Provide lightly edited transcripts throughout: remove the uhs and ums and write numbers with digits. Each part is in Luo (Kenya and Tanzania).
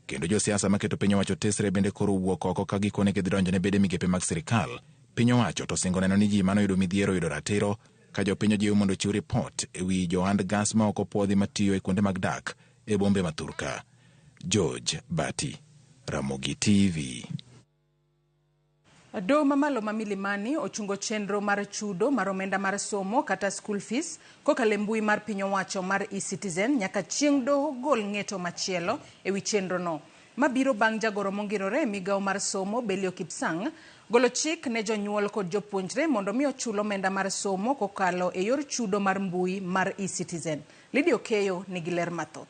Kendo josiasa maketo piny owacho tesre bende koro wuok oko ka gikone gidhi donjo ne bede migepe mag sirikal. Piny owacho to osingo neno ni ji manoyudo midhiero oyudo ratiro ka jopiny ojiw mondo ochiw ripot e wi johand gas ma ok opuodhi matiyo e kuonde mag dak e bombe ma thurka. George Bati, Ramogi TV. Doho mamalo ma Milimani ochungo chenro mar chudo mar omenda mar somo kata school fees kokalo e mbui mar piny owacho mar eCitizen nyaka chieng' doho gol ng'eto machielo e wi chenrono. Ma biro bang' jagoro mongirore e migawo mar somo Belio Kipsang golo chik ne jonyuol kod jopuonjre mondo mi ochul omenda mar somo kokalo e yor chudo mar mbui mar eCitizen. Lydia Okeyo nigi ler mathoth.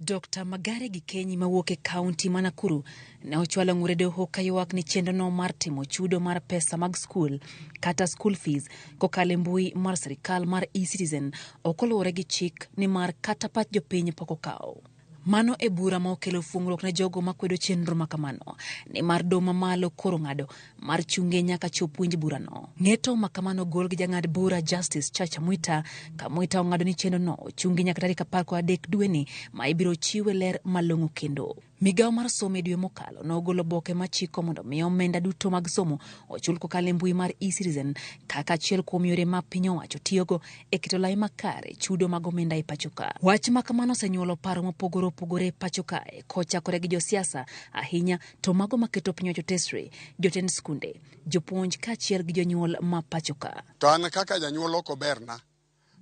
Dr. Magare Gikenyi mawuok e kaunti ma Nakuru ne ochwalo ng'ur e doho kaywak ni chenrono mar timo chudo mar pesa mag skul kata school fees kokalo e mbui mar sirikal mar eCitizen ok oluwore gi chik nimar kata pach jopiny pok okawo. Mano e bura ma okelo fuong'ruok ne jogo makwedo chenro ma kamano, nimar doho mamalo koro ng'ado mar chunge nyaka chop winj burano. Ng'eto ma kamano ogol gi jang'ad bura Justice Chacha Mwita, ka Mwita ong'ado ni chenrono ochungi nyaka tarik 13 dweni ma ibiro chiwe ler malong'o kendo. Migawo mar somo e dwe mokalo nogolo oboke machiko mondo mi omenda duto mag somo ochul kokalo e mbui mar eCitizen kaka achiel kuom yore ma piny owacho tiyogo e keto lai makare chudo mag omenda e pacho ka. Wach ma kamano osenyuolo paro mopogore opogore e pacho kae kochakore gi josiasa ahinya to mago maketo piny owacho tesre, jotend skunde, jopuonj kaachiel gi jonyuol ma pacho ka. To an kaka janyuol ok oberna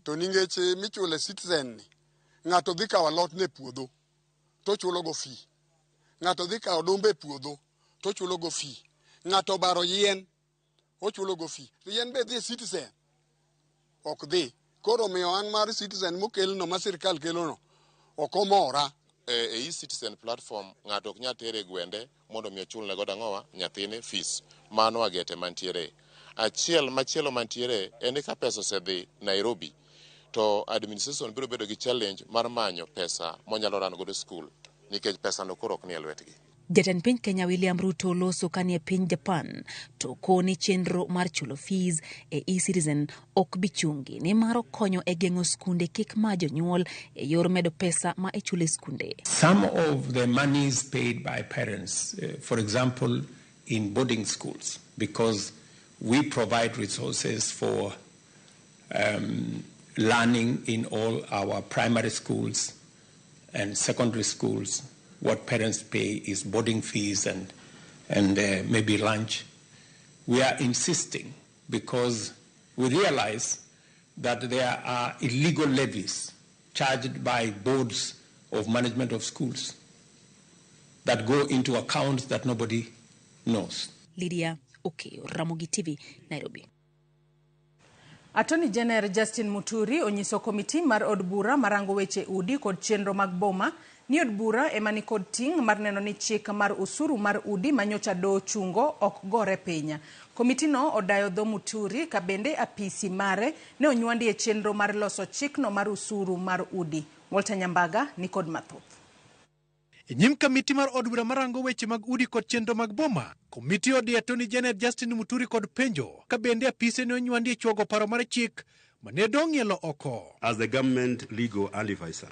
to nikech michule citizen ni ng'ato dhi kawo alot ne puodho to ochulo go fee. Ng'ato dhi kawo odumbe e puodho to ochulo go fee. Ng'ato obaro yien ochulo go fee. To yien be dhi e citizen ok dhi. Koro omiyo an mar citizen mokelno ma sirkal kelono ok omora. E e-citizen platform ng'ato ok nyal tere e gwende mondo mi ochulne godo ang'owa nyathine fees. Mano agete mantiere. Achiel machielo mantiere en ni ka pesa osedhi Nairobi to administration biro bedo gi challenge mar manyo pesa monyalo run godo school nikech pesa no koro ok nie lwetgi. Jatend piny Kenya William Ruto loso kanie piny Japan to koni chenro mar chulo fees e eCitizen ok bi chungi nimar okonyo e geng'o skunde kik ma jonyuol e yor medo pesa ma ichulo e skunde. Some of the monies paid by parents, for example, in boarding schools, because we provide resources for learning in all our primary schools and secondary schools. What parents pay is boarding fees and maybe lunch. We are insisting because we realize that there are illegal levies charged by boards of management of schools that go into accounts that nobody knows. Lydia Okeyo, Ramogi TV, Nairobi. Attorney General Justin Muturi onyiso komiti mar od bura marango weche udi kod chenro mag boma ni od bura ema nikod ting' mar neno ni chik mar osuru mar udi manyocha doho chungo ok gore piny. Komitino odayo dho Muturi ka bende apisi mare ne onywandi e chenro mar loso chikno mar osuru mar udi. Walter Nyambaga nikod mathoth. E nyim kamiti mar od bura marango weche mag udi kod chenro mag boma, komiti odiyo Attorney General Justin Muturi kod penjo ka bende apise ne onywandi e chuogo paro mar chik mane dong' ng'ielo oko. As the government legal advisor,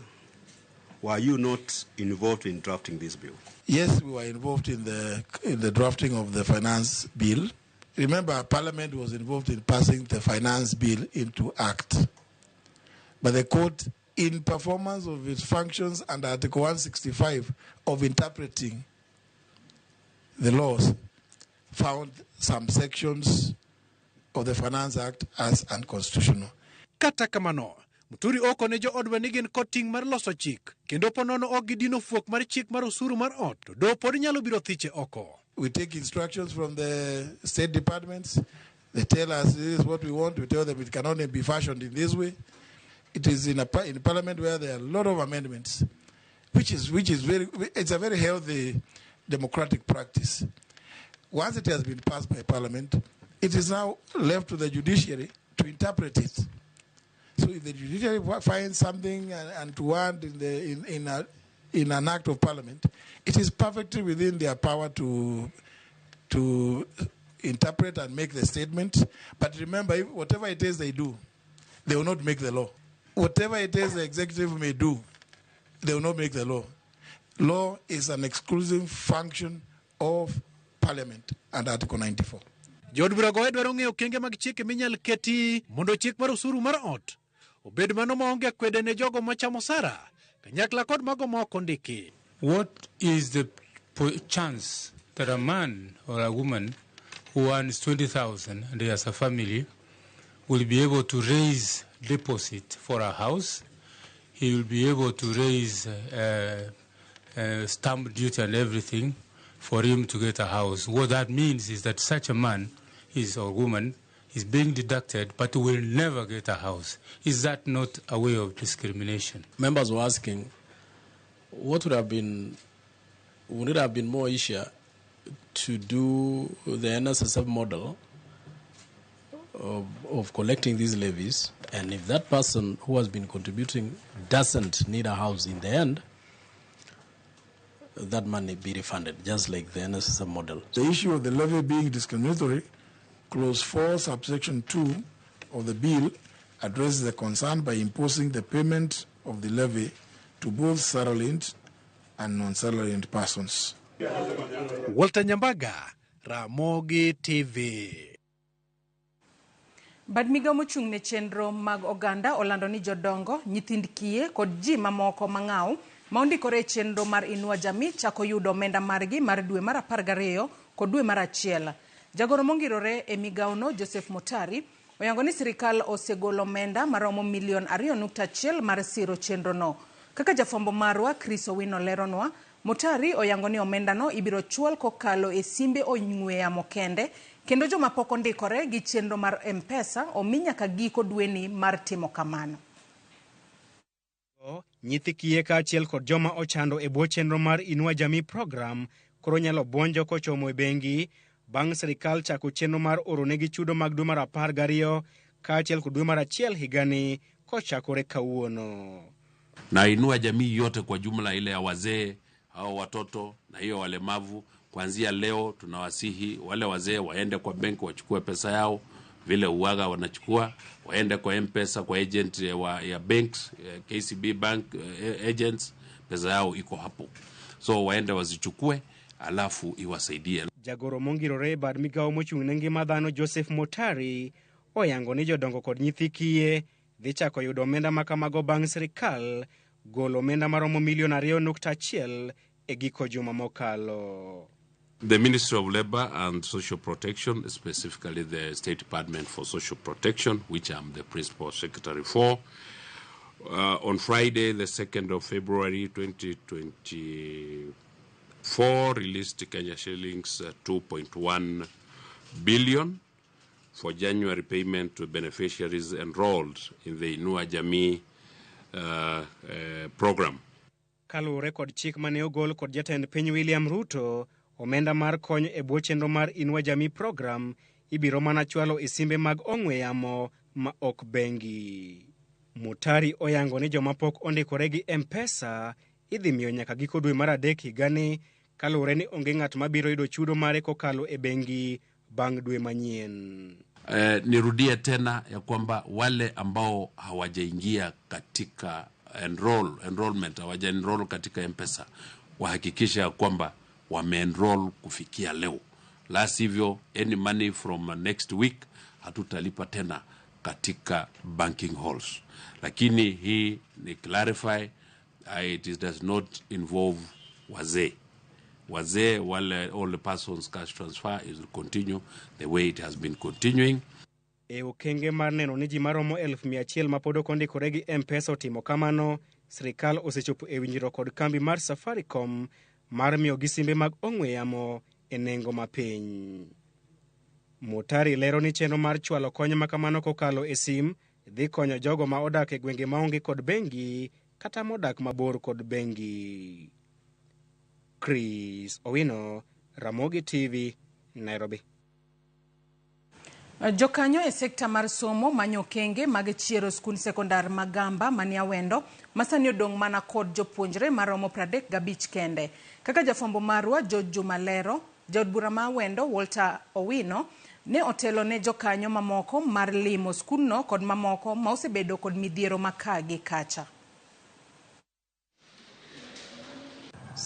were you not involved in drafting this bill? Yes, we were involved in the drafting of the finance bill. Remember, Parliament was involved in passing the finance bill into act. But the court, in performance of its functions under Article 165 of interpreting the laws, found some sections of the Finance Act as unconstitutional. Kata kamano, Muturi oko ne jo od bura ni gin kod ting' mar loso chik kendo po nono ok gidino fuok mar chik mar osuru mar ot to doho pod nyalo biro thiche oko. We take instructions from the state departments. They tell us this is what we want. We tell them it can only be fashioned in this way. It is in Parliament where there are a lot of amendments, which is very, it's a very healthy democratic practice. Once it has been passed by Parliament, it is now left to the judiciary to interpret it. So if the judiciary finds something and to want in, the, in, a, in an act of Parliament, it is perfectly within their power to interpret and make the statement. But remember, if, whatever it is they do, they will not make the law. Whatever it is the executive may do, they will not make the law. Law is an exclusive function of Parliament under Article 94. Jood burago e dwaro ng'eyo okenge mag chike minyal keti mondo chik mar osuru mar ot obed mano maonge akwede ne jogo machamo osara kanyakla kod mago ma ok ondiki. What is the chance that a man or a woman who earns 20,000 and he has a family will be able to raise deposit for a house? He will be able to raise stamp duty and everything for him to get a house. What that means is that such a man is or woman is being deducted but will never get a house. Is that not a way of discrimination? Members were asking, what would have been, would it have been more easier to do the NSSF model of collecting these levies, and if that person who has been contributing doesn't need a house in the end, that money be refunded, just like the NSSF model. The issue of the levy being discriminatory, Clause 4, subsection 2 of the bill addresses the concern by imposing the payment of the levy to both salaried and non-salaried persons. Walter Nyambaga, Ramogi TV. Bad migao mochung' ne chenro mag oganda olando ni jodongo, nyithind kiye kod ji mamoko mang'aw ma ondikore e chenro mar Inua Jamii chako yudo omenda margi mar dwe mar 12 kod dwe mar 1. Jagoro mongirore e migaono Joseph Motari oyango ni sirikal osegolo omenda maromo milion 2.1 mar siro chenrono. Kaka jafwambo marwa Chris Owino leronwa, Motari oyango ni omendano ibiro chwal kokalo e simbe ong'we yamo kende, kendo joma pok ondikore gi chenro mar M-Pesa omi nyaka giko dweni mar timo kamano. Nyithi kiye kaachiel kod joma ochando e bwo chenro mar Inua Jamii program koro nyalo buonjo kochomo e bengi bang' sirikal chako chenro mar oronegi chudo mag dwe mar 12 kaachiel kod dwe mar 1 higani kochakore kawuono. Na Inua Jamii yote kwa jumla, ile ya wazee au watoto na hiyo walemavu, kuanzia leo tunawasihi wale wazee waende kwa benki wachukue pesa yao vile uwaga wanachukua, waende kwa M-Pesa kwa agent ya banks, KCB bank agents, pesa yao iko hapo, so waende wazichukue alafu iwasaidie. Jagoro mongirore e bad migao mochung' ne ngima dhano Joseph Motari oyango ni jodongo kod nyithi kiye dhi chako yudo omenda makamago bang' sirikal golo omenda maromo milion 2.1 e giko juma mokalo. The Ministry of Labor and Social Protection, specifically the State Department for Social Protection, which I'm the principal secretary for, on Friday, the 2nd of February 2024, released Kenya shillings 2.1 billion for January payment to beneficiaries enrolled in the Inua Jamii program. Kaluwore kod chik mane ogol kod jatend piny William Ruto, omenda mar kony e bwo chenro mar Inua Jamii program ibiro mana chwalo e simbe mag ong'we yamo ma ok bengi. Mutari oyango ni joma pok ondikore gi M-Pesa idhi miyo nyaka giko dwe mar 3 higani kaluwore ni onge ng'at mabiro yudo chudo mare kokalo e bengi bang' dwe manyien. Nirudie tena ya kwamba wale ambao hawajaingia katika enrollment, hawaja enroll katika M-Pesa, wahakikisha ya kwamba wame-enroll kufikia leo. La sivyo, any money from next week hatutalipa tena katika banking halls. Lakini hii ni clarify, it does not involve wazee. Wazee wale all the persons cash transfer is will continue the way it has been continuing. E okenge mar neno ni ji maromo 100,000 mapod ok ondikore gi M-Pesa otimo kamano, sirikal osechopo e winjruok kod kambi mar Safaricom mar miyogi simbe mag ong'we yamo e nengo mapiny. Mutari lero ni chenro mar chwalo kony makamano kokalo e sim dhi konyo jogo ma odak e gwenge maonge kod bengi kata modak mabor kod bengi. Chris Owino, Ramogi TV, Nairobi. Jokanyo e sekta mar somo manyo okenge mag chiero skund sekondar Magamba manie Awendo masani odong' mana kod jopuonjre maromo 35 kende. Kaka jafwambo marwa George Juma lero, jaod bura ma Awendo Walter Owino ne otelo ne jokanyo mamoko mar limo skundno kod mamoko ma osebedo kod midhiero ma ka gi kacha.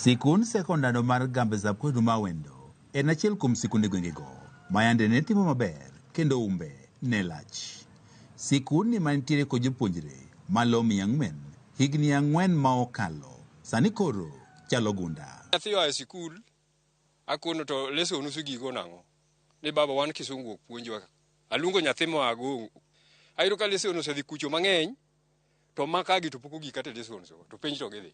Sikund sekondar mar Gambesa Kwedu Mawendo en achiel kuom sikunde gwengego ma yande ne timo maber kendo umbe ne lach. Sikundni mantiere kod jopuonjre malo 400 higni 4 ma okalo sani koro chalo gunda. Nyathi oa e sikul, akono to lesson usegigo nang'o? Ni baba wan kisungu ok puonjwa. Aluongo nyathi moa go. Ayudo ka lesson osedhi kucho mang'eny, to makagi to pok ogik kata e lessons go, to penj to gidhi.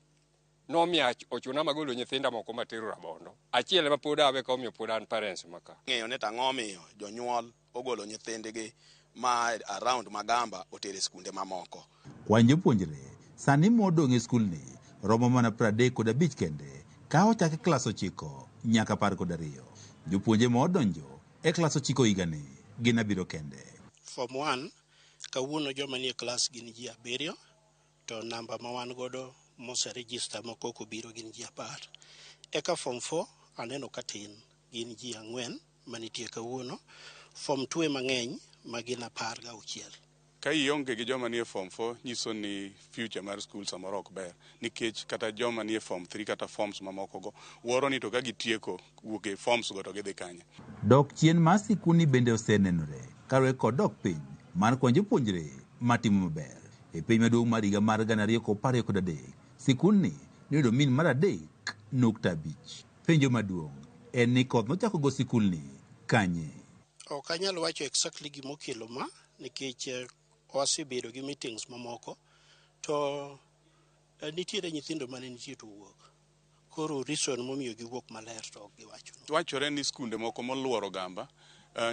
Nomiyo ochuna magolo nyithinda moko matero Rabondo. Achiel ema pod awe ka omiyo pod an parents maka. Ng'eyo ni tang'o miyo jonyuol ogolo nyithindgi ma around Magamba otere skunde mamoko. Kwan jopuonjre sani modong' e skulni romo mana 35 kende ka ochak e klas 9 nyaka 12. Jopuonje ma odonjo e klas 9 higani gin 7 kende. Form 1 kawuono joma nie klas gin ji 7 to namba ma wan godo moserejista moko ok obiro gin ji 10. Eka form 4 aneno ka tin gin ji 4 manitie kawuono. Form 2 mang'eny ma gin 16. Ka ionge gi joma nie form 4 nyiso ni future mar school samoro ok ber nikech kata joma nie form 3 kata forms mamoko go wuoro ni to ka gitieko wuok e forms go to gidhi kanye. Dok chien mar sikundni bende osenenore kaluwore kod dok piny mar kwan jopuonjre matimo maber. E piny maduong' mar higa mar 2023, sikundni noyudo min mar 3.5. Penjo maduong' en ni koth nochako go sikulni kanye? Ok anyal wacho exactly gimokelo ma nikech wasebedo gi meetings mamoko to nitiere nyithindo mane nitie to wuok. Koro reason momiyo giwuok maler to ok giwacho. Wachore ni skunde moko moluoro Gamba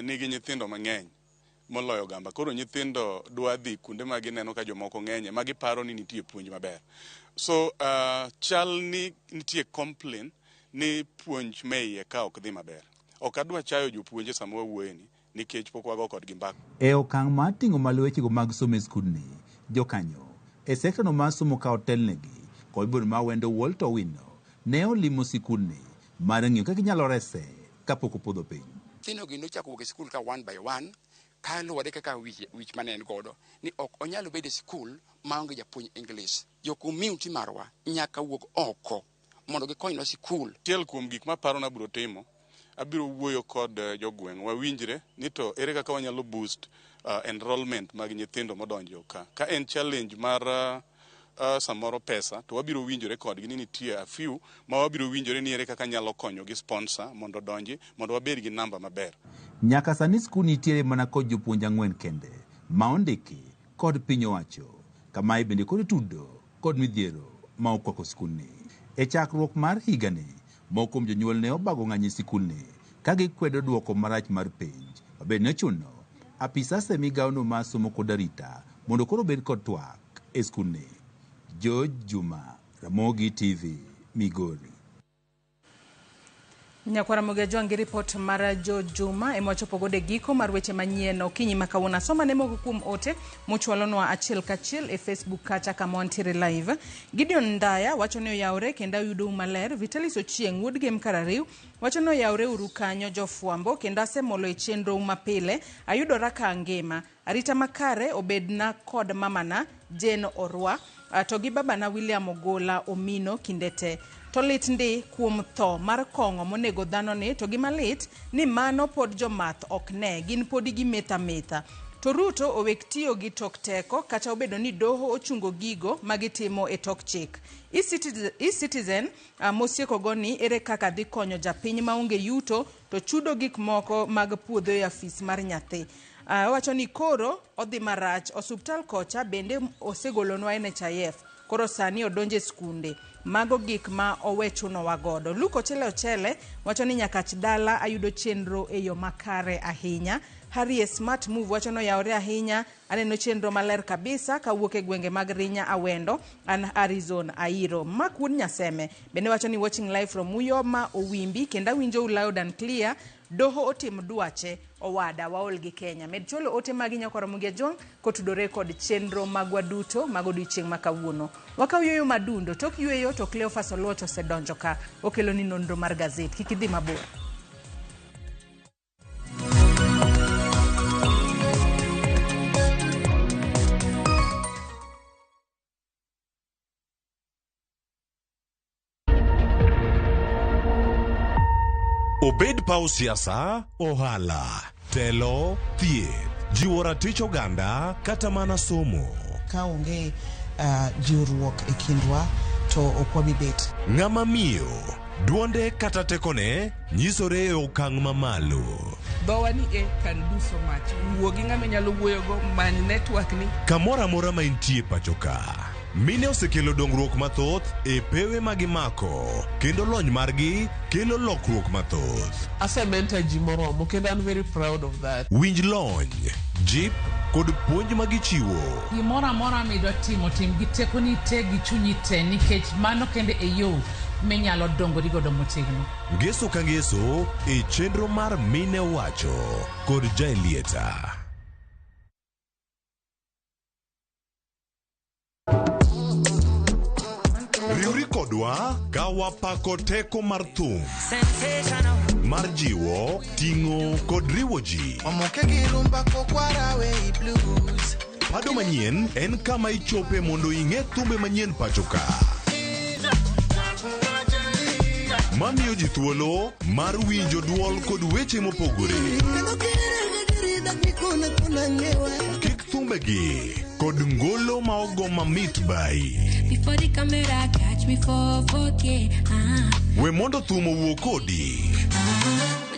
nigi nyithindo mang'eny moloyo Gamba. Koro nyithindo dwa dhi kuonde ma gineno ka jomoko ng'enye ma giparo ni nitie puonj maber. So chal ni nitie complain ni puonj me iye ka ok dhi maber. Ok adwa chayo jopuonje sama wawuoyeni nikech pok wago kodgi mbaka. E okang' mar ting'o malo wechego mag somo e skundni, jokanyo e sektano mar somo ka otelnegi kod bod ma Wendo Walter Owino ne olimo sikundni mar ng'iyo kaka inyalo rese kapok opodho piny. Nyithindogi nochako wuok e sikul ka one by one kaluwore kaka wich mane en godo ni ok onyal bedo e sikul maonge japuonj English. Jo community marwa nyaka wuog oko mondo gikonywa sikul. Achiel kuom gik maparo nabiro timo, abiro wuoyo kod jogweng' wawinjre ni to ere kaka wanyalo boost enrollment mag nyithindo modonjo ka. Ka en challenge mar samoro pesa to wabiro winjore kodgi ni nitie a few ma wabiro winjore ni ere kaka nyalo konyo gi sponsor mondo odonji mondo wabed gi namba maber. Nyaka sani skul nitiere mana kod jopuonj 4 kende ma ondiki kod piny owacho. Kamae bende kod tudo kod midhiero ma okwako skulni. E chakruok mar higani, moko kuom jonyuol ne obago ng'anyo e sikulni ka gikwedo duoko marach mar penj. Mabende ne ochuno apisas e migawono mar somo kod arita mondo koro obed kod twak e skulni. George Juma, Ramogi TV, Migori. Nyakwara Ramogi Ajwang' gi ripot mar Jo Juma ema wachopo godo e giko mar weche manyien okinyi ma kawuono. Asoma ne moko kuom ote mochwalonwa achiel kachiel e Facebook kacha kama wantiere live. Gideon Ndaya wacho ni oyawre kendo ayudou maler. Vitalis Ochieng' wuod Gem Karariw wacho ni oyawre uru kanyo jofwambo kendo asemolo e chenro mapile. Ayudora ka angima. Arita makare obedna kod mamana Jane Orwa to gi babana William Ogola Omino kinde te. To lit ndi kuom tho mar kong'o monego dhano ni to gima lit ni mano pod jomath ok ne gin podi gimetha metha. To Ruto owek tiyo gi tok teko kata obedo ni doho ochungo gigo magitimo e tok chik. E-Citizen mosiekogo ni ere kaka dhi konyo japiny maonge yuto to chudo gik moko mag puodho e afis mar nyathi. Owacho ni koro odhi marach osuptal kocha bende osegolonwa NHIF koro sani odonje skunde. Mago gik ma owe chunowa godo. Luke Ochele Ochele wacho ni Nyakach dala ayudo chenro e yo makare ahinya. Harry Smart Move wacho ni oyawore ahinya. Aneno chenro maler kabisa kawuok e gwenge mag Rinya Awendo an Arizona Airo. Mark Wuod Nyaseme bende wacho ni watching live from Uyoma Owimbi kendo awinjou loud and clear. Doho otim dwache owada waol gi Kenya. Med chwalo ote magi Nyakwar Ramogi Ajwang' kotudore kod chenro magwa duto mag odiochieng' ma kawuono. Wakaw yueyo madundo, tok yueyo to Cleophas Oluoch osedonjo ka okelo ni nonro mar gazet. Kik idhi mabor. Obed paw siasa, ohala, telo, thieth, jiwo ratich oganda kata mana somo. Ka onge jiwruok e kindwa to ok wabi bet. Ng'ama miyo, duonde kata tekone nyisore e okang' mamalo. Dhowa ni e can do so much. Wuo gi ng'ama inyalo wuoyogo, many network ni. Kamoro amora ma intie pacho ka, mine osekelo dongruok mathoth e pewe ma gimako kendo lony margi kelo lokruok mathoth. Ase mentor ji moromo kendo an very proud of that. Winj lony, jip kod puonj ma gichiwo. Gimoro amora midwa timo, tim gi tekoni te gi chunyi te nikech mano kende e yo minyalo dongori godo motegno. Ngeso ka ngeso e chenro mar Mine Wacho kod Jaelieta. Riwri kodwa ka wapako teko mar thum mar jiwo, ting'o kod riwo ji. Pado manyien en kama ichope mondo ing'e thumbe manyien pacho ka. Mamiyo ji thuolo mar winjo duol kod weche mopogore. Kik thumbegi kod ngolo ma ogo mamit bai. Before the camera catch me for 4K. We mondo thum owuo kodi.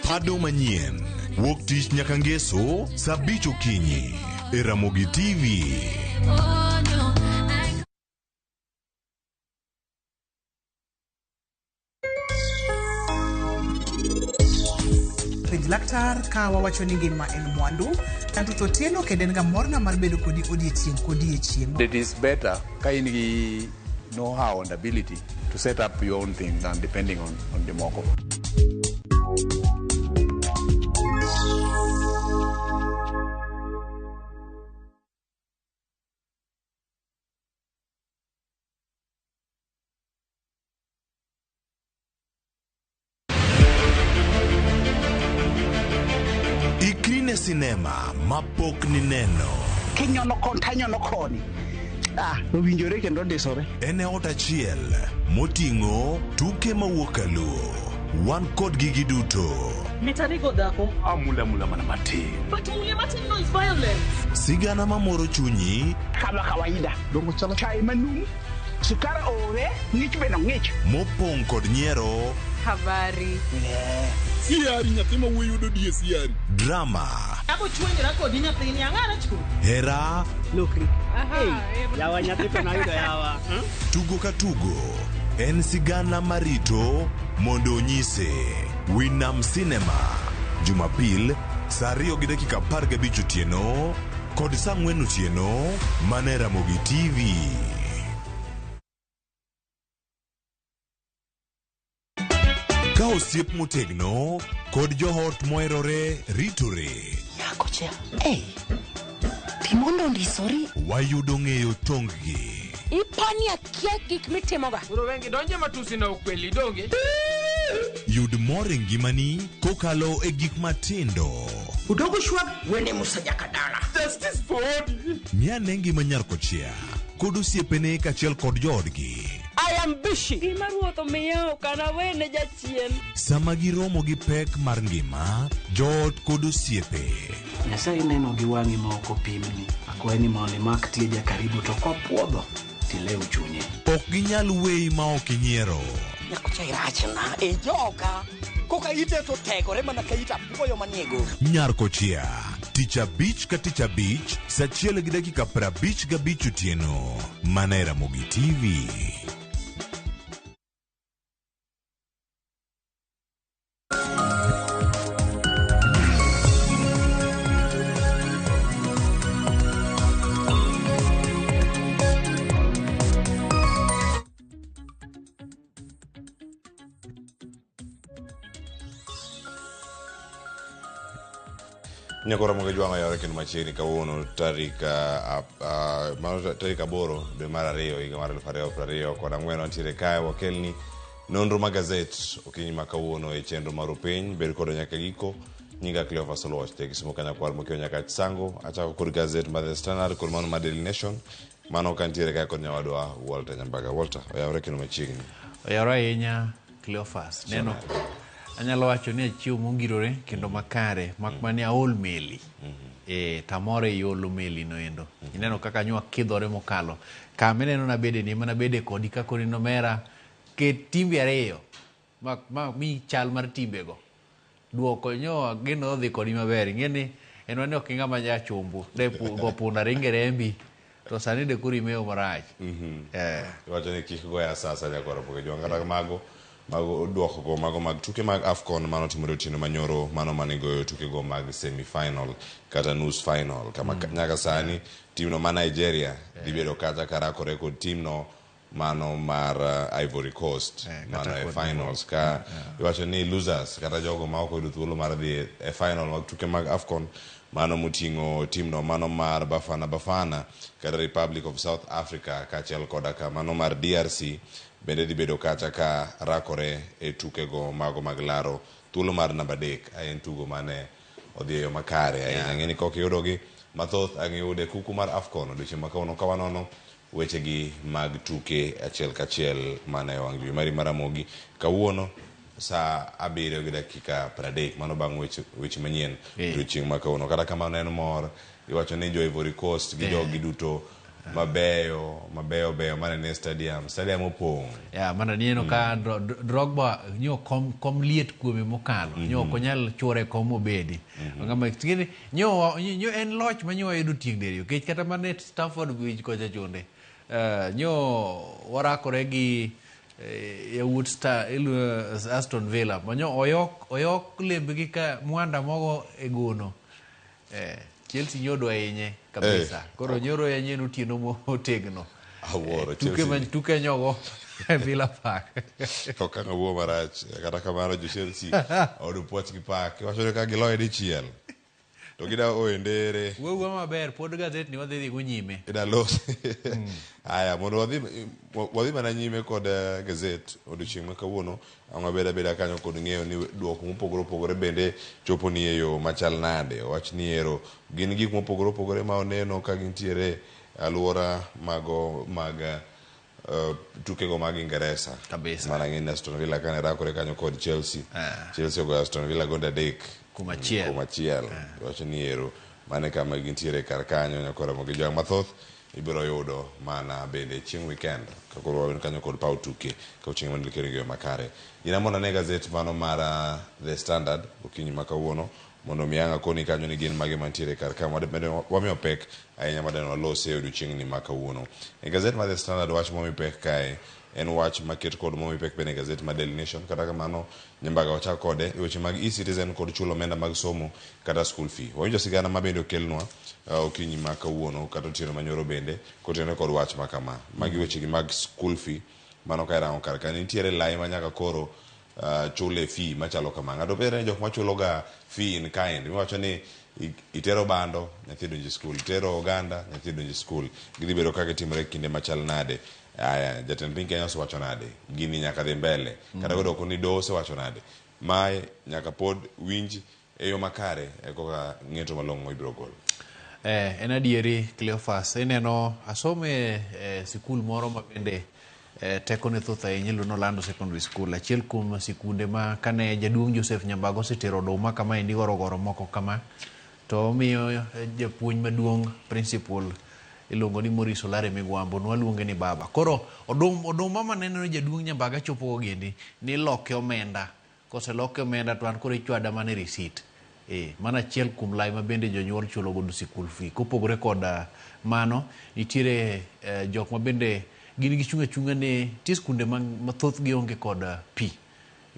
Pado manyien. Wuok tich nyaka ngeso saa 5 okinyi e Ramogi TV. Oh no, I Penj laktar ka wawacho ni ngima en mwandu. Anto Otieno kendo en ga morna mar bedo kodi odiechieng' kodiechieng'. It is better ka in gi know-how and ability to set up your own thing than depending on jomoko. Ikri ne sinema mapok nineno. Kinyono kon tanyono koni. Owinjore kendo ondisore. En e ot achiel moting'o tuke mawuok kaluo. Wan kodgi giduto. Mitanigo dhako. Amula mula mana matin. But mule matin no is violence. Sigana mamoro chunyi Kama kawaida. Dongo chalo chai manum. Sukar ore, ng'ich bende ng'ich. Mopong' kod nyiero. Habari. Siari nyathi ma wuoyi yudo die siari. Drama. Abo chuenjora kodi nyathini ang'ara chu. Hera. Lokri. Yawa nyathi to nayudo yawa. Tugo ka tugo en sigana marito mondo onyise. Winam Cinema Jumapil saa 2:15 otieno kod saa 4 otieno mana e Ramogi TV. Ka osiep motegno kod joot moherore ritore. Nyakocha, ei, timondo ondisori. Wayudo ng'eyo tong-gi. Ipani akia gik mitimoga. Koro wengi donje matusi na ukweli donge. Yud mor e ngimani kokalo e gik matindo. Udogo shwag wene Musa Jakadala. Justice for Odi. Ng'ane ngima nyar kochia kod osiepene kaachiel kod joodgi. I am bushy. Gima ruoth omiya ok anawene jachien. Sama giromo gi pek mar ngima, joot kod osiepe. Nyasaye neno gi wang'i ma ok opimni. Akwayi ni mondo imak tieja karibu to kopuodho tilew chunye. Ok ginyal weyi ma ok inyiero. Nyakocha irachna e joka. Koka ite to tegore mana ka it apuoyo manie goro. Nyar kochia, tich abich ka tich abich, saa 1:55 otieno, mana e Ramogi TV. Nyakora moge jwang'o yawore kendo machiegni kawuono tarik mano tarik 8 dwe mar 2 higa mar 2024 wantiere kae wakelni nonro mag gazet okinyi ma kawuono e chenro mar upiny bed kodwa nyaka giko. Nyinga Cleophas Oluoch te Kisumu Kanyakwar mokiewo nyaka Sango. Achako kod gazet mar The Standard kod mano mar Daily Nation mano kantiere kae kod nyawadwa Walter Nyambaga. Walter, oyawore kendo machiegni. Oyawore ahinya Cleophas. Neno Anyalo wacho ni achiew mongirore kendo makare mak mana ni aol meli. Eh, tamoro e olo meli no endo. Ineno kaka nywa kidhore mokalo. Kama ineno nabede ni ema nabede kodi ka koni nomera ket timbe ariyo ma, ma mi chal mar timbego. Duoko nyo ageno odhi kodi maber. Ing'e ni en wane ok ing'ama jachumbu. De go punda ringe rembi. To sani de koro imewo marach. Eh. Iwacho ni kik goya sasa nyakwar Opoke Jwang' kata mago mago duoko go mago mag tuke mag AFCON mano timore otieno manyoro mano mane goyo tuke go mag semi final kata nus final kama nyaka sani timno ma Nigeria dhi bedo kacha karakore kod timno mano mar Ivory Coast mano e finals ka iwacho ni losers kata jogo ma ok oyudo thuolo mar dhi e final mag tuke mag AFCON mano moting'o timno mano mar Bafana Bafana kata Republic of South Africa kaachiel koda ka mano mar DRC bende dhi bedo kacha ka rakore e tukego mago mag laro thuolo mar namba adek en tugo mane odhi e yo makare ahinya. Ng'e ni kok iyudogi mathoth ang' iyude kuku mar AFCON odiochieng' ma kawuono ka wanono wechegi mag tuke achiel kachiel mana e wang' jowi mari mar Ramogi kawuono saa abiriyo gi dakika 30 mano bang' weche, weche manyien odiochieng' ma kawuono. Kata kamano en mor iwacho ni jo Ivory Coast gi jogi duto mabeyo mabeyo beyo manene e stadium stadium opong'. Ya, mana nineno ka Drogba nyo kom, kom liet kuome mokalo nyo ok onyal chuore kom mobedi. Ng'ama ting'eni nyo, nyo en loch ma nyo wayudo tieng' diriyo nikech kata mana e Stamford Bridge kocha chonde nyo warakore gi yawuot Star, Aston Villa ma nyo oyok, oyok lembgi ka mwanda mogo e gono. Chelsea nyodo ahinye kabisa. Koro nyoro yanyien otieno motegno. Awuoro Tuke Chelsea. ma tuke nyogo e Villa Park. Ok ang' awuo marach kata kamano jo Chelsea oyudo puoch gi pak iwacho ni ka giloye dichiel to gida oyo ndere. Wuo maber pod gazet ni wadhi dhi go nyime. Ida los. Aya mondo wadhi wadhi mana nyime kod gazet odiochieng' ma kawuono ang' wabed abeda kanyo kod ng'eyo ni duoko mopogore opogore bende chopo ni e yo machal nade. Wach ni ero gin gik mopogore opogore ma oneno ka gintiere aluora mago mag tukego mag Ingeresa. Kabisa. Mana ng'e ni Aston Villa kane rakore kanyo kod Chelsea. Chelsea ogoyo Aston Villa gonde adek Kuom achiel. Kuom achiel. Wacho ni ero mane kama gintiere kar kanyo nyakora Ramogi Jwang' mathoth ibiro yudo mana bende chieng' weekend ka koro wan kanyo kod paw tuke ka ochieng' mondo ikere ngima makare. Ina mondo ane gazet mano mar The Standard okinyi ma kawuono mondo mi ang' akoni kanyo ni gin mage mantiere kar ka wamiyo pek ahinya madeno walose e odiochieng'ni ma kawuono. E gazet mar The Standard wach momi pek kae en wach maket kod momi pek bende e gazet mar Daily Nation. Kata kamano Nyambaga wachak kode e weche mag e-citizen kod chulo omenda mag somo kata school fee. Wawinjo sigana ma bende okelnwa okinyi ma kawuono kata otieno manyoro bende kotenore kod wach ma kama. Magi wechegi mag school fee mano ka irango kar ka nitiere lai ma nyaka koro chule fee machalo kama. Ng'ato penjre ni jok machulo ga fee in kind miwacho ni itero bando nyathi donjo e school, itero oganda nyathi donjo e school. Gidhi bedo ka gitimore kinde machal nade. Aya, jatend piny Kenya osewacho nade? Gini nyaka dhi mbele. Kata kodoko ni doho osewacho nade? Mae nyaka pod winj e yo makare e koka ng'eto malong'o ibiro gol. En adieri Cleophas, ineno asome e sikul moro ma bende tekone thoth ahinya iluongo ni Orlando Secondary School, achiel kuom sikunde ma kane jaduong' Joseph Nyambaga osetero oduma kama endi gorogoro moko kama to omiyo japuonj maduong' principal iluongo ni Maurice Olare Migwambo, nwaluonge ni baba. Koro oduma maneno ni jaduong' Nyambaga chopo go giendi ni loke omenda. Koseloke omenda to an koro ichwada mana e receipt. Mano achiel kuom lai ma bende jonyuol chulo godo sikul fee. Kopogore kod mano, nitiere jok ma bende gin gichung' achung'a ni nitie skunde ma thothgi onge kod pi.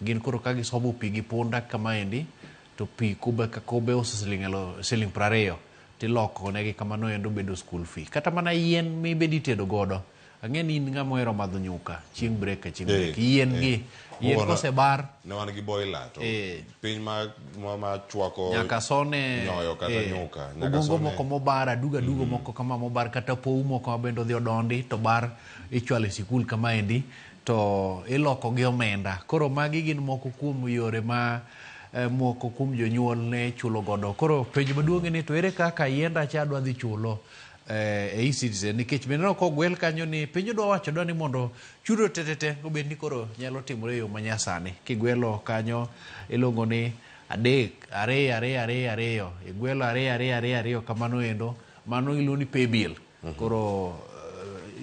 Gin koro ka gisomo pi gi punda kamaendi to pi kube ka kube uso siling 20 tiloko negi kamano endo bedo school fee. Kata mana yien mibende itedo godo. Ang'e ni in ng'ama ohero madho nyuka chieng' break ka chieng' break. Yien gi, yien kosebar. Ne wan gi boiler to piny ma chwako nyaka sone nyoyo kata nyuka, nyaka ogongo sone. moko mobar, adugo adugo moko kama mobar, kata pou moko ma bende odhi odondi to bar ichwalo e sikul kamaendi to iloko gi omenda. Koro magi gin moko kuom yore ma moko kuom jonyuol ne chulo godo. Koro penjo maduong' en ni to ere kaka yienda cha adwa dhi chulo e eCitizen nikech bende ne kogwel kanyo ni piny odwa wacho dwa ni mondo chudo tetete obed ni koro nyalo timore e yo manyasani kigwelo kanyo iluongo ni 3 2 2 2 igwelo 2 2 2 2 kamano endo mano iluongo ni pay bill. Koro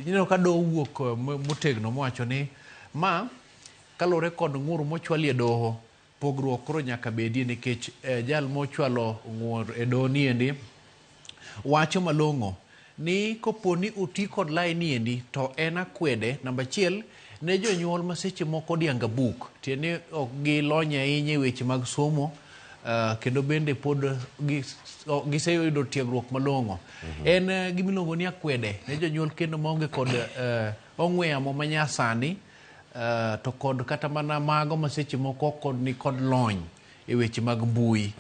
ineno ka doho wuok motegno mowacho ni ma kaluwore kod ng'ur mochwali e doho pogruok koro nyaka bedie nikech jal mochwalo ng'ur e doho niendi wacho malong'o ni kopo ni oti kod lai niendi to en akwede namba 1 ne jonyuol ma seche moko odianga buk tiende ni ok gilony ahinya e weche mag somo kendo bende pod giseyudo tiegruok malong'o. En gimiluongo ni akwede ne jonyuol kendo maonge kod ong'we yamo manyasani to kod kata mana mago ma seche moko kod ni kod lony e weche mag mbui.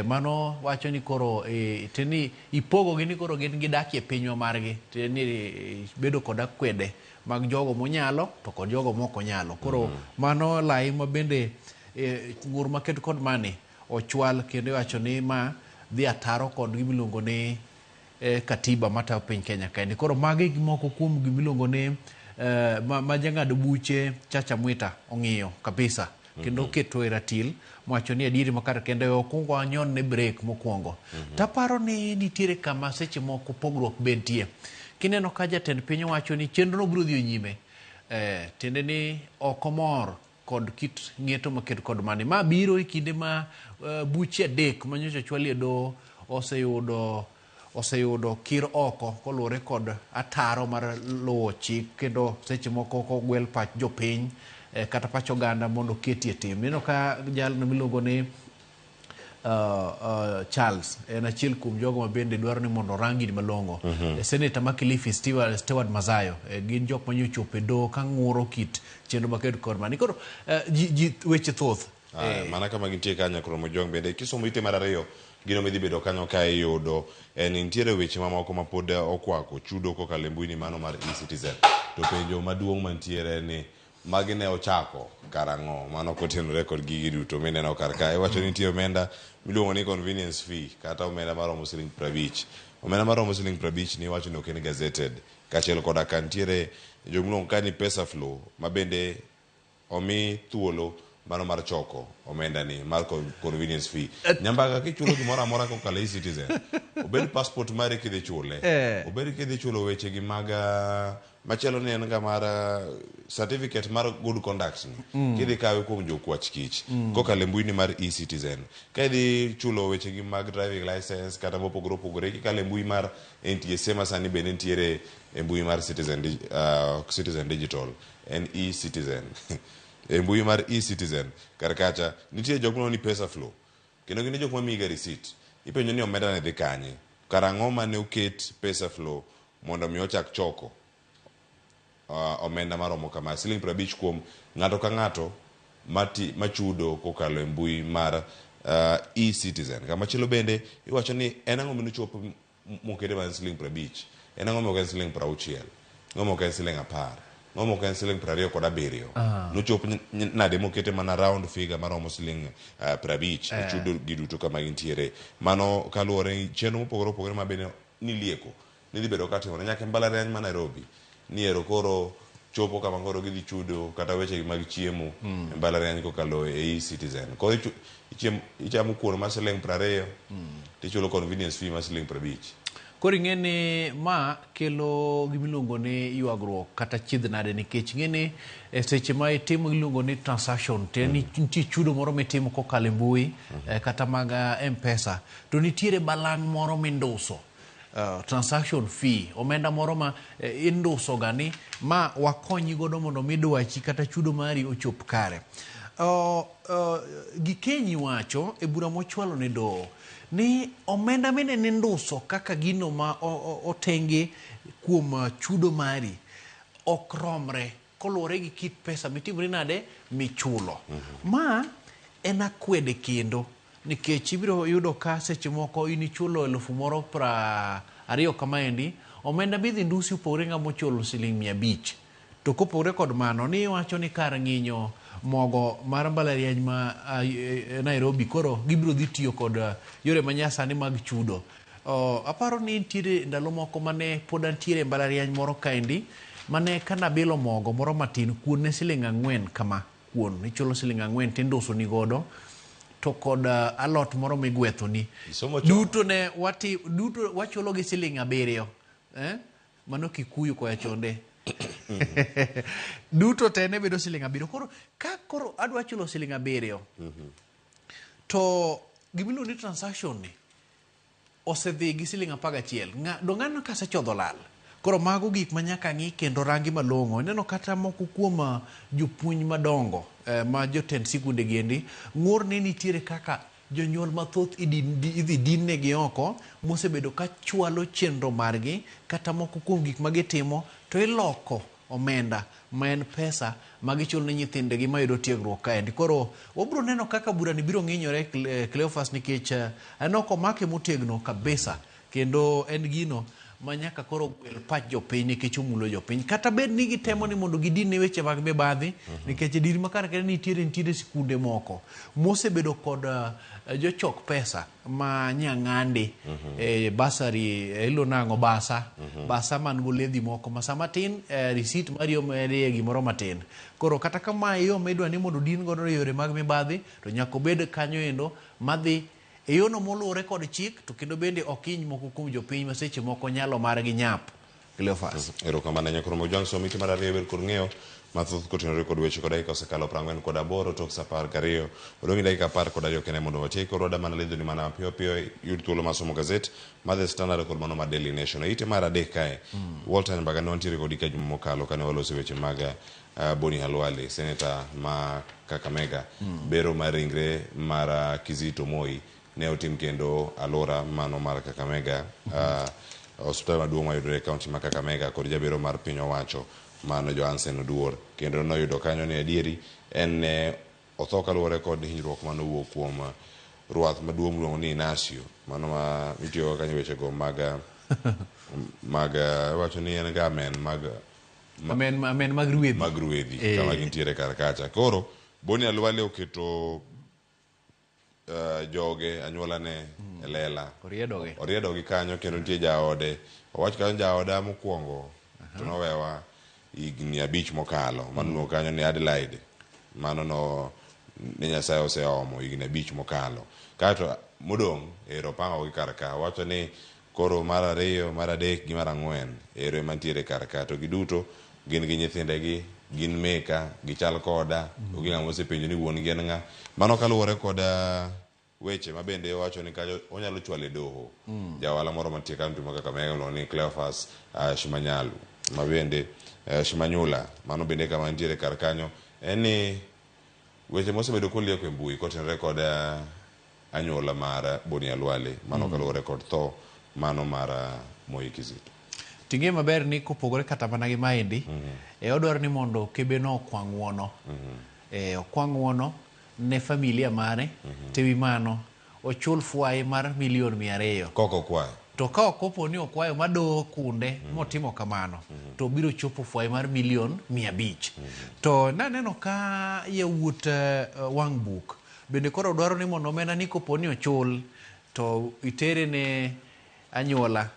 Mano wacho ni koro teni ipogo gi ni koro gin gidakie pinywa margi teni bedo kod akwede mag jogo monyalo to kod jogo mok onyalo. Koro mano lai ma bende ng'ur maket kod mani ochwal kendo iwacho ni ma dhi ataro kod gimiluongo ni katiba matayo piny Kenya kaendi. Koro magi moko kuom gimiluongo ni ma jang'ad buche Chacha Mwita ong'iyo kabisa kendo oketo e ratil mowacho ni adieri makare kendo okwongo wanyon ne break mokwongo. Taparo ni nitiere kama seche moko pogruok bentie. Kineno ka jatend piny owacho ni chenro no biro dhi nyime, tiende ni ok omor kod kit ng'eto maket kod mani. Ma biro e kinde ma buche 3 manyocha ochwali e doho oseyudo kir oko koluwore kod ataro mar luwo chik kendo seche moko kogwel pach jopiny kata pach oganda mondo oketie tim. Ineno ka jalno miluongo ni Charles en achiel kuom jogo ma bende dwaro ni mondo orang gini malong'o. Senator ma Kilifi Stewart Mazayo gin jok manyo ochopo e doho ka ng'uro kit chenro maket kod mani. Koro ji weche thoth. Mana kama gintie kanyo koro Mojong bende kisomo ite mar 2 gino midhi bedo kanyo ka iyudo en nitiere weche mamoko ma pod okwako chudo kokalo e mbui ni mano mar eCitizen. To penjo maduong' mantiere ni magi ne ochako karang'o mano kotenore kod gigi duto mineno kar ka. Iwacho ni nitie omenda miluongo ni convenience fee kata omenda maromo siling 50. Omenda maromo siling 50 ni iwacho ni ok en gazetted. Kaachiel koda ka nitiere jomiluongo ka ni pesa flow ma bende omi thuolo mano mar choko omenda ni mar convenience fee. Nyambaka kichulo gimoro amora kokalo eCitizen, obed passport mari kidhi chule, obed kidhi chulo weche gi mag machielo ni en ga mar certificate mar good conduct ni kidhi kawe kuom jokwach kich kokalo e mbui ni mar eCitizen. Ka idhi chulo weche gi mag driving license kata mopogore opogore kikalo e mbui mar NTSA ma sani bende nitiere e mbui mar Citizen Digital en eCitizen. E mbui mar eCitizen kar kacha nitie jok miluongo ni pesa flow kendo gin e jok mamiyi ga receipt. Ipenjo ni omenda ne dhi kanye, karang'o mane oket pesa flow mondo mi ochak choko omenda maromo kama siling 50 kuom ng'ato ka ng'ato machudo kokalo e mbui mar eCitizen. Kamachielo bende iwacho ni en ang'o manochopo mokete mana siling 50, en ang'o mok en siling 60, ang'o mok en siling 10, ang'o mok en siling 27. Nochop nade mokete mana round figure maromo siling 50 e chudo gi duto kama gintiere. Mano kaluwore gi chenro mopogore opogore ma bende nilieko ni dhi bedo katimore nyaka e mbalariany ma Nairobi ni ero koro chopo kama koro gidhi chudo kata weche mag chiemo e mbalariany kokalo e eCitizen. Koro ichamo kuon mar siling 20 tichulo convenience fee mar siling 50. Koro ing'e ni ma kelo gimiluongo ni ywagruok kata chiedh nade nikech ing'e ni e seche ma itimo iluongo ni transaction tiende ni nitie chudo moro mitimo kokalo e mbui kata mag M-Pesa to nitiere balang' moro minduso transaction fee omenda moro ma induso ga ni ma wakonyi godo mondo mi dwachi kata chudo mari ochop kare. Gikenyi wacho e bura mochwalo ne doho ni omenda minene induso kaka gino ma otenge kuom chudo mari ok romre koluwore gi kit pesa mitimori nade michulo. Ma en akwede kendo nikech ibiro yudo ka seche moko in ichulo 20,020 kamaendi omenda midhi ndusi opogore ng'ama ochulo siling 500. To kopogore kod mano ni iwacho ni kar ng'inyo mogo mar mbalariany ma Nairobi koro gibiro dhi tiyo kod yore manyasani mag chudo. Aparo ni nitiere ndalo moko mane pod antiere e mbalariany moro kaendi mane kanabilo mogo moro matin, kuon ne siling 4 kama, kuon ichulo siling 4 tinduso ni godo to kod alot moro migwethoni. Duto ne wati, duto wachulo gi siling 7. Mano Kikuyu koya chonde. Duto te ne bedo siling 7. Koro ka koro adwa chulo siling 7, to gimiluongo ni transaction ni osedhi gi siling 11. Do ng'ano kasechodho lal. Koro mago gik ma nyaka ng'i kendo rangi malong'o. Ineno kata moko kuom jopuonj madongo ma jotend sikunde giendi ng'ur ni nitiere kaka jonyuol mathoth idhi dinnegi oko mosebedo ka chwalo chenro margi kata moko kuom gik ma gitimo to iloko omenda ma en pesa ma gichulo ne nyithindegi mayudo tiegruok kaendi. Koro wabiro neno kaka burani biro ng'inyore Cleophas, nikech aneno komake motegno kabisa kendo en gino ma nyaka koro gwel pach jopiny nikech omulo jopiny. Kata bed ni gitemo ni mondo gidin ne weche mag mibadhi, nikech e dir ma kar kende nitiere sikunde moko mosebedo kod jochok pesa ma nyang'ande, basari, iluongo nang'o, basa, basa man goledhi moko ma sama tin receipt mari omedie gimoro matin. Koro kata kama yo midwa ni mondo odin godo yore mag mibadhi, to nyaka obed kanyo endo madhi e yono moluwore kod chik, to kendo bende ok hiny moko kuom jopiny ma seche moko nyalo margi nyap. Cleophas. Erokamano Nyakoro Mojwang', som ite mar ariyo ber kod ng'eyo mathoth kotenore kod weche kod dakika osekalo 48 tok sa 12. Odong' gi dakika 12 kende mondo watiek koro wada mana lidho ni mana piyo piyo yud thuolo mar somo gazet mar The Standard kod mano mar Daily Nation. E ite mar 3 kae, Walter Nyambaga ne wantiere kodi ka juma mokalo kane waloso weche mag Boni Khalwale, seneta ma Kakamega. Bero mar ringre mar Kizito Moi ne otim kendo alwora mano mar Kakamega, osiptal maduong' mayudore e kaunti ma Kakamega kod jabero mar piny owacho mano Johansen Oduor. Kendo noyudo kanyo ni adieri en ne otho kaluwore kod hinyruok manowuok kuom ruath maduong' miluongo ni Inacio, mano ma itiyogo kanyo wechego mag iwacho ni en ga amen mag amen mag ruedhi, mag ruedhi kama gintiere kar kacha. Koro Boni Khalwale oketo joge anyuolane e lela, oriedogi kanyo kendo nitie jaode. Owach kanyo jaoda mokwongo to nowewa higni 5 mokalo, mano iluongo kanyo ni Adelaide, mano no ne Nyasaye oseomo higni 5 mokalo. Kaeto modong' ero opango gi kar ka, owacho ni koro mar 2, mar 3 gi mar 4 ero ema nitiere kar ka, to giduto gin gi nyithindegi, gin meka, gichal koda, onge ng'ama osepenjo ni wuon gi en ng'a. Mano kaluwore kod weche ma bende owacho ni kanyo onyalo chwalo e doho. Jaohala moro mantie kaunti ma Kakamega iluongo ni Cleophas Shimanyalu, ma bende Shimanyula, mano bende kama nitiere kar kanyo, en ni weche mosebedo kolieko e mbui kotenore kod anyuola mar Boni Khalwale, mano kaluwore kod tho mano mar Moi Kizito. Ting'e maber ni kopogore kata mana gi maendi, odwaro ni mondo kebe no okwa ng'uono. Okwa ng'uono ne familia mare, to ewi mano ochul fwaye mar milion 200. Kok okwayo. To ka ok opo ni okwayo ma doho kunde motimo kamano, to biro chopo fwaye mar milion 500. To naneno ka yawuot wang' buk bende koro dwaro ni mondo omenda ni kopo ni ochul to itere ne anyuola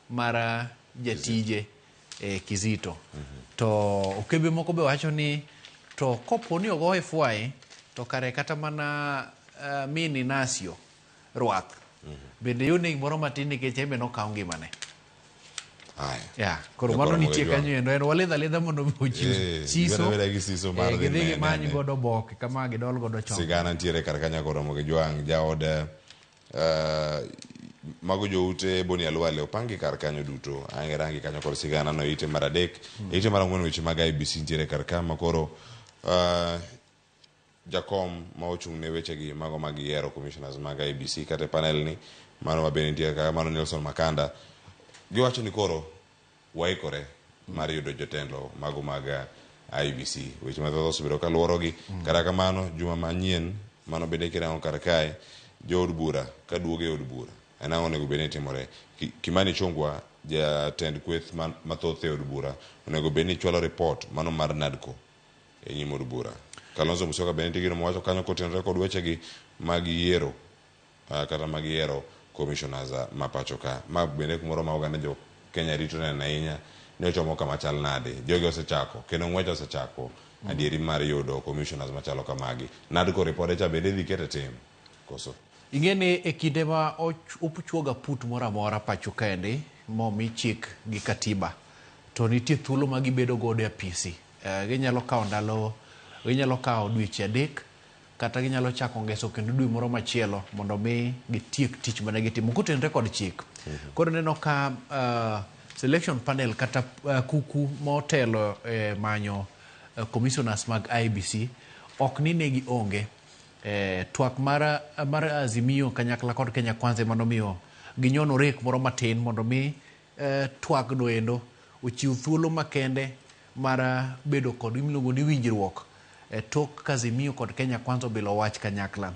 mar jatije Kizito. To okebe moko be wacho ni to kopo ni ogoye fwaye to kare kata mana min Inacio Rwath bende yone gimoro matin nikech en be nokawo ngimane. Aya. Koro mano nitie kanyo endo, en walidho alidha mondo ochiw siso. Gidhi gimany godo oboke kama gidol godo chon. Sigana nitiere kar kanyo koromo gi Jwang' jaod mago joute Boni Khalwale opangi kar kanyo duto. Ange rangi kanyo kod sigana no ite mar 3, ite mar 4 weche mag IBC nitiere kar ka ma koro jakom ma ochung' ne wechegi mago mag yiero commissioners mag IBC kata e panel ni mano ma bende nitiere kaka mano Nelson Makanda, giwacho ni koro waikore mar yudo jotelo mago mag IBC. Weche mathoth osebedo ka luorogi. Kata kamano juma manyien mano bende kirango kar kae jood bura ka duogo e od bura en ang'o onego bed ni timore. Kimani Ichung'wa jatend kweth mathoth e od bura onego bed ni chwalo report mano mar NADCO e nyim od bura. Kalonzo Musyoka bende nitie gino mowacho kanyo kotenore kod wechegi mag yiero kata mag yiero commissioners ma pacho ka. Ma bende kumoro ma oganda jo Kenya rito neno ahinya ni ochomo kama chal nade. Jogi osechako kendo ng'wech osechako adieri mar yudo commissioners machalo kamagi. NADCO ripode cha bende idhi ket e tim koso? Ing'e ni e kinde ma ochuoga put moro amora pacho kaendi momi chik gi katiba to nitie thuolo ma gibedo godo e apisi. Ginyalo kawo ndalo, ginyalo kawo dweche 3 kata ginyalo chako ngeso kendo dwe moro machielo mondo mi gitiek tich mane gitimo kotenore kod chik. Koro ineno ka selection panel kata kuku motelo e manyo commissioners mag IEBC ok ni ne gionge. Twak mar Azimio kanyakla kod Kenya Kwanza ema nomiyo ginyono rek moro matin mondo mi twak no endo ochiw thuolo makende mar bedo kod gimiluongo ni winjruok tok ka Azimio kod Kenya Kwanza obilo wach kanyakla.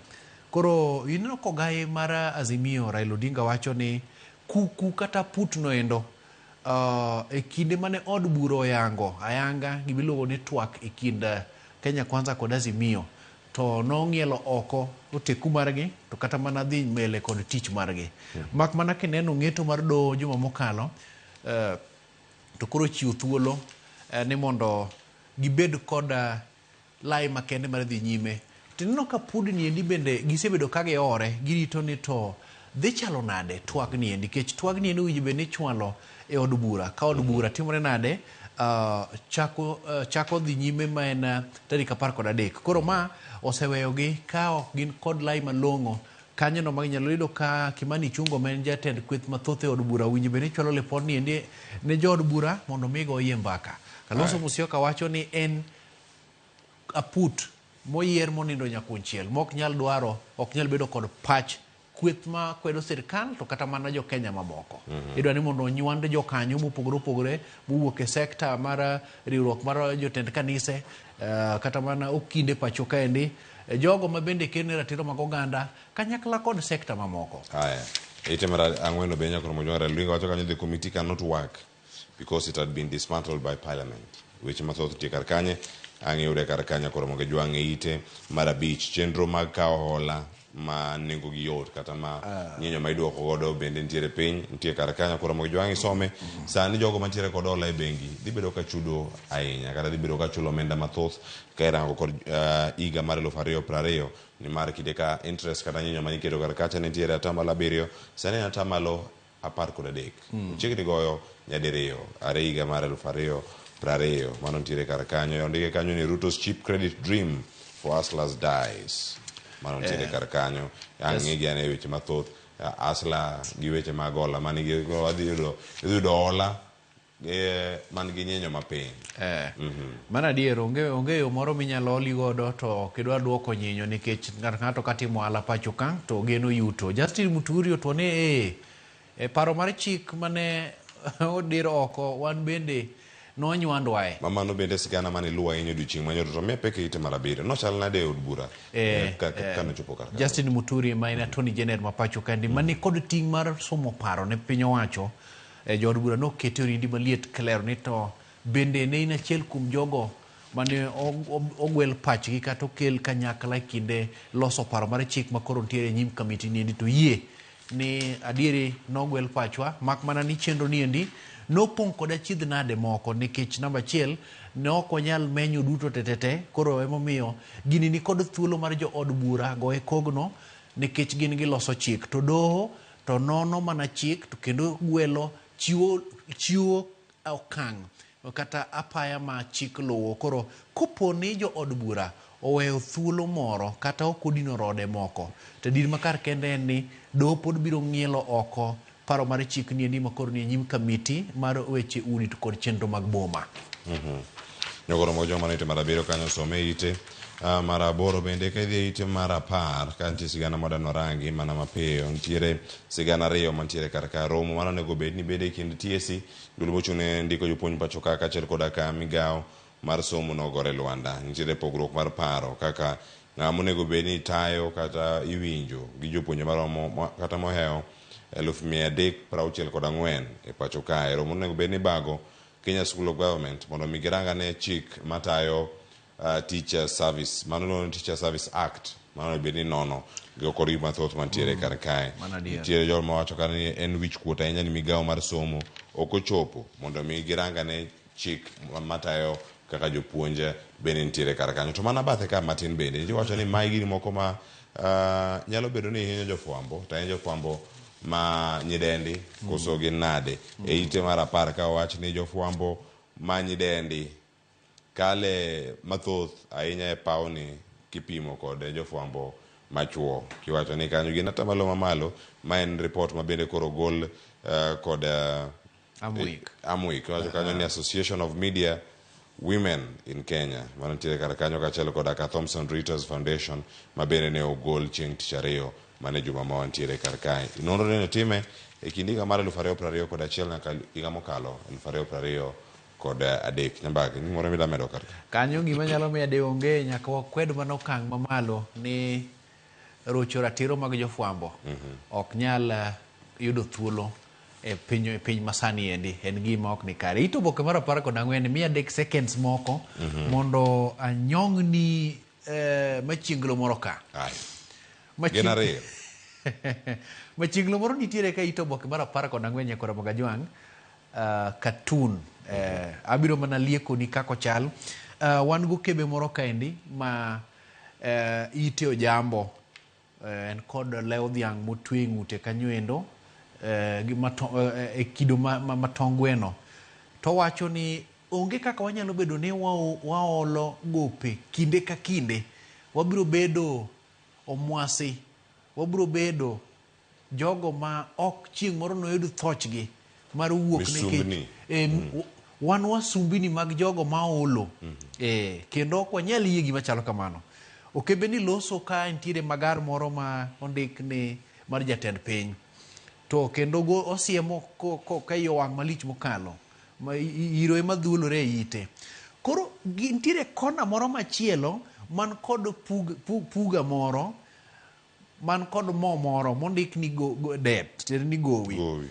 Koro ineno kogaye mar Azimio Raila Odinga wacho ni kuku kata put no endo e kinde mane od bura oyango ayanga gimiluongo ni twak e kind Kenya Kwanza kod Azimio to nong'ielo oko oteku margi to kata mana dhi mbele kod tich margi. Mak mana kineno ng'eto mar doho juma mokalo to koro chiwo thuolo ni mondo gibed kod lai makende mar dhi nyime. To ineno ka pudni endi bende gisebedo ka giore, girito ni to dhi chalo nade twagni endi, nikech twagni endi owinjo bed ni ichwalo e od bura. Ka od bura timore nade, chako dhi nyime ma en tarik 13. Koro ma oseweyogi ka ok gin kod lai malong'o kanyono ma ginyalo yudo ka Kimani Ichung'wa ma en jatend kweth mathoth e od bura owinjo bed ni chwalo lipodni endi ne jood bura mondo mi goyie mbaka. Kalonzo Musyoka wacho ni en aput moyier monindo nyakunchiel mok nyal dwaro, ok nyal bedo kod pach kweth ma kwedo sirkal to kata mana jo Kenya mamoko. Idwa ni mondo onywand jokanyo mopogore opogore mowuok e sekta mar riwruok mar jotend kanise, kata mana okinde pacho kaendi, jogo ma bende kedo ne ratiro mag oganda kanyakla kod sekta mamoko. Haya, ite mar 4 be nyakoro Mojwang' Raila Odinga wacho kanyo the committee cannot work because it had been dismantled by parliament. Weche mathoth nitie kar kanye, ang' iyude kar kanyo koro mondo ijwang' e ite mar 5 chenro mag kawo hola ma nengo gi yot kata ma nyinyo ma iduoko godo bende nitiere piny, nitie kar kanyo koro mondo ijwang' isome. Sani jogo mantiere kod hola e bengi dhi bedo ka chudo ahinya kata dhi bedo ka chulo omenda mathoth ka irango kod higa mar 2020 nimar kinde ka interest kata nyinyo ma iketo kar kacha nitiere 7%, sani en 13%. Ochiegni goyo nyadiriyo are higa mar 2020. Mano nitiere kar kanyo. Ondike kanyo ni Ruto's cheap credit dream for hustlers dies. Mano nitiere kar kanyo. Ang' ng'i ane weche mathoth hustler gi weche mag hola manigi wadhi yudo hola man gi nyinyo mapiny. Mano adier, onge yo moro minyalo holi godo to ok idwa duoko nyinyo nikech ng'ato katimo ohala pacho ka to ogeno yuto. Justin Muturi otwo ni paro mar chik mane odir oko wan bende nonywandwae. Mano bende sigana mane luwo ahinya odiochieng' manyoro to miya pek e ite mar 7. Nochal nade e od bura kanochopo kar kanyo? Justin Muturi ma en Attorney General ma pacho kaendi mani kod ting' mar somo paro ne piny owacho, jood bura nokete orindi maliet klero ni to bende ne in achiel kuom jogo mane ogwel pachgi kata okel kanyakla e kinde loso paro mar chik ma koro nitiere e nyim kamiti ni endi to yie ni adieri nogwel pachwa mak mana ni chenro ni endi nopong' kod achiedh nade moko nikech namba 1 ne ok wanyal menyo duto tetete. Koro emomiyo gini ni kod thuolo mar jo od bura goye kogno nikech gin giloso chik to doho to nono mana chik to kendo gwelo chiwo okang' kata apaya ma chik luwo. Koro kopo ni jo od bura oweyo thuolo moro kata ok odino rode moko to adier makar kende en ni doho pod biro ng'ielo oko paro mar chik ni endi makoro ni e nyim kamiti mar weche udi to kod chenro mag boma. Nyogoro mojo mano ite mar 7 kanyo some ite mar 8 bende ka idhi e ite mar 10 ka nitie sigana modano rangi mana mapiyo. Nitiere sigana 2 mantiere kar ka. Romo mano onego bed ni bede e kind TSC duol mochung' ne ndiko jopuonj pacho ka kaachiel koda ka migawo mar somo nogore lwanda. Nitiere pogruok mar paro kaka ng'ama onego bed ni tayo kata iwinjo gi jopuonje maromo kata mohewo 364,000 e pacho kae. Romo onego bed ni bago Kenya School of Government mondo mi girang ane chik matayo Teacher Service mano iluongo ni Teacher Service Act mano onego bed ni inono gi kod gik mathoth mantiere kar kae. Mano adier. Nitiere jok mawacho kata ni en wich kuot ahinya ni migawo mar somo ok ochopo mondo mi girang ane chik matayo kaka jopuonj bende nitiere kar kanyo. To mana bathe ka matin bende nitie wacho ni mae gini moko ma nyalo bedo ni hinyo jofwambo to ahinya jofwambo ma nyidendi koso gin nade. E ite mar apar ka owach ni jofwambo ma nyidendi kale mathoth ahinya e pawni kipimo kod jofwambo machuo. Kiwacho ni kanyo gin atamalo mamalo, ma en report ma bende koro ogol kod Amwik. Amwik. Kiwacho kanyo ni Association of Media Women in Kenya mano nitiere kar kanyo kaachiel koda ka Thomson Reuters Foundation ma bende ne ogol chieng' tich ariyo mane juma ma wantiere kar kae. Nonro ne otime e kind higa mar 2021 nyaka higa mokalo 2023. Nyambagi, ni moro mida medo kar ka? Kanyo gima nyalo miyo ade onge nyaka wakwed mana okang' mamalo ni rocho ratiro mag jofwambo ok nyal yudo thuolo e piny masani endi en gima ok ni kare. Ito oboke mar 14 miya 3 seconds moko mondo anyong'ni machienglo moro ka. Gin ariyo. Machienglo moro nitiere ka ito oboke mar 14 nyakora Mogajwang', cartoon. Abiro mana liekoni kaka ochal. Wan go kebe moro kaendi ma ite ojambo. En kod lew dhiang' motwe ng'ute kanyo endo, gi e kido ma tong gweno. To wacho ni onge kaka wanyalo bedo ni waolo gope kinde ka kinde. Wabiro bedo omwasi, wabiro bedo jogo ma ok chieng' moro noyud thochgi mar wuok nikech, Misumbni. wan wasumbini mag jogo ma olo. Kendo ok wanyal yie gima chalo kamano. Okebe ni loso ka nitiere magar moro ma ondik ni mar jatend piny. To kendo go osiemo ka iye owang' malich mokalo. Ma iro ema dhuolore e ite. Koro nitiere kona moro machielo man kod puga moro, man kod mo moro mondik ni debt, tiende ni gowi. Gowi.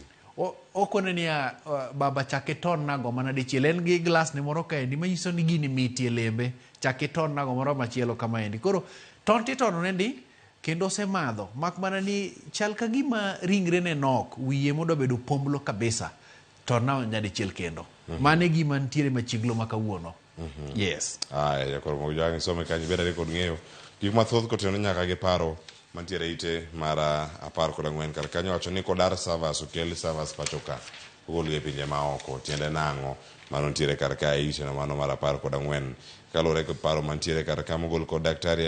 Okone niya, baba chak iton nago mana dichiel. En gi glas ne moro kaendi manyiso ni gini mitie lembe. Chak iton nago moro machielo kamaendi. Koro ton titono ne ndi kendo osemadho. Mak mana ni chal ka gima ringre ne nok, wiye modwa bedo pomblo kabisa. To na nyadichiel kendo. Mano e gima nitiere machieglo ma kawuono. Yes. Aya, jakoro mok jwang' isome kanyo bed kod ng'eyo. Gik mathoth kotenore nyaka gi paro mantiere ite mar 14 kar kanyo wacho ni kodar servers okel servers pacho ka. Ogol e pinje ma oko. Tiende nang'o? Mano nitiere kar ka e ite no mano mar 14. Kaluwore kod paro mantiere kar ka mogol kod Daktari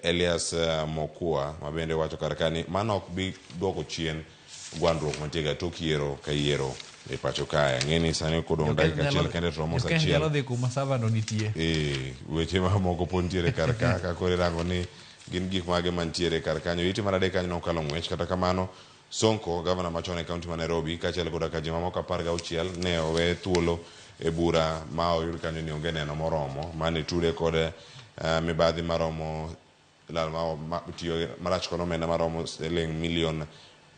Elias Mokua ma bende wacho kar ka ni mano ok bi duoko chien gwandruok mantie ga tok yiero ka yiero e pacho kae. Ang'e ni sani kodong' dakika achiel kende to romo sa Jokenya achiel. nyalo dhi kuma server no nitie. Weche mamoko pod nitiere kar ka, ka koro irango ni gin gik mage mantiere kar kanyo. Ite mar 3 kanyo nokalo ng'wech, kata kamano Sonko, gavana machon e kaunti ma Nairobi, kaachiel koda ka ji mamoko 16 ne owe thuolo e bura ma oyud kanyo ni onge neno moromo mane tude kod mibadhi maromo lal ma tiyo marach kod omenda maromo siling milion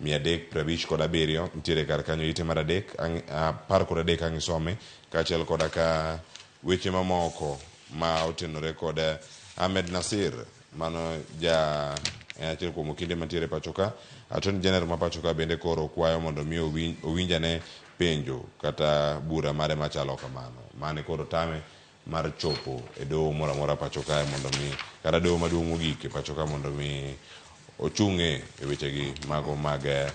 357 nitiere kar kanyo ite mar 13 ang' isome kaachiel koda ka weche mamoko ma otenore kod Ahmed Nasir mano ja en achiel kuom okinde mantiere pacho ka. Attorney General ma pacho ka bende koro kwayo mondo mi owinjane penjo kata bura mare machalo kamano mane koro tame mar chopo e doho moro amora pacho kae mondo mi kata doho maduong' mogik e pacho ka mondo mi ochung'e e wechegi mago mag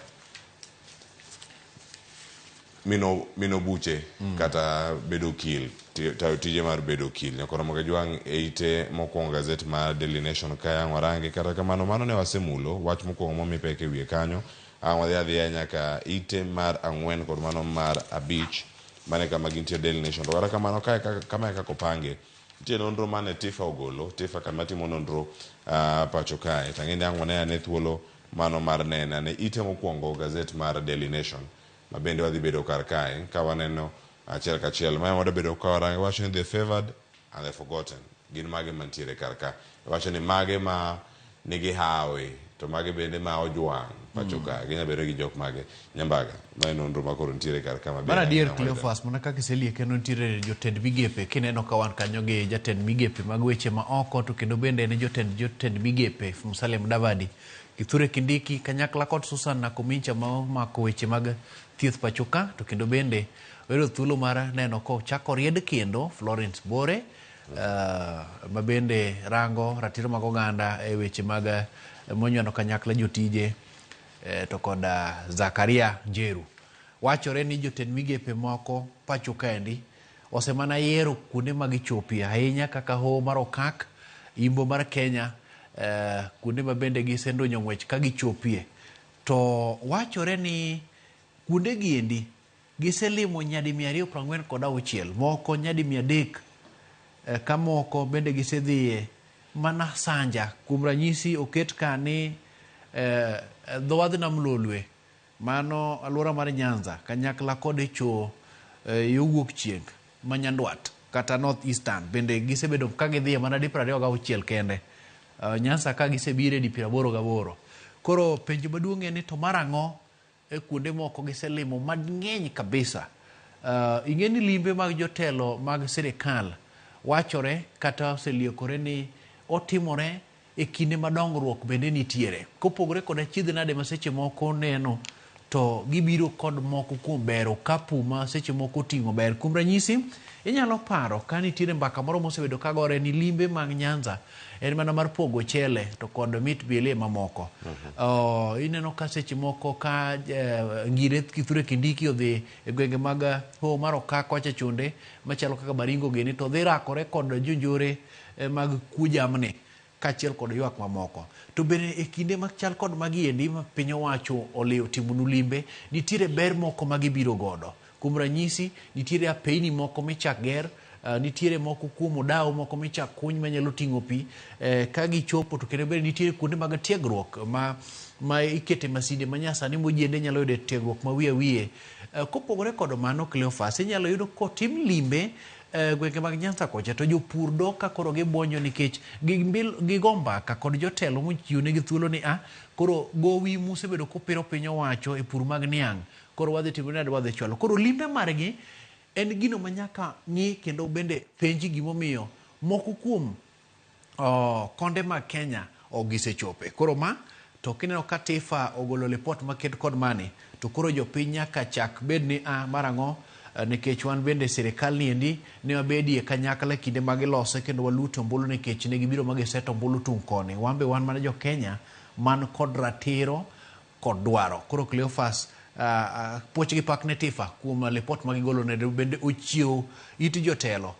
mino buche kata bedo okil, tayo tije mar bedo okil. Nyakoro Mogajwang' e ite mokwongo gazet mar Daily Nation ka ang' warange. Kata kamano mano ne wasemulo wach mokwongo momi pek e wiye kanyo. Ang' wadhi adhiya nyaka ite mar 4 kod mano mar 5 mane kama gintie Daily Nation. To kata kamano kae kama e kaka opange. Nitie nonro mane Tifa ogolo, Tifa kama timo nonro pacho kae. To ang'e ni ang' wane ane thuolo mano mar nene ane ite mokwongo gazet mar Daily Nation ma bende wadhi bedo kar kae ka waneno achiel kachiel. Mae wadwa bedo ka warange wacho ni the favored and the forgotten gin mage mantiere kar ka. Wacho ni mage ma nigi hawi To mage bende ma ojwang' pacho ka ginya bedo gi jok mage Nyambaga. Ma en nonro ma koro nitiere kar ka maber. Mar adier ahinya ma Cleophas, mana kaka iselieke no nitiere jotend migepe kineno ka wan kanyo gi jatend migepe mag weche ma oko to kendo bende en jotend jotend migepe Musalia Mudavadi, Kithure Kindiki kanyakla kod Susan Nakumincha ma omako weche mag thieth pacho ka to kendo bende oyudo thuolo mar neno kochako ried kendo Florence Bore ma bende rango ratiro mag oganda e weche mag monywando kanyakla jotije to kod Zakaria Njeru. Wachore ni jotend migepe moko pacho kaendi osemana yiero kuonde ma gichopie ahinya kaka Hoho mar Okak, Imbo mar Kenya, kuonde ma bende gisendonyo ng'wech ka gichopie. To wachore ni kuonde giendi giselimo nyadi 246, moko nyadi 300, ka moko bende gisedhiye mana Sanja. Kuom ranyisi oket ka ni dho wadh Nam Lolwe, mano alwora mar Nyanza, kanyakla kod e cho yo wuok chieng' ma Nyandwat kata North Eastern bende gisebedo ka gidhiye mana di 26 kende. Nyanza ka gisebire di 88. Koro penjo maduong' en ni to mar ang'o e kuonde moko giselimo mang'eny kabisa. Ing'e ni limbe mag jotelo mag sirikal wachore kata oseliekore ni otimore e kinde ma dongruok bende nitiere. Kopogore kod achiedh nade ma seche moko neno to gibiro kod moko kuom bero okapu ma seche moko oting'o ber. Kuom ranyisi, inyalo paro ka nitiere mbaka moro mosebedo kagore ni limbe mag Nyanza en mana mar pogo chele to kod mit bielie mamoko. Ineno ka seche moko ka Ngire Kithure Kindiki odhi e gwenge mag Hoho mar Okak kocha chonde machalo kaka Baringo gini to dhi rakore kod jonjore mag kuo jamni kaachiel kod ywak mamoko. To bende e kinde machal kod magi endi ma piny owacho oliwo timonu limbe, nitiere ber moko ma gibiro godo. Kuom ranyisi, nitiere apeyni moko michak ger, nitiere moko kuom odawo moko michak kuny manyalo ting'o pi. Ka gichopo to kendo bende nitiere kuonde mag tiegruok ma ikete masinde manyasani mojende nyalo yude tiegruok ma wiye wiye. Kopogore kod mano, Cleophas, inyalo yudo kotim limbe gwenge mag Nyanza kocha to jopur dok ka koro gibuonjo nikech gigo mbaka kod jotelo mochiwo negi thuolo ni a koro gowi musebedo kupiro piny owacho e pur mag niang' koro wadhi timo nade wadhi chwalo. Koro limbe margi en gino ma nyaka ng'i kendo bende penji gimomiyo moko kuom konde mag Kenya ok gisechope. Koro ma to kineno ka TIFA ogolo lipot maket kod mani to koro jopiny nyaka chak bed ni a mar ang'o nikech wan bende sirikal ni endi ne wabedie kanyakla kinde ma gilose kendo waluto ombulu nikech ne gibiro ma giseto ombulu tung' koni. Wan be wan mana jo Kenya man kod ratiro kod dwaro. Koro Cleophas puoch gi pak ne TIFA kuom lipot ma gigolo ne bende ochiewo it jotelo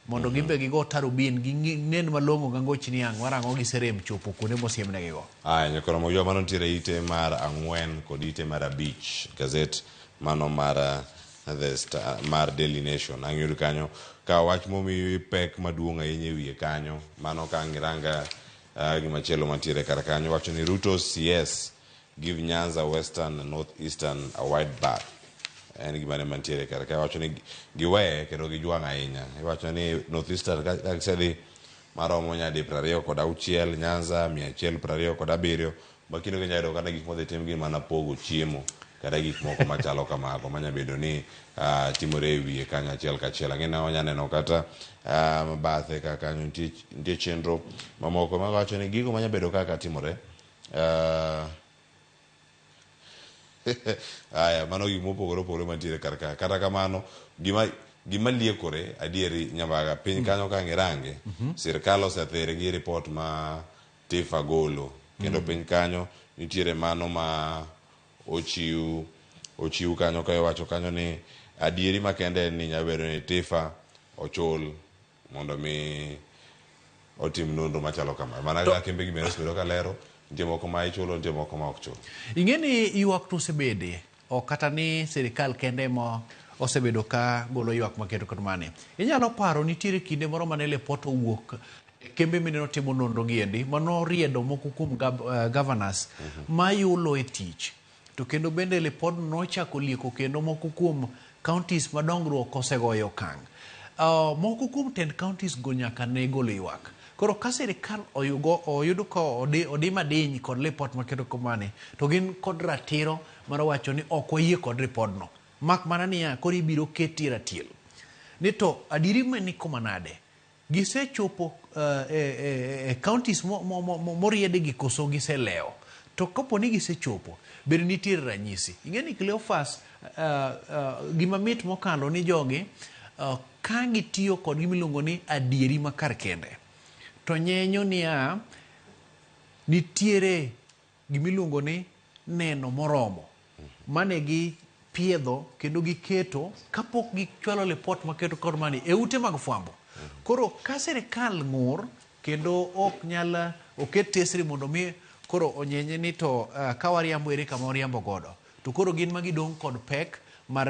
mondo gimbe gigo tarubin ginen malong'o gangoch niang' mar ang'o giserem chopo kuonde mosiemnegigo. Aya, nyakoro moywa mano nitiere ite mar 4 kod ite mar 5 gazet mano mar The Star, mar Daily Nation. Ang' yud kanyo ka wach momi pek maduong' ahinya e wiye kanyo. Mano ka ang' iranga gimachielo mantiere kar kanyo wacho ni Ruto CS give Nyanza, Western and North Eastern a wide berth. En gima ne mantiere kar ka wacho ni giweye kendo gijwang' ahinya. Iwacho ni North Eastern ka gisedhi maromo nyadi 26, Nyanza 127, ma kinde ginyalo yudo kata gik modhi tim gin mana pogo chiemo kata gik moko machalo kamago manya bedo ni timore e wiye kanyo achiel kachiel. Ang'e ni wanya neno kata bathe ka kanyo nitie chenro mamoko mawacho ni gigo manya bedo kaka timore. Aya, mano gik mopogore opogore mantiere kar ka. Kata kamano, gima liekore adieri Nyambaga piny kanyo ka ngirange, sirkal osethere gi report ma TIFA golo. Kendo piny kanyo nitiere mano ma ochiw kanyo ka iwacho kanyo ni adieri makende en ni nyalo bedo ni TIFA ochul mondo mi otim nonro machalo kama. Mana kaka kembe gi bende osebedo ka lero, nitie moko ma ichulo, nitie moko ma ok chul. Ing'e ni ywak to osebede, ok kata ni sirikal kende ma osebedo ka golo ywak maketo kod mane. Inyalo paro nitiere kinde moro mane lipot owuok kembe mineno timo nonro gi endi manoriedo moko kuom governors mayulo e tich. To kendo bende lipod nochako lieko kendo moko kuom counties ma dongruok osegoyo okang'. Moko kuom tend counties go nyaka ne golo ywak. Koro ka sirikal oyugo oyudo ka odi, odi madiny kod lipot maketo kamani to gin kod ratiro mar wacho ni ok wayie kod ripodno. Mak mana niya koro ibiro ketie ratiel. Ni to adieri ni kuma nade? Gisechopo e counties moriede gi koso giselewo? To kapo ni gisechopo, bende nitiere ranyisi. Ing'e ni Cleophas gima mit mokalo ni jogi ka gitiyo kod gima iluongo ni adieri makar kende to nyenyo niya nitiere gima iluongo ni neno moromo mane gi piedho kendo giketo kapok gichwalo lipot maketo kod mani e ute mag fwambo. Koro ka sirikal ng'ur kendo ok nyal oket tesri mondo mi koro onyenye ni to ka wariambo ere kama wariambo godo. To koro gin ma gidong' kod pek mar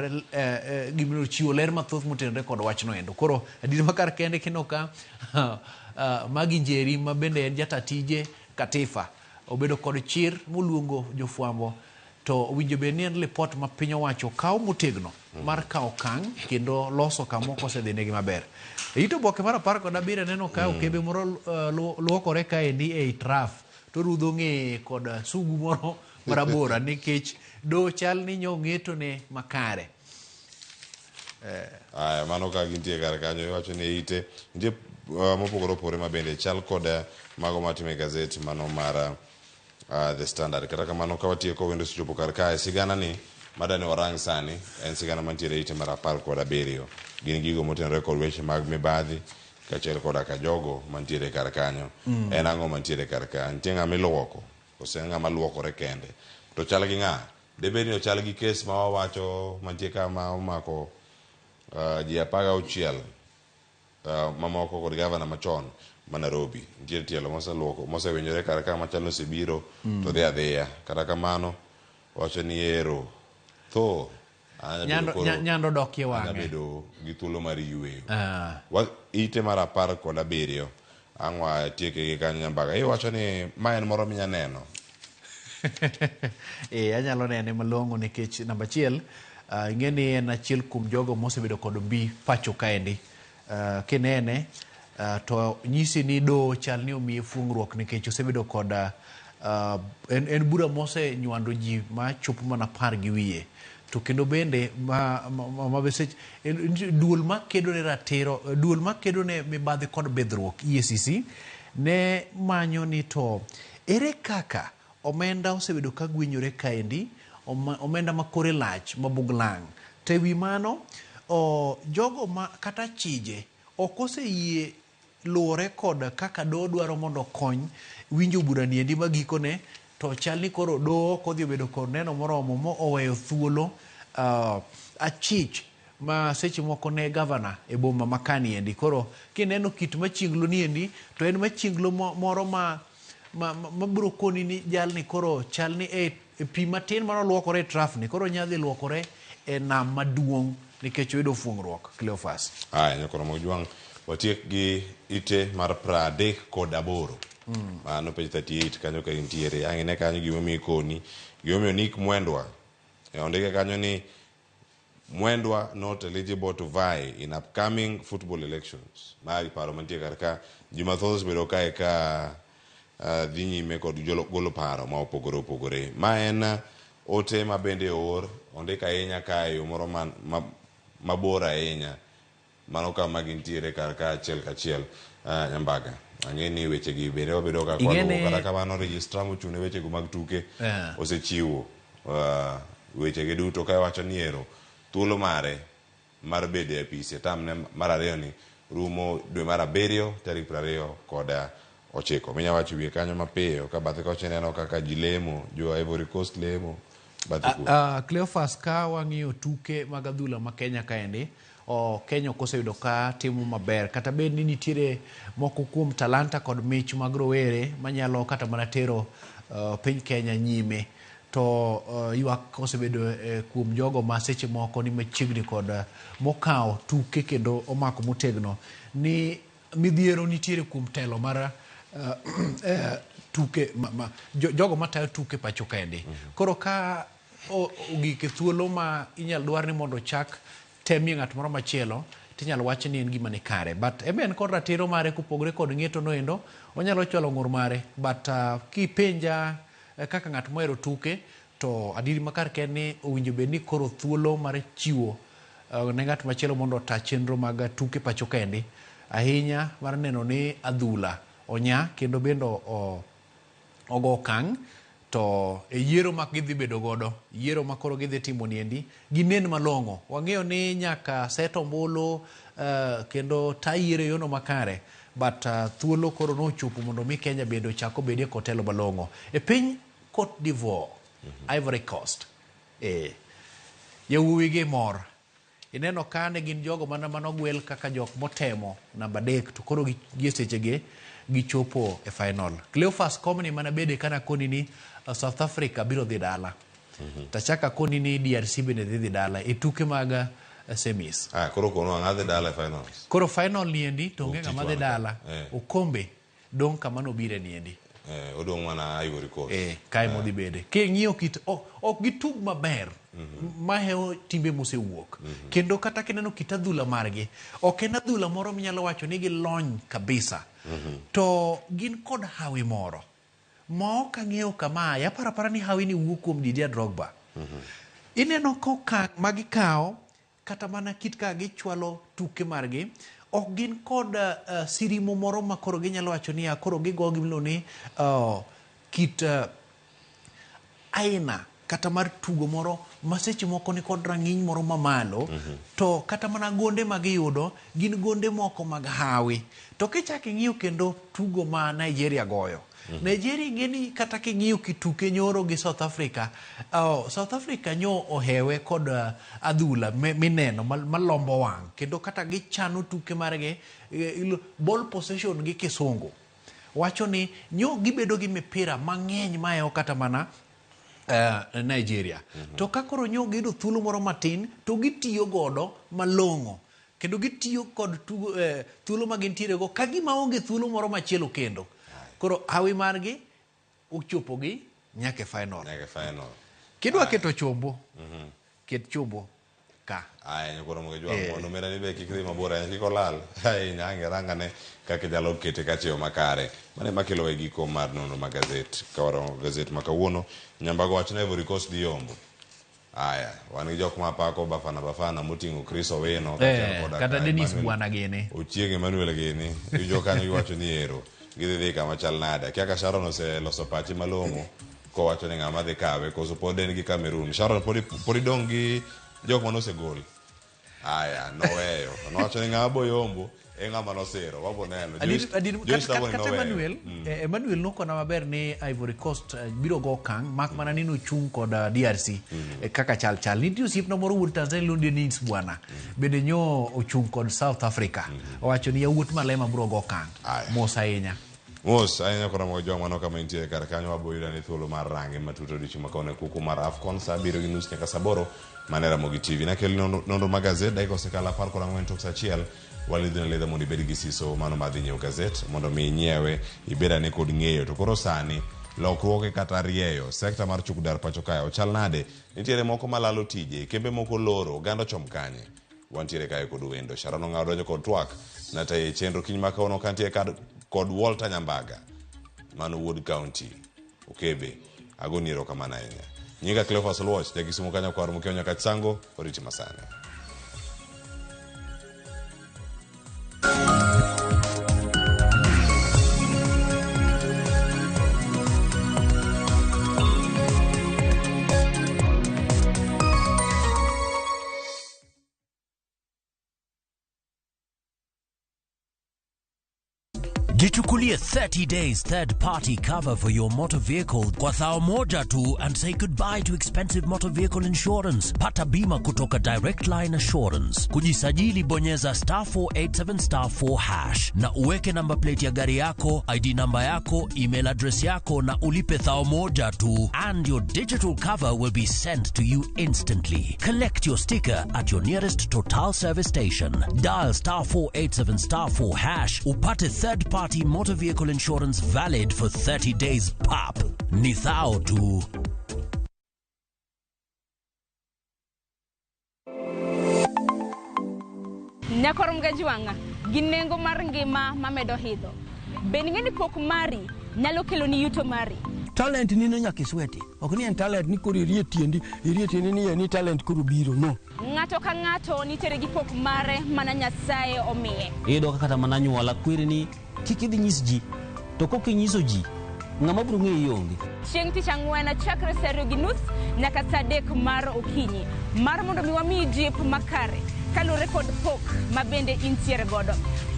gimiro chiwo ler mathoth motenore kod wachno endo. Koro adier makar kende kineno ka Maggie Njeri ma bende en jata tije Katifa obedo kod chir moluongo jofwambo to owinjo bed ni en lipot ma piny owacho kawo motegno mar kawo okang' kendo loso kama ok osedhi negi maber. E it oboke mar 17 aneno ka okebe moro luokore kaendi ei traf to rudho ng'eye kod sugu moro marabora nikech do chal ni nyo ng'etone makare. Aya, mano ka gintie kar kanyo iwacho ni ite nitie mopogore opogore ma bende chal kod mago matime e gazet mano mar The Standard. Kata kamano ka watieko wendo osechopo kar kae, sigana ni madani warang sani en sigana mantiere ite mar 17. Gin gigo motenore kod weche mag mibadhi kaachiel koda ka jogo mantiere kar kanyo. En ang'o mantiere kar ka? Nitie ng'ama iluoko kose en ng'ama luokore kende? To chal gi ng'a? Debed ni ochal gi kes ma wawacho mantie ka ma omako ji 16 mamoko kod gavana machon ma Nairobi. Nitie tielo moseluoko mosewinjore kar ka machal ni osebiro to dhi adhiya. Kata kamano wacho ni ero tho Nyando dokie wang'e. Anya bedo gi thuolo mar yueyo. Ite mar 17 ang' watieke gi kanyo Nyambaga. Iwacho ni ma en moro minya neno. Anyalo nene malong'o nikech namba 1 ing'e ni en achiel kuom jogo mosebedo kod mbi pacho kaendi. Kinene to nyisi ni do chal ni omiye fuong'ruok nikech osebedo kod en bura mosenywando ji machopo mana 10 gi wiye. To kendo bende duol makedo ne ratiro, duol makedo ne mibadhi kod bidhruok EACC ne manyo ni to ere kaka omenda osebedo ka gwenyore kaendi, omenda ma kore lach mabug lang'. To ewi mano, jogo ma kata chije ok oseyie luwore kod kaka doho dwaro mondo okony winjo bura ni endi ma gikone to chal ni koro doho ok odhi obedo kod neno moromo mo oweyo thuolo achich ma seche moko ne gavana e boma ma kani endi. Koro kineno kit machinglo ni endi to en machinglo moro ma biro koni ni jalni koro chal ni e pi matin mano luokore e traf ni koro nyadhi luokore e nam maduong' nikech oyudo fuong'ruok. Cleophas. Aya, nyakoro Mojwang' watiek gi ite mar 38. Mano page 38 kanyo ka intiere. Ang' ine kanyo gimomiyo ikoni. Gimomiyo Nick Mwendwa. Ondike kanyo ni Mwendwa not eligible to vie in upcoming football elections. Ma paro mantie kar ka. Ji mathoth osebedo kae ka dhi nyime kod golo paro ma opogore opogore. Ma en ote ma bende oor, ondik ahinya kae yo moro mabor ahinya. Mano kama gintiere kar ka achiel kachiel. Nyambaga. Ang'e ni wechegi bende wabedo ka kwaluwo. Kata kamano registrar mochung' ne wechego mag tuke osechiwo wechege duto ka wacho ni ero thuolo mare mar bedo e apis e tam ne mar 2 ni rumo dwe mar 7 tarik 29. Minya wacho wiye kanyo mapiyo ka bathe kocha ineno kaka ji lemo, jo Ivory Coast lemo bathe kuno. Cleophas, ka wang'iyo tuke mag adhula ma Kenya kaendi, Kenya ok oseyudo ka timo maber kata bed ni nitiere moko kuom talanta kod mich mag rowere manyalo kata mana tero piny Kenya nyime. To ywak osebedo kuom jogo ma seche moko ni machiegni kod mokawo tuke kendo omako motegno ni midhiero nitiere kuom telo mar tuke jogo matayo tuke pacho kaendi. Koro ka ogik e thuolo ma inyal dwar ni mondo ochak temie ng'at moro machielo tinyalo wach ni en gima ni kare. But ebe en kod ratiro mare kopogore kod ng'eto noendo, onyalo chwalo ng'ur mare. But kipenja kaka ng'at mohero tuke, to adieri makar ka en ni owinjo bed ni koro thuolo mar chiwo ne ng'at machielo mondo ota chenro mag tuke pacho kaendi, ahinya mar neno ni adhula onya kendo bende ogo okang' to e yiero ma gidhi bedo godo, yiero ma koro gidhi timo niendi, ginen malong'o. Wang'eyo ni nyaka set ombulu kendo ta yiero e yono makare, but thuolo koro nochopo mondo mi Kenya bende ochak obedie kotelo malong'o. E piny Cote d'Ivoire, Ivory Coast, yawuowi gi mor. Ineno ka ne gin jogo mana manogwel kaka jok motemo namba 3 to koro gi sechegi gichopo e final. Cleophas Komni mana bede kana koni ni South Africa biro dhi dala. Tachaka koni ni DRC bende dhi dala e tuke mag semis. Koro kono ang'a dhi dala e finals. Koro final niendi to onge ng'ama dhi dala. Okombe dong' kama nobire niendi. Odong' mana Ivory Coast. Kae modhi bede. King'iyo kit ok gitug maber. Mahewo timbe mosewuok. Kendo kata kineno kit adhula margi, ok en adhula moro minyalo wacho ni gilony kabisa. To gin kod hawi moro ma ok ang'eyo kama aparo apara ni hawi ni wuok kuom Didier Drogba. Ineno kokang' ma gikawo kata mana kit kaka gichwalo tuke margi, ok gin kod sirimo moro ma koro ginyalo wacho ni koro gigo gimiluongo ni kit aina kata mar tugo moro ma seche moko ni kod rang'iny moro mamalo, to kata mana gonde ma giyudo gin gonde moko mag hawi. To kichako ing'iyo kendo tugo ma Nigeria goyo, Nigeria ing'e kata king'iyo kituke nyoro gi South Africa, South Africa nyo ohewe kod adhula mineno malombo wang', kendo kata gichano tuke margi ball possession gi kisungu wacho ni nyo gibedo gi mipira mang'eny mahewo kata mana Nigeria. To ka koro nyo giyudo thuolo moro matin to gitiyo godo malong'o, kendo gitiyo kod thuolo ma gintiere go ka gima onge thuolo moro machielo kendo. Koro hawi margi ochopo gi nyaka e final. Nyaka e final. Kidwa keto chombo, ket chombo ka. Aya, nyakoro mondo jwang' mondo omera ni be kik dhi mabor ahinya, kik olal ahinya, ang' irangane kaka inyalo kete kachiwo makare. Mano ema kelo e giko mar nonro mag gazet. Ka warango gazet ma kawuono, Nyambago wacho ni Ivory Coast dhi yombo. Aya, wan gi jok ma pako Bafana Bafana moting'o Chris Owino kaachiel koda kata ka Dennis Emmanuel Bwana gini. Ochieng' Emmanuel gini. Iwinjo kanyo giwacho ni ero gidhi dhi kama chal nade. Akia ka Sharon oseloso pache malong'o kowacho ni ng'ama dhi kawe, koso pod en gi Cameroon. Sharon pod idong' gi jok mane osegol. Aya, noweyo. Nowacho ni ng'ama boyombo e ng'ama nosiro. Wabo neno. Joyce Tabone Kata noweyo. Emmanuel nokona maber ni Ivory Coast biro go okang' mak mana ni nochung' kod DRC kaka chal chal. Nitie osiepna moro wuod Tanzania iluongo ni Dennis Bwana. Bende nyo ochung' kod South Africa. Owacho ni yawuot Malema biro go okang'. Mos ahinya. Mos ahinya koro mogo jwang' mano kama intie kar kanyo wabo yudo ni thuolo mar range matut odiochieng' ma kawuono e kuku mar AFCON saa 7:30 nyaka saa 8 mana e Ramogi TV. Nakel nonro mag gazet dakika osekalo 14 tok saa 1 walidhi na lidha mondo ibed gi siso mano mar dhi nyiewo gazet mondo mi inyiewe ibed ane kod ng'eyo. To koro sani lokruoge kata rieyo sekta mar chuk dar pacho kae ochal nade? Nitiere moko malalo tije, kembe moko loro, oganda ochom kanye? Wantiere kae kod wendo. Sharon Ong'awo donjo kod twak nataye chenro kiny ma kawuono kantie kod Walter Nyambaga mano wuod county Okebe. Agoni erokamano ahinya. Nyinga Cleophas Oluoch, jakisumu kanyo kwar mokiewo nyaka Chango, oriti masani. Jichukulie 30 days third party cover for your motor vehicle kwa thao moja tu and say goodbye to expensive motor vehicle insurance. Pata bima kutoka Direct Line Assurance. Kujisajili bonyeza star 487 star 4 hash na uweke number plate ya gari yako, ID namba yako, email address yako na ulipe thao moja tu and your digital cover will be sent to you instantly. Collect your sticker at your nearest Total service station. Dial star 487 star 4 hash upate third party motor vehicle insurance valid for 30 days pap. Ni thao tu. Nyakor Mgajwang'a gi nengo mar ngima mamedo hidho. Bende ing'e ni pok mari nyalo keloni yuto mari? Talent ni no nyaka isweti. Ok ni en talent ni koro irie tiendi, irie tiendi ni ni talent koro biro, no. Ng'ato ka ng'ato nitiere gi pok mare mana Nyasaye omiye. Iyudo ka kata mana anyuola kweri ni kik idhi nyis ji. To kok inyiso ji, ng'ama biro ng'eyi onge. Chieng' tich ang'wen chakre saa 2:30 nyaka saa 3 mar okinyi mar mondo mi wamiyi jip makare kaluwore kod pok ma bende intiere godo.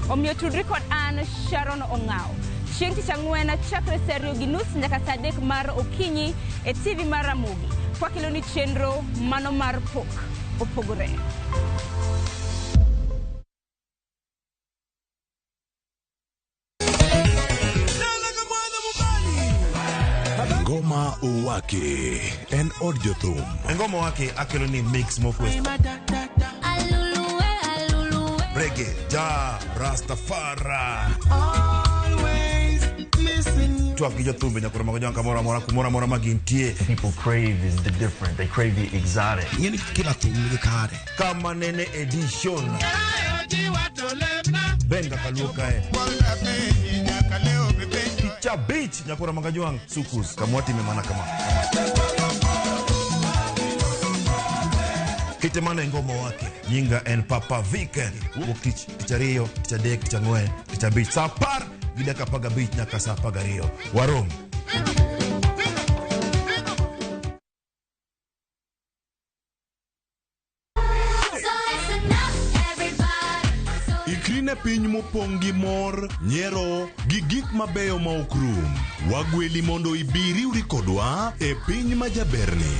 Omiyo tudri kod an Sharon Ong'aw. Chieng' tich ang'wen chakre saa 2:30 nyaka saa 3 mar okinyi e TV mar Ramogi. Kwakeloni chenro mano mar pok opogore. Ngoma Owake en od jothum. Ngoma Owake akelo ni mix mokwe. Reggae, ja, Rastafari. Twak gi jothumbe nyakoro mago jwanka moro amora kumoro amora ma gintie. People crave is the different. They crave the exotic. Ing'eni kila thum nigi kare. Kama nene edition. Benga kaluo kae. Picha beach nyakoro mago jwang' sukus kamwatime mana kama. Kite mana e Ngoma Owake. Nyinga en Papa Viken. Wuok tich, tich ariyo, tich adek, tich ang'wen, tich abich. Saa 10:15 nyaka saa 12. Warom. Ikri ne piny mopong' gi mor, nyiero, gi gik mabeyo ma ok rum. Wagweli mondo ibi riwri kodwa e piny ma jaberni.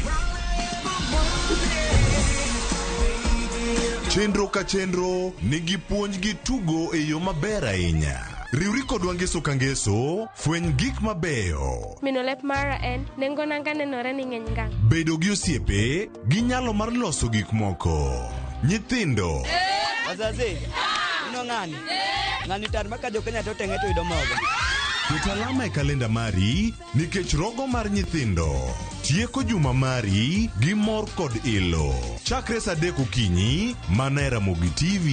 Chenro ka chenro nigi puonj gi tugo e yo maber ahinya. Riwri kodwa ngeso ka ngeso, fweny gik mabeyo. Mino lep mara en, nengo nanga nenore ni ng'eny ngang'. Bedo gi osiepe gi nyalo mar loso gik moko. Nyithindo. Wazazi, ino ng'ani? Ng'ani tar maka jo Kenya to teng'e to yudo mogo. Ket alama e kalenda mari nikech rogo mar nyithindo. Tieko juma mari gi mor kod ilo. Chakre saa 3 okinyi, mana e Ramogi TV.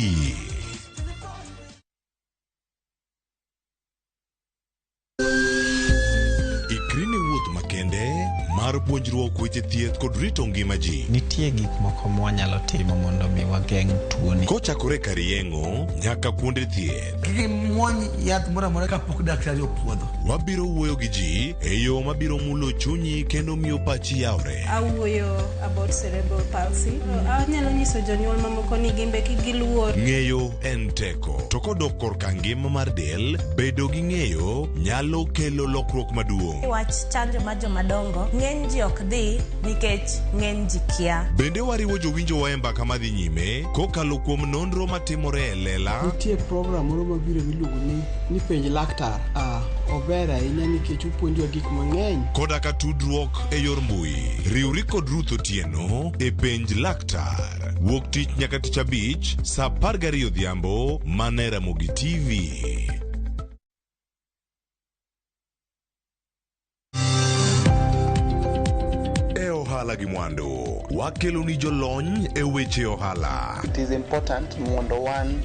Ikri ne wuoth makende mar puonjruok weche thieth kod rito ngima ji. Nitie gik moko mwanyalo timo mondo mi wageng' tuoni. Kochakore kar yeng'o nyaka kuonde thieth. Kik imuony yath moro amora kapok daktari opuodho. Wabiro wuoyo gi ji e yo mabiro mulo chunyi kendo miyo pachi yawre. Awuoyo about cerebral palsy. Anyalo nyiso jonyuol mamoko ni gimbe kik giluor. Ng'eyo en teko. To kodok korka ngima mar del, bedo gi ng'eyo nyalo kelo lokruok maduong'. Wach chanjo mar jomadongo, ng'eny ji ok dhi nikech ng'eny ji kia. Bende wariwo jowinjowa e mbaka madhi nyime kokalo kuom nonro matimore e lela. Nitie program moro mabiro miluongo ni penj laktar. Ober ahinya nikech opuonjwa gik mang'eny. Koda ka tudruok e yor mbui. Riwri kod Ruth Otieno e penj laktar. Wuok tich nyaka tich abich saa 12 odhiambo mana e Ramogi TV. E ohala gi mwandu, wakeloni jolony e weche ohala. It is important mondo wan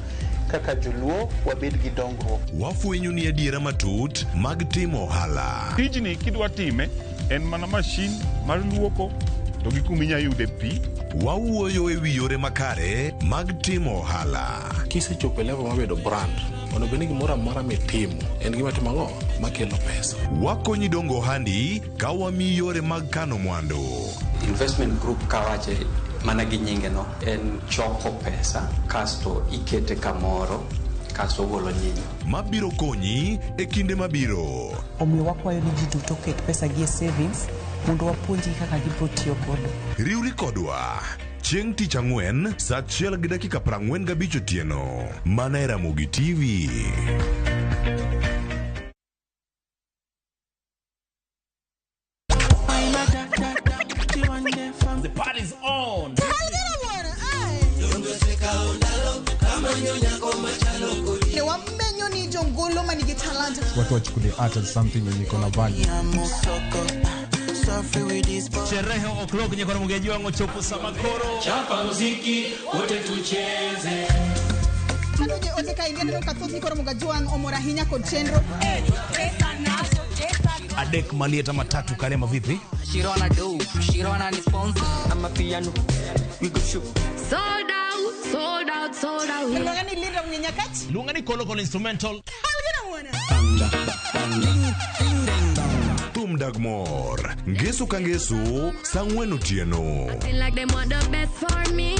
kaka joluo wabed gi dongruok. Wafwenyo ni adiera matut mag timo ohala. Tijni kidwa time en mana mashin mar luoko to gi kuma inyalo yude pi. Wawuoyo e wi yore makare mag timo ohala. Kisechopo e level mar bedo brand, onego bed ni gimoro amora mitimo en gima timo ang'o makelo pesa. Wakonyi dongo ohandi ka wamiyi yore mag kano mwandu. Investment group kawache mana gi nyinge no en choko pesa kasto ikete kamoro kasto ogolo nyinyo. Mabiro konyi e kinde mabiro. Omiyo wakwayo ni ji duto oket pesa gi e savings mondo wapuonjgi kaka gibiro tiyo godo. Riwri kodwa chieng' tich ang'wen saa 1:45 otieno mana e Ramogi TV. The party's on. Ne wamenyo ni jongolo manigi talanta. Watu wachukulie art as something yenye iko na value. Sherehe o'clock nyakoro mugeji wangu chopo sama koro. Chapa muziki wote tucheze. Kadonjo e ote kaendi aneno ka thoth nyikwa Ramogi Ajwang' omor ahinya kod chenro. Adek maliet ama tatu kare ama vipi? Shirona do, Shirona ni sponsor. I'm a piano. We go shoot. Sold out, sold out, sold out. Iluonga ni Linda Mnyenyakach. Luonga ni Kolo Kolo Instrumental. Thum dag mor. Ngeso ka ngeso, saa ang'wen otieno. Acting like they want the best for me.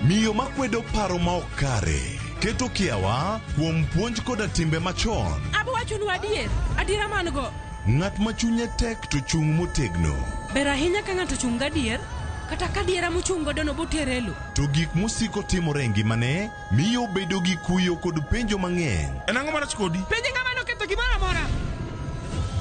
Miyo makwedo paro ma ok kare keto kiawa kuom puonj koda timbe machon. Abo wachonu adier, adiera man go. Ng'at ma chunye tek to chung' motegno. Ber ahinya ka ng'ato ochung' gadier, kata ka adiera mochung' godo no botere e lo. To gik mosiko timore e ngimane miyo obedo gi kuyo kod penjo mang'eny. En ang'o marach kodi? Penje ng'ama noketho gimoro amora.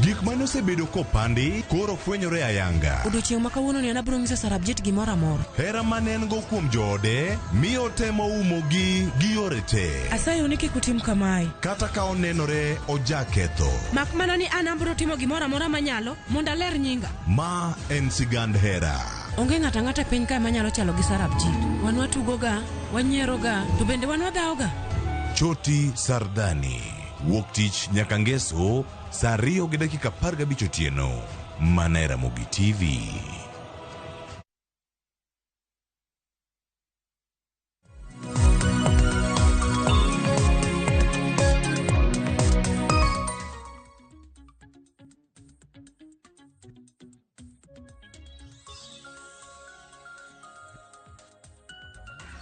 Gik mane osebedo kopandi koro fwenyore ayanga. Odiochieng' ma kawuononi an abiro nyiso Sarabjit gimoro amora. Hera mane en go kuom joode miyo otemo umogi gi yore te. Asayou ni kik utim kamae. Kata ka onenore ojaketho. Mak mana ni an abiro timo gimoro amora manyalo mondo aler nyinga. Ma en sigand hera. Onge ng'ato ang'ata e piny kae manyalo chalo gi Sarabjit. Wan watugoga, wanyieroga, to bende wan wadhawoga. Choti Sardani. Wuok tich nyaka ngeso saa 2:15 otieno. Mana e Ramogi TV.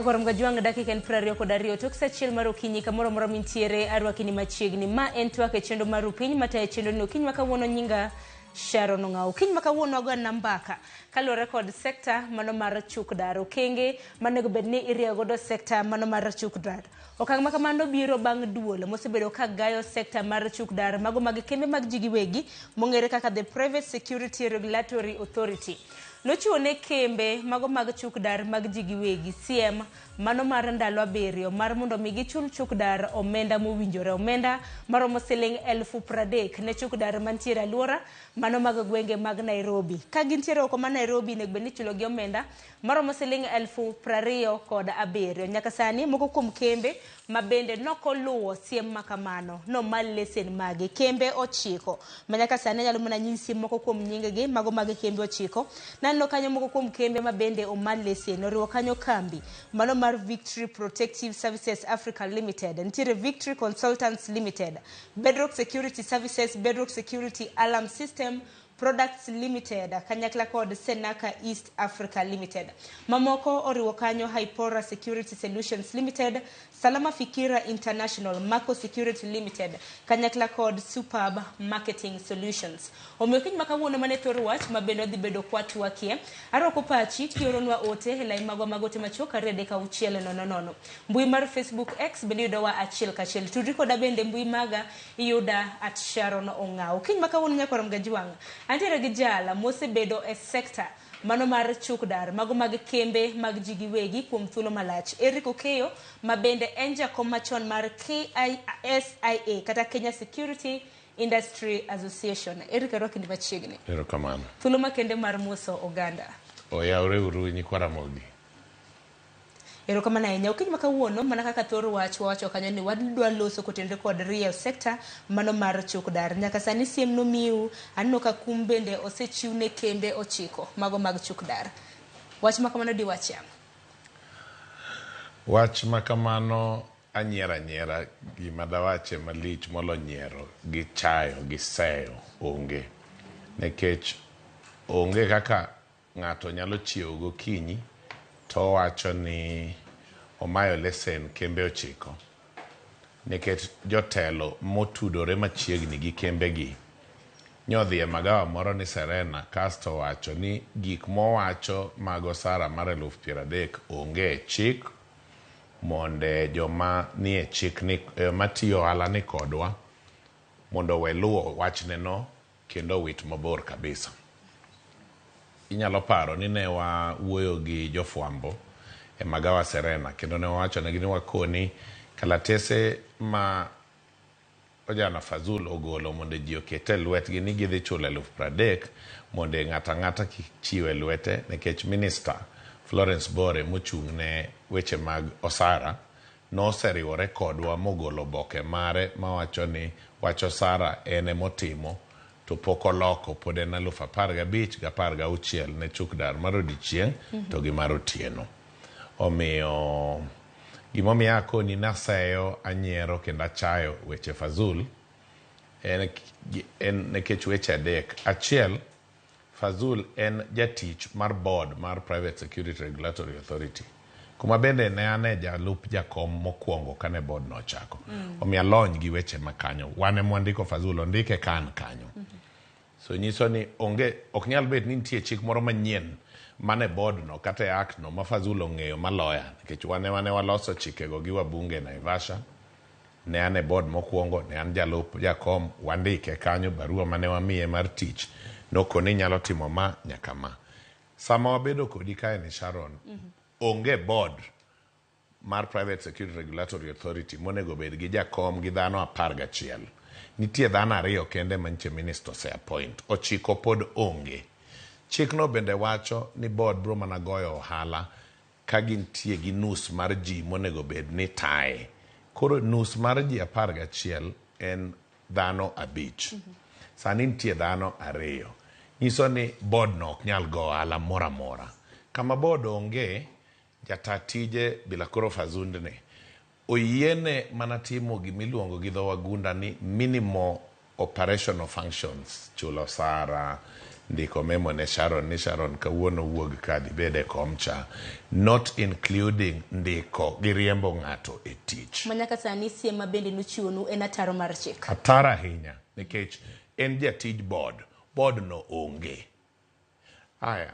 Koro Mgajwang' dakika en 22 tok sa achiel mar okinyi kamoro amora mintiere arwaki ni machiegni. Ma en twak e chenro mar Rupiny matayo chenro ni okinyi ma kawuono nyinga Sharon Ong'awo. Okinyi ma kawuono wago mbaka kaluwore kod sekta mano mar chuk dar. Okenge manego bed ni irieyo godo sekta mano mar chuk dar. Okang' ma kamano biro bang' duol mosebedo ka gayo sekta mar chuk dar mago mag kembe mag ji giwegi mong'ere kaka the Private Security Regulatory Authority. Nochiwo ne kembe mago mag chuk dar mag ji giwegi siem mano mar ndalo 7 mar mondo mi gichul chuk dar omenda mowinjore, omenda maromo siling 30,000 ne chuk dar mantiere alwora mano mag gwenge mag Nairobi. Ka gintiere oko ma Nairobi onego bed ni ichulo gi omenda maromo siling 27,000. Nyaka sani moko kuom kembe ma bende nokoluwo siem ma kamano nomal lesen magi. Kembe 9 ma nyaka sani anyalo mana nyisi moko kuom nyingegi mago mag kembe 9. Naneno kanyo moko kuom kembe ma bende omal lesen oriwo kanyo kambi mano mar Victory Protective Services Africa Limited, nitiere Victory Consultants Limited, Bedrock Security Services, Bedrock Security Alarm System Products Limited kanyakla kod Senaka East Africa Limited. Mamoko oriwo kanyo Hypora Security Solutions Limited, Salama Fikira International, Mako Security Limited kanyakla kod Superb Marketing Solutions. Omiyo kiny ma kawuono mane thor wach ma bende wadhi bedo kwatwakie. Arwako pachi kioronwa ote e lai magwa mag ote machuok 2 3 6 0 0. Mbui mar Facebook X bende yudowa achiel kachiel. Tudri koda bende mbui maga iyuda at Sharon Ong'awo. Kiny ma kawuono nyakwar Mgajwang' antiere gi jala mosebedo e sekta mano mar chuk dar mago mag kembe mag ji giwegi kuom thuolo malach. Eric Okeyo ma bende en jakom machon mar KISIA kata Kenya Security Industry Association. Eric, arwaki ni machiegni. Erokamano. Thuolo makende mar moso oganda. Oyawre uru nyikwa Ramogi. Erokamano ahinya. Okinyi ma kawuono mana kaka thor wach wawacho kanyo ni wadwa loso kotenore kod rieyo sekta mano mar chuk dar. Nyaka sani siem nomiu, aneno ka kum bende osechiw ne kembe 9 mago mag chuk dar. Wach ma kamano diwach yamo? Wach ma kamano anyiero anyiera, gima dawache malich molo nyiero gi chayo gi seyo onge. Nikech onge kaka ng'ato nyalo chiewo gokinyi to owacho ni omayo lesen kembe 9 nikech jotelo motudore machiegni gi kembegi nyodhi e magawa moro ni Serena kasto owacho ni gik mowacho mag osara mar 30,000 onge e chik monde joma nie chik ni matiyo ohala ni kodwa mondo owe luwo wachne no kendo owit mabor kabisa. Inyalo paro ni ne wawuoyo gi jofwambo e magawa Serena kendo ne wawachonegi ni wakoni kalatese ma Ojana Fazul ogolo mondo ji oket e lwetgi ni gidhi chulo 30,000 mondo ng'ato ang'ata kik chiw e lwete nikech Minister Florence Bore mochung' ne weche mag osara noseriwore kodwa mogolo oboke mare mawacho ni wach osara en emotimo to pok oloko pod en 15,000 gi 16 ne chukdar mar odiochieng' to gi mar otieno. Omiyo gimomiyo akoni naseyo anyiero kendo achayo weche Fazul en nikech weche adek. Achiel, Fazul en jatich mar board mar Private Security Regulatory Authority kuma bende ne ane jalup jakom mokwongo kane board no ochako. Omiyo alony gi weche makanyo. Wan ema wandiko Fazul, ondike ka an kanyo. So nyiso ni onge ok nyal bet ni nitie chik moro manyien mane board no kata e act no ma Fazul ong'eyo maloya nikech wan ema ne waloso chikego gi wabunge Naivasha. Ne an e board mokwongo, ne an jalup jakom, wandike kanyo barua mane wamiye mar tich nokone inyalo timo ma nyaka ma. Sama wabedo kodi kae ni Sharon, onge board mar Private Security Regulatory Authority monego bed gi jakom gi dhano 11. Nitie dhano 2 kende manyiche minister ose appoint. 9 pod onge. Chikno bende wacho ni board bro mana goyo ohala ka gintie gi nus mar ji monego bed ni taye. Koro nus mar ji 11 en dhano 5. Sani nitie dhano 2. Nyiso ni board no ok nyal go ohala moro amora. Kama board onge, jata tije bila koro Fazundni oyiene mana timo gimiluongo gi dho wagunda ni minimal operational functions, chulo osara, ndiko memo ne Sharon ni Sharon kawuono wuog ka dhi bed e kom cha, not including ndiko gi riembo ng'ato e tich. Manyaka sani siem ma bende nochiwonu en ataro mar chik. Ataro ahinya nikech en jatij board, board no onge. Aya,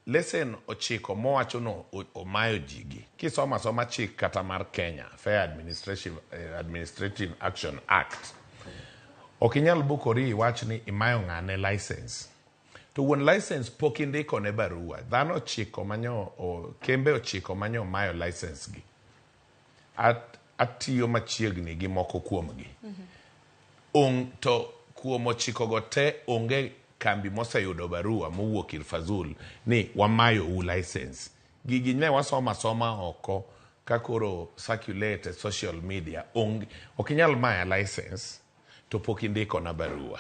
lesen 9 mowacho no omayo jigi. Kisoma soma chik kata mar Kenya, Fair Administrative Action Act, ok inyal bukori iwach ni imayo ng'ane license. To wuon license pok indiko ne barua. Dhano 9 manyo, kembe 9 manyo omayo license gi. Atiyo machiegni gi moko kuomgi. To kuom 9 go te onge kambi moseyudo barua mowuok ir Fazul ni wamayo u license. Gigi ne wasoma soma oko ka koro circulate e social media. Onge, ok inyal maya license to pok indiko na barua.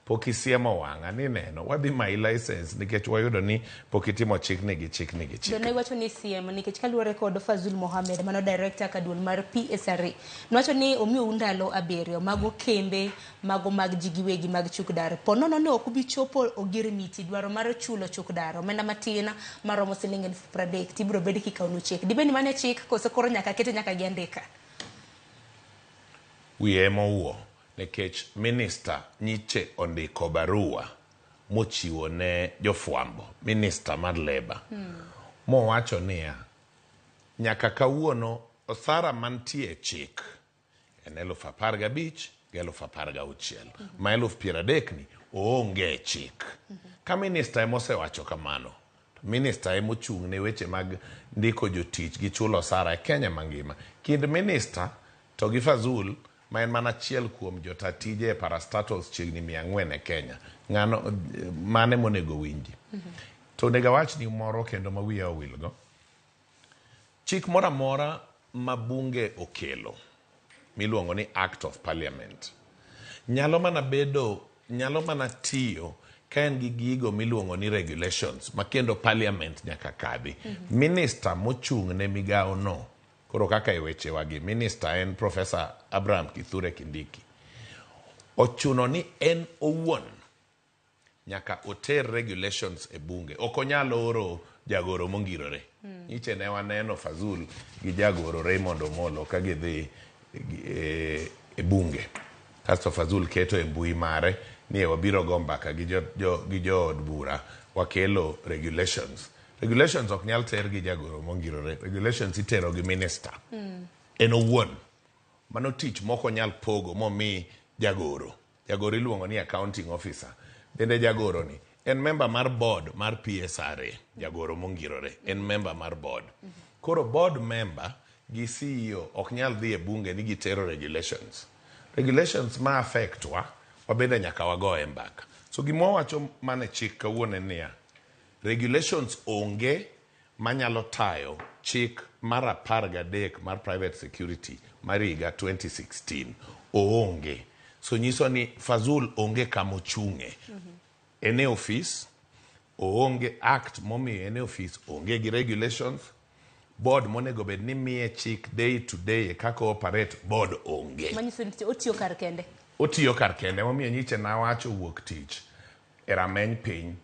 Pok isiemo wang'a ni neno wadhi mayi license nikech wayudo ni pok itimo chikni gi chikni gi chikni. Ne iwacho ni siem nikech kaluwore kod Fazul Mohamed mano director ka duol mar PSRA nowacho ni omiyou ndalo 7 mago kembe mago mag ji giwegi mag chukdar. Po nono ni ok ubi chopo ogirmiti dwaro mar chulo chukdar omenda matin maromo siling 30,000 tibiro bed kikawonu chik. Dibed ni mano e chik koso koro nyaka kete nyaka gi andika? Wiye ema owuo nikech minister nyiche ondiko barua mochiwo ne jofwambo, minister mar Labour, mowacho niya nyaka kawuono osara mantie e chik en 15,000 gi 16,000 ma 30,000 ni oonge e chik. Ka minister ema osewacho kamano, to minister ema ochung' ne weche mag ndiko jotich gi chulo osara e Kenya mangima. Kind minister to gi Fazul ma en mana achiel kuom jota tije e parastatals chiegni 400 e Kenya. Ng'ano mane monego winji? To onego awachni moro kendo ma wiya owilgo. Chik moro amora ma bunge okelo miluongo ni Act of Parliament nyalo mana bedo, nyalo mana tiyo ka en gi gigo miluongo ni regulations ma kendo Parliament nyaka kadhi. Minister mochung' ne migawo no, koro kaka e wechewagi, minister en Professor Abraham Kithure Kindiki. Ochuno ni en owuon nyaka oter regulations e bunge. Ok onyal oro jagoro mongirore. Nyiche ne waneno Fazul gi jagoro Raymond Omolo ka gidhi e bunge. Kasto Fazul keto e mbui mare ni wabiro go mbaka gi jood bura wakelo regulations. Regulations ok nyal ter gi jagoro mongirore. Regulations itero gi minister. En owuon. Mano tich moko nyal pogo momi jagoro. Jagoro iluongo ni accounting officer. Bende jagoro ni en member mar board mar PSRA. Jagoro mongirore en member mar board. Koro board member gi CEO ok nyal dhi e bunge ni gitero regulations. Regulations ma affect wa, wabende nyaka wagoye mbaka. So gima wawacho mane chik kawuono en niya, regulations onge manyalo tayo chik mar 13 mar private security mar higa 2016 oonge. So nyiso ni Fazul onge kama ochung'e. En e ofis, oonge act momiyo en e ofis, onge gi regulations, board monego bed ni miye chik day to day e kaka o operate, board onge. Manyiso ni otiyo kar kende. Otiyo kar kende, momiyo nyiche nawacho wuok tich e rameny piny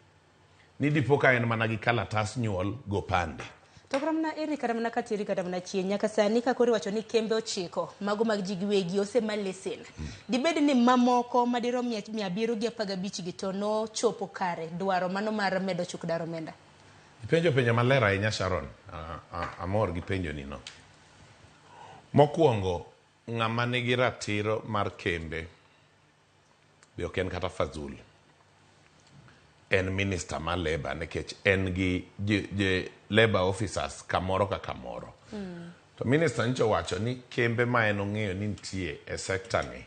ni dipo ka en mana gi kalatas nyuol gopande. To kata mana eri kata mana katieri kata mana chien nyaka sani ka koro iwacho ni kembe 9 mago mag ji giwegi osema lesen. Dibed ni mamoko madirom 715 gi to nochopo kare dwaro mano mar medo chuk dar omenda? Ipenjo penjo maler ahinya Sharon, amor gi penjo ni no. Mokwongo, ng'ama nigi ratiro mar kembe be ok en kata Fazul. En minister mar labor nikech en gi labor officers kamoro ka kamoro. To minister nyicho owacho ni kembe ma en ong'eyo ni nitie e sector ni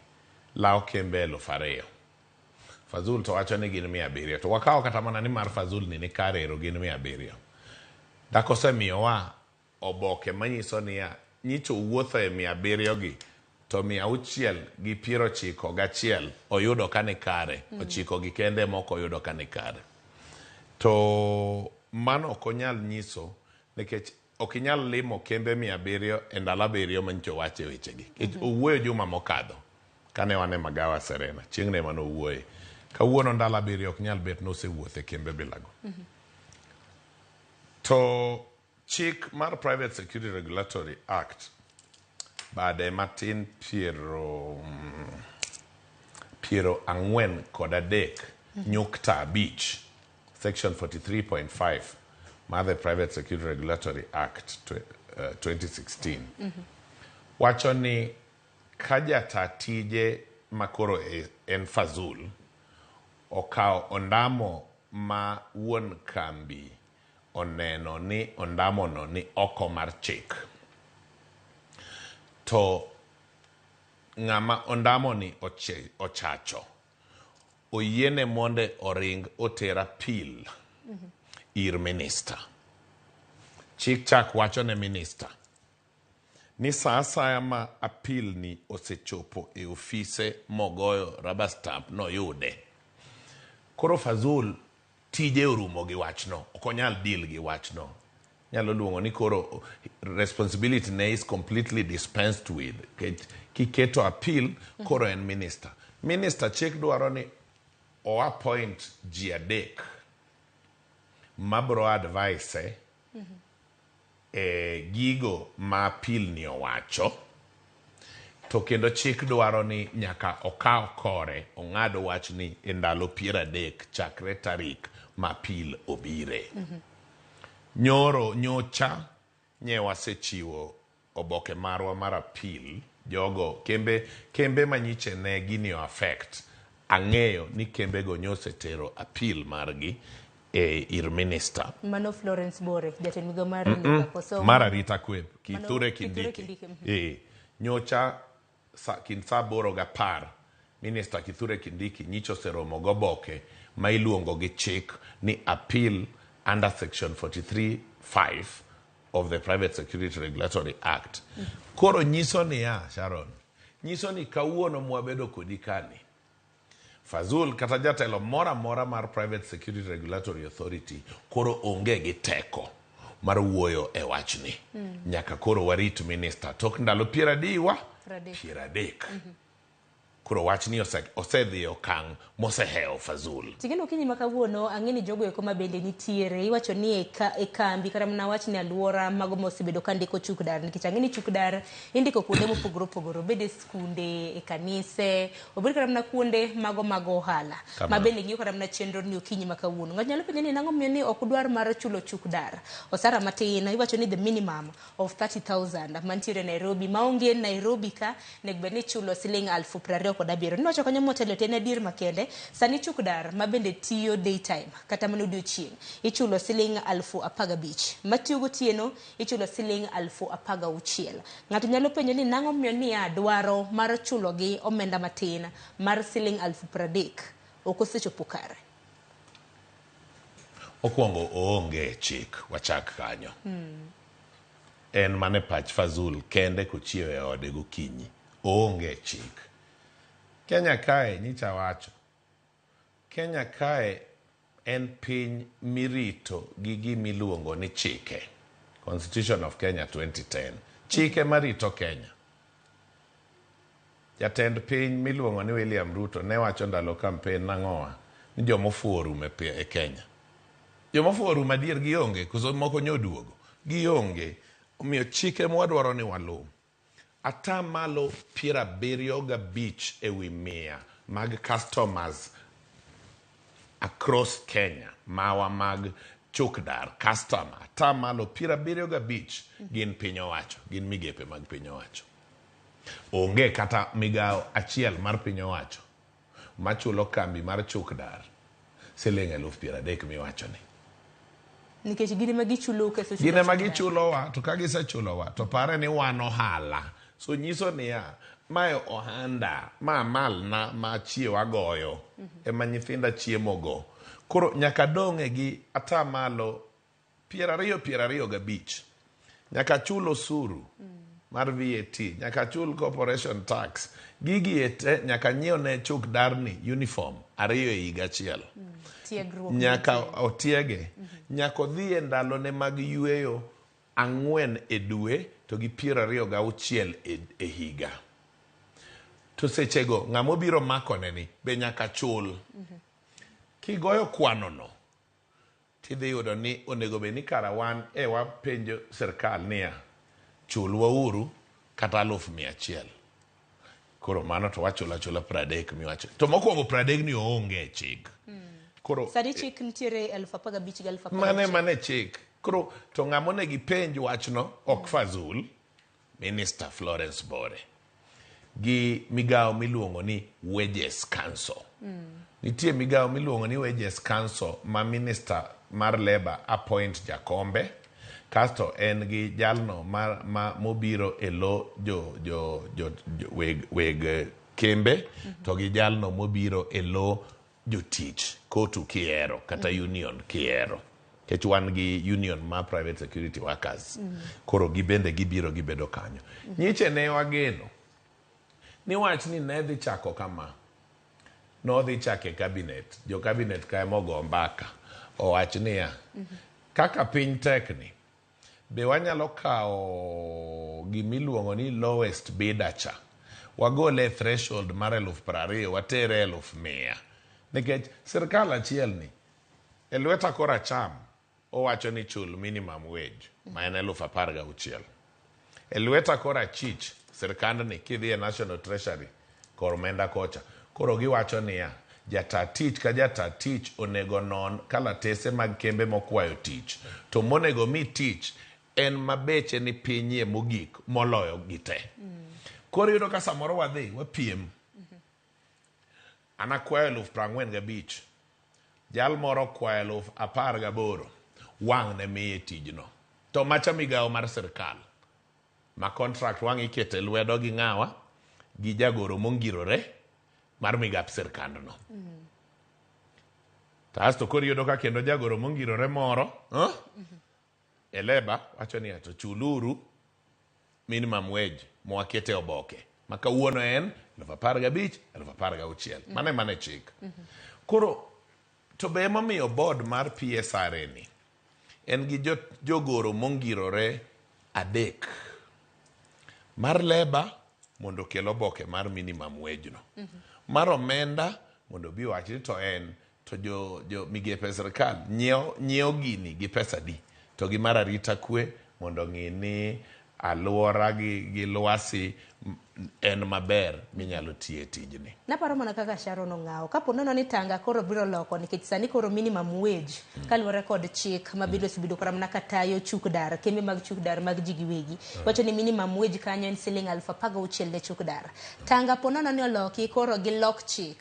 lawo kembe 2000. Fazul to wacho ni gin 700. To wakawo kata mana ni mar Fazul ni kare ero gin 700. Dak osemiyowa oboke manyiso niya nyicho wuotho e 700 gi to 691 oyudo ka ni kare, 9 gi kende moko oyudo ka ni kare. To mano ok onyal nyiso nikech ok inyal limo kembe 700 e ndalo 7 manyicho wache wechegi. Owuoyo juma mokadho kane wan e Magawa Serena, chieng'no ema nowuoye. Kawuono ndalo 7 ok nyal bet nosewuotho e kembe bilago. To chik mar Private Security Regulatory Act bade matin 43.5 section 43.5 mar the Private Security Regulatory Act 2016 wacho ni ka jata tije makoro en Fazul okawo ondamo ma wuon kambi oneno ni ondamono ni oko mar chik, to ng'ama ondamoni ochacho oyiene monde oring oter appeal ir minister. Chik chak wacho ne minister ni sa asaya ma appeal ni osechopo e ofise mogoyo rubber stamp noyude. Koro Fazul tije orumo gi wachno, ok onyal deal gi wachno. Nyalo luongo ni koro responsibility ne is completely dispensed with. Kiketo appeal, koro en minister. Minister chik dwaro ni o appoint ji 3 mabro advise e gigo ma appeal ni owacho. To kendo chik dwaro ni nyaka okaw kore ong'ad wach ni e ndalo 30 chakre tarik ma appeal obire. Nyoro nyocha nye wasechiwo oboke marwa mar appeal jogo kembe manyiche ne gini o affect. Ang'eyo ni kembego nyosetero appeal margi e ir minister. Mano Florence Bore, jatend migawo mar Labour, koso mar arita kwe, Kithure Kindiki. Nyocha kind saa 8:10 Minister Kithure Kindiki nyicho oseromo goboke ma iluongo gi chik ni appeal under section 43.5 of the Private Security Regulatory Act. Koro nyiso niya, Sharon, nyiso ni kawuono mwabedo kodi kani, Fazul kata jatelo moro amora mar Private Security Regulatory Authority koro onge gi teko mar wuoyo e wachni. Nyaka koro warit minister tok ndalo 30. Koro wachni osedhi e okang' mosehewo Fazul. Tigeno okinyi ma kawuono ang'e ni jogo eko ma bende nitiere iwacho ni e kambi kata mana wach ni alwora mago mosebedo ka ndiko chuk dar, nikech ang'e ni chuk dar indiko kuonde mopogore opogore, obed e skunde, e kanise, obed kata mana kuonde mago mag ohala ma bende ng'iyo kata mana chenro ni okinyi ma kawuono. Ng'ato nyalo penjo ni nang'o miyo ni ok udwar mar chulo chuk dar osara matin, iwacho ni the minimum of 30,000 mantiere Nairobi, maonge Nairobi ka nego bed ni chulo siling 27,000. Niwacho kanyo motelo to en adier makende, sani chuk dar ma bende tiyo daytime kata mana odiochieng' ichulo siling 15,000, matiyo gotieno ichulo siling 16,000. Ng'ato nyalo penjo ni nang'o miyo niya dwaro mar chulo gi omenda matin mar siling 30,000 ok osechopo kare. Okwongo oonge e chik, wachak kanyo. En mana e pach Fazul kende kochiew e ode gokinyi. Oonge e chik. Kenya kae nyicha wacho, Kenya kae en piny mirito gi gimiluongo ni chike. Constitution of Kenya 2010. Chike marito Kenya. Jatend piny miluongo ni William Ruto ne wacho ndalo kampen nang'owa ni joma ofuwo orumo e Kenya. Joma ofuwo orumo adier gionge koso moko nyo oduogo? Gionge. Omiyo chike mwadwaro ni waluw. Ata malo 75 ewi mia mag customers across Kenya mawa mag chukdar customer ata malo 75 gin piny owacho, gin migepe mag piny owacho. Onge kata migawo achiel mar piny owacho machulo kambi mar chukdar siling 30,000 miwachoni. Nikech gin ema gichulou keso Gin ema gichulowa to ka gisechulowa to pare ni wan ohala. So nyiso niya, mae ohanda, ma malna ma achiew agoyo, ema nyithinda chiemogo. Koro nyaka adong' e gi atamalo 20 25. Nyaka achul osuru mar VAT, nyaka achul corporation tax. Gigi e te nyaka anyiew ne chuk darni uniform ariyo e higa achiel. Tiegruok Nyaka otiege. Nyaka odhi e ndalone mag yueyo ang'wen e dwe to gi 26 e higa. To sechego ng'ama obiro makone ni be nyaka chul. Kigoyo kwanono, tidhi yudo ni onego bed ni kara wan e wapenjo sirkal niya, chulwa uru kata 100,000. Koro mano to wachulo achula 30 miwacho. To mokwongo 30 ni oonge e chik. Koro Sani chik nitiere 15,000 gi eluf apar mane gachiel. mane chik. Koro to ng'ama onego ipenj wachno ok Fazul, Minister Florence Bore gi migawo miluongo ni Wages Council. Nitie migawo miluongo ni Wages Council ma Minister mar Labour appoint jakombe, kasto en gi jalno ma, ma mobiro e lo jo, jo, jo, jo weg, weg kembe to gi jalno mobiro e lo jotich kotu kihero kata union kihero. Nikech wan gi union ma private security workers. Koro gibende gibiro gibedo kanyo. Nyiche ne wageno ni wach ni ne dhi chako kama. Nodhi chake e cabinet. Jo cabinet ka ema ogo mbaka. Owach niya, kaka piny tekni, be wanyalo kawo gimiluongo ni lowest bidder cha. Wagole e threshold mar 20,000 watere 100,000. Nikech sirkal achiel ni, e lweta kor acham, owacho ni chul minimum wage, ma en 16,000. E lweta kor achich, sirkandni, kidhi e National Treasury, kor omenda kocha. Koro giwacho niya, jata tich ka jata tich onego non kalatese mag kembe mokwayo tich. To monego mi tich en ma beche ni pinyie mogik moloyo gi te. Koro iyudo ka samoro wadhi, wapiem. An akwayo 45,000. Jal moro okwayo 18,000. Wang' ne miye tijno. To macha migawo mar sirkal. Ma contract wang' ikete lwedo gi ng'awa, gi jagoro mongirore mar migap sirkandno. To asto koro iyudo ka kendo jagoro mongirore moro, e leba wacho niya to chuluru minimum wage mwakete oboke ma kawuono en 15,000, 16,000. Mano ema ne chik. Koro to be emomiyo board mar PSRA ni en gi jogoro mongirore adek. Mar leba mondo okel oboke mar minimum wage no. Mar omenda mondo obi owach ni to en to jo migepe sirkal nyiewo gini gi pesa di. To gi mar arita kwe mondo ong'i ni alwora gi lwasi en maber minyalo tiye tijni. Naparo mana kaka Sharon ong'awo. Kapo nono ni Tanga koro biro loko nikech sani koro minimum wage kaluwore kod chik ma bende osebedo kata mana katayo chuk dar, kembe mag chuk dar mag ji giwegi. Wacho ni minimum wage kanyo en siling 16,000 ne chuk dar. Tanga po nono ni oloki koro gilok chik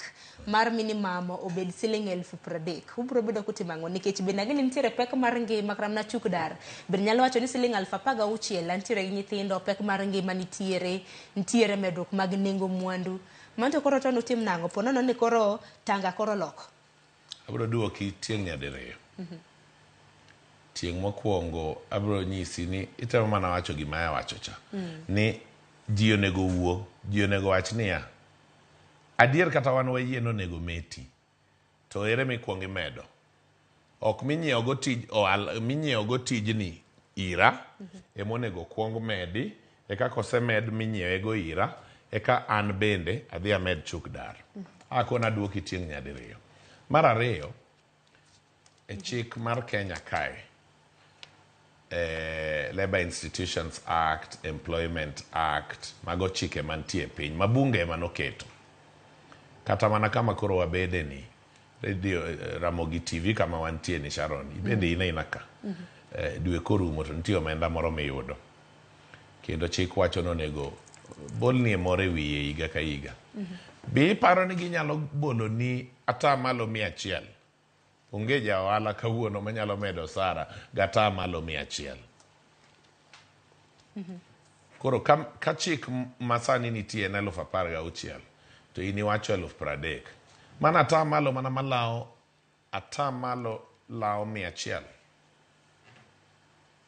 mar minimum obed siling 30,000. Ubiro bedo kutimo ang'o? Nikech bende ang'e ni nitiere pek mar ngima kata mana chuk dar. Bende nyalo wacho ni siling 16,000 antiere gi nyithindo, pek mar ngima nitiere, nitiere medruok mag nengo mwandu. Mano to koro to nutim nang'o? Po nono ni koro Tanga koro loko. Abiro duoki tieng' nyadiriyo. Tieng' mokwongo abiro nyisi ni itemo mana wacho gima aya wacho cha. Ni ji onego wuo, ji onego wach niya, adier kata wan wayie ni onego meti, to ere mikwongo imedo? Ok minyiewogo tij ohala, minyiewogo tijni ira, ema onego kwong medi, eka kosemed minyiewego ira, eka an bende adhi amed chuk dar. Akona aduoki tieng' nyadiriyo. Mar ariyo, e chik mar Kenya kae, Labour Institutions Act, Employment Act, mago chike mantie e piny ma bunge ema noketo. Kata mana kama koro wabede ni, radio, Ramogi TV kama wantie ni Sharon, ibende in aina ka. Dwe korumo to nitie omenda moro miyudo. Kendo chik wacho ni onego bolnie moro e wiye higa ka higa. Be iparo ni ginyalo boloni atamalo 100? Onge ja ohala kawuono manyalo medo osara gi atamalo 100. Koro ka chik masani nitie en 16,000 to in iwacho 30,000. Mano atamalo mana malawo atamalo lawo 100.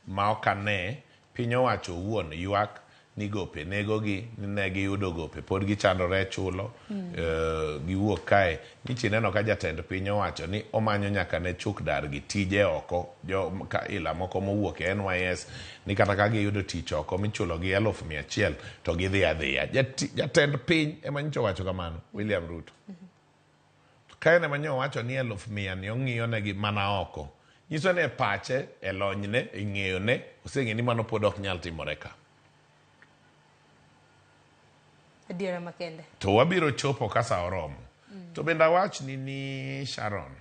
Ma ok ane piny owacho owuon ywak ni gope negogi, ni ne giyudo gope pod gichandore chulo. Giwuok kae nyichi neno ka jatend piny owacho ni omanyo nyaka ne chuk dar gi tije oko jo ka ila moko mowuok e NYS ni kata ka giyudo tich oko michulo gi 100,000 to gidhi adhiya. Jatend piny ema nyicha owacho kamano, William Ruto. Ka en ema nyo owacho ni 100,000 ni ong'iyo negi mana oko. Nyiso ni e pache, e lonyne, e ng'eyone, oseng'e ni mano pod ok nyal timore ka. Adiera makende. To wabiro chopo ka sa oromo. To bende awachni ni Sharon,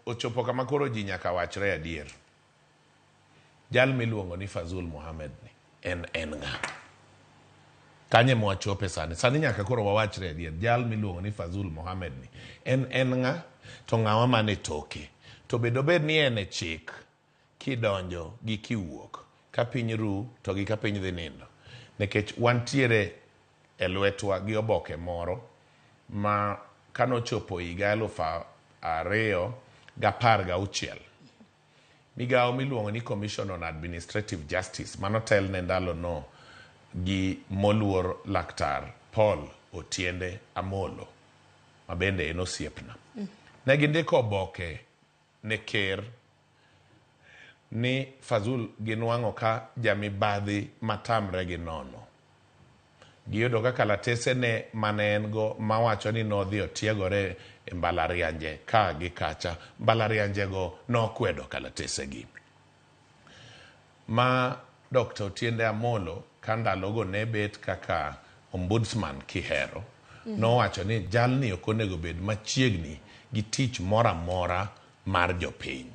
ochopo kama koro ji nyaka wachre adier. Jal miluongo ni Fazul Mohamed ni en ng'a? Kanye mwachope sani? Sani nyaka koro wawachre adier. Jal miluongo ni Fazul Mohamed ni en ng'a? To ng'awa mane toke? To bed obed ni en e chik kidonjo gi kiwuok, ka piny ru to gi ka piny dhi nindo. Nikech wantiere e lwetwa gi oboke moro ma kanochopo higa 2016, migawo miluongo ni Commission on Administrative Justice manotelne ndalono gi moluor Laktar Paul Otiende Amolo, ma bende en osiepna. Ne gindiko oboke ne ker ni Fazul ginwang'o ka jamibadhi matamre gi nono. Giyudo ka kalatese ne mane en go mawacho ni nodhi otiegore e mbalarianje ka gi kacha. Mbalarianje go nokwedo kalatese gi. Ma Dr. Otiende Amolo ka ndalogo ne bet kaka ombudsman kihero, nowacho ni jalni ok onego bed machiegni gi tich moro amora mar jopiny.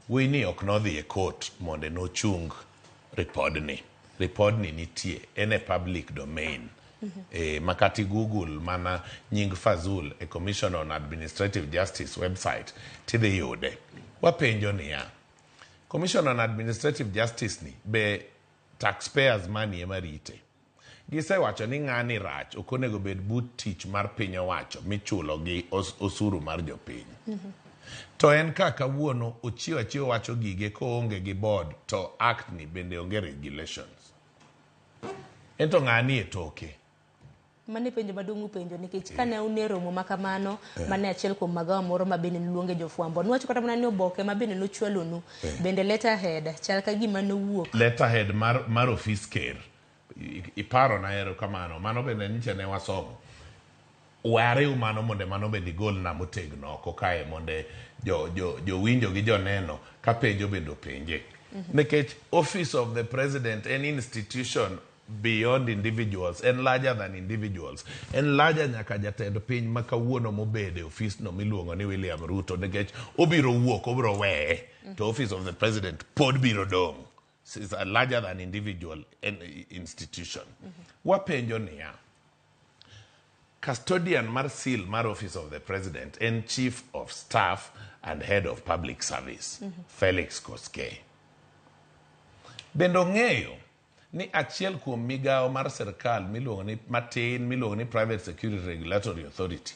Wuoyi ok nodhi e court mondo nochung ripodni. Ripodni nitie, en e public domain. Makati Google mana nying Fazul e Commission on Administrative Justice website tidhi yude. Wapenjo niya, Commission on Administrative Justice ni be taxpayers money ema rite? Gisewacho ni ng'ani rach, ok onego bed but tich mar piny owacho michulo gi osuru mar jopiny. To en ka kawuono ochiewo achiewa wacho gige koonge gi board to act ni bende onge regulations. En to ng'ani e toke. Mano e penjo maduong' upenjo nikech kane un e romo ma kamano mane achiel kuom magawa moro ma bende niluonge jofwambo nuwacho kata mana ni oboke ma bende nochwalonu bende letterhead chal ka gima nowuok Letterhead mar ofis ker. Iparo na erokamano. Mano bende nyicha ne wasomo. Wariw mano mondo mano bende igolna motegno oko kae mondo jowinjo gi joneno ka penjo bende openje. Nikech office of the president en institution beyond individuals, en larger than individuals, en larger nyaka jatend piny ma kawuono mobede ofis no miluongo ni William Ruto, nikech obiro wuok, obiro weye, to office of the president pod biro dong'. It's a larger than individual institution. Wapenjo niya, custodian mar seal mar office of the president en chief of staff and head of public service, Felix Koskei. Bende ong'eyo ni achiel kuom migawo mar sirkal miluongo ni matin miluongo ni Private Security Regulatory Authority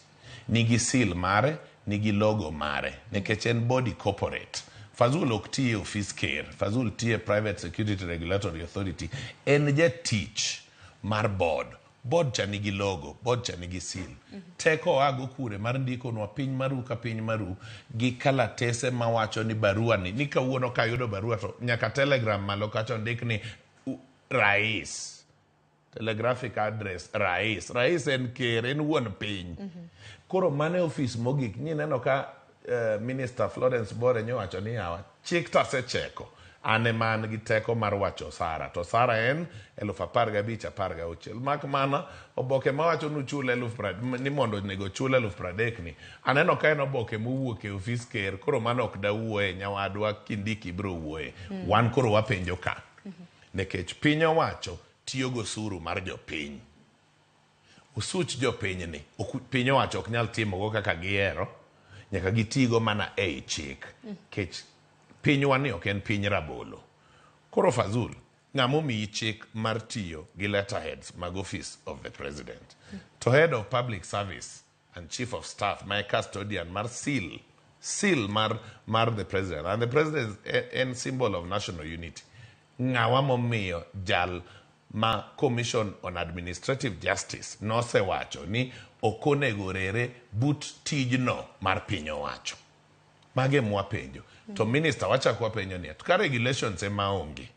nigi seal mare nigi logo mare nikech en body corporate. Fazul ok ti e ofis ker, Fazul ti e Private Security Regulatory Authority, en jatich mar board. Board cha nigi logo, board cha nigi seal. Teko oago kure mar ndikonwa piny maru ka piny maru gi kalatese mawacho ni barua ni, ni kawuono kayudo barua to nyaka telegram malo kacha ondik ni rais. Telegraphic address rais. Rais en ker, en wuon piny. Koro mano e ofis mogik. Nineno ka Minister Florence Bore nyowacho ni yawa, chik tasecheko. An ema an gi teko mar wacho osara. To osara en 15,000, 16. Mak mana oboke mawacho ni uchul eluf ni mondo onego ochul 30,000 ni. Aneno ka en oboke mowuok e ofis ker, koro mano ok dawuoye, nyawadwa Kindiki biro wuoye. Wan koro wapenjo ka. Nikech piny owacho tiyo gosuru mar jopiny. Osuch jopiny ni, piny owacho ok nyal timogo kaka gihero, nyaka gitigo mana ei chik. Kech pinywa ni ok en piny rabolo. Koro Fazul, ng'ama omiyi chik mar tiyo gi letterheads mag office of the president? To head of public service and chief of staff, ma e custodian mar seal, seal mar the president. And the president en symbol of national unity. Ng'awa momiyo jal ma Commission on Administrative Justice nosewacho ni ok onego rere but tijno mar piny owacho. Mage mwapenjo. To minister wachako wapenjo niya, to ka regulations ema onge,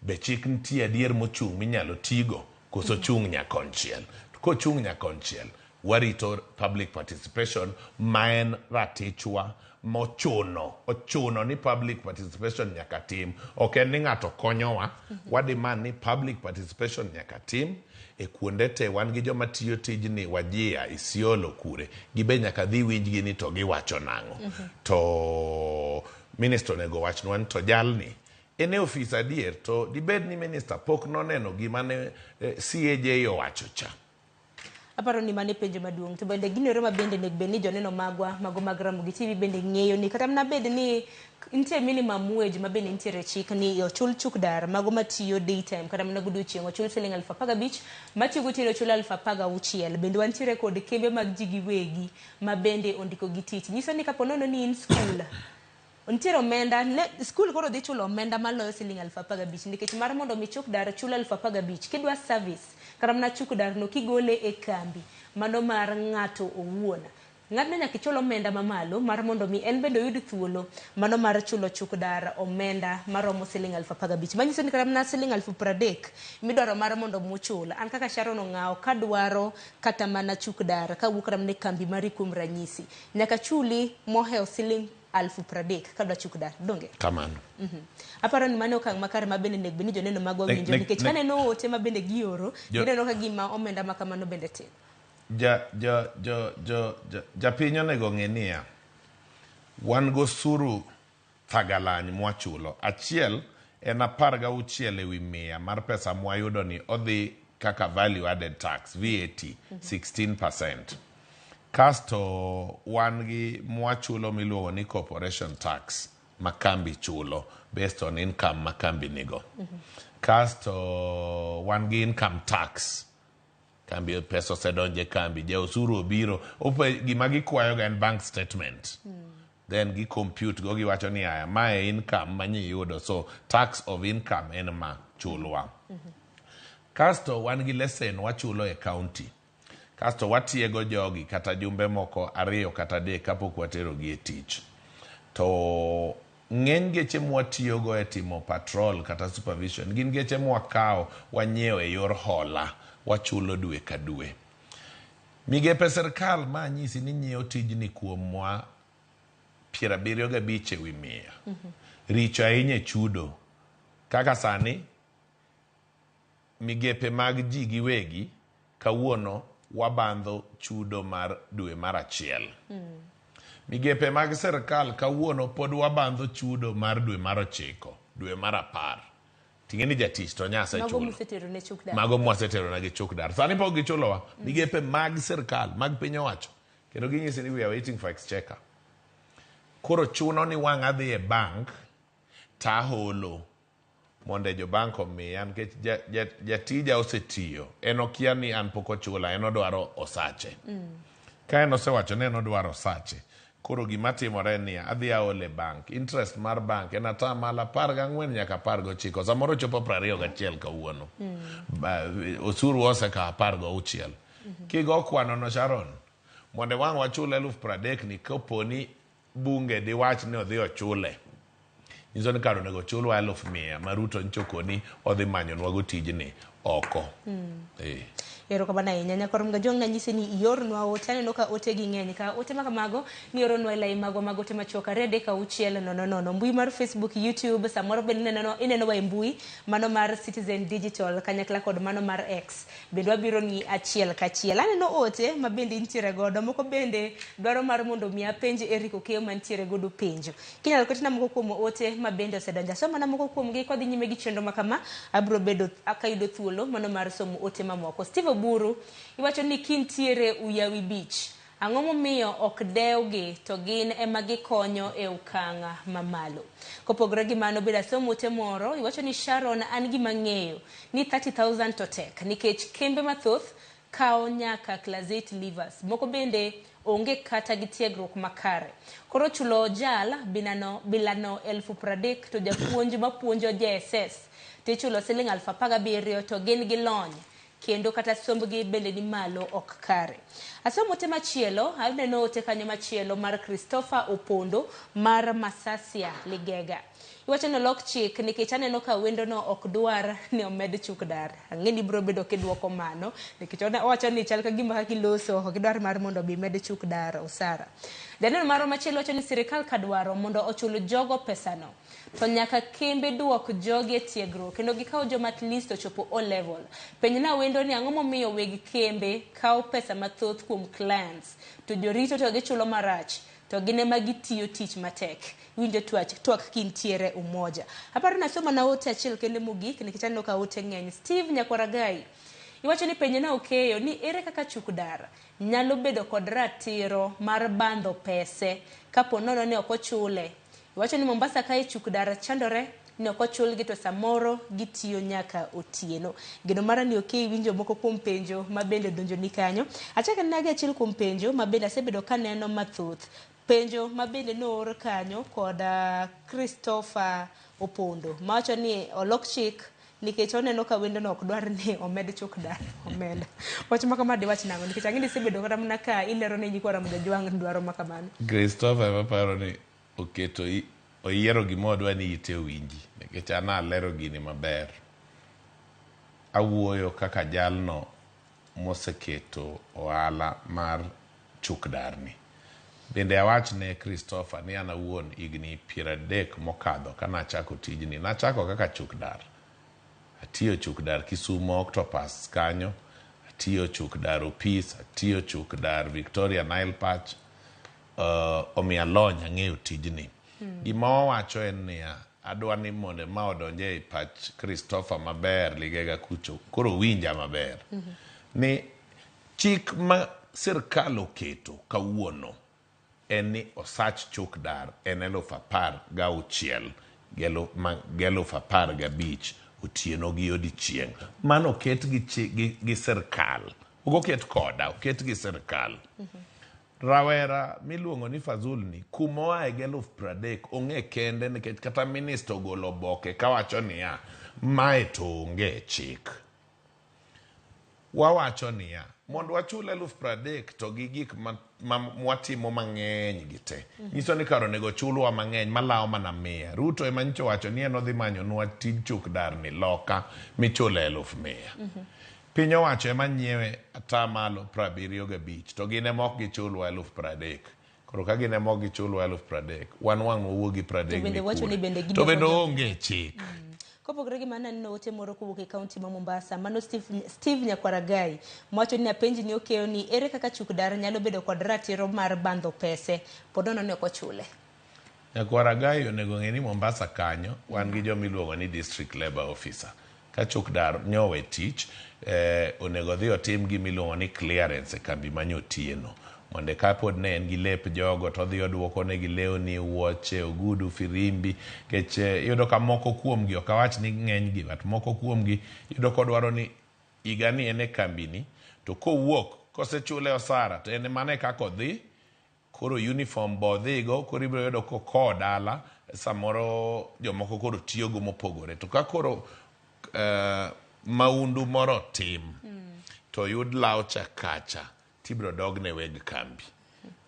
be chik nitie adier mochung' minyalo tigo koso chung' nyakonchiel? To kochung' nyakonchiel, warito public participation ma en ratichwa mochuno, ochuno ni public participation nyaka tim. Ok en ni ng'ato konyowa, wademand ni public participation nyaka tim. E kuonde te wan gi joma tiyo tijni Wajia, Isiolo kure, gibe nyaka dhi winjgi ni to giwacho nang'o. To minister onego wachnwa ni to jalni en e ofis adier, to dibed ni minister pok noneno gima ne CAJ owacho cha. Aparo ni mano e penjo maduong'. To bende ginero ma bende onego bed ni joneno magwa mago mag Ramogi TV bende ng'eyo ni kata mana bed ni nitie minimum wage ma bende nitiere chik ni ochul chuk dar mago matiyo daytime kata mana godiochieng' ochul siling 15,000, matiyo gotieno ochul 16,000. Bende wantiere kod kembe mag ji giwegi ma bende ondiko gi tich. Nyiso ni kapo nono ni in school nitiere omenda, ne, school koro dhi chulo omenda maloyo siling 15,000 nikech mar mondo mi chuk dar chul 15,000 kidwa service kata mana chuk dar no kigole e kambi mano mar ng'ato owuon. Ng'atno nyaka ichul omenda mamalo mar mondo mi en bende oyud thuolo mano mar chulo chuk dar omenda maromo siling 15,000. Manyiso ni kata mana siling 30,000 midwaro mar mondo muchul. An kaka Sharon Ong'awo kadwaro kata mana chuk dar kawuok kata mana e kambi mari kuom ranyisi nyaka chuli mohewo siling 30,000 kadwa chuk dar. Donge? Kamano. Aparo ni mano okang' makare ma bende onego bed ni joneno magwa winjo nikech kaneno ote ma bende gioro, gineno ka gima omenda ma kamano bende tin. Japiny onego ng'e niya, wan gosuru thagalany mwachulo. Achiel en 16% mar pesa mwayudo ni odhi kaka value added tax, VAT, 16%. Kasto wan gi mwachulo miluongo ni corporation tax ma kambi chulo based on income ma kambi nigo. Kasto wan gi income tax. Kambi pesa osedonje kambi, ja osuru obiro, gima gikwayo ga en bank statement. Then gi compute go giwacho ni aya, mae income ma nyiyudo, so tax of income en ma chulwa. Kasto wan gi lesen wachulo e county. Kasto watiego jogi kata jumbe moko 2 kata 3 kapok waterogi e tich. To ng'eny geche mwatiyogo e timo patrol kata supervision gin geche mwakawo wanyiewo e yor hola, wachulo dwe ka dwe. Migepe sirkal ma anyisi ni nyiewo tijni kuomwa 75%. Richo ahinya e chudo. Kaka sani migepe mag ji giwegi kawuono wabandho chudo mar dwe mar 1. Migepe mag sirkal kawuono pod wabandho chudo mar dwe mar 9, dwe mar 10. Ting'e ni jatich to nyase Mago chulo. musetero ne chuk dar. Mago mwasetero ne gi chuk dar. Sani pok gichulowa. Migepe mag sirkal, mag piny owacho. Kendo ginyisi ni we are waiting for exchequer. Koro chuno ni wang' adhi e bank taholo mondo jo bank omiya nikech jatija osetiyo. En okia ni an pok ochula, en odwaro osache. Ka en osewacho ni en odwaro osache, Koro gima timore en niya, adhi aole bank. Interest mar bank en atamalo 14 nyaka 19. Samoro chopo 21 kawuono. Osuru osekawo 16. Kigo kwano no Sharon, mondo wang' wachul 30,000 ni koponi bunge diwach ni odhi ochule. Nyiso ni kar onego chulwa 100,000 ma Ruto nyocha okoni odhi manyonwago tijni oko. Erokamano ahinya. Nyakwar Mgajwang' nanyisi ni iornwa ote. Aneno ka ote gi ng'eny. Ka ote ma kamago nioronwa e lai magwa mag ote machuok 2 3 6 0 0. Mbui mar Facebook, YouTube, samoro bende inenowa e mbui mano mar Citizen Digital kanyakla kod mano mar X. Bende wabiro ni achiel kachiel. Aneno ote ma bende intiere godo. Moko bende dwaro mar mondo mi apenj Eric Okeyo mantiere godo penjo. Kinyalo ketna moko kuom ote ma bende osedonjo. Asoma na moko kuomgi kodhi nyime gi chenro ma kama, abiro bedo kayudo thuolo mano mar somo ote mamoko. Steve Oburu, iwacho ni kintiere Uyawi Beach, ang'o momiyo ok dewgi to gin ema gikonyo e okang' mamalo? Kopogore gi mano, bende asomo ote moro, iwacho ni Sharon an gima ng'eyo ni 30,000 to tek nikech kembe mathoth kawo nyaka class 8 leavers. Moko bende onge kata gi tiegruok makare. Koro chulo jal bilano 30,000 to japuonj mapuonjo JSS tichulo siling 17,000 to gin gi lony kendo kata sombgi bende ni malo ok kare. Asomo ote machielo, aneno ote kanyo machielo mar Christopher Opondo mar Masasia Ligega. Iwacho ni olok chik nikech aneno ka wendono ok dwar ni omed chuk dar. Ang'e ni ibiro bedo kidwoko mano nikech owacho ni chal ka gima kaka iloso ok gidwar mar mondo bi med chuk dar osara. Janeno marwa machielo wacho ni sirikal ka dwaro mondo ochul jogo pesano to nyaka kembe duok jogi e tiegruok kendo gikaw joma at least ochopo O level. Penjna wendo ni ang'o momiyo weg kembe kawo pesa mathoth kuom clients to jorito to gichulo marach to gin ema gitiyo tich matek. Winjo twak kintiere Umoja. Aparo ni asomo na ote achiel kende mogik nikech aneno ka ote ng'eny. Steve Nyakwaragai, iwacho ni penjna Okeyo ni ere kaka chuk dar nyalo bedo kod ratiro mar bandho pese kapo nono ni ok ochule. Iwacho ni Mombasa kae chuk dar chandore ni ok ochulgi to samoro gitiyo nyaka otieno. Geno mara ni Okeyo iwinjo moko kuom penjo ma bende donjoni kanyo. Achako anena achiel kuom penjo ma bende asebedo kaneno mathoth. Penjo ma bende noor kanyo kod Christopher Opondo mawacho ni olok chik nikech oneno ka wendono ok dwar ni omed chuk dar omenda. Wach ma kama diwach nang'o nikech ang'e ni isebedo kata mana ka ilero ne nyikwa Ramogi Ajwang' dwaro ma kamano. Christopher ema paro ni oketo oyiero gima odwa ni ite owinji nikech an alero gini maber. Awuoyo kaka jalno moseketo ohala mar chuk darni. Bende awach ne Christopher ni an awuon higni 30 mokadho ka nachako tijni, nachako kaka chuk dar. Atiyo chuk dar Kisumo Octopus kanyo, atiyo chuk dar Opis, atiyo chuk dar Victoria Nile Patch. Omiyo alony ang'eyo tijni. Gima wawacho en niya, adwa ni mondo ma odonje e pach Christopher maber Ligega kucho, koro winja maber. Ni chik ma sirkal oketo kawuono en ni osach chuk dar en 16,000 gi 15,000 otieno gi odiechieng'. Mano oket gi sirkal. Ok oket koda, oket gi sirkal. Rawera miluongo ni Fazul ni kuma oaye gi 30,000 ong'e kende nikech kata minista ogolo oboke kawacho niya mae to onge chik. Wawacho niya mondo wachul 30,000 to gi gik ma mwatimo mang'eny gi te. Nyiso ni kar onego chulwa mang'eny malawo mana 100. Ruto ema nyocha owacho ni en odhi manyonwa tij chuk dar ni loka michule 100,000. Piny owacho ema nyiewe atamalo 75 to gin ema ok gichulwa 30,000. Koro ka gin ema ok gichulwa 30,000, wan wang' wawuog gi 30 To bende wacho ni bende To bende onge chik. Kopogore gi mano aneno ote moro kowuok e kaunti ma Mombasa, mano Steve Nyakwaragai, mowacho ni apenji ni Okeyo ni ere kaka chuk dar nyalo bedo kod ratiro mar bandho pese pod nono ni ok ochule. Nyakwaragai onego ng'e ni Mombasa kanyo wan gi joma iluongo ni district labor officer. Ka chuk dar nyowe tich, onego odhi otim gima iluongo ni clearance e kambi ma nyotieno. Mondo ka pod ne en gi lep jogo to odhi oduoko negi lewni, wuoche, ogudu, firimbi. Nikech iyudo ka moko kuomgi, ok awach ni ng'enygi, but moko kuomgi iyudo ka odwaro ni higani en e kambini, to kowuok kosechule osara to en mana e kaka odhi Koro uniform bo odhigo, koro ibiro yudo kokowo dala, samoro jomoko koro tiyogo mopogore. To ka koro maundu moro otim, to oyud law cha kacha, tibiro dogne weg kambi.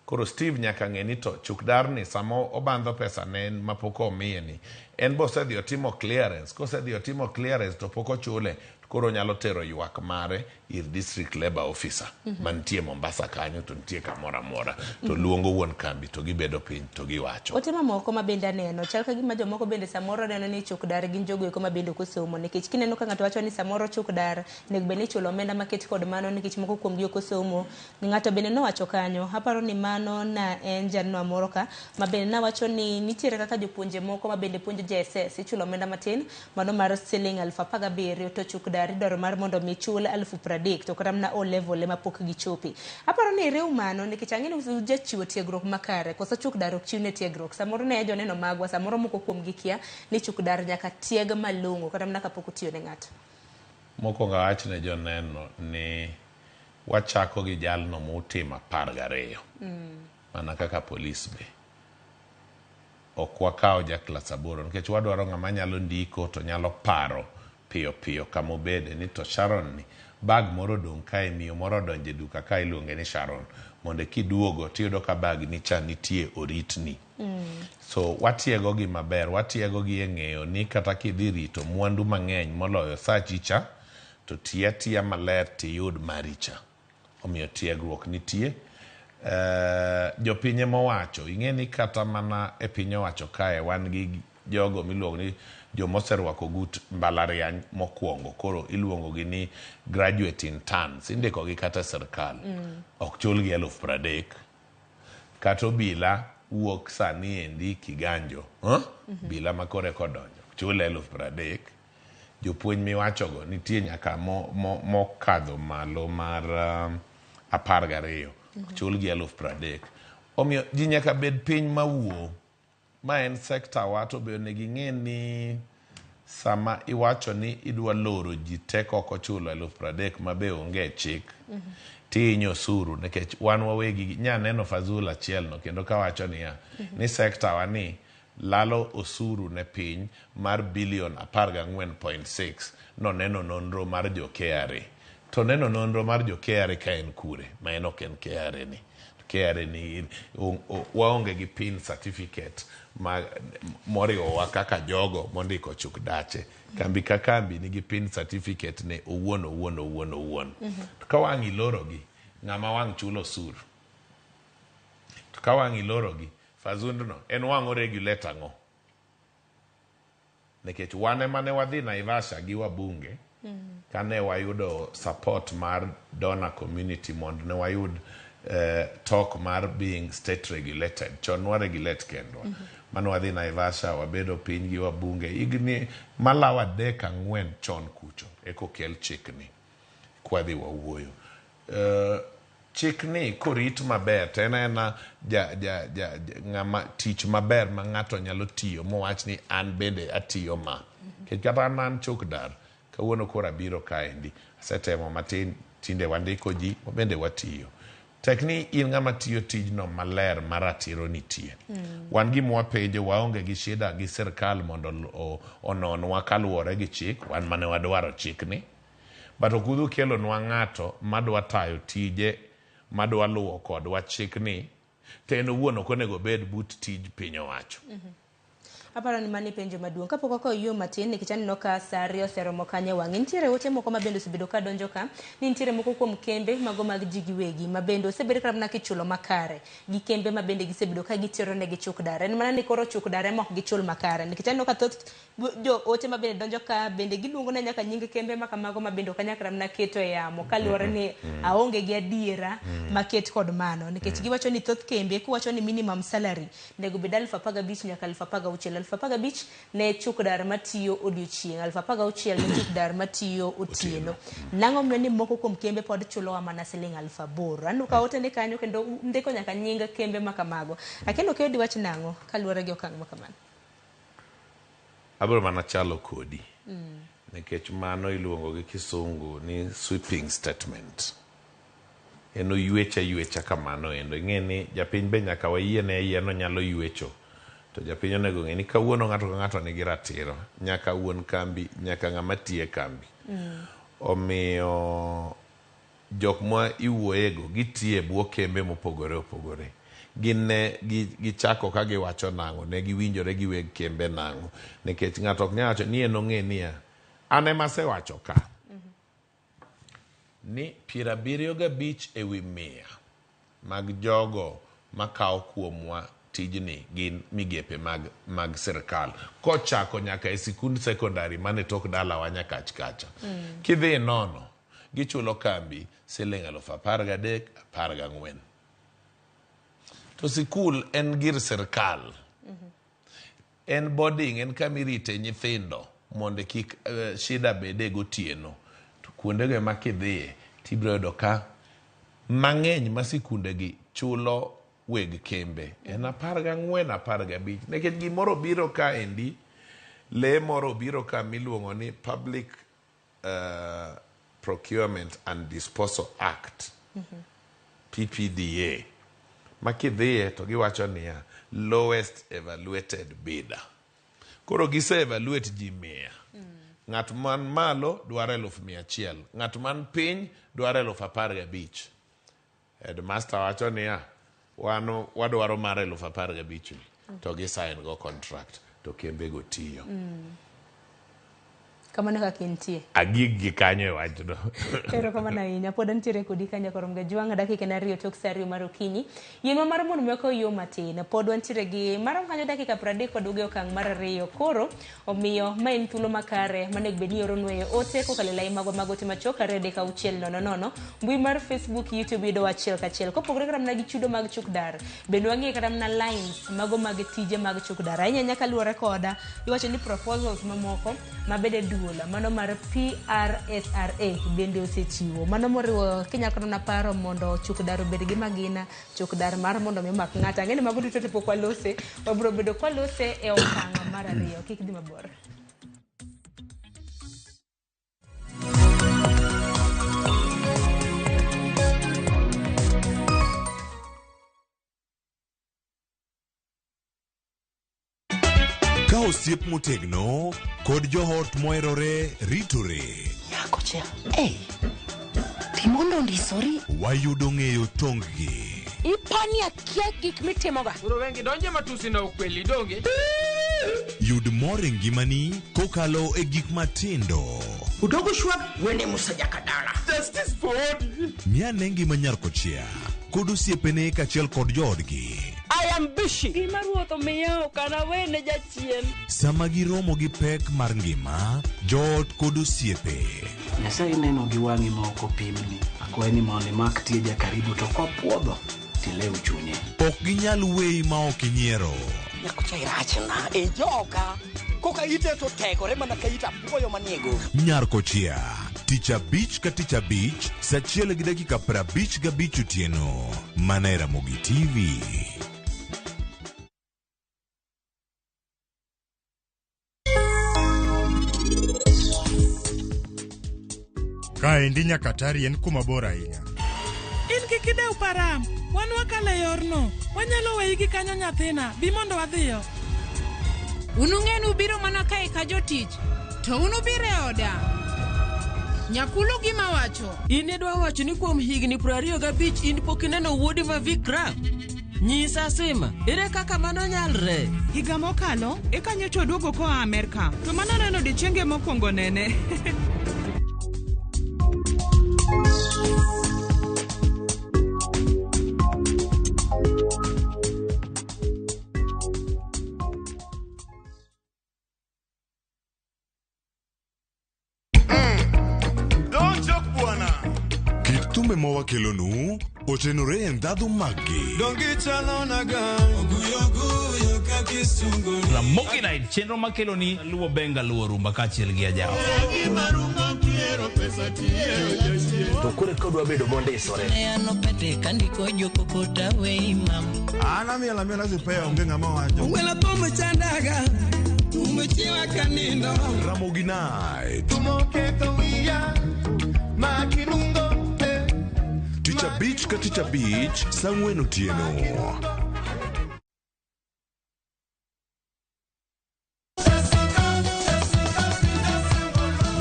Koro Steve nyaka ng'e ni to chukdar ni sama obandho pesa ne en mapok omiye ni, en be osedhi otimo clearance, kosedhi otimo clearance to pok ochule, to koro onyalo tero ywak mare ir district labour officer mantie Mombasa kanyo to nitie kamoro amora to luongo wuon kambi to gibedo piny to giwacho. Ote mamoko ma bende aneno chal ka gima jomoko bende samoro neno ni chuk dar gin jogo eko ma bende ok osomo nikech kineno ka ng'ato wacho ni samoro chuk dar onego bed ni ichulo omenda maket kod mano nikech moko kuom gi ok osomo. Ng'ato bende nowacho kanyo, aparo ni mano na en janwa moro ka ma bende nawacho ni nitiere kaka jopuonje moko ma bende puonjo JSS ichulo omenda matin mano mar siling 17,000 to chuk dar idwaro mar mondo mi chul 30,000 to kata mana O level ema pok gichope. Aparo ni iriw mano nikech ang'e ni ujachiwo tiegruok makare koso chuk dar ok chiwne tiegruok. Samoro ne joneno magwa, samoro moko kuom gi kia ni chuk dar nyaka tieg malong'o kata mana kapok otiyo ne ng'ato. Mokwongo awach ne joneno ni wachako gi jalno motimo 12. Mana kaka polis be. Ok wakaw ja klas 8 nikech wadwaro ng'ama nyalo ndiko to nyalo paro piyo piyo kama obede ni to Sharon ni bag moro odong' kae, miyo moro odonjo e duka kae iluonge ni Sharon, mondo kiduogo tiyudo ka bag ni cha nitie oritni. So watiego gi maber, watiego gi e ng'eyo ni kata kidhi rito mwandu mang'eny moloyo sachi cha, to ti atiya maler tiyud mari cha. Omiyo tiegruok nitie. Jopiny ema owacho, ing'e ni kata mana e piny owacho kae wan gi jogo miluongo ni joma oserwako ogut mbalariany mokwongo, koro iluongo gi ni graduate interns, indiko gi kata e sirkal. Ok chulgi 30,000. Kata obila wuok sani endi Kiganjo, Obila ma koro eka odonjo, ok chule 30,000. Jopuonj miwachogo nitie nyaka mokadho malo mar 12, chulgi 30,000. Omiyo ji nyaka bed piny mawuo. Ma en sekta wa to be onego ing'e ni sama iwacho ni idwa loro ji te kok ochulo 30,000 ma be onge e chik, tihinyo osuru nikech wan wawegi nya neno Fazul achiel no kendo kawacho niya, ni sekta wa ni lalo osuru ne piny mar bilion 14.6 noneno nonro mar jo KRA. To neno nonro mar jo KRA ka en kure ma en ok en KRA ni. KRA ni waonge gi pin certificate ma moriwowa kaka jogo mondiko chuk dache. Kambi ka kambi nigi pin certificate ne owuon owuon owuon owuon. To ka wang' ilorogi, ng'ama wang' chulo osuru. To ka wang' ilorogi, Fazundno en wang' o regulate ang'o? Nikech wan ema ne wadhi Naivasha gi wabunge kane wayudo support mar donor community mondo ne wayud talk mar being state regulated. Chon nwa regulate kendwa. Mane wadhi Naivasha wabedo piny gi wabunge higni malawo 3 4 chon kucho eko kel chikni kwadhi wawuoyo. Chikni korit maber to en aena ng'ama tich maber ma ng'ato nyalo tiyo mowach ni an bende atiyo ma. Nikech kata an an chuk dar, kawuono koro abiro kaendi, asetemo matin, tinde wandiko ji, bende watiyo. Tek ni in ng'ama tiyo tijno maler ma ratiro nitie. Wan gima wapenjo, waonge gi shida gi sirkal mondo ononwa kaluwore gi chik, wan mane wadwaro chikni. But ok udhi kelonwa ng'ato madwa tayo tije, madwa luwo kodwa chikni, to en owuon ok onego obed but tij piny owacho. Aparo ni mano e penjo maduong'. Kapok wakawo yo matin, nikech aneno ka saa 2 oseromo kanyo e wang'e. Nitiere ote moko ma bende osebedo ka donjo ka, ni nitiere moko kuom kembe mago mag ji giwegi, ma bende osebed kata mana kichulo makare gi kembe ma bende gisebedo ka gitero negi chuk dar. En mana ni koro chuk dar ema ok gichul makare. Nikech aneno ka thoth jo ote ma bende donjo ka bende giluongo na nyaka nying kembe ma kamago ma bende ok anyal kata mana keto e yamo kaluwore ni aonge gi adiera maket kod mano. Nikech giwacho ni thoth kembe kiwacho ni minimum salary onego bed 15,000 nyaka 16,000. 15,000 ne chuk dar matiyo odiochieng', 16,000 ne chuk dar matiyo otieno. Nang'o miyo ni moko kuom kembe pod chulowa mana siling 8,000? Aneno ka ote ni kanyo kendo ndiko nyaka nying kembe ma kamago. Akendo Okeyo diwach nang'o kaluwore gi okang' ma kamano? Abiro mana chalo kodi. Nikech mano iluongo gi kisungu ni sweeping statement. En oywecha ywecha kamano endo. Ing'e ni japiny be nyaka wayiene ayie nonyalo ywecho. To japiny onego ng'e ni kawuono ng'ato ka ng'ato nigi ratiro. Nyaka wuon kambi, nyaka ng'ama tiyo e kambi. Omiyo jok ma iwuoyego gitiyo e bwo kembe mopogore opogore. Gin ne gichako ka giwacho nang'o, ne giwinjore gi weg kembe nang'o. Nikech ng'ato ok nyal wacho ni en ong'e niya, an ema asewacho ka ni 75% mag jogo makawo kuomwa tijni gin migepe mag sirkal. Kochako nyaka e sikund sekondari mane tok dalawa Nyakach kacha. Kidhi nono, gichulo kambi siling 13,000, 14,000. To sikul en gir sirkal. En boarding, en kama irite nyithindo mondo kik shida bede gotieno. To kuondego ema kidhiye tibiro yudo ka mang'eny ma sikundegi chulo weg kembe en 14, 15. Nikech gimoro biro kaendi, lee moro biro ka miluongo ni Public Procurement and Disposal Act, PPDA. Ma kidhiye to giwacho niya, lowest evaluated bidder. Koro gise evaluate ji 100. Ng'at man malo dwaro 100,000, ng'at man piny dwaro 15,000. Headmaster wacho niya, wan wadwaro mar 15,000 ni, to gi sign go contract to kembego tiyo. Kamano kaka entie. Agik gi kanyo e wachno. Erokamano ahinya. Pod antiere kodi kanyo korom gajwang' dakika en 2 tok sa 2 mar okinyi. Yienwa mar mondo mi wakaw yo matin. Pod wantiere gi marom kanyo dakika 30 kod e okang' mar 2. Koro omiyo ma en thuolo makare manego bed ni ioronwa e ote kokalo e lai magwa mag ote machuok 2 3 6 0 0. Mbui mar Facebook, YouTube yudo achiel kachiel. Kopogore kata mana gi chudo mag chuk dar. Bende wang'iyo kata mana lines mago mag tije mag chuk dar. Ahinya ahinya kaluwore koda iwacho ni proposals mamoko mabede duol mano mar PRSRA bende osechiwo. Mano moriwo kinyalo kata mana paro mondo chuk dar obed gi magina, chuk dar mar mondo mi omak ng'ato. Ang'e ni mago duto te pok walose, wabiro bedo kwalose e okang' mar 2. Kik dhi mabor. Ka osiep motegno kod joot moherore ritore. Nyakocha, ei, timondo ondisori. Wayudo ng'eyo tong-gi. Ipani akia gik mitimoga. Koro wengi donje matusi na ukweli donge. Yud mor e ngimani kokalo e gik matindo. Udogo shwag wene Musa Jakadala. Justice for Odi. Miane ngima nyar kochia kod osiepene kaachiel kod joodgi. I am busy. Gima ruoth omiya ok anawene jachien. Sama giromo gi pek mar ngima, joot kod osiepe. Nyasaye neno gi wang'i ma ok opimni. Akwayi ni mondo imak tie jakaribu to kopuodho tilew chunye. Ok ginyal weyi ma ok inyiero. Nyakocha irachna e joka. Koka ite to tegore mana ka it apuoyo manie go. Nyar kochia, tich abich ka tich abich, saa 1:55 otieno. Mana e Ramogi TV. Kaendi nyaka Tari en kuma bor ahinya. In kik idew param, wan wakalo e yorno. Wanyalo weyi gi kanyo nyathina, bi mondo wadhiyo. Un ung'e ni ubiro mana kae ka jotich, to un ubiro e oda. Nyakulo gima wacho. In idwa wacho ni kuom higni 25 in pok ineno wuodi ma Vikram? Nyisa Sima, ere kaka mano nyalre? Higa mokalo, eka nyocha oduogo koa Amerka. To mano neno odiechienge mokwongo nene. Don't joke bwana. Kit thumbe ma wakelonu otenore e ndhadhu maggi. Ramogi Night, chenro makelo ni luwo benga luwo rumba kaachiel gi ajawa. To koro kodwa bedo mondisore. An amiel amiela sipea onge ng'ama wacho. Wela thum chandaga, thum chiwa kanindo. Ramogi Night. Tich abich ka tich abich saa ang'wen otieno.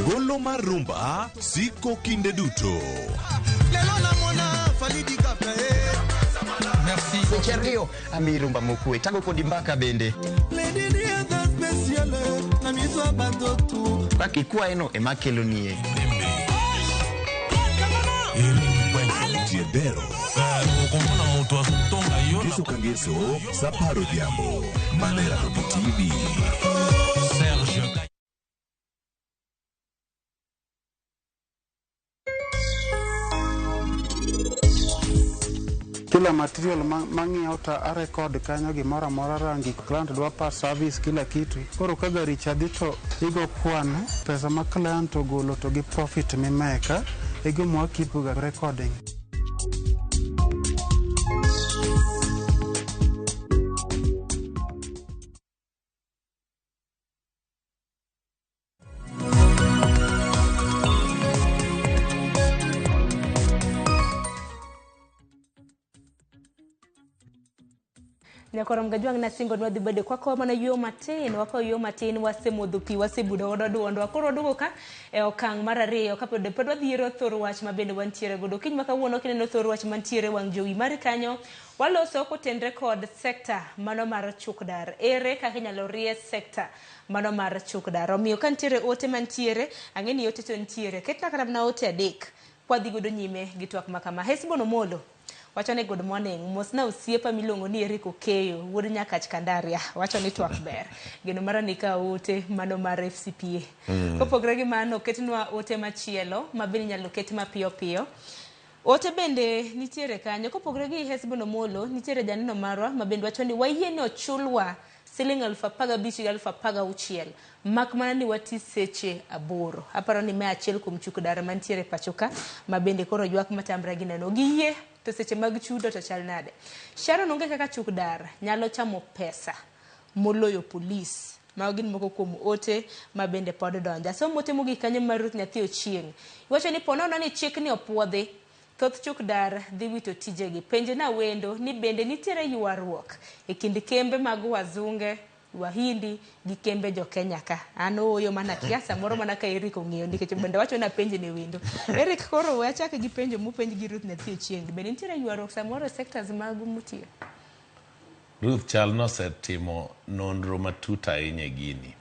Golo mar rumba siko kinde duto. Lelo namona Fally Dicaprio, eh. Merci. Seche ariyo ami rumba mokwe. Tago kodi mbaka bende. Lady Diana spéciale, na miso bato tu. Kaka ikwayeno ema akelonie. Nitie bero. Ngeso ka ngeso saa apar odhiambo. Mana e Ramogi TV. Kila material mang'iewo to arekod kanyo gimoro amora rangi client dwa pa service kila kitu. Koro ka gari cha dhi to igo kwan pesa ma client ogolo to gi profit mimeka e gima wa keep ga recording. Nyakorom Gajwang' nasingo ni wadhi bedo kwakawo mana yueyo matin, wakawo yueyo matin, wasemodho pi, wasebudo godo duondwa. Koro waduogo ka e okang' mar ariyo kapod pod wadhi yiero thor wach ma bende wantiere godo. Kiny ma kawuono kineno thor wach mantiere wang' jowi mari kanyo, waloso kotenre kod sekta mano mar chukdar. Ere kaka inyalo rie sekta mano mar chukdar? Omiyo ka nitiere ote mantiere, ang'e ni ote to nitiere. Ketna kata mana ote adek kwadhi godo nyime gi twak ma kama. Hesbon Omolo wacho ni good morning, mosna osiepa miluongo ni Eric Okeyo, wuod Nyakach Kandaria, wacho ni twak ber. Geno mara ni ka ote mano mar FCPA. Kopogre gi mano, ketnwa ote machielo ma bende inyalo ket mapiyo piyo. Ote bende nitiere kanyo. Kopogre gi Hesbon Omolo, nitiere janeno marwa ma bende wacho ni wayie ni ochulwa siling 15,000 gi 16,000 mak mana ni wati seche 8. Aparo ni mae achiel kuom chuk dar mantiere pacho ka ma bende koro ywak matamre gi neno. Giyie to seche mag chudo to chal nade? Sharon onge kaka chuk dar nyalo chamo pesa moloyo polis. Mago gin moko kuom ote ma bende pod donjo. Asomo ote mogik kanyo mar Ruth Nyathi Ochieng'. Iwacho ni ponono ni chik ni opuodhi, thoth chuk dar dhi wito tijegi. Penje na wendo ni bende nitiere ywaruok e kind kembe mag wazunge, wahindi gi kembe jo Kenya ka. An ooyo mana kia samoro mana ka Eric ong'eyo nikech bende wacho na penje ne wendo. Eric koro we achak gi penjo mopenj gi Ruth Nyathi Ochieng'. Bende nitiere ywaruok samoro e sectors magu mutiyo? Ruth chal nosetimo nonro matut ahinya e gini.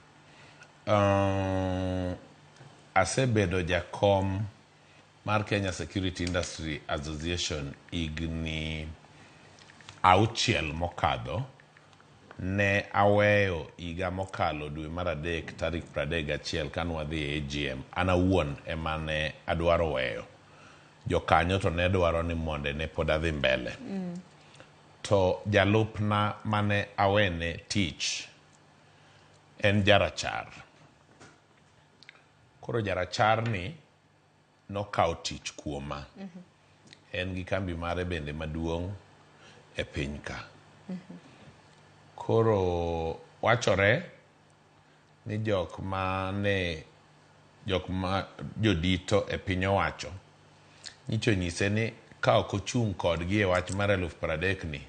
Asebedo jakom mar Kenya Security Industry Association higni 6 mokadho. Ne aweyo higa mokalo dwe mar 3 tarik 31 kane wadhi e AGM. An awuon ema ne adwaro weyo. Jokanyo to ne dwaro ni monde ne pod adhi mbele. To jalupna mane awene tich en jarachar. Koro jarachar ni nokawo tich kuoma. En gi kambi mare bende maduong' e piny ka. Koro wachore ni jok ma ne jok ma jodito e piny owacho nyicho nyise ni ka ok ochung' kodgi e wach mar 30,000 ni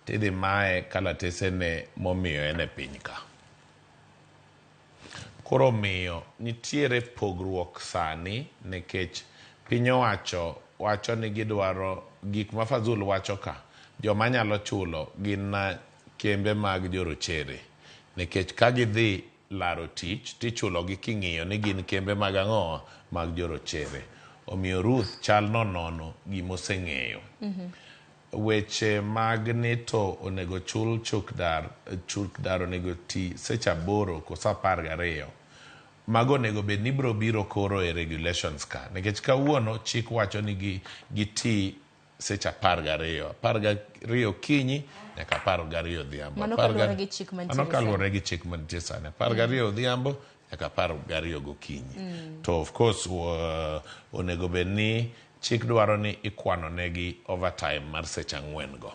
tidhi maye kalatese ne momiyo en e piny ka. Koro miyo nitiere pogruok sani nikech piny owacho wacho ni gidwaro gik ma Fazul wacho ka joma nyalo chulo gin kembe mag jorochere nikech ka gidhi laro tich tichulo gi king'iyo ni gin kembe mag ang'o mag jorochere. Omiyo Ruth chal nonono gimoseng'eyo. Weche mag ni to onego chul chuk dar, chuk dar onego ti seche 8 koso 12. Mago onego bed ni biro biro koro e regulations ka. Nikech kawuono chik wacho ni gi ti seche 12. 12 okinyi nyaka 12 odhiambo. Mano kaluwore gi chik mantiere Mano kaluwore gi chik mantie sani. 12 odhiambo nyaka 12 gokinyi. To of course onego bed ni chik dwaro ni ikwano negi overtime mar seche 4 go.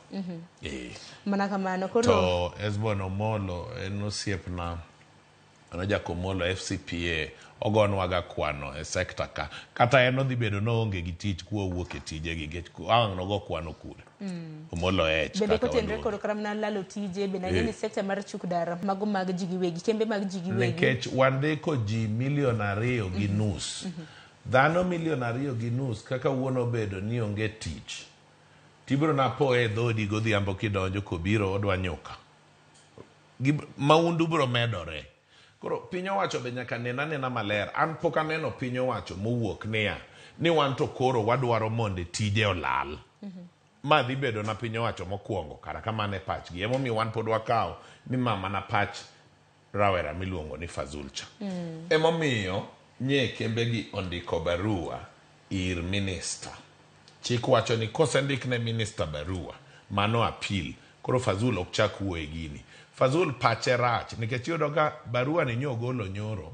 Mana kamano koro To Esbon Omolo en osiepna. Mano Jakomolo FCPA ogonwaga kwano e sekta ka. Kata en odhi bedo noonge gi tich kwawuok e tijegi nikech ang' nogo kwano kure. Omolo H Bende kaka kotenre waluonge. kod kata mana lalo tije bende ang'e ni Eh. sekta mar chuk dar mago mag ji giwegi kembe mag ji giwegi Nikech wandiko ji milion 2.5. Dhano milion 2.5 kaka wuon obedo ni onge tich. Tibiro napoye e dhodi godhiambo kidonjo kobiro odwa nyuka. Maundu biro medore. Koro piny owacho be nyaka nen anena maler. An pok aneno piny owacho mowuok niya ni wan to koro wadwaro mondo tije olal. Ma dhi bedo na piny owacho mokwongo kara kamano e pachgi. Emomiyo wan pod wakawo ni ma mana pach rawera miluongo ni Fazul cha. Emomiyo nye kembegi ondiko barua ir minista. Chik wacho ni kosendik ne minista barua, mano appeal. Koro Fazul ok chak wuoye gini. Fazul pache rach nikech iyudo ka barua ni nyogolo nyoro.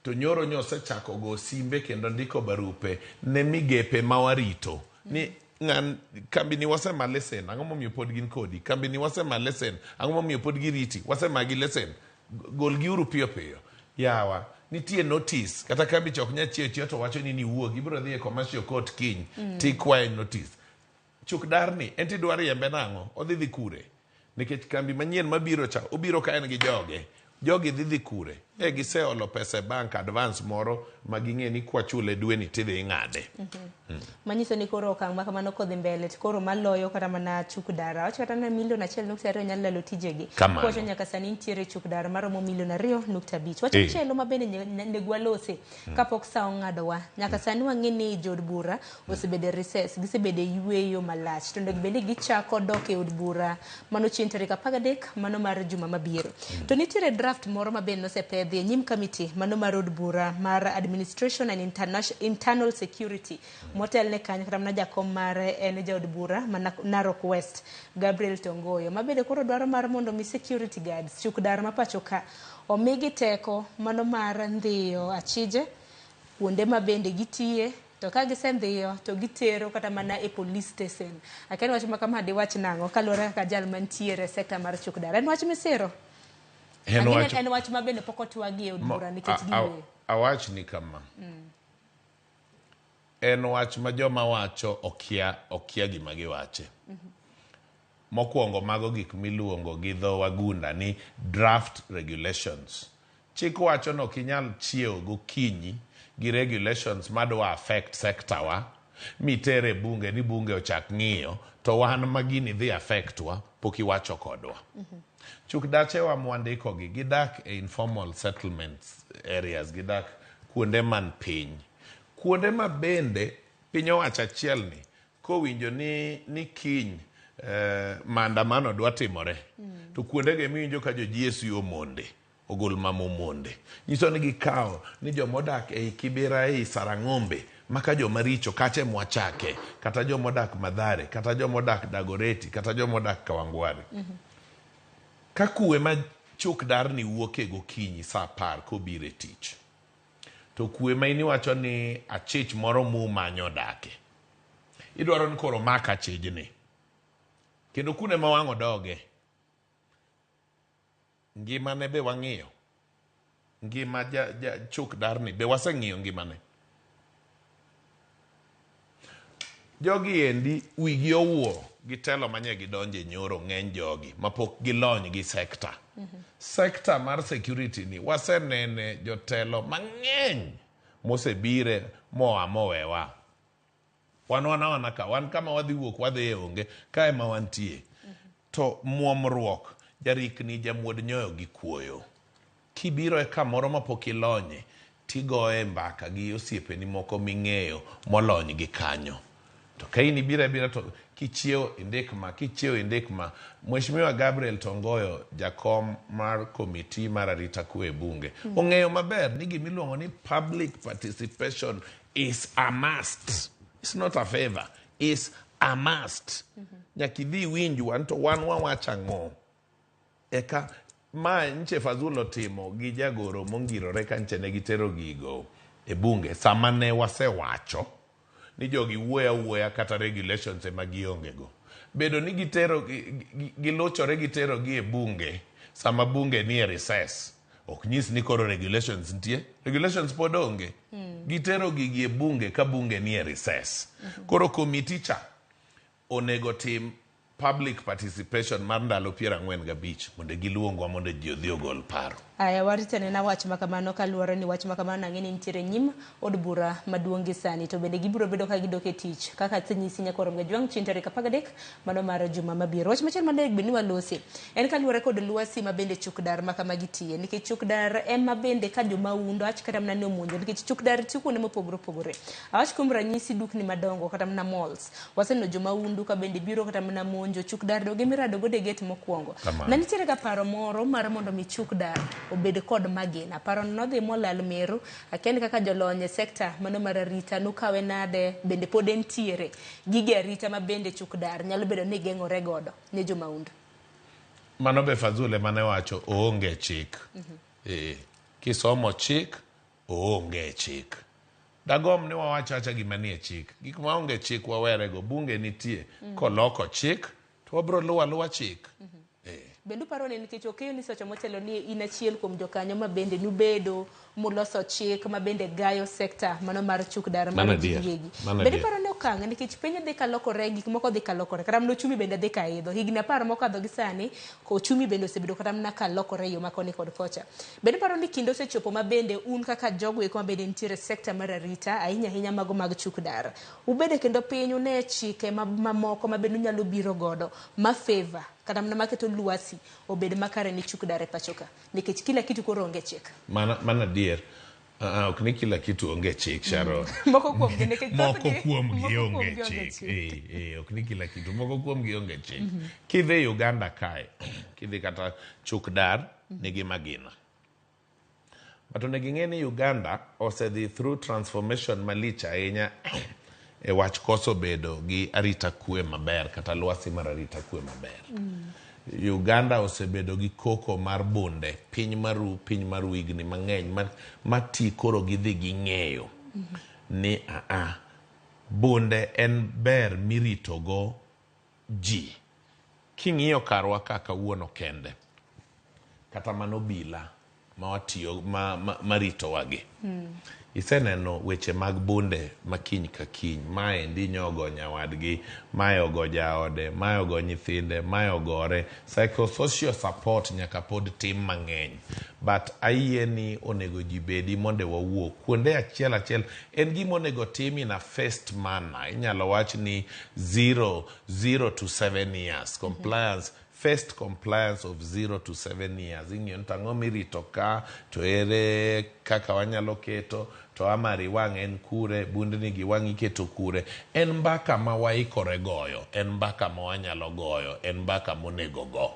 To nyoro nyosechako go simbe kendo ndiko barupe ne migepe ma warito. Ni ng'an kambi ni wasema lesen, ang'o momiyo pod gin kodi? Kambi ni wasema lesen, ang'o momiyo pod giriti? Wasemagi lesen, golgiuru piyo piyo. Yawa, nitie notice, kata kambi cha ok nyal chiewo chiewa to wacho ni niwuog, ibiro dhi e commercial court kiny, tikwaye notice. Chuk darni, en tidwa riembe nang'o? Odhi dhi kure? Nikech kambi manyien mabiro cha, obiro ka en gi joge. Jogi dhi dhi kure? E giseolo pesa e bank advance moro ma ging'e ni kwachule dweni tidhi ing'ade. Manyiso ni koro okang' ma kamano kodhi mbele to koro maloyo kata mana chuk dara. Wach kata na milion 1.2 nyalo lalo tijegi. Kamano. Kowacho nyaka sani nitiere chuk dara maromo milion 2.5. Wach Eh. machielo ma bende nego walose kapok sa ong'adowa. Nyaka sani wang'e ni jood bura osebedo e recess, gisebedo e yueyo malach. To onego bed ni gichako dok e od bura mano chieng' tarik 13 mano mar juma mabiro. To nitiere draft moro ma bende nosepedhi e nyim kamiti mano mar od bura mar Administration and Internal Security motelne kanyo kata mana jakom mare en jaod bura ma Narok West Gabriel Tongoyo ma bende koro dwaro mar mondo mi security guards chuk dar ma pacho ka omigi teko mano mar ndhiyo achije kuonde ma bende gitiye to ka gisendhiyo to gitero kata mana e police station. Akia ni wach ma kama diwach nang'o kaluwore kaka jal mantiere e sekta mar chuk dar. En wach misiro? En Ang'e ni wach en wach ma bende pok otwagi e od bura nikech giwuoyo. Awachni kama. En wach ma joma wacho okia gima giwache. Mokwongo mago gik miluongo gi dho wagunda ni draft regulations. Chik wacho ni ok inyal chiewo gokinyi gi regulations madwa affect sector wa mitere e bunge ni bunge ochak ng'iyo to wan ma gini dhi affect wa pok iwacho kodwa. Chuk dachewa mwandiko gi gidak e informal settlements areas, gidak kuonde man piny. Kuonde ma bende piny owacho achiel ni kowinjo ni kiny maandamano dwa timore to kuondego emiwinjo ka jo GSU omonde ogol mama omonde. Nyiso ni gikawo ni jomodak ei Kibera ei Sarang'ombe maka joma richo kache mwachake kata jomodak Mathare kata jomodak Dagoretti kata jomodak Kawangware. Ka kuwe ma chuk darni wuok e gokinyi saa 10 kobiro e tich to kuwe ma in iwacho ni achich moro mumanyo odake idwaro ni koro mak achijni kendo kune ma wang' odoge ngimane be wang'iyo ngima ja chuk darni be waseng'iyo ngimane. Jogi endi wigi owuo gi telo manye gidonje nyoro ng'eny jogi mapok gilony gi sekta. Sekta mar security ni wasenene jotelo mang'eny mosebire moa mowewa. Wan wana ka wan kama wadhi wuok wadhi e onge ka ema wantie. To muomruok jarikni jamuod nyoyo gi kuoyo. Kibiro e kamoro mapok ilonye tigoye mbaka gi osiepeni moko ming'eyo molony gi kanyo. To ka in ibiro abira to kichiewo indik ma, kichiewo indik ma. Mheshimiwa Gabriel Tongoyo, jakom mar komiti mar arita kwe e bunge, ong'eyo maber ni gimiluongo ni public participation is a must. It's not a favor, it's a must. Nyaka idhi iwinj wan to wan wawacho ang'o. Eka ma nche Fazul otimo gi jagoro mongirore ka nche ne gitero gigo e bunge sama ne wasewacho ni jogi wuoyo awuoya kata regulations ema gionge go. Bedo ni gitero giluchore gitero gi e bunge sama bunge ni e recess Ok nyis ni koro regulations nitie. Regulations pod onge. Gitero gigi e bunge ka bunge nie recess. Koro committee cha onego tim public participation mar ndalo 45 mondo giluongwa mondo ji odhi ogol paro. Aya, warito anena wach ma kamano kaluwore ni wach ma kamano ang'e ni nitiere nyim od bura maduong' gi sani to bende gibiro bedo ka gidok e tich kaka asenyisi nyakwar Mgajwang' chieng' tarik 13 mano mar juma mabiro. Wach machielo manego bed ni walose en kaluwore kod lwasi ma bende chuk dar ma kamagi tiye nikech chuk dar ema bende ka jomaundo awach kata mana ni omonjo nikech chuk dar tiyo kuonde mopogore opogore. Awach kuom ranyisi dukni madongo kata mana malls waseneno jomaundu ka bende biro kata mana monjo chuk dar donge mirado godo e gate mokwongo. Kamano. Ne nitiere ga paro moro mar mondo mi chuk dar obed kod magina. Paro no nodhi molal Meru. Akia ni kaka jolony e sekta mano mar arita nukawe nade bende pod entiere gige arita ma bende chuk dar nyalo bedo ni geng'ore godo ne jomaundu. Mano be Fazul ema ne wacho oonge chik. Kisomo chik oonge chik. Dagomb ni wawach awacha gima nie chik. Gik maonge chik wawerego. Bunge nitie. Koloko chik to wabro luwo aluwa chik. Bende uparo ni nikech okeyo ni seche motelo ni in achiel kuom jokanyo ma bende nubedo muloso chik ma bende gayo sekta mano mar chuk dar mar Mano ji adier. giwegi. Mano Bende adier. uparo ni okang' nikech piny dhi kalokore gik moko dhi kalokore kata mana ochumi bende dhi kaidho higni 10 mokadho gi sani ochumi bende osebedo kata mana kalokore e yo ma koni kod kocha. Bende uparo ni kinde osechopo ma bende un kaka jogo eko ma bende nitiere sekta mar arita ahinya ahinya mago mag chuk dar. Ubede kendo piny une chike mamoko ma bende unyalo biro godo ma favor kata mana maketo lwasi obed makare ni chuk dar e pacho ka nikech kila kitu koro onge chik. Mano adier. Ok ni kila kitu onge chik, Sharon. Moko kuomgi nikech Moko thothgi- kuomgi moko onge kuomgi onge chik. Ok ni kila kitu. Moko kuomgi onge chik. Kidhi Uganda kae, kidhi kata chuk dar nigi magina. But onego ing'e ni Uganda osedhi through transformation malich ahinya e wach koso bedo gi arita kwe maber kata lwasi mar arita kwe maber. Uganda osebedo gi koko mar bunde piny maru higni mang'eny ma ti koro gidhi ging'eyo ni bunde en ber miritogo ji. King'iyo karwa ka kawuono kende, kata mana obila ma watiyo maritowa gi. Iseneno weche mag bunde ma kiny ka kiny. Maendi nyogo nyawadgi, mae ogo jaode, mae ogo nyithinde, mae ogore. Psychosocial support nyaka pod tim mang'eny. But ayie ni onego ji bedi mondo wawuo. Kuonde achiel achiel en gima onego tim in a phased manner. Inyalo wach ni 0 to 7 years. Compliance first compliance of 0 to 7 years. Ing'iyo ni tang'o mirito ka, to ere kaka wanyalo keto, to amari wang' en kure, bundni gi wang' iketo kure. En mbaka ma waikore goyo, en mbaka ma wanyalo goyo, en mbaka monego go.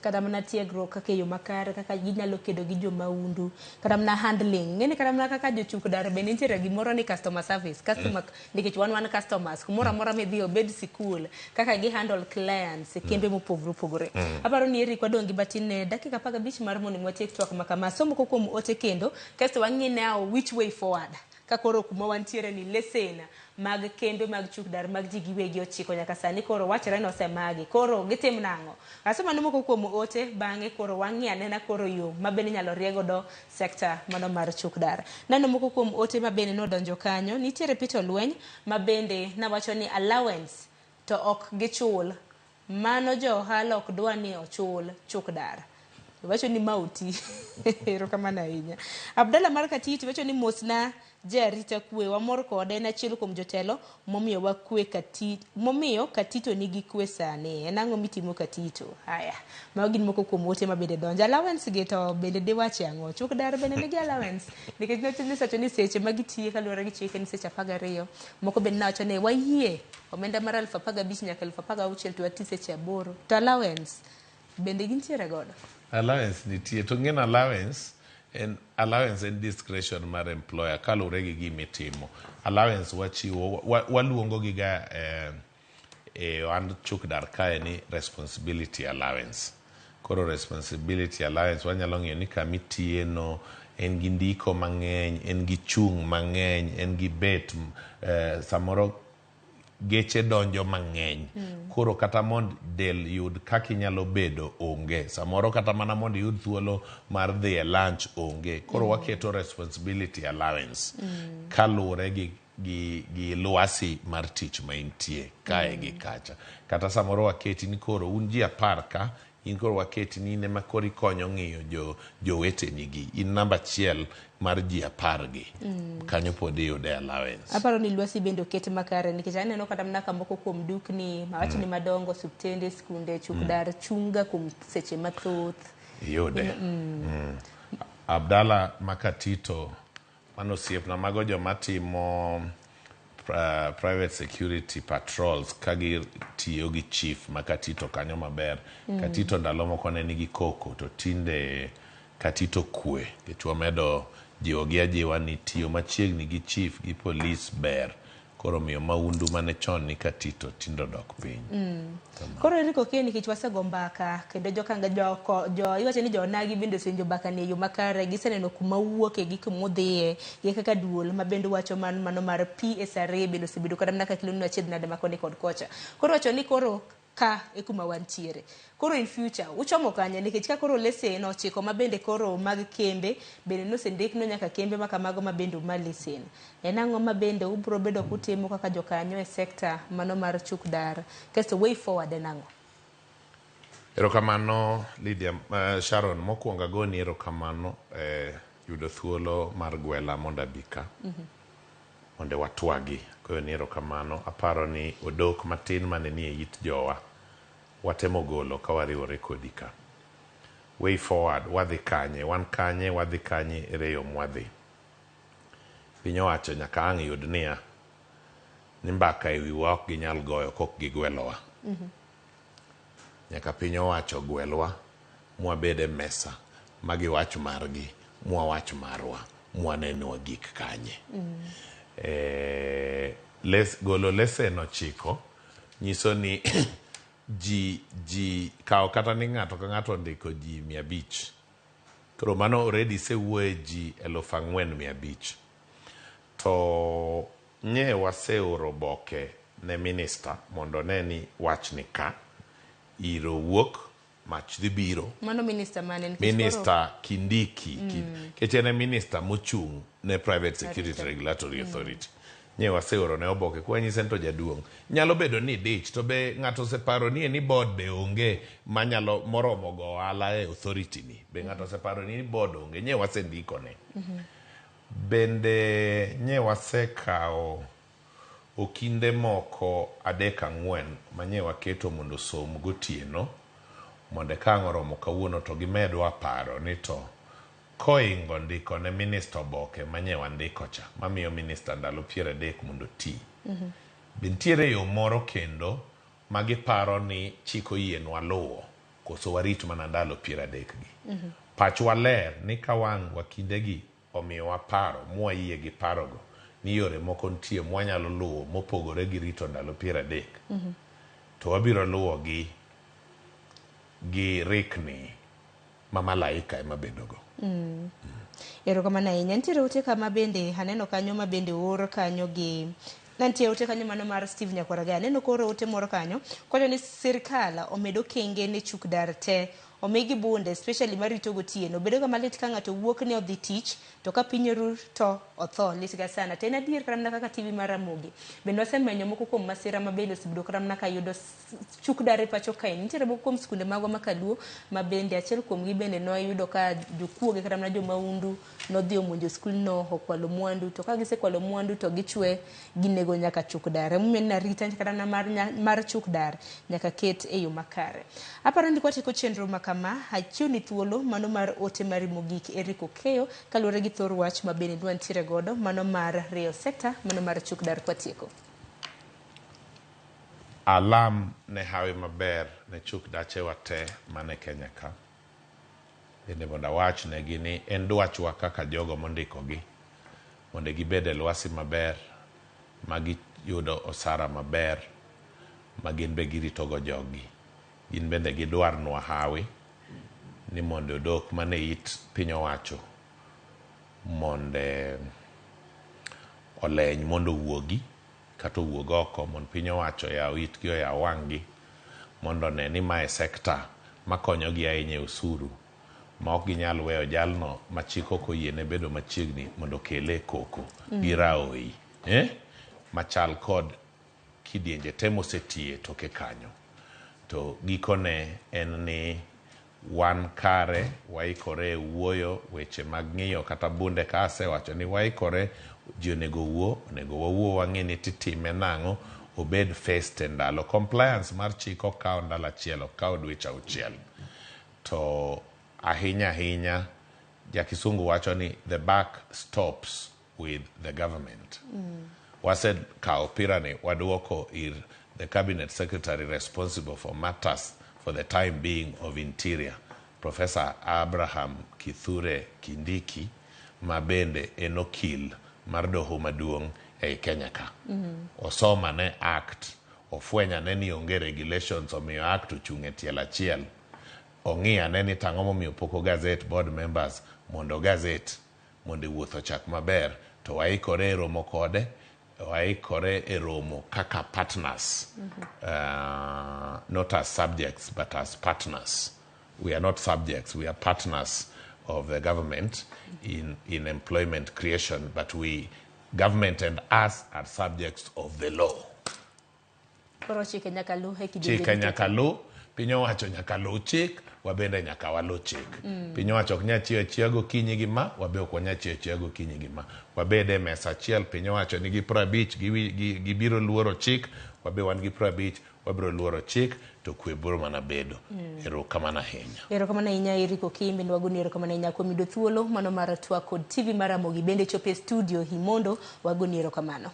Kata mana tiegruok kaka e yo makare kaka ginyalo kedo gi jomaundu kata mana handling ng'eni kata mana kaka jochuk dar bende nitiere gimoro ni customer service customer nikech wan customers kumoro amora midhi obed sikul kaka gi handle clients e kembe mopogore opogore. Aparo ni Eric wadong' gi matin ne dakika 15 mar mondo mi watiek twak ma kama. Somo moko kuom ote kendo kasto wang'i now which way forward ka koro kuma wantiere ni lesen mag kembe mag chuk dar mag ji giwegi ochiko nyaka sani koro wachore ni osemagi koro gitim nang'o. Asoma ne moko kuom ote bang'e koro wang'i anena koro yo ma bende inyalo rie godo sekta mano mar chuk dar. Neno moko kuom ote ma bende nodonjo kanyo nitiere Peter Lweny ma bende nawacho ni allowance to ok gichul mano jo ohala ok dwa ni ochul chuk dar. Wacho ni ma oti. Erokamano ahinya. Abdalla mar Katiti wacho ni mosna jarita kwe wamor kode en achiel kuom jotelo momiyo wakwe Katito momiyo Katito nigi kwe sani. En ang'o mitimo Katito? Haya. Mago gin moko kuom ote ma bende donjo. Allowance gi to bende diwache ang'o? Chuk dar bende nigi allowance. Nikech nowacho ni seche ma gitiye kaluwore gi chik en seche 12. Moko bende nowacho ni wayie omenda mar 15,000 nyaka 16,000 to wati seche 8. To allowance bende gintiere godo? Allowance nitie to ng'en allowance en discretion mar employer kaluwore gi gima itimo. Allowance wachiwo waluongo gi ga e ohand chuk dar kae ni responsibility allowance. Koro responsibility allowance wanyalo ng'iyo ni kama itiye no en gi ndiko mang'eny, en gi chung' mang'eny, en gi bet samoro geche donjo mang'eny. Koro kata mond del yud kaka inyalo bedo onge. Samoro kata mana mondo iyud thuolo mar dhi e lunch onge. Koro waketo responsibility allowance kaluwore gi lwasi mar tich ma intie kae gi kacha. Kata samoro waketi ni koro un ji 10 ka, in koro waketi ni in ema koro ikonyo ng'iyo joweteni gi. In namba 1 mar ji 10 gi. Kanyo pod iyude allowance. Aparo ni lwasi bende oket makare nikech aneno kata mana ka moko kuom dukni, mawach ni madongo, osiptende, skunde, chuk dar chunga kuom seche mathoth. Iyude. Abdalla Makatito, mano osiepna, mago joma timo private security patrols ka gitiyo gi chief ma Katito kanyo maber. Katito ndalo moko ne nigi koko to tinde Katito kwe. Nikech wamedo jiwogi ajiwa ni tiyo machiegni gi chief gi police ber. Koro miyo maundu mane chon ni Katito tinde odok piny. Koro Eric Okeyo nikech wasego mbaka kendo jokanga jo iwacho ni jonagi bende osewinjo mbaka ni e yo makare, giseneno kuma wuoke gi kuma odhiye gi kaka duol ma bende wacho mano mar PSRA bende osebedo kata mana ka kelonwa achiedh nade ma koni kod kocha. Koro wacho ni koro ka e kuma wantiere. Koro in future uchomo kanye nikech ka koro lesen ochiko ma bende koro mag kembe bende nosendikno nyaka kembe ma kamago ma bende uma lesen. En ang'o ma bende ubro bedo kutimo kaka jokanyo e sekta mano mar chuk dar? Kasto way forward en ang'o? Erokamano Lydia, Sharon, mokwongo agoni erokamano yudo thuolo mar gwela mondo abi ka. Mondo watwagi. Agoyoni erokamano. Aparo ni odok matin mane nie it jowa watemo golo ka wariwore kodi ka. Way forward, wadhi kanye? Wan kanye, wadhi kanye, ere yo mwadhi? Piny owacho nyaka ang' yud niya, ni mbaka e wiwa ok ginyal goyo kok gigwelowa. Nyaka piny owacho gwelwa, mwabed e mesa, ma giwach margi, mwawach marwa, mwaneno gik kanye. Golo lesen 9 nyiso ni ji kawo kata ni ng'ato ka ng'ato ondiko ji 500. Koro mano already isewuoye ji 4,500. To nye waseoro oboke ne minister mondo ne ni wach ni ka iro wuok mach dhi biro. Mano minister mane? Minister Kindiki. Nikech en e minister mochung' ne Private Security Regulatory Authority. Nye waseoro ne oboke kwanyise ni to jaduong'. Nyalo bedo ni dich to be ng'ato oseparo ni ni board be onge manyalo moromo go ohala e authority ni. Be ng'ato oseparo ni board onge. Nye wasendiko ne. Bende nye wasekawo okinde moko 3 4 manye waketo mondo som gotieno mondo ka ang' oromo kawuono to gimedwa paro ni to koingo ndiko ne minister oboke manye wandiko cha mamiyo minister ndalo 30 mondo ti. Be nitiere yo moro kendo ma giparo ni chik oyienwa luwo koso warit mana ndalo 30 gi. Pachwa ler ni ka wang' wakindegi omiyowa paro mwayie gi parogo ni yore moko nitie mwanyalo luwo mopogore gi rito ndalo 30. To wabiro luwo gi rikni ma malaika ema bedogo. Erokamano ahinya. Nitiere ote kama bende aneno kanyo ma bende oor kanyo gi Nitie ote kanyo mano mar Steve Nyakwaraga. Aneno koro ote moro kanyo kowacho ni sirkal omed okenge ne chuk dar te. Omigi bunde especially marito gotieno. Bedo ga malit ka ng'ato wuok ni odhi tich to ka piny oru to otho. Lit ga sana. To en adier kata mana kaka TV mar Ramogi. Bende wasemenyo moko kuom masira ma bende osebedo kata mana ka yudo chuk dar e pacho kae. Nitiere moko kuom skunde magwa ma kaluo ma bende achiel kuomgi bende noyudo ka jokuoge kata mana jomaundu nodhi omonjo skulno okwalo mwandu. To ka gisekwalo mwandu to gichwe ginego nyaka chuk dar. Emomiyo ni arita kata mana mar chuk dar nyaka ket e yo makare. Aparo ni kwatieko chenro ma kama, achiwni thuolo mano mar ote mari mogik Eric Okeyo kaluwore gi thor wach ma bende nwantiere godo mano mar riyo sekta mano mar chuk dar kwatieko. Alam ne hawi maber ne chuk dachewa te mane Kenya ka. Bende mondo awach negi ni en dwachwa kaka jogo mondikogi mondo gibed e lwasi maber ma giyudo osara maber ma gin be giritogo joggi. Gin bende gidwarnwa hawi ni mondo odok mane it piny owacho mondo oleny mondo owuogi kata owuog oko mondo piny owacho oyaw itgi oyaw wang'gi mondo one ni mae sekta makonyogi ahinya e osuru ma ok ginyal weyo jalno ma chik ok oyiene bedo machiegni mondo okele koko gi raoi machal kod kidienje te mosetiye toke kanyo. To gikone en ni wan kare waikore e wuoyo weche mag ng'iyo kata bunde ka asewacho ni waikore ji onego owuo onego wawuo wang'e ni titime nang'o obed faced e ndalo compliance mar chik ok kaw ndalo achiel ok kaw dweche auchiel to ahinya ahinya jakisungu wacho ni the buck stops with the government. Wasekawo opira ni waduoko ir the cabinet secretary responsible for matters for the time being of interior Professor Abraham Kithure Kindiki ma bende en okil mar doho maduong' ei Kenya ka. Osoma ne act, ofwenyo ane ni onge regulations omiyo act ochung' e tielo achiel. Ong'i ane ni tang'o momiyo pok o gazette board members mondo gazette mondo wuoth ochak maber to waikore e romo kode waikore e romo kaka partners not as subjects but as partners we are not subjects we are partners of the government in employment creation but we government and us are subjects of the law. Koro chike nyaka luw e kidienje Chike duto. Nyaka luw, piny owacho nyaka luw chik, wabende nyaka waluw chik. Piny owacho ok nyal chiewo achiewa gokinyi gi ma, wabe ok wanyal chiewo achiewa gokinyi gi ma. Wabed e mesa achiel, piny owacho nigi 50, gibiro luoro chik, wabe wan gi 50, wabiro luoro chik, to kwe biro mana bedo. Erokamano ahinya. Erokamano ahinya Eric Okimbi, wagoni erokamano ahinya kuom yudo thuolo mano mar twak kod TV mar Ramogi bende chopo e studio Himondo, wagoni erokamano.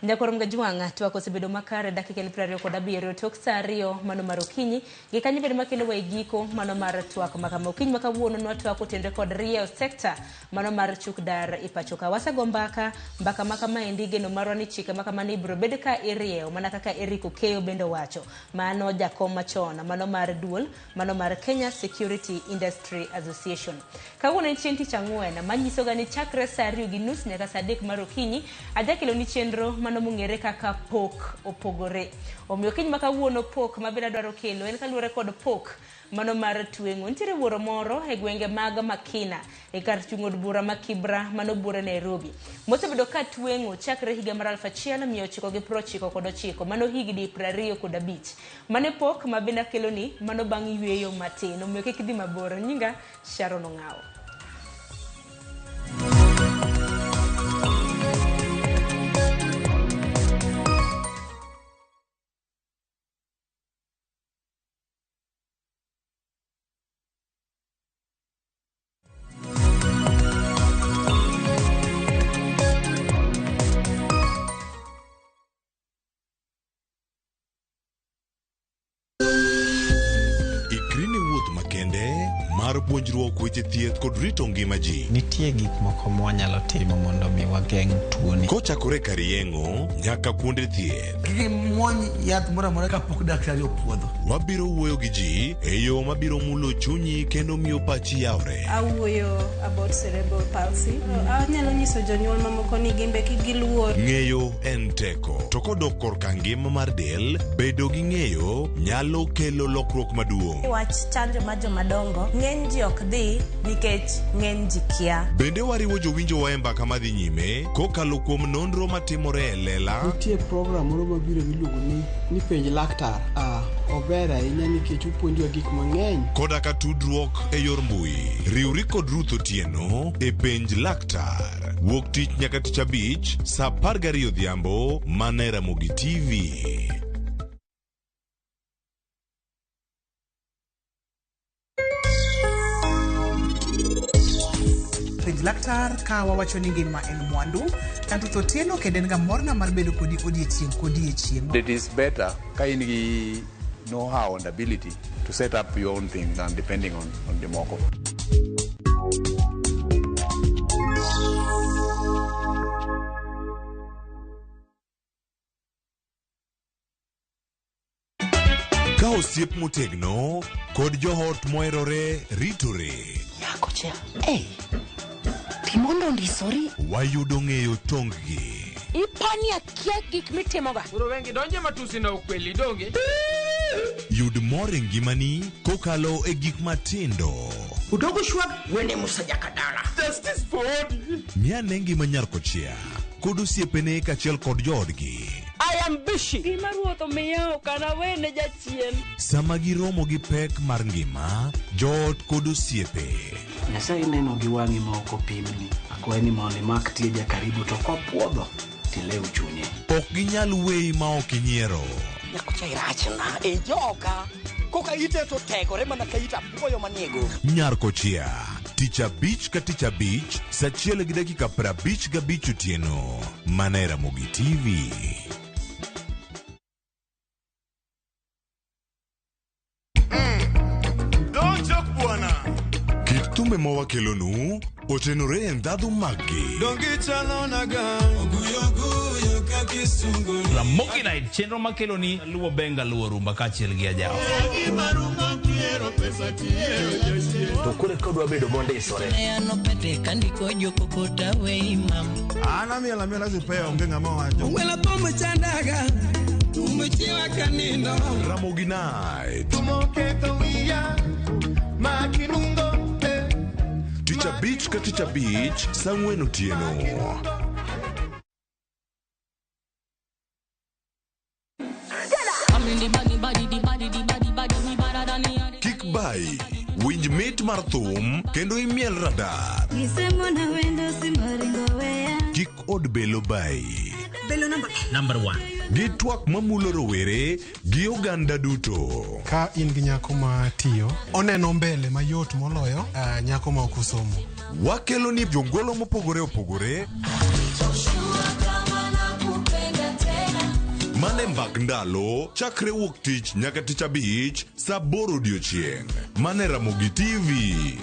Nyakorom Gajwang' twak osebedo makare dakika en 27 tok saa 2 mano mar okinyi gi kanyo bende makelo wa e giko mano mar twak makama okinyi ma kawuono nwatwak otenre kod rieyo sekta mano mar chuk dar e pacho ka. Wasego mbaka mbaka ma kamaendi geno marwa ni chike ma kamano ibiro bed ka irieyo mana kaka Eric Okeyo bende owacho mano jakom machon mano mar duol mano mar Kenya Security Industry Association. Kawuono en chieng' tich ang'wen manyisoga ni chakre saa 2:30 nyaka saa 3 mar okinyi ajakelo ni chenro mano mong'ere kaka pok opogore. Omiyo okinyi ma kawuono pok mabende adwaro kelo en kaluwore kod pok mano mar tweng'o. Nitiere wuoro moro e gwenge mag Makina e kar chung' od bura ma Kibra mano buore Nairobi mosebedo ka tweng'o chakre higa mar 1999 mano higni 25. Mano e pok ma bende akeloni mano bang' yweyo matin. Omiyo kik idhi mabor. Nyinga Sharon Ong'awo. Ikri ne wuoth makende mar puonjruok weche thieth kod rito ngima ji. Nitie gik moko mwanyalo timo mondo mi wageng' tuoni. Kochakore kar yeng'o nyaka kuonde thieth. Kik imuony yath moro amora kapok daktari opuodho. Wabiro wuoyo gi ji e yo mabiro mulo chunyi kendo miyo pachi yawre. Awuoyo about cerebral palsy. Anyalo nyiso jonyuol mamoko ni gimbe kik giluor. Ng'eyo en teko. To kodok korka ngima mar del, bedo gi ng'eyo nyalo kelo lokruok maduong'. Wach chanjo mar jomadongo, ng'eny ji ok dhi nikech ng'eny ji kia. Bende wariwo jowinjowa e mbaka madhi nyime kokalo kuom nonro matimore e lela. Nitie program moro mabiro miluongo ni penj laktar. Ober ahinya nikech opuonjowa gik mang'eny. Koda ka tudruok e yor mbui. Riwri kod Ruth Otieno e penj laktar. Wuok tich nyaka tich abich saa 12 odhiambo mana e Ramogi TV. Penj laktar ka wawacho ni ngima en mwandu. An Ruth Otieno kendo en ga morna mar bedo kodi odiechieng' kodiechieng'. It is better ka in gi know-how and ability to set up your own thing than depending on jomoko. Ka osiep motegno kod joot moherore ritore. Nyako cha, ei, timondo ondisori. Wayudo ng'eyo tong-gi. Ipani akia gik mitimoga. Koro wengi donje matusi na ukweli donge. Yud mor e ngimani kokalo e gik matindo. Udogo shwag wene Musa Jakadala. Justice for Odi. Miane ngima nyar kochia kod osiepene kaachiel kod joodgi. I am busy. Gima ruoth omiya ok anawene jachien. Sama giromo gi pek mar ngima, joot kod osiepe. Nyasaye neno gi wang'i ma ok opimni. Akwayi ni mondo imak tie jakaribu to kopuodho tilew chunye. Ok ginyal weyi ma ok inyiero. Nyakocha irachna e joka. Koka ite to tegore mana ka it apuoyo manie go. Nyar kochia, tich abich ka tich abich, saa achiel gi dakika 55 otieno. Mana e Ramogi TV. Don't joke bwana. Kit thumbe ma wakelonu otenore e ndhadhu maggi. Ramogi Night, chenro makeloni luwo benga luwo rumba kaachiel gi ajawa. To koro ka odwa bedo mondisore. An amiel amiela sipeya onge ng'ama wacho. Wela thum chandaga, thum chiwa kanindo. Ramogi Night. Tich abich ka tich abich, saa ang'wen otieno. Kik bai, winj mit mar thum kendo imiel radar. Kik od belo bai. Belo namba Number 1. Gi twak mamulo rowere gi oganda duto. Ka in gi nyako ma tiyo, oneno mbele mayot moloyo nyako ma ok osomo. Wakelo ni jongolo mopogore opogore mane mbak ndalo chakre wuok tich nyaka tich abich saa aboro odiochieng' mane Ramogi TV.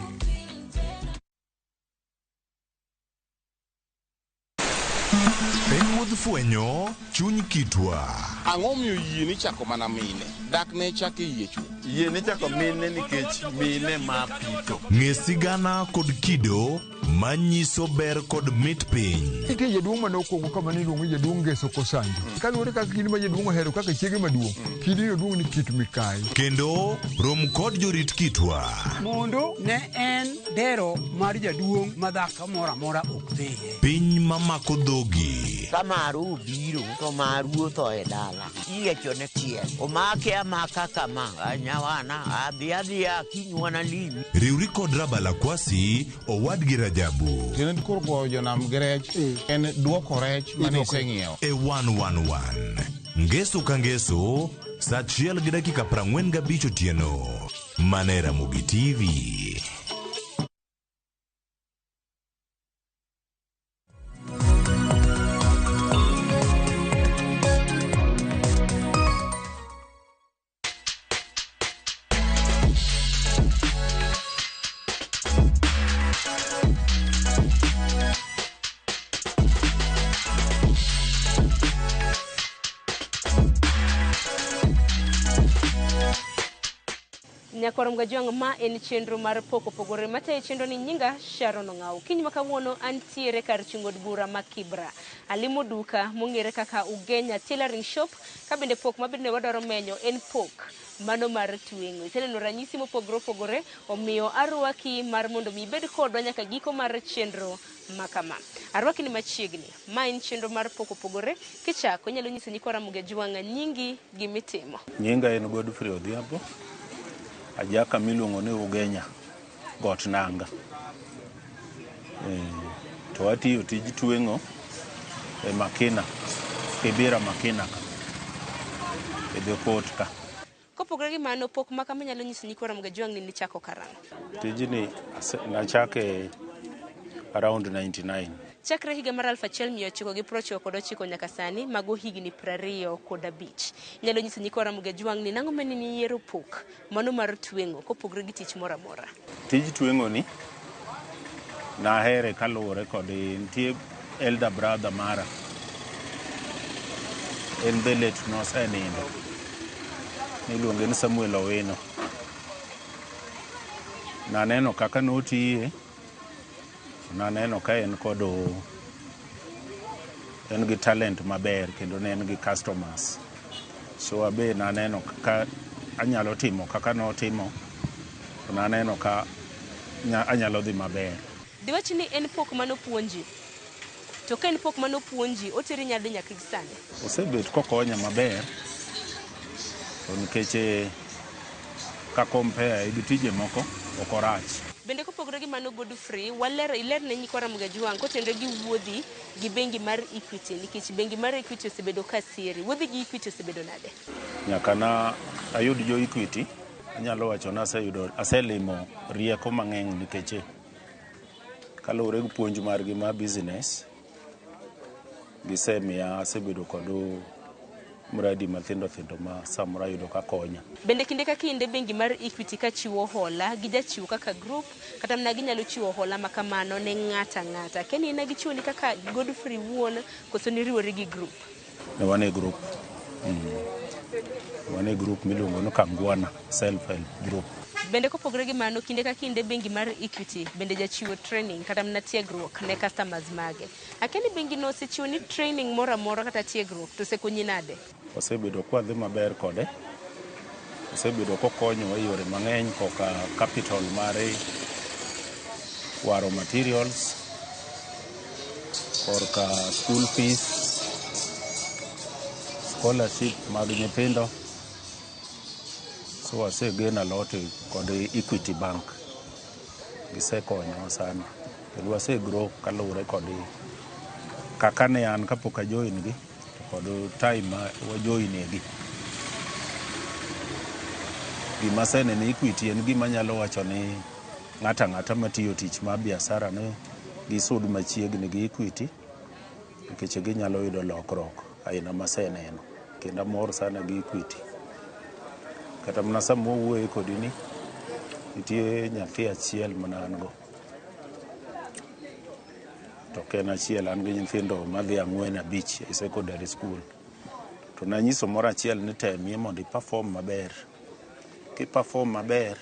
En wuodh fwenyo chuny kitwa. Ang'o miyo yie ni chako mana mine? Dak ne chako e yie chuth. Yie ni chako mine nikech mine ma pitho. Ng'e sigana kod kido manyiso ber kod mit piny. Nitie jaduong' mane okwongo kama ne iluongo ni jaduong' Ngeso Kosanjo. Kaluwore kaka kidi ma jaduong' ohero kaka chiege maduong', kidino duong' ni kit mikayi. Kendo rom kod jorit kitwa. Mondo ne en dero mar jaduong' ma dhako moro amora ok dhiye. Piny mamako dhogi. Ka maru obiro to maru otho e dala. Iyiechone tiel. Omake amaka kama. Nyawana adhi adhiya kinywana limi. Riwri kod Rabala Kwasi owadgi Rajabu. Tiende koro goyo jonam gi rech en duoko rech mane iseng'iewo. E 111. Ngeso ka ngeso, saa achiel gi dakika 45 otieno. Mana e Ramogi TV. Nyakwar Mgajwang' ma en chenro mar pok opogore matayo chenro ni nyinga Sharon Ong'aw. Kiny ma kawuono antiere kar chung' od bura ma Kibra. Alimo duka mong'ere kaka Ugenya Tailoring Shop ka bende pok ma bende wadwaro menyo en pok mano mar tweng'o. Iseneno ranyisi mopogore opogore omiyo arwaki mar mondo mi ibed kodwa nyaka giko mar chenro ma kama. Arwaki ni machiegni. Ma en chenro mar pok opogore. Kichako inyalo nyiso nyikwa Ramogi Ajwang' nyingi gimitimo. Nyinga en Godfrey Odhiambo. Ajaka miluongo ni Ugenya, got nanga. To atiyo tij tweng'o e Makina, Kibera Makina ka, e dho kot ka. Kopogore gi mano, pok ma kama inyalo nyiso nyikwa Ramogi Ajwang' ni nichako karang'o? Tijni nachake around 99. Chakre higa mar 1999 nyaka sani, mago higni 25. Inyalo nyiso nyikwa Ramogi Ajwang' ni nang'o mane niyiero pok mano mar tweng'o kopogore gi tich moro amora? Tij tweng'o ni nahere kaluwore kod nitie elder brother mara. En be late nosenindo. Niluonge ni Samuel Owino. Naneno kaka notiye. Naneno ka en kod en gi talent maber kendo ne en gi customers. So abe naneno ka anyalo timo kaka notimo, to naneno ka anyalo dhi maber. Diwach ni en pok manopuonji. To ka en pok manopuonji, oteri nyadi nyaka gi sani. Osebet kokonya maber, to nikech ka compare gi tije moko, ok orach. Bende kopogore gi mano Godfrey, waler iler ne nyikwa Ramogi Ajwang' kotenore gi wuodhi gi bengi mar Equity nikech bengi mar Equity osebedo ka siri. Wuodhi gi Equity osebedo nade? Nyaka na ayud jo Equity, anyalo wacho ni aselimo rieko mang'eny nikech kaluwore gi puonj margi mar business, gisemiya asebedo kod mradi mathindo thindo ma samoro ayudo ka konya. Bende kinde ka kinde bengi mar Equity ka chiwo hola, gijachiwo kaka group kata mana ginyalo chiwo hola ma kamano ne ng'ata ng'ata. Keni in gichiwo ni kaka Godfrey wuon koso niriwori gi group? Ne wan e group. Wan e group miluongo ni Kangwana Self Help Group. Bende kopogore gi mano, kinde ka kinde bengi mar Equity bende jachiwo training kata mana tiegruok ne customers mage. Akia ni bengi no osechiwo ni training moro amora kata tiegruok to osekonyi nade? Wasebedo kwadhi maber kode. Osebedo kokonyowa e yore mang'eny koka capital mare waro materials, korka school fees, scholarship mag nyithindo. So wasegeno a lot kod Equity Bank. Gisekonyowa sana. Kendo wasegrow kaluwore kod kaka ne an kapok a join gi to kod time ma wajoinie gi. Gima aseneno e Equity en gima anyalo wacho ni ng'ato ang'ata matiyo tich mar biashara ne gisud machiegni gi Equity nikech ginyalo yudo lokruok aina maseneno. Kendo amor sana gi Equity. Kata mana sama wawuoye kodi ni, nitie nyathi achiel mana an go. To ok en achiel, an gi nyithindo madhi 4 5 e secondary school. To nanyiso moro achiel ni temie mondo i perform maber. Ki perform maber,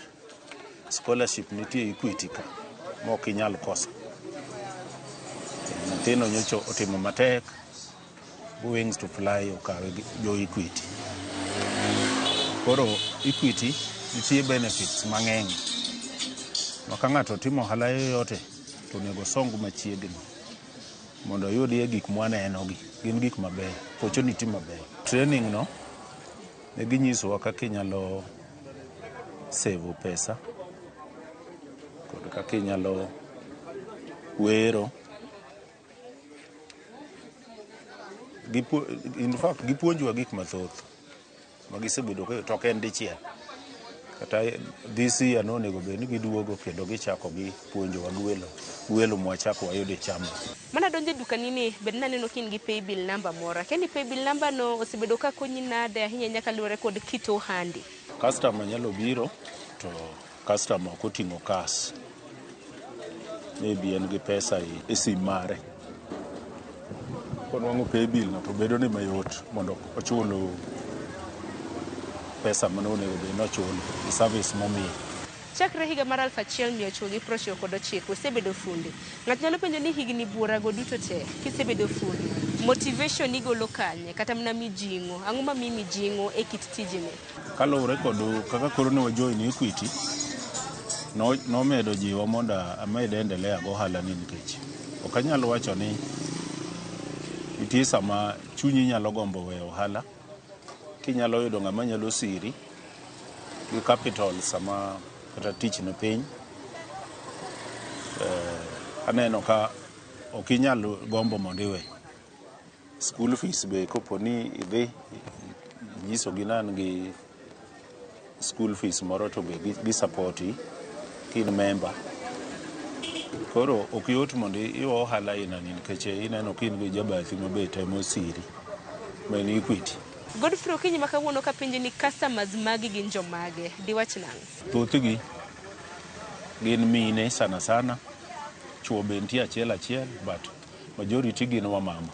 scholarship nitie Equity ka mok inyal koso. Nyathino nyocha otimo matek, Wings to Fly okawe gi jo Equity. Koro Equity nitie benefits mang'eny ma ka ng'ato timo ohala yoyote to onego osong machiegni mondo oyudie gik mwaneno gi. Gin gik mabeyo, opportunity maber. Training no ne ginyisowa kaka inyalo save pesa kod kaka inyalo wero. In fact, gipuonjowa gik mathoth ma gisebedo ka to ok en dichiel. Kata this year nonego bed ni giduogo kendo gichako gipuonjowa gi welo mwachako wayudo e chama. Mana donjo e dukani ni bed naneno ka in gi paybill number moro. Akia ni paybill number no osebedo ka konyi nade ahinya ahinya kaluwore kod kit ohandi. Customer nyalo biro to customer ok oting'o cash. Maybe en gi pesa e sim mare. Konwang'o paybill no to bedo ne mayot mondo ochul pesa mane onego bed ni ochulo e service momiye. Chakre higa mar 1999 osebedo fundi. Ng'ato nyalo penjo ni higni buorago duto te kisebedo fundi, motivation igolo kanye kata mana mijing'o? Ang'o mamiyi mijing'o e kit tijni? Kaluwore kod kaka koro ne wajoin Equity, nomedo jiwa mondo amed endelea go ohala ni nikech ok anyal wacho ni nitie sama chunyi nyalo gombo weyo ohala kinyalo yudo ng'ama nyalo siri gi capital sama kata tich ni piny. Aneno ka ok inyal gombo mondo iwe. School fees be kopo ni idhi inyisogi ni an gi school fees moro to be gi support ki in member. Koro ok yot mondo iwe ohala aina ni nikech ineno ka in gi jabathi ma be temo siri ma en Equity. Godfrey okinyi ma kawuono kapenji ni customers magi gin jomage, diwach nang'o? Thothgi gin mine sana sana, chuo be nitie achiel achiel but majority gin wamama.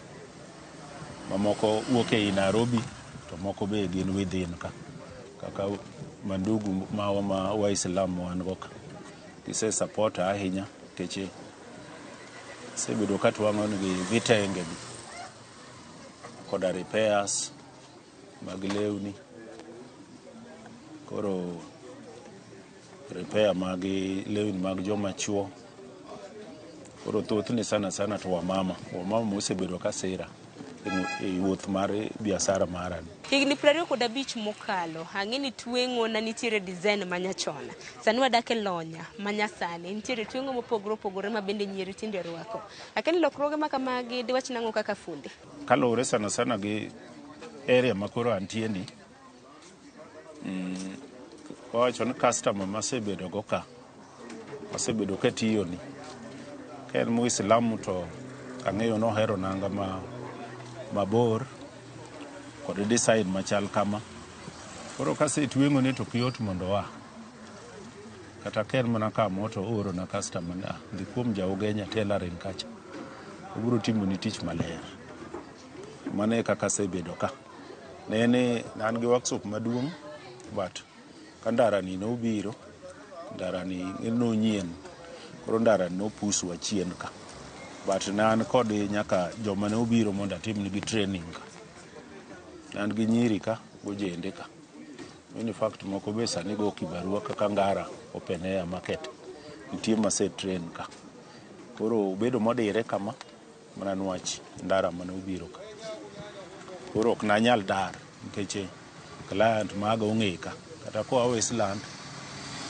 Mamoko wuok ei Nairobi to moko be gin within ka. Kaka mandugu mawa ma Waislam wan go ka. Gise support ahinya nikech asebedo katwang'o negi vitenge gi. Koda repairs mag lewni. Koro repair mag lewni mag joma chuo. Koro thothne sana sana to wamama. Wamama mosebedo ka sira e wuoth mar biashara mara ni. Higni 25 mokalo, ang'e ni tweng'o na nitiere design manyachon. Sani wadak e lonya manyasani, nitiere tweng'o mopogore opogore ma bende nyieri tinde rwako. Akia ni lokruoge ma kamagi diwach nang'o kaka fundi? Kaluwore sana sana gi area ma koro antie ni, wawacho ni customer masebedo go ka, masebedo katiyo ni, ka en Muislamu to ang'eyo nohero nanga ma mabor kod design machal kama. Koro kasetweng'o ne to ok yot mondo oa. Kata ka en mana kamo to ooro na customer ni ah, dhi kuom ja Ugenya tailoring kacha. Obiro timoni tich maler. Mano e kaka asebedo ka. Ne ni ne an gi workshop maduong' but ka ndara ni nobiro, ndara ni nonyien. Koro ndara ni nopuswa chien ka. But ne an kod nyaka joma ne obiro mondo atimnigi training ka. Ne an gi nyiri ka, gojende ka. In fact moko be sani go kibarua kaka Ngara Open Air Market. Nitie mase train ka. Koro obedo modire kama mana nwach ndara mane obiro ka. Koro ok nanyal dar nikech client maga ong'e ka. Kata koa Westland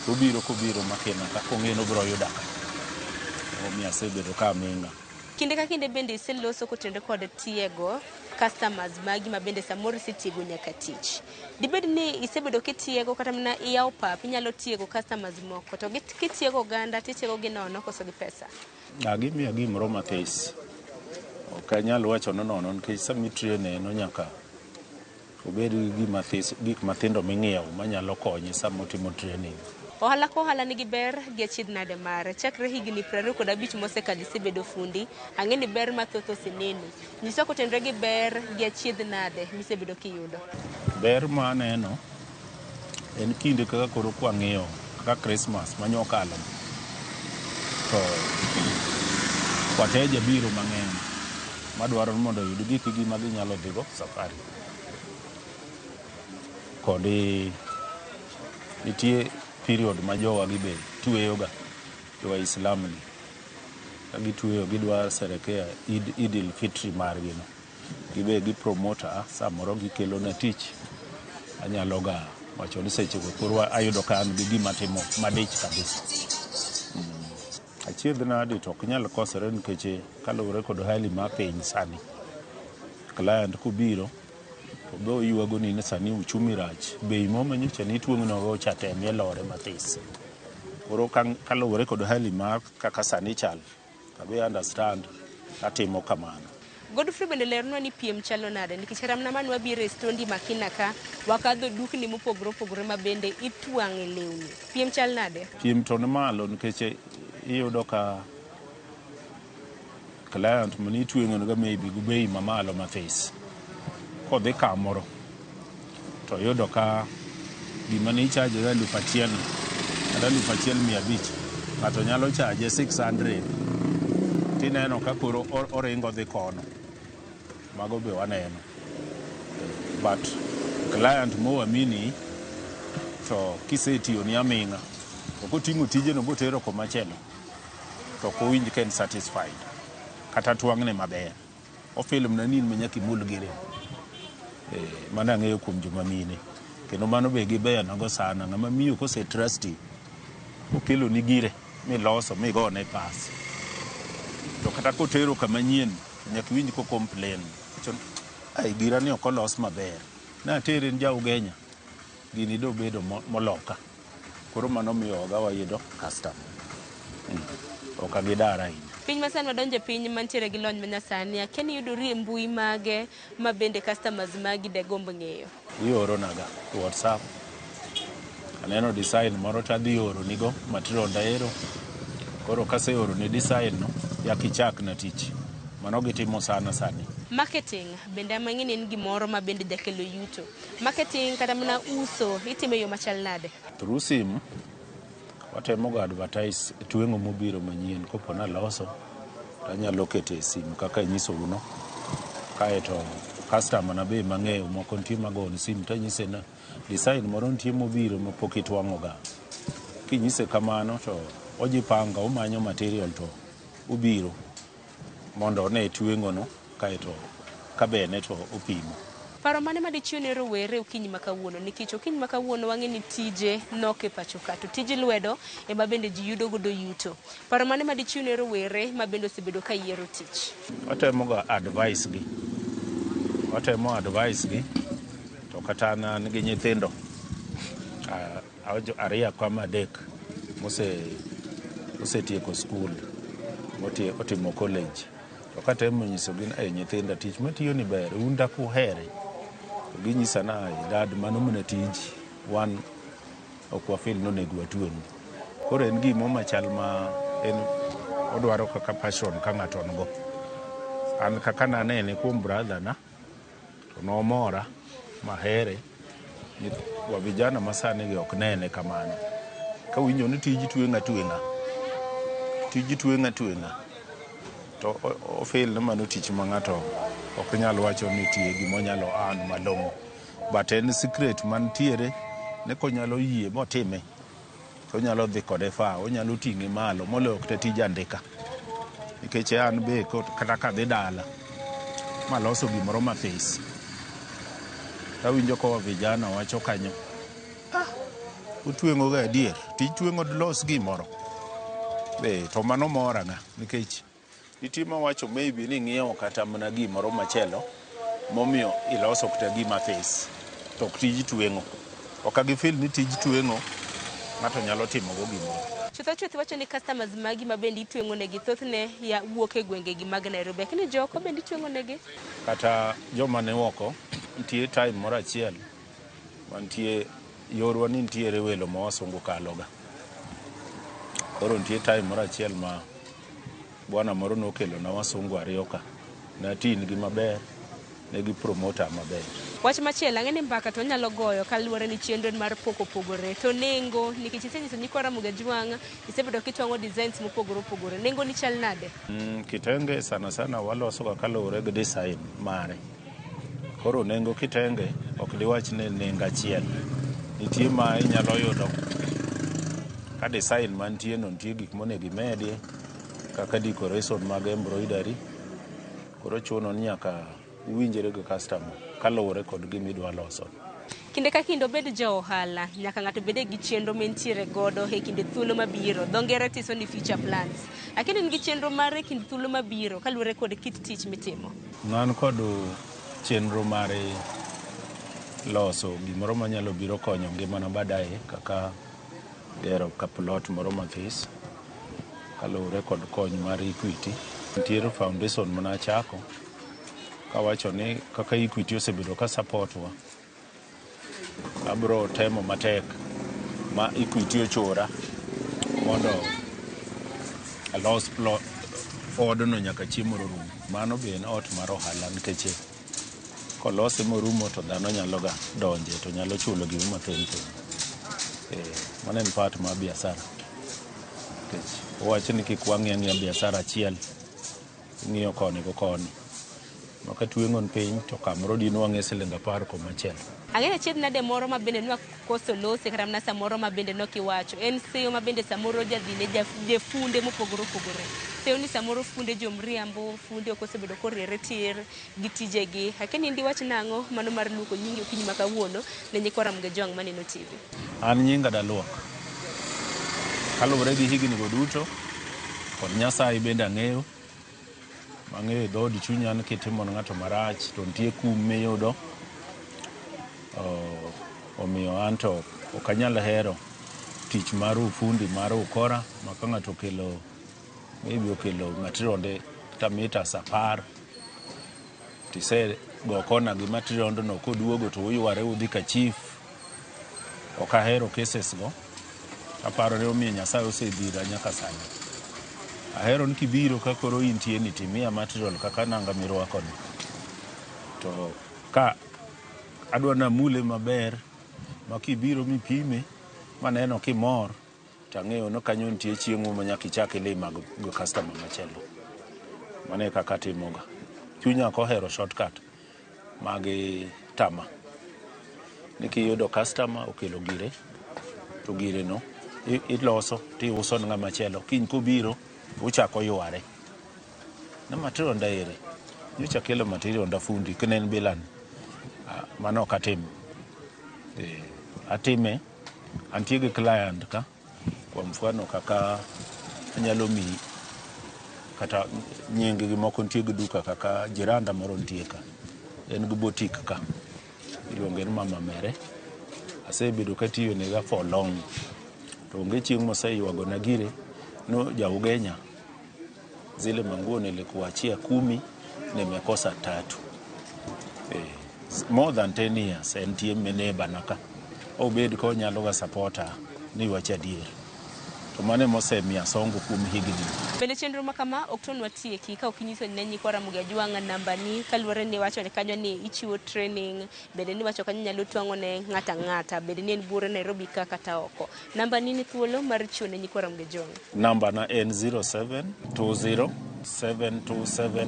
to obiro kobiro Makena ka kong'e ni obiro yuda ka. Omiyo asebedo ka aming'a. Kinde ka kinde bende iseloso kotenore kod tiego customers magi ma bende samoro isetiego nyaka tich. Dibed ni isebedo kitiego kata mana iyawo pap inyalo tiego customers moko to kitiego oganda titiego gi nono koso gi pesa? Ah, gimiya gimoro mathis. Ok anyal wacho ni nono nikech sama itraine no nyaka obed gi gima this, gik mathindo ming'iewo manyalo konye sama otimo training. Ohala ka ohala nigi ber gi achiedh nade mare. Chakre higni 25 mosekalo isebedo fundi, ang'e ni ber mathoth oseneni. Nyiswa kotenore gi ber gi achiedh nade misebedo kiyudo. Ber ma aneno en kinde kaka koro kwang'iyo kaka Christmas manyokalo to wateja biro mang'eny madwaro ni mondo oyud gikgi ma ginyalo dhigo safari. Kod nitie period ma jowa gi be tweyoga, jo Waislam ni. Ka gitweyo gidwa sherekea Eid al-Fitri margi no. Gibe gi promote a samoro gikelo na tich. Anyalo ga wacho ni sechego koro ayudo ka an gi gima timo madich kabisa. Achiedh nade to ok nyal kosore nikech kaluwore kod hali mar piny sani. Client kobiro to be oywago ni sani uchumi rach. Bei mo manyocha nituong'nogo cha temie lore mathis. Koro kaluwore kod hali mar kaka sani chal, abe understand atimo kamano. Godfrey bende lernwa ni piem chalo nade nikech kata mana mane wabiro e stondi Makina ka wakadho dukni mopogore opogore ma bende itwang'e lewni. Piem chal nade? Piem to ni malo nikech iyudo ka client mane itweng'o ga maybe gi bei mamalo mathis. Kodhi kamoro to yudo ka gima ne ichaje ga 1000 kata 1500 ng'ato nyalo chaje 600 tineno ka koro oringo dhi kono. Mago be waneno. But client mowamini to kisetiyo ni aming'a to koting'o tijeno botero komachielo to ok owinj ka en satisfied kata twang'ne maber. Ofeel mana ni in ma nyaka imul gire. Mano ang'eyo kuom joma mine. Kendo mano be gibeyonago sana. Ng'ama miyo kose trusti, okelo ni gire miloso migone pas. To kata kotero kama nyien, to nyaka iwinj ko complain. Wacho ni, ai gira ni ok olos maber. Natere ni ja Ugenya, gini dobedo moloka. Koro mano miyo waga wayudo customer. Ok agidar ahinya. Piny masani wadonjo e piny mantiere gi lony manyasani, akia ni yudori e mbui mage ma bende customers magi degomb ng'eyo. Ioro naga WhatsApp. Aneno design moro tadhi oro nigo material ndaero. Koro kaseoro ni design no, yak ichak na tich. Mano gitimo sana sani. Marketing bende ama ng'e ni en gimoro ma bende jakelo yuto. Marketing kata mana uso itimo e yo machal nade? Through sim, watemo ga advertise tweng'o mobiro manyien kopo naloso tanyalo keto e sim kaka anyisou no. Kaeto Customer na be mang'eyo moko nitie magoni sim tanyise na design moro nitie mobiro ma pok itwang'o ga. Kinyise kamano to ojipanga omanyo material to obiro mondo one tweng'o no kaeto kaberne to opimo. Paro mane madichiw ne rowere okinyi ma kawuono? Nikech okinyi ma kawuono wang'e ni tije nok e pacho ka, to tij lwedo ema bende ji yudo godo yuto. Paro mane madichiw ne rowere ma bende osebedo ka yiero tich? Watemo ga advice gi. Watemo advice gi to kata an an gi nyithindo ariyo kama adek mosetieko skul otimo college. To katemo nyisogi ni "Ei nyithinda tich matiyo ni ber un dak uhere." To ginyisa ni "Ai dad mano mana tiji wan ok wafeel ni onego watweng'u." Koro en gimo machal ma en odwaro kaka passion ka ng'ato nigo. An kaka nanene kuom brother na to nomora mahere. Wa vijana masani gi ok nene kamano. Kawinjo ni tij tweng'o atweng'a, tij tweng'o atweng'a, to ofeel ni mano tich ma ng'ato ok nyal wacho ni nitie gimonyalo earn malong'o. But en secret mantiere ni konyalo yie motime, to onyalo dhi kode far, onyalo ting'e malo moloyo kata tij andika. Nikech an be kata kadhi dala maloso gimoro mathis, tawinjo ka vijana wacho kanyo, ah, utweng'o ga adier, tij tweng'o los gimoro. Be to mano mora ga nikech nitie mawacho maybe ni ing'iewo kata mana gimoro machielo momiyo iloso kata gima this to ok tij tweng'o. Ok gifeel ni tij tweng'o ng'ato nyalo timogo gimoro. Chutho chuth iwacho ni customers magi ma bende itweng'o negi thothne ya wuok e gwengegi mag Nairobi. Lakini joko bende itweng'o negi? Kata joma ni oko, nitie time moro achiel mantie yorwa ni nitiere welo ma wasungu kaloga. Koro nitie time moro achiel ma bwana moro nokelo na wasungu ariyo ka. Natingi maber, ne gi promota maber. Wach machielo, ang'e ni mbaka to onyalo goyo kaluwore ni chenro mar pok opogore. To nengo, nikech isenyiso nyikwa Ramogi Ajwang', isebedo kitwang'o designs mopogore opogore. Nengo ni chal nade? Kitenge sana sana waloso ga kaluwore gi design mare. Koro nengo kitenge ok diwach ni nengo achiel. Nitie ma inyalo yudo ka design mantie no nitie gik monego imedie kaka decoration mag embroidery. Koro chuno ni nyaka uwinjre gi customer kaluwore kod gima loso. Kinde ka kinde obed ja ohala, nyaka ng'ato bede gi chenro mentiere godo e kinde thuolo mabiro. Dho ngere tiso ni future plans. Lakini in gi chenro mare e kind thuolo mabiro kaluwore kod kit tich mitimo. An kod chenro mar loso gimoro manyalo biro konyo ngimana baadaye kaka gero ka plot moro mathis kaluwore kod kony mar Equity. Nitiere foundation manachako kawacho ni kaka Equity osebedo ka support wa, abro temo matek ma Equity ochora mondo alos plot odno nyaka chieng' moro rum. Mano be en ot mar ohala nikech kolose morumo to dhano nyalo ga donje to nyalo chulo gimo mathin thin. Mano en part mar biashara. Nikech owacho ni kik wang'i ang'iya biashara achiel, ing'iyo koni go koni. Ma ka tweng'o ni piny to kamoro dinwang'e siling 10 komachielo. Ang'e ni achiedh nade moro ma bende nwakoso lose kata mana samoro ma bende nokiwacho. En seyo ma bende samoro jadhi ne jefunde mopogore opogore. Seyo ni samoro funde jomriambo, funde ok osebedo koriere tir gi tijegi. Lakini in diwach nang'o mano mar luoko nyingi okinyi ma kawuono ne nyikwa Ramogi Ajwang' maneno TV? An nyinga Daluok. Kaluwore gi higni go duto kod Nyasaye bende ang'eyo. Mang'eyo e dhood chunya ni kitimo ne ng'ato marach to nitie kum miyudo. Omiyo an to ok anyal hero tich mar ufundi mar ukora ma ka ng'ato okelo maybe okelo material kata meters 10 tise go kona gi material no koduogo to uyware udhi ka chief. Ok ahero cases go. Aparo ni omiyo Nyasaye osedhira nyaka sani. Ahero ni kibiro ka koro intie ni timiya material kaka nanga mirwako ni. To ka adwa namule maber ma kibiro mipime maneno kimor tang'eyo ni kanyo nitie chieng'o ma nyaka ichak ilima go customer machielo. Mano e kaka atimoga. Chunya ok ohero shortcut. Mag tama. Ni kiyudo customer okelo gire, to gire no iloso tiuso ne ng'ama chielo. Kiny kobiro, uchako yware. Ne material nda ere. Nyocha kelo material nda fundi, kine en bilani. Mano ok atim. Atime, antie gi client ka, kwa mfano kaka anyalo miyi kata nying gi moko nitie gi duka kaka jiranda moro nitie ka. En gi boutique ka. Iluonge ni Mama Mere. Asebedo katiyo nega for long. To onge chieng' moseywagona gire no jaugenya. Zile manguo nilikuachia 10 nimekosa 3. More than 10 years entie neighbor na ka. Obed ka onyalo ga supporta ni wach adier. To mano emosemiyo asongo kuom higni. Bende chenro ma kama ok tonwa tieki ka ok inyiso ne nyikwa Ramogi Ajwang' namba ni kaluwore ni iwacho ni kanyo ni ichiwo training, bende ni iwacho kanyo nyalo twang'o ne ng'ata ang'ata, bende ni en buore Nairobi ka kata oko. Namba ni ni thuolo mar chiwo ne nyikwa Ramogi Ajwang'. Namba na en 0720 727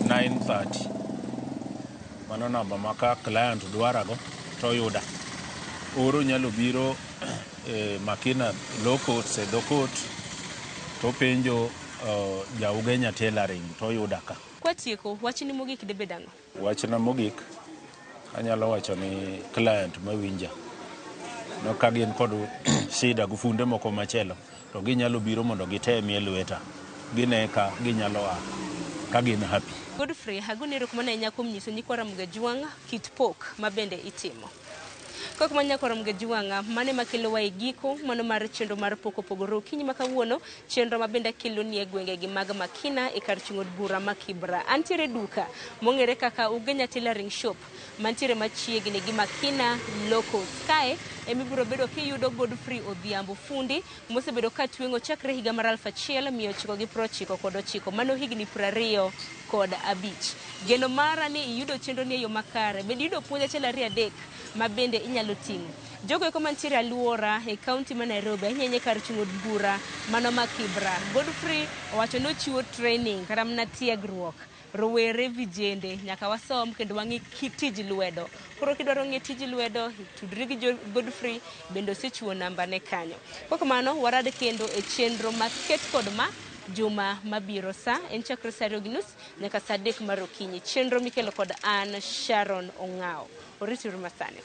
930. Mano namba ma ka client dwarago to yuda. Oro nyalo biro Makina Law Courts e dho court to penjo ja Ugenya tailoring to yuda ka. Kwatieko, wachni mogik dibed ang'o? Wachna mogik anyalo wacho ni client mawinja no ka gin kod shida gi funde moko machielo to ginyalo biro mondo gitemie lweta. Gine ka ginyalo a ka gin happy. Godfrey, agoni erokamano ahinya kuom nyiso nyikwa Ramogi Ajwang' kit pok ma bende itimo. Kok ma nyakwa Ramogi Ajwang' mane makelowa e giko mano mar chenro mar pok opogore okinyi ma kawuono, chenro ma bende akeloni e gwengegi mag Makina e kar chung' od bura ma Kibra. Antiere duka mong'ere kaka Ugenya Tailoring Shop mantiere machiegni gi Makina Law Courts. Kae ema ibiro bedo kiyudo Godfrey Odhiambo fundi mosebedo ka tweng'o chakre higa mar 1999, mano higni 25. Geno mara ni iyudo chenro ni e yo makare, bende iyudo puonj 1 2 3 ma bende inyalo ting'o. Jogo eko mantiere aluora e kaunti ma Nairobi, ahinya ahinya kar chung' od bura mano ma Kibra. Godfrey owacho ni ochiwo training kata mana tiegruok. Rowere vijende nyaka wasom kendo wang'e tij lwedo. Koro kidwaro ng'e tij lwedo, tudri gi Godfrey, bende osechiwo namba ne kanyo. Kok mano, warad kendo e chenro ma ket kod ma juma mabiro sa en chakre sa 2:30 nyaka sa 3 mar okinyi. Chenro mikelo kod an Sharon Ong'ao. Orituru masani.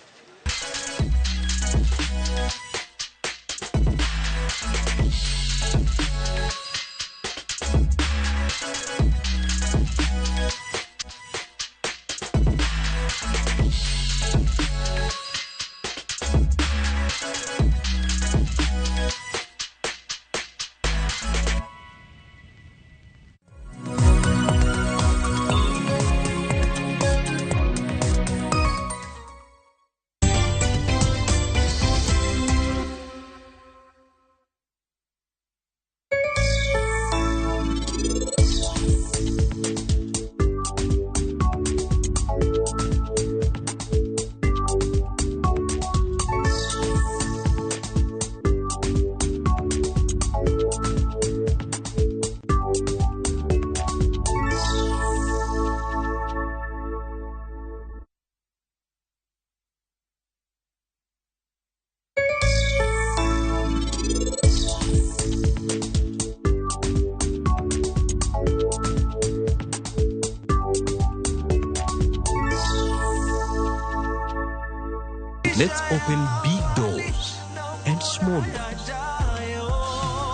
Let's open big doors and small ones.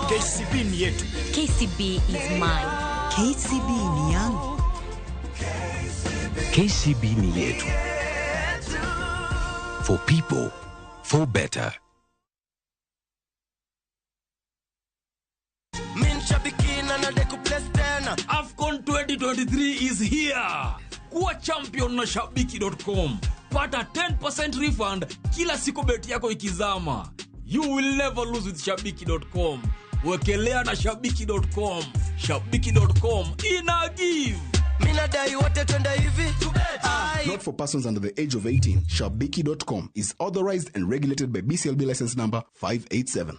KCB ni yetu. KCB is mine. KCB ni yangu. KCB ni yetu. For people, for better. AFCON 2023 is here. Kuwa champion na shabiki.com. Pata 10% refund kila siku beti yako ikizama. You will never lose with shabiki.com. Wekelea na shabiki.com. Shabiki.com ina give. Mina dai wote twende hivi. Not for persons under the age of 18. Shabiki.com is authorized and regulated by BCLB license number 587.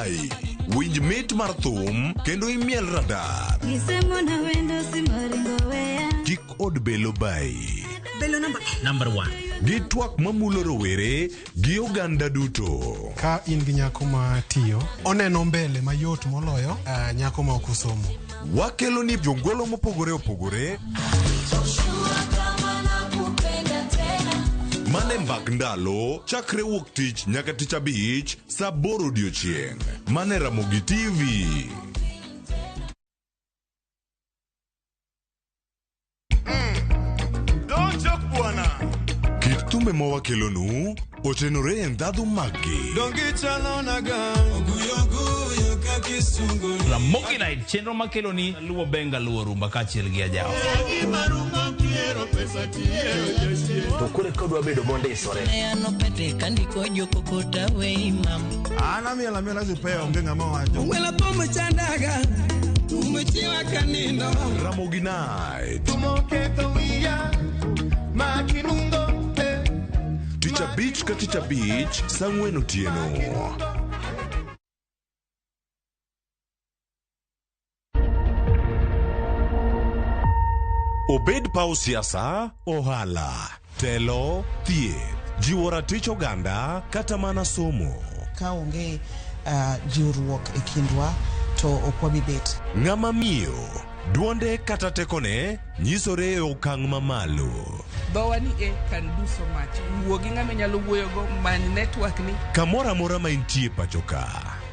bai. Winj mit mar thum kendo imiel radar. Gisemona wendo simaringo weya. Kik od belo bai. Belo namba Number 1. Gi twak mamulo rowere gi oganda duto. Ka in gi nyako ma tiyo, oneno mbele mayot moloyo nyako ma ok osomo. Wakelo ni jongolo mopogore opogore mane mbak ndalo chakre wuok tich nyaka tich abich saa aboro odiochieng'. Mane Ramogi TV. Don't joke bwana. Kit thumbe mawakelonu otenore e ndhadhu maggi. Ramogi Night, chenro makelo ni luwo benga luwo rumba kaachiel gi ajawa. To koro ka odwa bedo mondisore. An amiel amiela sipea onge ng'ama wacho. Wela thum chandaga umechiwa kanindo Ramogi Night. Tich abich ka tich abich saa ang'wen otieno. Obed paw siasa, ohala, telo, thieth, jiwo ratich oganda kata mana somo. Ka onge jiwruok e kindwa to ok wabi bet. Ng'ama miyo, duonde kata tekone nyisore e okang' mamalo. Dhowa ni e can do so much. Wuo gi ng'ama inyalo wuoyogo, many network ni. Kamoro amora ma intie pacho ka.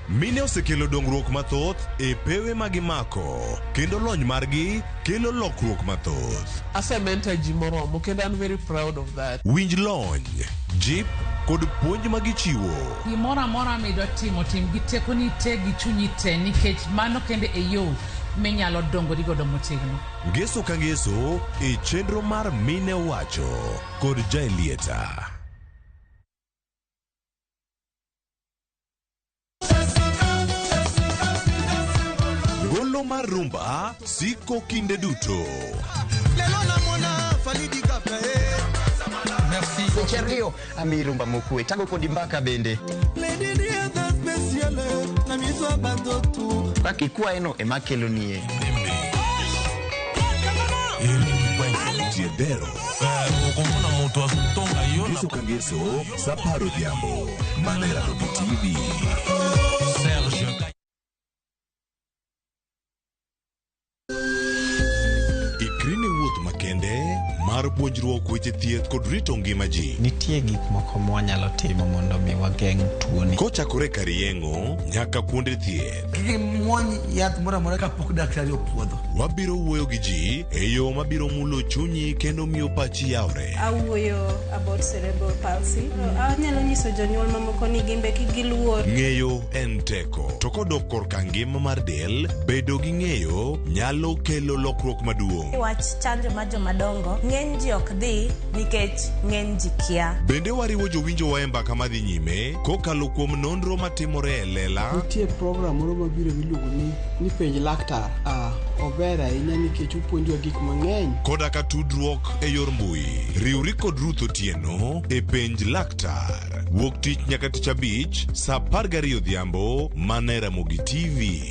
Mine osekelo dongruok mathoth e pewe ma gimako kendo lony margi kelo lokruok mathoth. Asementor ji moromo kendo I'm very proud of that. Winj lony, jip kod puonj ma gichiwo. Gimoro amora midwa timo, tim gi tekoni te gi chunyi te nikech mano kende e yo minyalo dongori godo motegno. Ngeso ka ngeso e chenro mar Mine Wacho kod Jaelieta. Golo mar rumba siko kinde duto. Seche ariyo ami rumba mokwe tago kodi mbaka bende. Kaka ikwayeno ema kelonie. Tiedero. Ngeso ka ngeso saa apar odhiambo. Mana e Ramogi TV. Ikri ne wuoth makende mar puonjruok weche thieth kod rito ngima ji. Nitie gik moko mwanyalo timo mondo mi wageng' tuoni. Kochakore kar yeng'o nyaka kuonde thieth. Kik imuony yath moro amora kapok daktari opuodho. Wabiro wuoyo gi ji e yo mabiro mulo chunyi kendo miyo pachi yawre. Awuoyo about cerebral palsy. Anyalo nyiso jonyuol mamoko ni gimbe kik giluor. Ng'eyo en teko. To kodok korka ngima mar del, bedo gi ng'eyo nyalo kelo lokruok maduong'. Wach chanjo mar jomadongo, ng'eny ji ok dhi nikech ng'eny ji kia. Bende wariwo jowinjowa e mbaka madhi nyime kokalo kuom nonro matimore e lela. Nitie program moro mabiro miluongo ni penj laktar. Ober ahinya nikech opuonjwa gik mang'eny. Koda ka tudruok e yor mbui. Riwri kod Ruth Otieno e penj laktar. Wuok tich nyaka tich abich saa 12 odhiambo mana e Ramogi TV.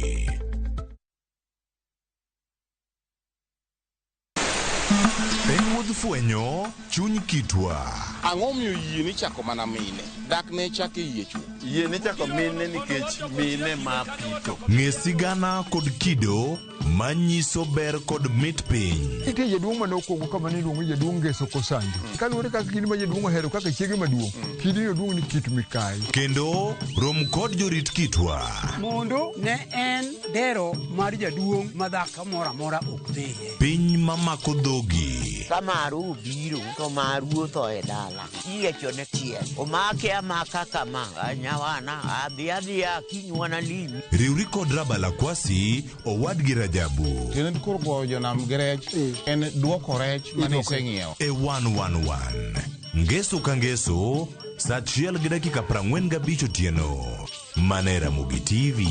En wuodh fwenyo chuny kitwa. Ang'o miyo yie ni chako mana mine? Dak ne chako e yie chwo. Yie ni chako mine nikech mine ma pito. Ng'e sigana kod kido manyiso ber kod mit piny. Nitie jaduong' mane okwongo kama ne iluongo ni jaduong' Ngeso Kosanjo. Kaluwore kaka kidi ma jaduong' ohero kaka chiege maduong', kidino duong' ni kit mikayi. Kendo rom kod jorit kitwa. Mondo ne en dero mar jaduong' ma dhako moro amora ok dhiye. Piny mamako dhogi. Ka maru obiro to maru otho e dala. Iyiechone tiel. Omake amaka kama. Nyawana adhi adhiya kinywana limi. Riwri kod Rabala Kwasi owadgi Rajabu. Tiende koro goyo jonam gi rech en duoko rech mane iseng'iewo. E 111. Ngeso ka ngeso saa 1:45 otieno. Mana e Ramogi TV.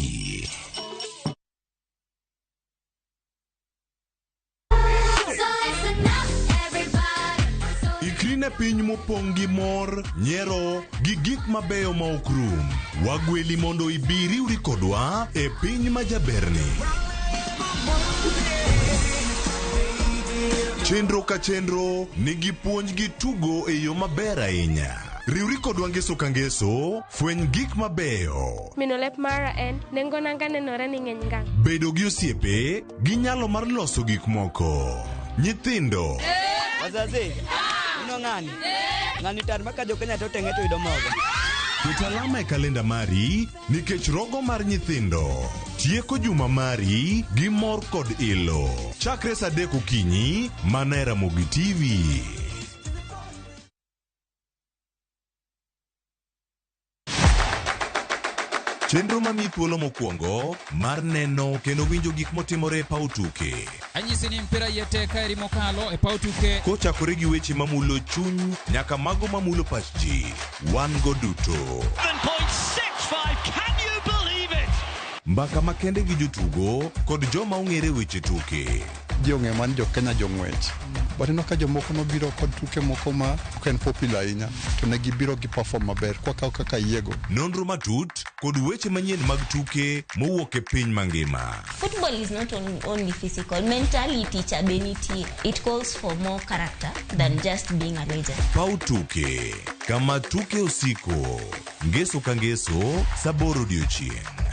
Ikri Ine piny mopong' gi mor, nyiero, gi gik mabeyo ma ok rum. Wagweli mondo ibi riwri kodwa e piny ma jaberni. Chenro ka chenro nigi puonj gi tugo e yo maber ahinya. Riwri kodwa ngeso ka ngeso, fweny gik mabeyo. Mino lep mara en, nengo nanga nenore ni ng'eny ngang'. Bedo gi osiepe gi nyalo mar loso gik moko. Nyithindo. Wazazi, ino ng'ani? Ng'ani tar ma ka jo Kenya to tenge to yudo mogo. Ket alama e kalenda mari nikech rogo mar nyithindo tieko juma mari gi mor kod ilo. Chakre saa 3 okinyi mana e Ramogi TV. Chenro mamiyi thuolo mokwongo mar neno kendo winjo gik motimore e paw tuke. Anyisi ni mpira iye tek kaeri mokalo e paw tuke. Kochakore gi weche mamulo chuny nyaka mago mamulo pach ji, wan go duto. 7.65, can you believe it? Mbaka makende gi jotugo kod joma ong'ere weche tuke. Ji ong'eyo mana ni jo Kenya jong'wech. But ineno ka jomoko nobiro kod tuke moko ma ok en popular ahinya to ne gibiro gi perform maber kwakawo kaka yiego. Nonro matut kod weche manyien mag tuke mowuok e piny mangima. Football is not only physical, mentality cha be nitie. It calls for more character than just being a legend. Paw tuke kama tuke osiko. Ngeso ka ngeso saa 8 odiochieng'.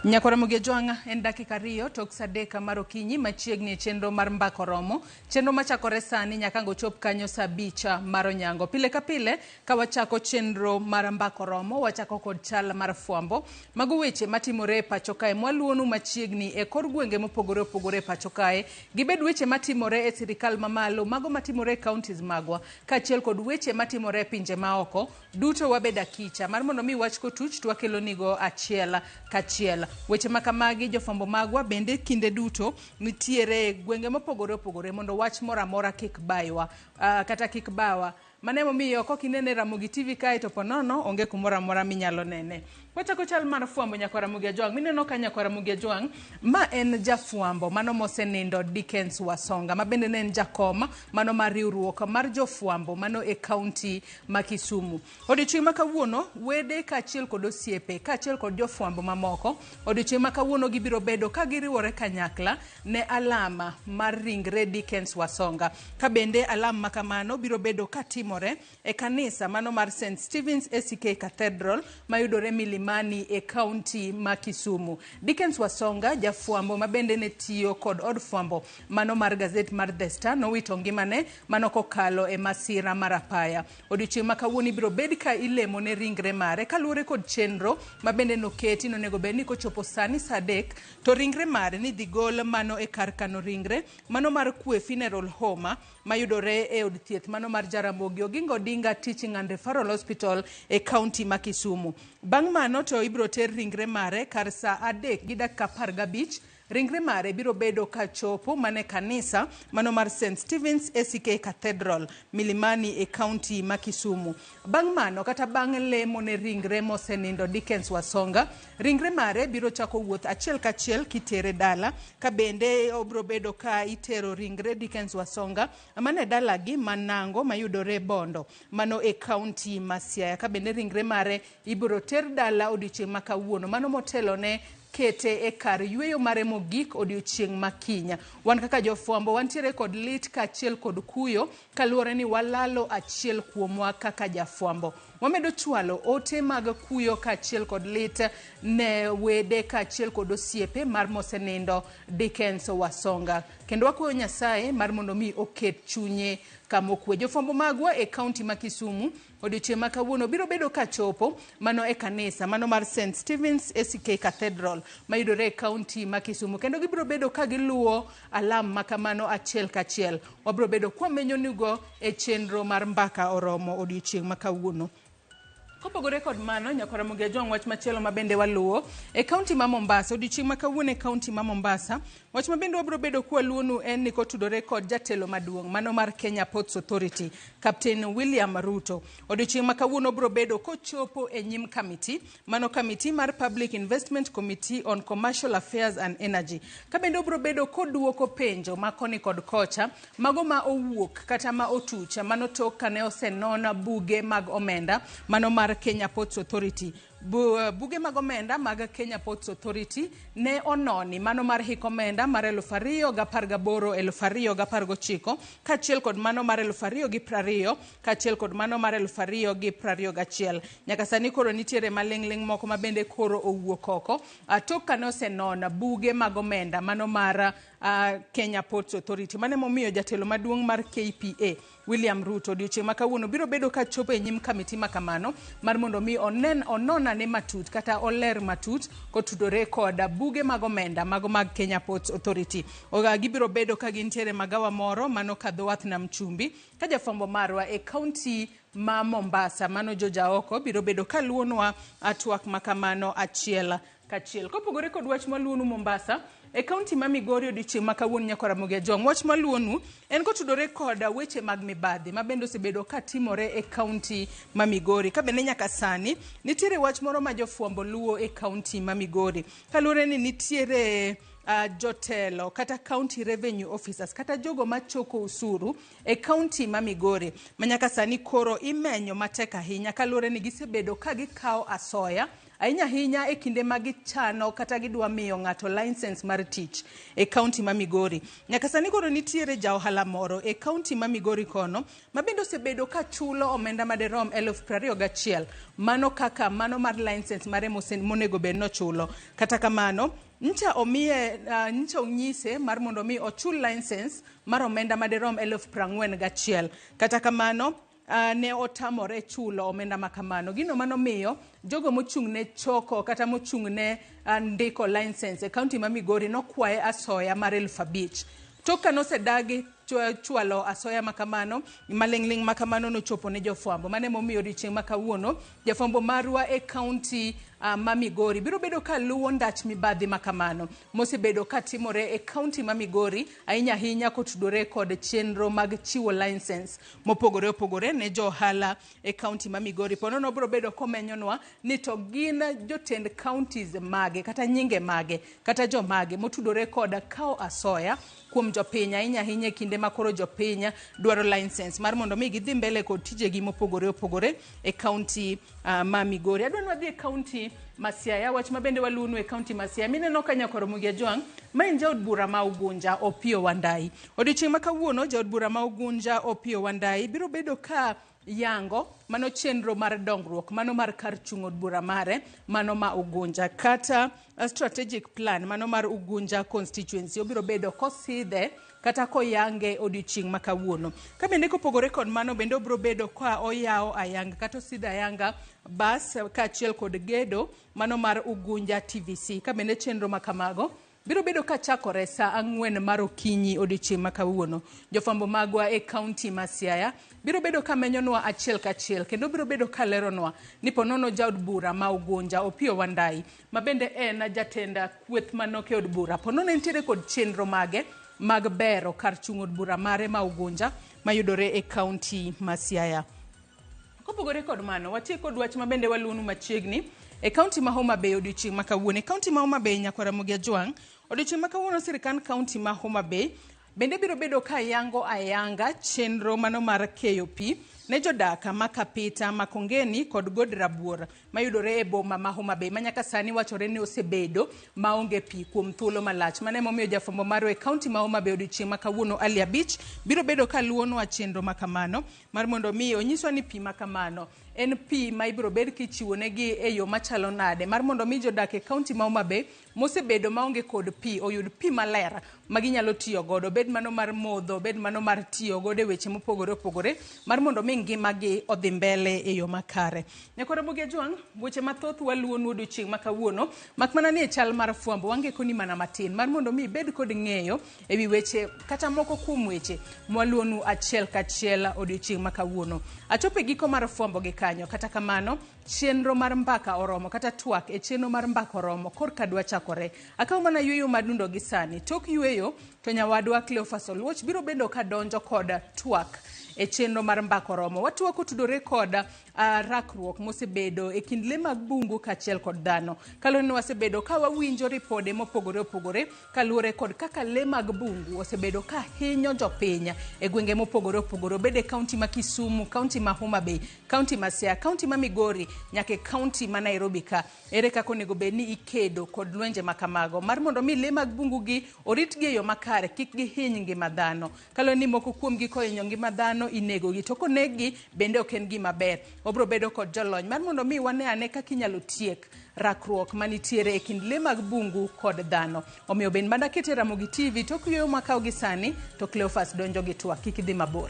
Nyakwara Mogi Ojwang' en dakika 2 tok saa 3 mar okinyi machiegni e chenro mar Mbaka Oromo. Chenro machakore sani nyaka ang' ochop kanyo saa 5 mar onyango. Pile ka pile ka wachako chenro mar Mbaka Oromo, wachako kod chal mar fwambo. Mago weche matimore e pacho kae mwaluonu machiegni e kor gwenge mopogore opogore e pacho kae. Gibed weche matimore e sirikal mamalo, mago matimore e counties magwa, kaachiel kod weche matimore e pinje maoko. Duto wabed akicha mar mondo mi wach kotuch to wakelo nigo achiel kachiel. Weche ma kamagi jofwambo magwa bende kinde duto nitiere gwenge mopogore opogore mondo wach moro amora kik baywa, kata kik bawa. Mano emomiyo kok inene Ramogi TV kae to ponono onge kumoro amora minyalo nene. Wachako chal mar fwambo nyakwar Ramogi Ajwang'. Mineno ka nyakwar Ramogi Ajwang' ma en jafwambo mano mosenindo Dickens Wasonga ma bende ne en jakom mano mar riwruok mar jofwambo mano e kaunti ma Kisumu. Odiochieng' ma kawuono wede kaachiel kod osiepe kaachiel kod jofwambo mamoko odiochieng' ma kawuono gibiro bedo ka giriwore kanyakla ne alama mar ringre Dickens Wasonga. Ka bende alam ma kamano biro bedo katimore e kanisa mano mar St. Stephen's ACK Cathedral mayudore Milimani e kaunti ma Kisumu. Dickens Wasonga jafwambo ma bende ne tiyo kod od fwambo mano mar gazet mar The Star nowito ngimane mano kokalo e masira mar apaya. Odiochieng' ma kawuono ibiro bed ka ilemo ne ringre mare kaluwore kod chenro ma bende noketi nonego bed ni kochopo sani saa 3 to ringre mare ni dhi gol mano e kar kano ringre mano mar Kwe Funeral Home mayudore e od thieth mano mar Jaramogi Oginga Odinga Teaching and Referral Hospital e kaunti ma Kisumu. Bang' mano to ibiro ter ringre mare kar saa 3:15. Ringre mare biro bedo ka chopo mana e kanisa mano mar St. Stephen's ACK Cathedral Milimani e kaunti ma Kisumu. Bang' mano kata bang' lemo ne ringre mosenindo Dickens Wasonga, ringre mare biro chako wuoth achiel kachiel kitere dala, ka bende obiro bedo ka itero ringre Dickens Wasonga mana e dalagi ma Nango mayudore Bondo mano e kaunti ma Siaya, ka bende ringre mare ibiro ter dala odiochieng' ma kawuono mano motelo ne kete e kar yweyo mare mogik odiochieng' ma kiny. Wan kaka jofwambo wantiere kod lit kaachiel kod kuyo kaluwore ni walalo achiel kuomwa kaka jafwambo. Wamedo chwalo ote mag kuyo kaachiel kod lit ne wede kaachiel kod osiepe mar mosenindo Dickens Wasonga. Kendo wakwayo Nyasaye mar mondo mi oket chunye kama okwe. Jofwambo magwa e kaunti ma Kisumu odiochieng' ma kawuono biro bedo ka chopo mano e kanisa mano mar St Stephen's ACK Cathedral mayudore e kaunti ma Kisumu, kendo gibiro bedo ka giluwo alam ma kamano achiel kachiel. Wabiro bedo kwamenyonigo e chenro mar Mbaka Oromo odiochieng' ma kawuono. Kopogore kod mano, Nyakwar Ramogi Ajwang', wach machielo ma bende waluwo e kaunti ma Mombasa odiochieng' ma kawuono e kaunti ma Mombasa, wach ma bende wabiro bedo kwaluwonu en ni kotudore kod jatelo maduong' mano mar Kenya Ports Authority, Captain William Ruto. Odiochieng' ma kawuono biro bedo kochopo e nyim kamiti, mano kamiti mar Public Investment Committee on Commercial Affairs and Energy. Ka bende obiro bedo koduoko penjo ma koni kod kocha, mago ma owuok kata ma otuch, mano tok kane osenon buge mag omenda mano mar Kenya Ports Authority. Buge mag omenda mag Kenya Ports Authority ne ononi mano mar hik omenda mar 2018 2019 kaachiel kod mano mar 2020 kaachiel kod mano mar 2021. Nyaka sani koro nitiere maling'ling' moko ma bende koro owuok oko tok kane osenon buge mag omenda mano mar Kenya Ports Authority. Mano emomiyo jatelo maduong' mar KPA William Ruto odiochieng' ma kawuono biro bedo ka chopo e nyim kamiti ma kamano mar mondo mi onen onon ane matut kata oler matut kotudore kod buge mag omenda mago mag Kenya Ports Authority. Oga gibiro bedo ka gintiere magawa moro mano kadho wath nam chumbi ka jafwambo marwa e kaunti ma Mombasa mano Joja Oko biro bedo ka luwonwa twak ma kamano achiel kachiel. Kopogore kod wach maluwonu Mombasa, e kaunti ma Migori odiochieng' ma kawuono Nyakwar Ramogi Ajwang', wach maluwonu en kotudore kod weche mag mibadhi ma bende osebedo ka timore e kaunti ma Migori. Ka bende nyaka sani nitiere wach moro ma jofwambo luwo e kaunti ma Migori. Kaluwore ni nitiere jotelo kata county revenue officers kata jogo machoko usuru e kaunti ma Migori ma nyaka sani koro imenyo matek ahinya kaluwore ni gisebedo ka gikawo asoya ahinya ahinya e kinde ma gichano kata gidwa miyo ng'ato license mar tich e kaunti ma Migori. Nyaka sani koro nitiere ja ohala moro e kaunti ma Migori kono ma bende osebedo ka chulo omenda maderom 21,000 mano kaka mano mar license mare monego bed nochulo. Kata kamano ncha omiye ncha onyise mar mondo mi ochul license mar omenda maderom 41,000. Kata kamano ne otamore chulo omenda ma kamano. Gino manomiyo jogo mochung' ne choko kata mochung' ne ndiko license e kaunti ma Migori nokwaye asoya mar 5,000. Tok ka nosedagi chwalo asoya ma kamano, maling'ling' ma kamano nochopo ne jofwambo. Mano emomiyo odiochieng' ma kawuono jafwambo marwa e kaunti ma Migori biro bedo ka luwo ndach mibadhi ma kamano mosebedo ka timore e kaunti ma Migori ahinya ahinya kotudore kod chenro mag chiwo license mopogore opogore ne jo ohala e kaunti ma Migori. Ponono biro bedo komenyonwa ni to gin jotend counties mage kata nyinge mage kata jomage motudore kod kawo asoya kuom jopiny ahinya ahinya e kinde ma koro jopiny dwaro license mar mondo mi gidhi mbele kod tijegi mopogore opogore e kaunti ma Migori. Adwa ni wadhi e kaunti ma Siaya, wach ma bende waluwonu e kaunti ma Siaya. Mineno ka Nyakwar Ramogi Ajwang', ma en jaod bura ma Ugunja Opiyo Wandayi. Odiochieng' ma kawuono jaod bura ma Ugunja Opiyo Wandayi biro bedo ka yango mano chenro mar dongruok mano mar kar chung' od bura mare mano ma Ugunja kata strategic plan mano mar Ugunja constituency obiro bedo kosidhe kata koyange odiochieng' ma kawuono. Ka bende kopogore kod mano bende obiro bedo ka oyawo ayanga kata osidho ayanga bas kaachiel kod gedo mano mar Ugunja TVC. Ka bende chenro ma kamago biro bedo ka chakore saa 4 mar okinyi odiochieng' ma kawuono. Jofwambo magwa e kaunti ma Siaya biro bedo ka menyonwa achiel kachiel kendo biro bedo ka leronwa ni ponono jaod bura ma Ugunja Opiyo Wandayi ma bende en jatend kweth manok e od bura ponono entiere kod chenro mage mag bero kar chung' od bura mare ma Ugunja mayudore e kaunti ma Siaya. Kopogore kod mano, watiek kod wach ma bende waluwonu machiegni e kaunti ma Homa Bay odiochieng' ma kawuono. E kaunti ma Homa Bay, Nyakwar Ramogi Ajwang', odiochieng' ma kawuono sirkand kaunti ma Homa Bay bende biro bedo ka yango ayanga chenro mano mar keyo pi ne jodak ma Kapita, Makongeni kod God Rabuor mayudore e boma ma Homa Bay ma nyaka sani wachore ni osebedo maonge pi kuom thuolo malach. Mano emomiyo jafwambo marwa e kaunti ma Homa Bay odiochieng' ma kawuono Ali Abich biro bedo ka luwonwa chenro ma kamano mar mondo mi onyiswa ni pi ma kamano En pi ma ibiro bed kichiwonegi e yo machalo nade mar mondo mi jodak e kaunti ma Homa Bay mosebedo maonge kod pi oyud pi maler ma ginyalo tiyo godo, obed mano mar modho, obed mano mar tiyo godo e weche mopogore opogore mar mondo mi ngimagi odhi mbele e yo makare. Nyakwar Ramogi Ajwang', weche mathoth waluwonu odiochieng' ma kawuono, mak mana ni e chal mar fwambo wangekoni mana matin mar mondo mi ibed kod ng'eyo e wi weche kata moko kuom weche mwaluwonu achiel kachiel odiochieng' ma kawuono. Achopo e giko mar fwambo gi kanyo, kata kamano chenro mar mbaka oromo kata twak e chenro mar mbaka oromo korka dwa chakore. Akawo mana yueyo madundo gi sani. Tok yueyo to nyawadwa Cleophas Oluoch biro bedo ka donjo kod twak e chenro mar mbaka oromo. Watwak otudore kod rakruok mosebedo e kind le mag bungu kaachiel kod dhano. Kaluwore ni wasebedo ka wawinjo ripode mopogore opogore kaluwore kod kaka le mag bungu osebedo ka hinyo jopiny e gwenge mopogore opogore, obed e kaunti ma Kisumu, kaunti ma Homa Bay, kaunti ma Siaya, kaunti ma Migori nyaka e kaunti ma Nairobi ka. Ere kaka onego bed ni ikedo kod lwenje ma kamago mar mondo mi le mag bungu gi oritgi e yo makare, kik gihiny ngima dhano. Kaluwore ni moko kuomgi kohinyo ngima dhano inegogi, to koneggi bende ok en gima ber. Wabiro bedo kod jolony mar mondo mi wane ane kaka inyalo tiek rakruok manitiere e kind le mag bungu kod dhano. Omiyo bed mana kete Ramogi TV tok yueyo mwakawo gi sani to Cleophas donjo gi twak, kik idhi mabor.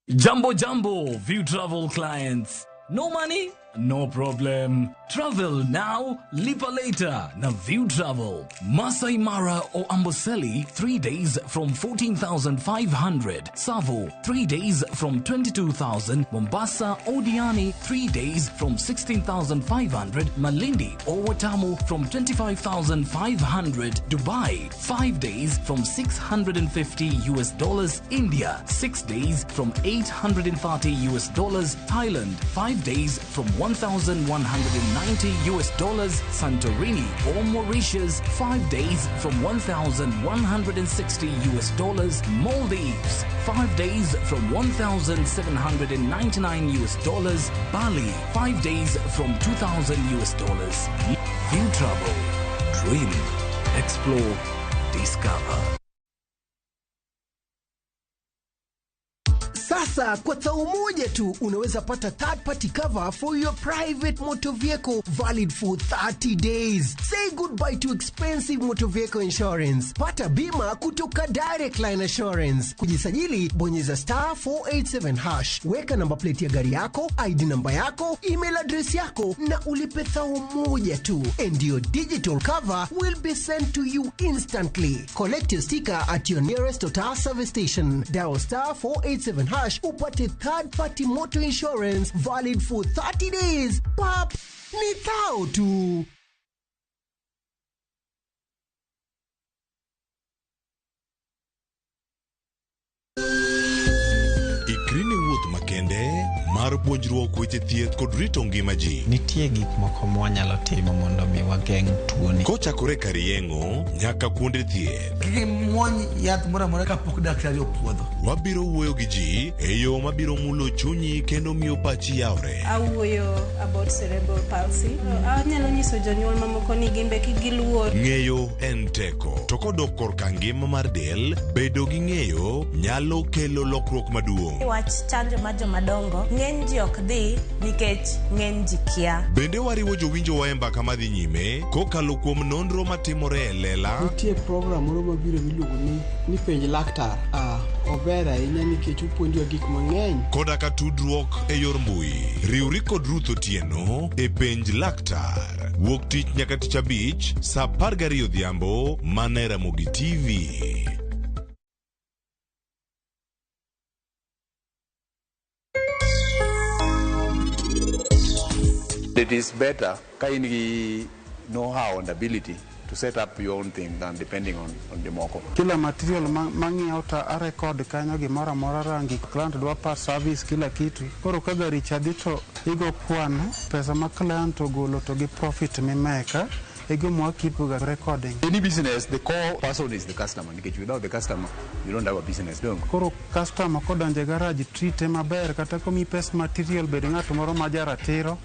Jambo jambo, View Travel clients. No money? No problem. Travel now, lipa later. Na View Travel. Masai Mara or Amboseli, 3 days from 14,500. Tsavo, 3 days from 22,000. Mombasa or Diani, 3 days from 16,500. Malindi or Watamu from 25,500. Dubai, 5 days from $650 US dollars. India, 6 days from $830 US dollars. Thailand, 5 days from $1,190 US dollars. Santorini or Mauritius, 5 days from $1,160 US dollars. Maldives, 5 days from $1,799 US dollars. Bali, 5 days from $2,000 US dollars. View Travel. Dream, explore, discover. Sasa kwa thao moja tu unaweza pata third party cover for your private motor vehicle valid for 30 days. Say goodbye to expensive motor vehicle insurance. Pata bima kutoka Direct Line Assurance. Kujisajili, bonyeza star 487 hash. Weka namba plate ya gari yako, ID namba yako, email address yako na ulipe thao moja tu. And your digital cover will be sent to you instantly. Collect your sticker at your nearest Total service station. Dial star 487 hash upate third party motor insurance valid for 30 days. Pap, ni thao tu. Ikri ne wuoth makende mar puonjruok weche thieth kod rito ngima ji. Nitie gik moko mwanyalo timo mondo mi wageng' tuoni. Kochakore kar yeng'o nyaka kuonde thieth. Kik imuony yath moro amora kapok daktari opuodho. Wabiro wuoyo gi ji e yo mabiro mulo chunyi kendo miyo pachi yawre. Awuoyo about cerebral palsy. Anyalo nyiso jonyuol mamoko ni gin be kik giluor. Ng'eyo en teko, to kodok korka ngima mar del, bedo gi ng'eyo nyalo kelo lokruok maduong'. Wach chanjo mar jomadongo, ng'eny ji ok dhi nikech ng'eny ji kia. Bende wariwo jowinjowa e mbaka madhi nyime kokalo kuom nonro matimore e lela. Nitie program moro mabiro miluongo ni penj laktar. Ober ahinya nikech opuonjowa gik mang'eny. Koda ka tudruok e yor mbui. Riwri kod Ruth Otieno e penj laktar. Wuok tich nyaka tich abich saa 12 odhiambo mana e Ramogi TV. It is better ka in gi know-how and ability to set up your own thing than depending on jomoko. Kila material mang'iewo to arekod kanyo gimoro amora rangi client dwa part service kila kitu. Koro ka gari cha dhi to igo kwano pesa ma client ogolo to gi profit mimeka e gima wakeep ga recording. Any business, the core person is the customer. Nikech without the customer, you don't have a business, don't you? Koro customer kodonjo e garage treat maber kata komiyi pes material bed ng'at moro ma jaratiro.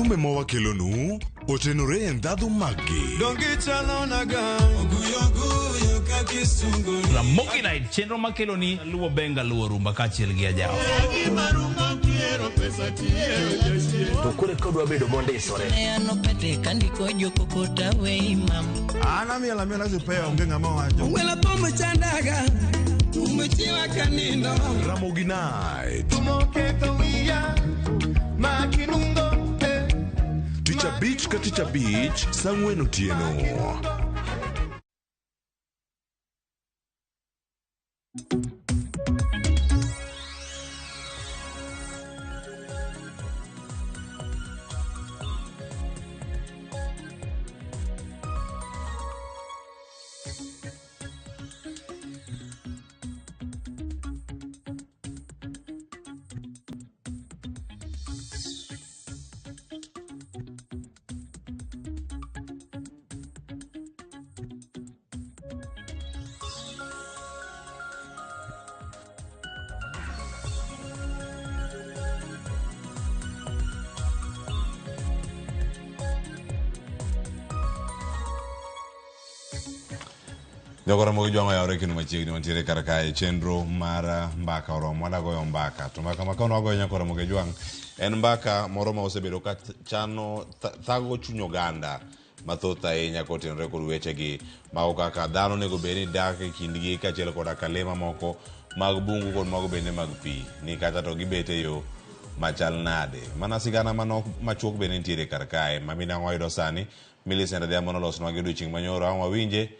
Thumbe ma wakelonu otenore e ndhadhu maggi. Ramogi Night, chenro makeloni luwo benga luwo rumba kaachiel gi ajawa. To koro eka odwa bedo mondisore. An amiel amiela sipea onge ng'ama wacho. Wela pombe chandaga umechiwa kanindo Ramogi Night. Tich abich ka tich abich saa ang'wen otieno. Jogo Ramogi Jwang' oyawore kendo machiegni wantiere kar kae chenro mar mbaka oromo wadwa goyo mbaka to mbaka ma kawuono wagoyo nyako Ramogi Jwang' en mbaka moro ma osebedo ka chano thago chuny oganda mathoth ahinya kotenore kod wechegi mago kaka dhano onego bed ni dak e kindgi kaachiel koda ka lee mamoko mag bungu kod mago bende mag pi ni kata to gibet e yo machal nade mana sigana manok machuok bende nitiere kar kae ma bende ang' wayudo sani Millicent Adhiambo nolosonwa gi odiochieng' manyoro ang' wawinje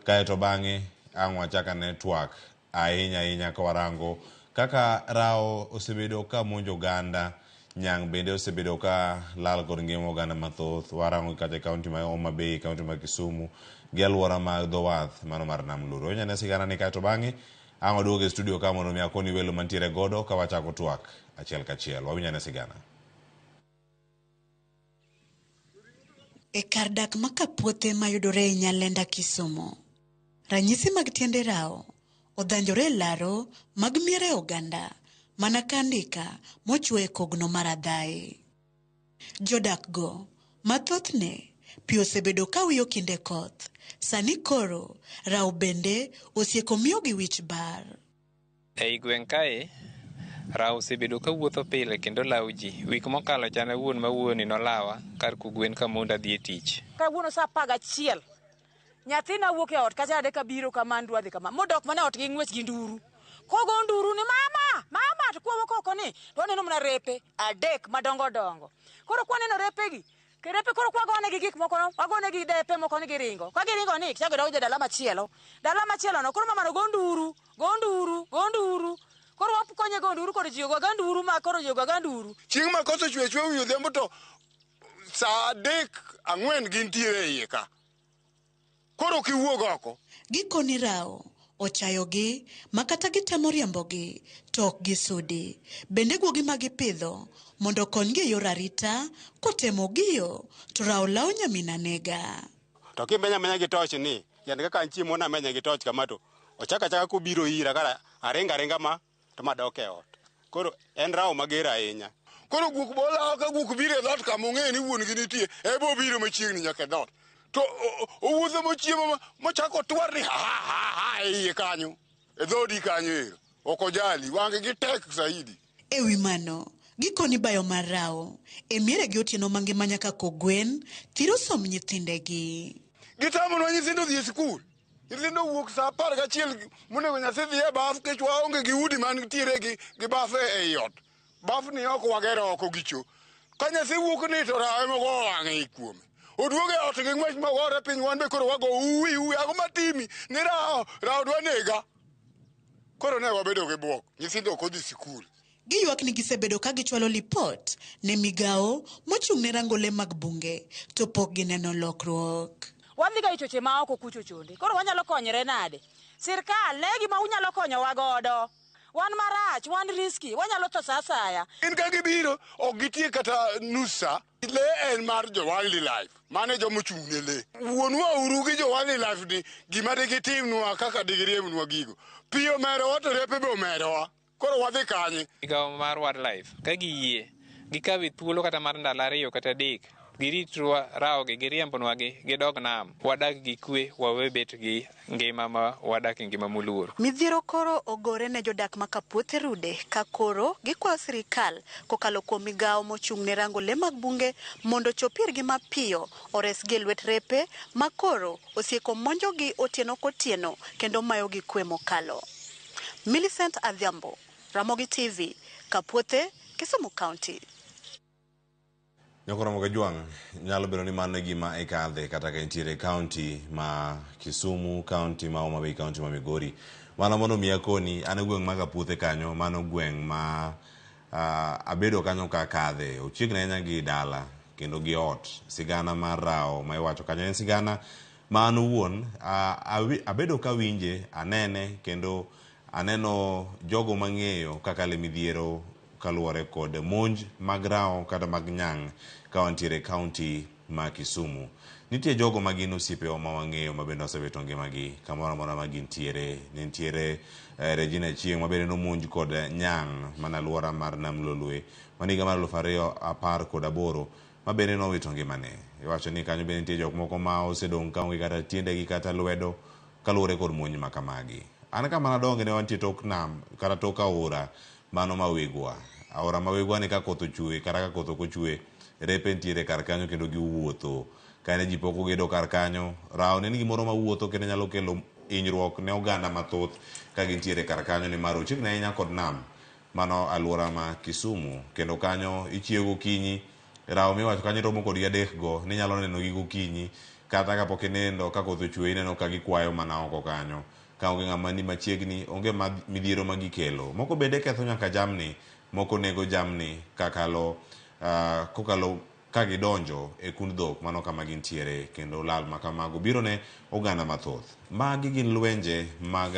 kaeto bang'e ang' wachak ane twak ahinya ahinya ka warango kaka rawo osebedo ka monjo oganda nyang' bende osebedo ka lal kod ngima oganda mathoth warango kata e kaunti ma Homa Bay, kaunti ma Kisumu gi alwora mag dho wath mano mar Nam Luro. Winj ane sigana ni kaeto bang'e ang' waduogo e studio ka mondo mi akoni welo mantiere godo ka wachako twak achiel kachiel. Wawinj ane sigana. E kar dak ma Kapuothe mayudore e Nyalenda Kisumu, ranyisi mag tiende rawo odhanjore e laro mag miere oganda mana ka andika mochwe e kogno mar Adhae. Jodak go ma thothne pi osebedo ka wiyo kinde koth, sani koro rawo bende osieko miyogi wich bar. Ei gweng' kae, rawo osebedo ka wuotho pile kendo lawo ji. Wik mokalo cha an awuon mawuoyoni nolawa kar kogwen kamondo adhi e tich. Kawuono saa 11 nyathina wuok e ot kacha ade kabiro kama an dwa dhi kama modok mana e ot gi ng'wech gi nduru. Kogo nduru ni mama, mama to kwawuok oko ni to waneno mana repe adek madongo dongo. Koro kwaneno repegi, repe koro kwagonegi gik moko no, wagonegi depe moko ni giringo. Ka giringo ni chako donjo e dala machielo. Dala machielo no koro mamano go nduru, go nduru, go nduru. Koro wakonye go nduru kod ji ogo ga nduru ma koro ji ogo ga nduru. Chieng' ma koth ochwe achweya wi odhiambo to saa 3 4 gintiere e iye ka. Koro ok iwuog oko. Gikoni rawo ochayogi ma kata gitemo riembogi to ok gisudi. Bende guogi ma gipidho mondo okonygi e yor arita kotemo giyo to rawo lawo nyamin anega. To kimenya amenya gi toch ni, yani kaka an chieng' moro namenye gi toch kama to ochako achaka kobiro ira kara aringo aringa ma to madok e ot. Koro en rawo mager ahinya. Koro guok bo lawo ka guok biro e dhoot kama ong'eyo ni wuon gi nitie, eba obiro machiegni nyaka e dhoot. To owuotho mochiemo mochako twar ni ha ha ha ha e iye kanyo, e dhoodi kanyo ero. Ok ojali, wang'e gi tek saidi. E wi mano, gikoni bayo mar rawo e miere gi otieno mangima nyaka kogwen thiro somb nyithindegi. Gitamonwa nyithindo dhi e sikul. Nyithindo wuok saa 11 monego nyathi dhi e baf nikech waonge gi udi mantiere gi baf e i ot. Baf ni oko wagero oko gi cho. Ka nyathi wuok ni to rawo ema ogo wang'e i kuome. Oduogo e ot gi ng'wech mogore piny wan be koro wago uwi uwi ang'o matimi ni rawo rawo dwa nega. Koro ne wabedo gi bwok nyithindo ok odhi sikul. Giywak ni gisebedo ka gichwalo lipot ne migawo mochung' ne rango le mag bunge to pok gineno lokruok. Wadhi ga e choche ma oko kucho chonde. Koro wanyalo konyre nade? Sirkal ne gima unyalo konyowa godo. Wan marach, wan risky, wanyalo tho sa asaya. Gin ka gibiro ok gitiek kata nus sa. Le en mar jo wildlife, mano e joma ochung' ne le. Wuonwa uru gi jo wildlife ni gima digitimnwa kaka digiriembnwa gigo. Pi omerowa to repe be omerowa. Koro wadhi kanye? Migawo mar wildlife ka giyie Gikawe thuolo kata mar ndalo 2 kata 3, giritwa rawogi, giriembonwagi, gidog nam. Wadag gi kwe, wawe bet gi ngima ma wadak e ngima moluor. Midhiero koro ogore ne jodak ma Kapuothe Rude ka koro gikwayo sirikal kokalo kuom migawo mochung' ne rango le mag bunge mondo ochop irgi mapiyo oresgi e lwet repe ma koro osieko monjogi otieno kotieno kendo mayogi kwe mokalo. Millicent Adhiambo, Ramogi TV, Kapuothe, Kisumu County. Nyakoro Kajwang', nyalo bedo ni mano e gima ikadhe kata ka intiere e kaunti ma Kisumu, kaunti ma Homa Bay, kaunti ma Migori. Mano mondo mi akoni, an e gweng' ma Kapuothe kanyo, mano gweng' ma abedo kanyo ka akadhe. Ochiegni ahinya gi dala kendo gi ot. Sigana mar rawo ma iwacho kanyo en sigana ma an owuon abedo kawinje, anene kendo aneno jogo mang'eyo kaka le midhiero kaluwore kod monj mag rawo kata mag nyang' ka wantiere e kaunti ma Kisumu. Nitie jogo ma gin osiepewa ma wang'eyo ma bende osewito ngimagi kamoro amora ma gintiere. Nitiere Regina Chieng' ma bende nomonj kod nyang' mana alwora mar Nam Lolwe mana higa mar 2018 ma bende nowito ngimane. Iwacho ni kanyo bende nitie jok moko ma osedong' kaonge kata tiendegi kata lwedo kaluwore kod monj ma kamagi. An kama nadonge ne wantie tok nam kata tok aora mano ma Wegwa. Aora ma Wegwa ni ka koth ochwe kata ka koth ok ochwe, repe nitiere kar kanyo kendo giwuotho. Kane ji pok ogedo kar kanyo, rawo ne en gimoro mawuotho kendo nyalo kelo hinyruok ne oganda mathoth ka gintiere kar kanyo nimar ochiegni ahinya kod nam. Mano alwora ma Kisumu kendo kanyo ichiew gokinyi, rawo miwacho kanyo romo kodgi adek go ninyalo nenogi gokinyi kata kapok inindo ka koth ochwe ineno ka gikwayo mana oko kanyo. Ka onge ng'ama ni machiegni, onge midhiero ma gikelo. Moko bende ketho nyaka jamni, moko nego jamni kakalo kokalo ka gidonjo e kund dhok mano kama gintiere kendo lal ma kamago biro ne oganda mathoth. Magi gin lwenje mag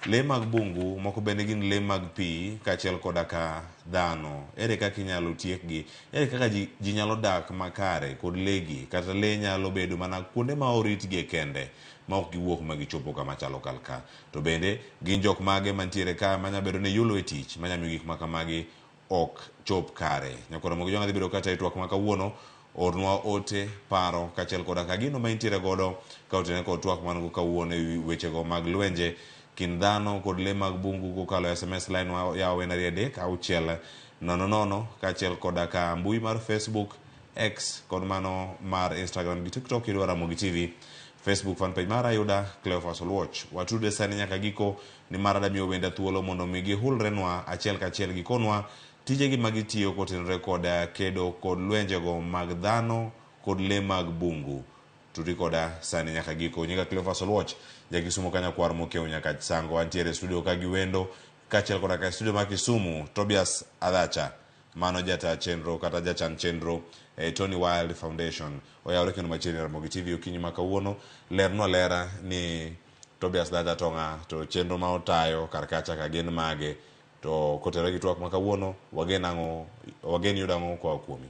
lee mag bungu, moko bende gin lee mag pi kaachiel koda ka dhano. Ere kaka inyalo tiekgi? Ere kaka ji nyalo dak makare kod lee gi? Kata lee nyalo bedo mana kuonde ma oritgie kende ma ok giwuok ma gichopo kama chalo kal ka. To bende gin jok mage mantiere ka manya bedo ni yulo e tich manya miyo gik ma kamagi ok chop kare. Nyakwar Ramogi Jwang' dhi bedo kata e twak ma kawuono. Ornwa ote, paro kaachiel koda ka gino ma intiere godo ka otene kod twak man go kawuono e wechego mag lwenje kind dhano kod lee mag bungu kokalo e SMS line wa yawo en 2 3 6 0 0 kaachiel koda ka mbui mar Facebook, X kod mano mar Instagram gi TikTok idwa Ramogi TV. Facebook fan page mara yuda Cleophas Oluoch. Watude sani nyaka giko nimar adamiyo wenda thuolo mondo mi gihulrenwa achiel kachiel gikonwa tijegi ma gitiyo kotenore kod kedo kod lwenjego mag dhano kod lee mag bungu. Tudi koda sani nyaka giko. Nyinga Cleophas Oluoch, ja Kisumu ka nyakwar mokiewo nyaka Sango. Antiere e studio ka gi wendo kaachiel koda ka e studio ma Kisumu Tobias Adhacha. Mano jata chenro kata jachan chenro e Tony Wild Foundation. Oyawre kendo machiegni Ramogi TV okinyi ma kawuono. Lernwa lera ni Tobias Adhacha to ng'a to chenro ma otayo kar kacha ka gin mage to kotenore gi twak ma kawuono wagen ang'o wagen yudo ang'o koa kuomi.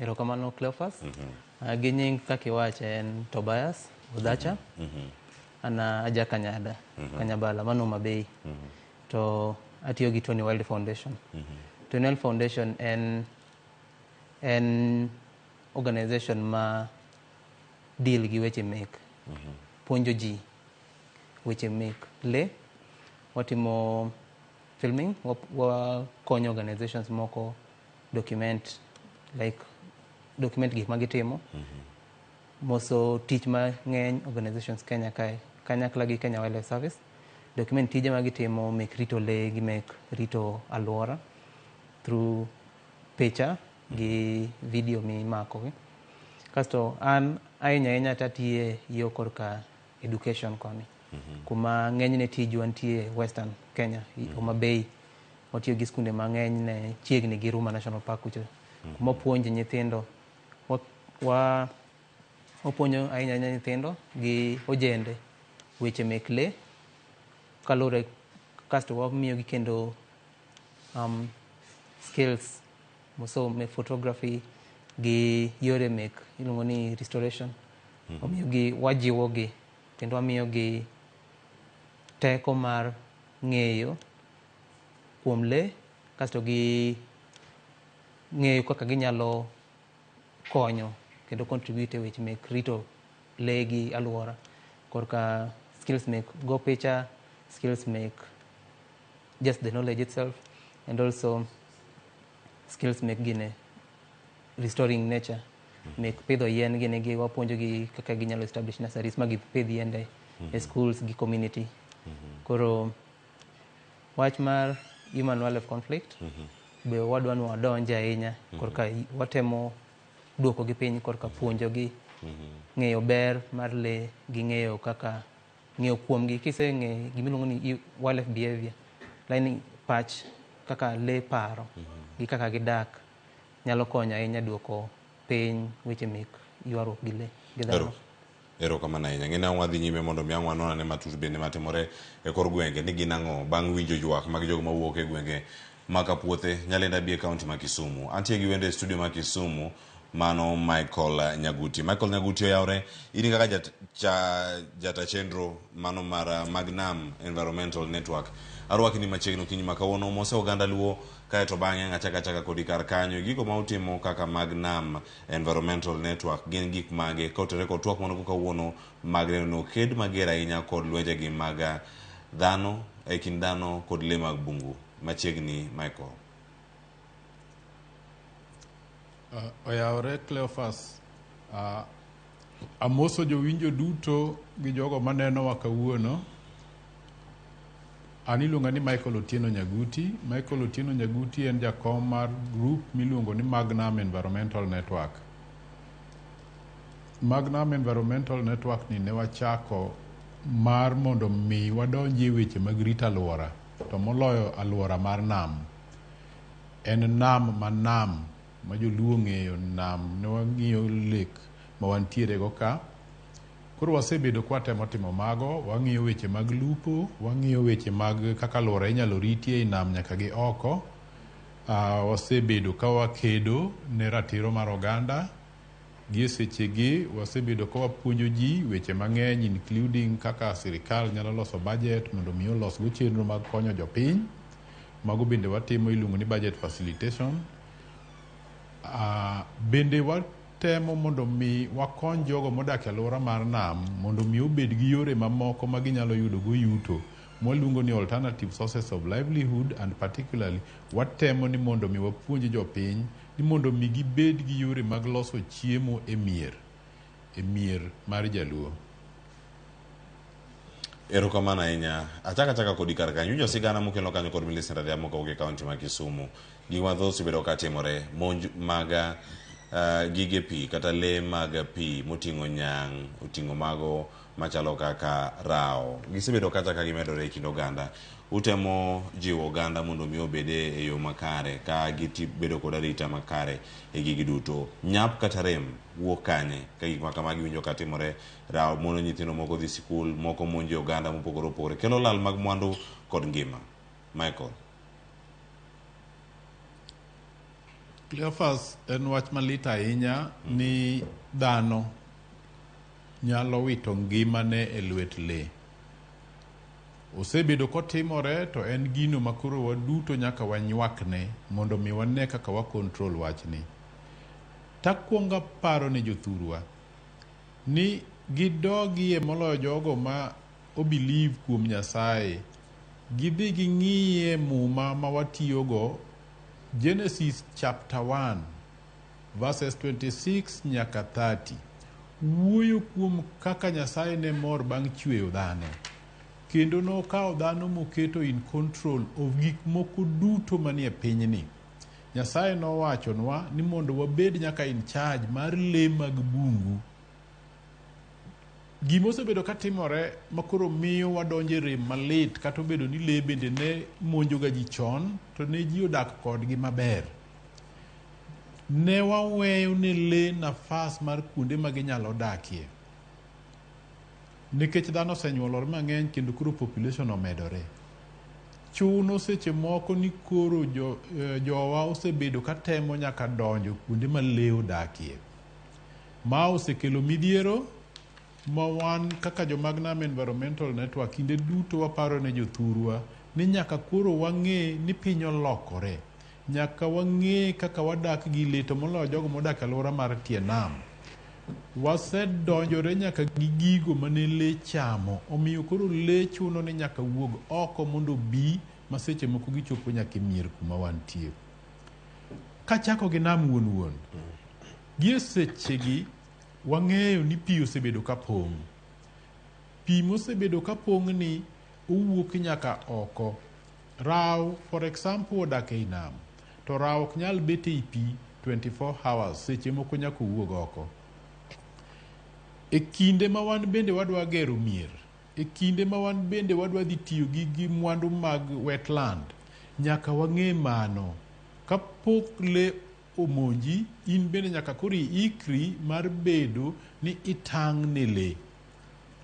Erokamano Cleophas. Gi nying kaka iwache en Tobias Odhacha. An aja Kanyada, Kanyabala, mano Homa Bay. To atiyo gi Tony Wild Foundation. Tony Wild Foundation en organization ma deal gi weche mek puonjo ji weche mek lee. Watimo filming, wakonyo organizations moko document like document gik ma gitimo. Moso tich mang'eny organizations Kenya kae kanyakla gi Kenya Wildlife Service document tije ma gitimo mek rito lee gi mek rito alwora through picha gi video mimako gi. Kasto an ahinya ahinya tatiye yo korka education koni kuma ng'enyne tijwa nitie Western Kenya, Homa Bay. Watiyo gi skunde mang'eny ne chiegni gi Ruma National Park kucho kuma wapuonje nyithindo wapuonjo ahinya ahinya nyithindo gi ojende weche mek lee kaluwore kasto wamiyogi kendo skills moso mek photography gi yore mek iluongo ni restoration. Wamiyogi wajiwogi kendo wamiyogi teko mar ng'eyo kuom lee kasto gi ng'eyo kaka ginyalo konyo kendo contribute e weche mek rito lee gi alwora. Korka skills mek go picha, skills mek just the knowledge itself, and also skills mek gine restoring nature, mek pidho yien gine gi wapuonjo gi kaka ginyalo establish nurseries ma gipidh yiende e schools gi community. Koro wach mar human wildlife conflict be wadwa ni wadonje ahinya korka watemo duoko gi piny korka puonjo gi ng'eyo ber mar lee gi ng'eyo kaka ng'eyo kuomgi kiseng'e gimiluongo ni wildlife behavior lining pach kaka lee paro gi kaka gidak nyalo konyo ahinya duoko piny weche mek ywaruok gi lee gi dhano. Erokamano ahinya. Ng'e ni ang' wadhi nyime mondo mi ang' wanon ane matut bende matimore e kor gwenge ni gin ang'o bang' winjo ywak mag jogo mawuok e gwenge ma Kapuothe, Nyalenda bi e kaunti ma Kisumu. Antie gi wendo e studio ma Kisumu mano Michael Nyaguti. Michael Nyaguti oyawre, in kaka jat, cha, jata chenro mano mar Magnam Environmental Network. Arwaki ni machiegni okinyi ma kawuono mose oganda Luo kaeto bang'e ang' achaka achaka kodi kar kanyo. Gigo ma utimo kaka Magnam Environmental Network gin gik mage kotenore kod twak manogo kawuono mag neno ni oked mager ahinya kod lwenjegi mag dhano e kind dhano kod lee mag bungu. Machiegni Michael. Oyawore Cleophas. Amoso jowinjo duto gi jogo manenowa kawuono. An iluonga ni Michael Otieno Nyaguti. Michael Otieno Nyaguti en jakom mar group miluongo ni Magnam Environmental Network. Magnam Environmental Network ni ne wachako mar mondo mi wadonji e weche mag rito alwora, to moloyo alwora mar nam. En nam ma nam ma joluo ong'eyo nam ne wang'iyo lake ma wantiere go ka. Koro wasebedo kwatemo timo mago, wang'iyo weche mag lupo, wang'iyo weche mag kaka alwora inyalo riti ei nam nyaka gi oko. Wasebedo ka wakedo ne ratiro mar oganda. Gi e sechegi wasebedo ka wapuonjo ji weche mang'eny including kaka sirikal nyalo loso budget mondo mi olos go chenro mag konyo jopiny. Mago bende watimo iluongo ni budget facilitation. Bende watemo mondo mi wakony jogo modak e alwora mar nam mondo mi obed gi yore mamoko ma ginyalo yudo go yuto mwaluongo ni alternative sources of livelihood, and particularly watemo ni mondo mi wapuonj jopiny ni mondo mi gibed gi yore mag loso chiemo e mier mar jaluo. Erokamano ahinya. Achaka achaka kodi kar kanyo. Winjo sigana mokelo kanyo kod Millicent Adhiambo kawuok e kaunti ma Kisumu. Gik mathoth osebedo ka timore. Monj mag gige pi kata lee mag pi moting'o nyang', oting'o mago machalo kaka rao. Gisebedo kata ka gimedore e kind oganda. Utemo jiwo oganda mondo mi obed e yo makare ka gibedo kod arita makare e gigi duto. Nyap kata rem wuok kanye ka gik ma kamagi winjo ka timore? Rao mono nyithindo moko dhi sikul, moko monjo oganda mopogore opogore. Kelo lal mag mwandu kod ngima. Michael. Cleophas, en wach malit ahinya ni dhano nyalo wito ngimane e lwet lee. Osebedo kotimore to en gino ma koro waduto nyaka wanywakne mondo mi wane kaka wa control wachni. Takwongo aparo ne jothurwa ni gidogie moloyo jogo ma o believe kuom Nyasaye. Gidhi ging'iye muma ma watiyogo, Genesis chapter 1 verses 26 nyaka 30 wuoyo kuom kaka Nyasaye ne mor bang' chweyo dhano. Kendo nokawo dhano moketo in control of gik moko duto manie pinyni. Nyasaye nowachonwa ni mondo wabed nyaka in charge mar lee mag bungu. Gima osebedo katimore makoro miyo wadonjo e rem malit, kata obedo ni lee bende ne monjo ga ji chon, to ne ji odak kodgi maber. Ne waweyo ne lee nafas mar kuonde ma ginyalo dakie. Nikech dhano osenyuolore mang'eny kendo koro population omedore. Chuno seche moko ni koro jowa osebedo katemo nyaka donjo kuonde ma lee odakie. Ma osekelo midhiero ma wan kaka jo Magnam Environmental Network kinde duto waparo ne jothurwa ni nyaka koro wang'e ni piny olokore. Nyaka wang'e kaka wadak gi le to moloyo jogo modak e alwora mar tie nam. Wasedonjore nyaka gi gigo mane lee chamo omiyo koro lee chuno ni nyaka wuog oko mondo obi ma seche moko gichopo nyaka e mier kuma wantie. Kachako gi nam wuon wuon, gie sechegi wang'eyo ni pi osebedo ka pong'. Pi mosebedo ka pong' ni owuok nyaka oko. Raw for example odak ei nam to raw ok nyal bet ei pi 24 hours seche moko nyaka owuog oko. E kinde ma wan bende wadwa gero mier, e kinde ma wan bende wadwa dhi tiyo gi, gi mwandu mag wetland, nyaka wang'e mano. Kapok le omonji, in bende nyaka koro iikri mar bedo ni itang' ne le.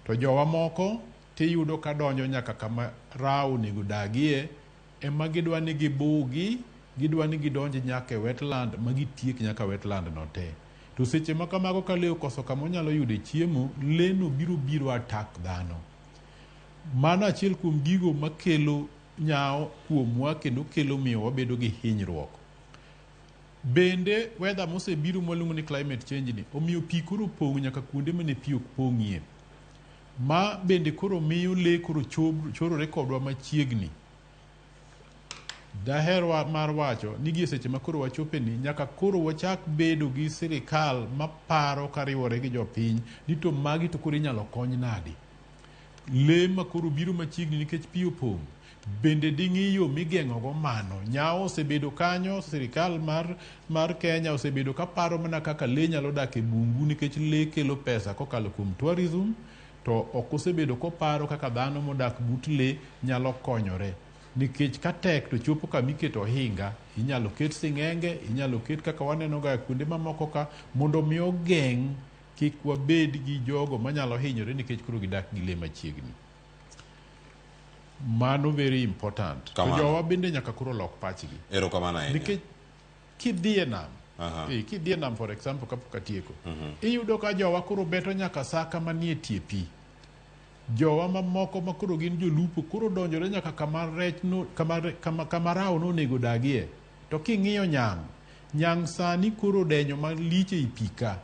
To jowa moko tiyudo ka donjo nyaka kama rawo onego dagie, ema gidwa ni gibugi, gidwa ni gidonj nyaka e wetland ma gitiek nyaka wetland no te. To seche ma kamago ka lee okoso kama onyalo yude chiemo, lee no biro biro attack dhano. Mano achiel kuom gigo makelo nyawo kuomwa kendo kelo miyo wabedo gi hinyruok. Bende weather mosebiro mwaluongo ni climate change ni omiyo pi koro pong' nyaka kuonde mane pi ok pong'ie. Ma bende koro miyo lee koro chorore kodwa machiegni. Daher wa, mar wacho ni gie seche ma koro wachope ni nyaka koro wachak bedo gi sirikal maparo kariwore gi jopiny ni to magi to koro inyalo kony nadi. Lee ma koro biro machiegni nikech pi opong' bende ding'i yo migeng'ogo mano. Nyawo osebedo kanyo, sirikal mar, mar Kenya osebedo kaparo mana kaka lee nyalo dak e bungu nikech lee kelo pesa kokalo kuom tourism, to ok osebedo koparo kaka dhano modak but lee nyalo konyore. Nikech ka tek to chopo kama iketo ohinga, inyalo ket sing'enge, inyalo ket kaka waneno ga kuonde mamoko ka mondo mi ogeng' kik wabed gi jogo manyalo hinyore nikech koro gidak gi lee machiegni. Mano very important. To jowa bende nyaka koro lok pachgi. Erokamano ahinya. Nikech kidhi e nam, kidhi e nam for example kapok atieko, iyudo ka jowa koro beto nyaka saka manie tie pi. Jowa mamoko ma koro gin jolupo koro donjore nyaka kama rech no, kama, kama, kama rawo nonego dagie. To king'iyo nyang', nyang' sani koro denyo malich ei pi ka.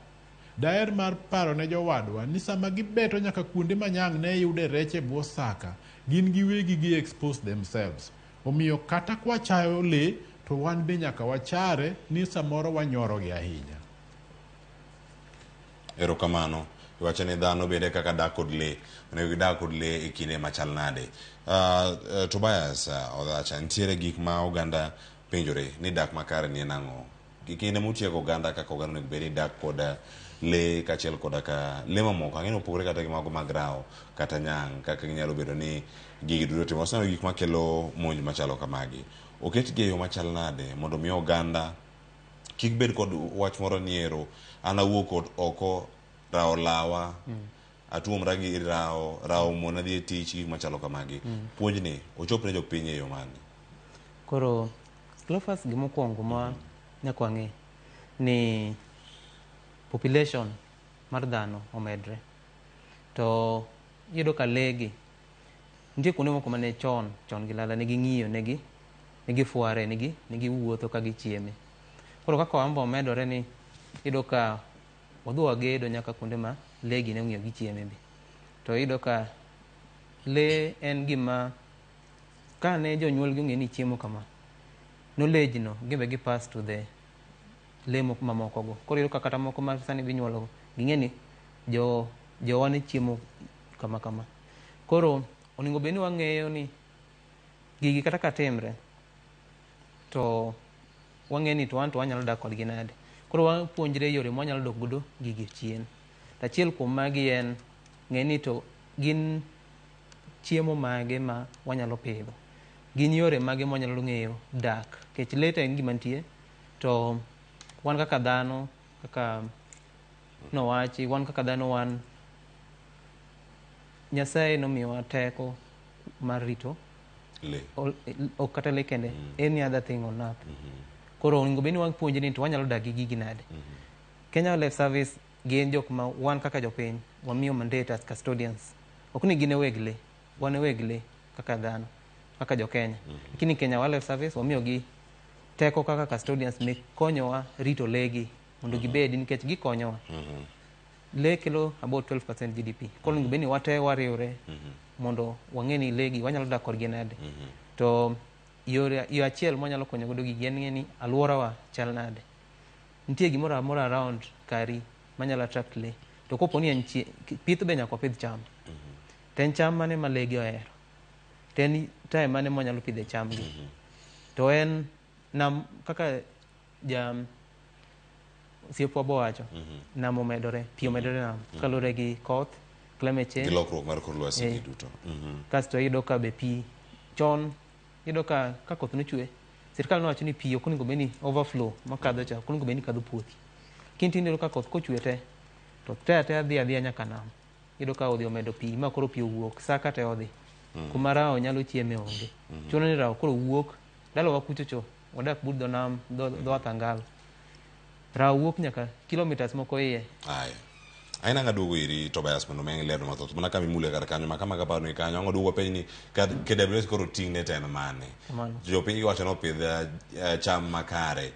Daher mar paro ne jowadwa ni sama gibeto nyaka kuonde ma nyang' ne yude rech e bwo saka, gin giwegi gi expose themselves. Omiyo kata kwachayo lee, to wan be nyaka wachare ni samoro wanyorogi ahinya. Erokamano. Iwacho ni dhano bende kaka dak kod lee, onego gidag kod lee e kinde machal nade. Tobias Odhacha, nitiere gik ma oganda penjore ni dak makare ni en ang'o? Kinde mutiego oganda kaka oganda onego bed ni dak kod lee kaachiel koda ka lee mamoko, ang'e ni opogore kata gi mago mag rawo kata nyang' kaka ginyalo bedo ni gigi duto timo. Waseneno gik makelo monj machalo kamagi. Oketgi e yo machal nade mondo mi oganda kik bed kod wach moro ni ero an awuok oko rawo lawa atuomra gi rawo, rawo mona dhi e tich, gik machalo kamagi. Puonjni ochop ne jopiny e yo mane? Koro Cleophas, gimokwongo ma nyaka wang'e ni population mar dhano omedre to iyudo ka lee gi nitie kuonde moko mane chon chon gi lala ne ging'iyo negi ne gifuare negi ne giwuotho ka gichieme. Koro kaka wambo omedore ni iyudo ka wadhi wagedo nyaka kuonde ma lee gi ne ong'iyo gichieme be. To iyudo ka lee en gima kane jonyuol gi ong'e ni chiemo kama, knowledge no gimbe gi pass to the lee mamoko go. Koro iyudo ka kata moko ma sani ginyuolo ging'e ni jowa ne chiemo kama kama. Koro onego bed ni wang'eyo ni gigi kata ka timre to wang'e ni to wan to wanyalo dak kodgi nade. Koro wapuonjre yore mwanyalo dok godo gigi chien. To achiel kuom magi en ng'e ni to gin chiemo mage ma wanyalo pidho. Gin yore mage mwanyalo ng'eyo dak. Nikech lee to en gima nitie to wan kaka dhano, kaka nowachi, wan kaka dhano wan Nyasaye nomiyowa teko mar rito lee. Ok kata lee kende, any other thing on earth. Koro onego bed ni wapuonjre ni to wanyalo dak gi gigi nade. Kenya Wildlife Service gin jok ma wan kaka jopiny wamiyo mandate as custodians. Ok ni gin e weg lee, wan e weg lee kaka dhano, kaka jo Kenya. Lakini Kenya Wildlife Service wamiyo gi teko kaka custodians mek konyowa rito lee gi mondo gibedi nikech gikonyowa. Lee kelo about 12% GDP. Koro onego bed ni wate wariwre mondo wang'e ni lee gi wanyalo dak kodgi nade. To yore yo achiel mwanyalo konyo godo gigi en ng'e ni alworawa chal nade. Nitie gimoro amora around kari manyalo attract lee. To kopo ni en pith be nyaka wapidh cham. To en cham mane ma lee gi ohero? To en time mane mwanyalo pidhe cham gi? To en nam kaka ja osiepwa bowacho, nam omedore, pi omedore nam kaluwore gi koth, climate change. Gi lokruok mar kor lwasi gi duto. Kasto iyudo ka be pi chon iyudo ka koth nochwe, sirikal nowacho ni pi ok onego bed ni overflow makadho cha, ok onego bed ni kadho puothi. Lakini tinde iyudo ka koth kochwe te, to te ateya dhi adhiya nyaka nam. Iyudo ka odhi omedo pi ma koro pi owuok, saka te odhi. Kuma rao nyalo chieme onge. Chuno ni rao koro wuok, ndalowa kuchocho, wadak but dho nam, dho Athangalo. Rao wuok nyaka kilometers moko iye. Aya. Aina nga duogo iri Tobias mondo mi ilerno mathoth. Mana kama imule kar kanyo, ma kama kaparo ni kanyo, ang' oduogo penj ni KWS koro ting'ne to en mane? Kamano. Jopiny giwacho ni opidh cham makare.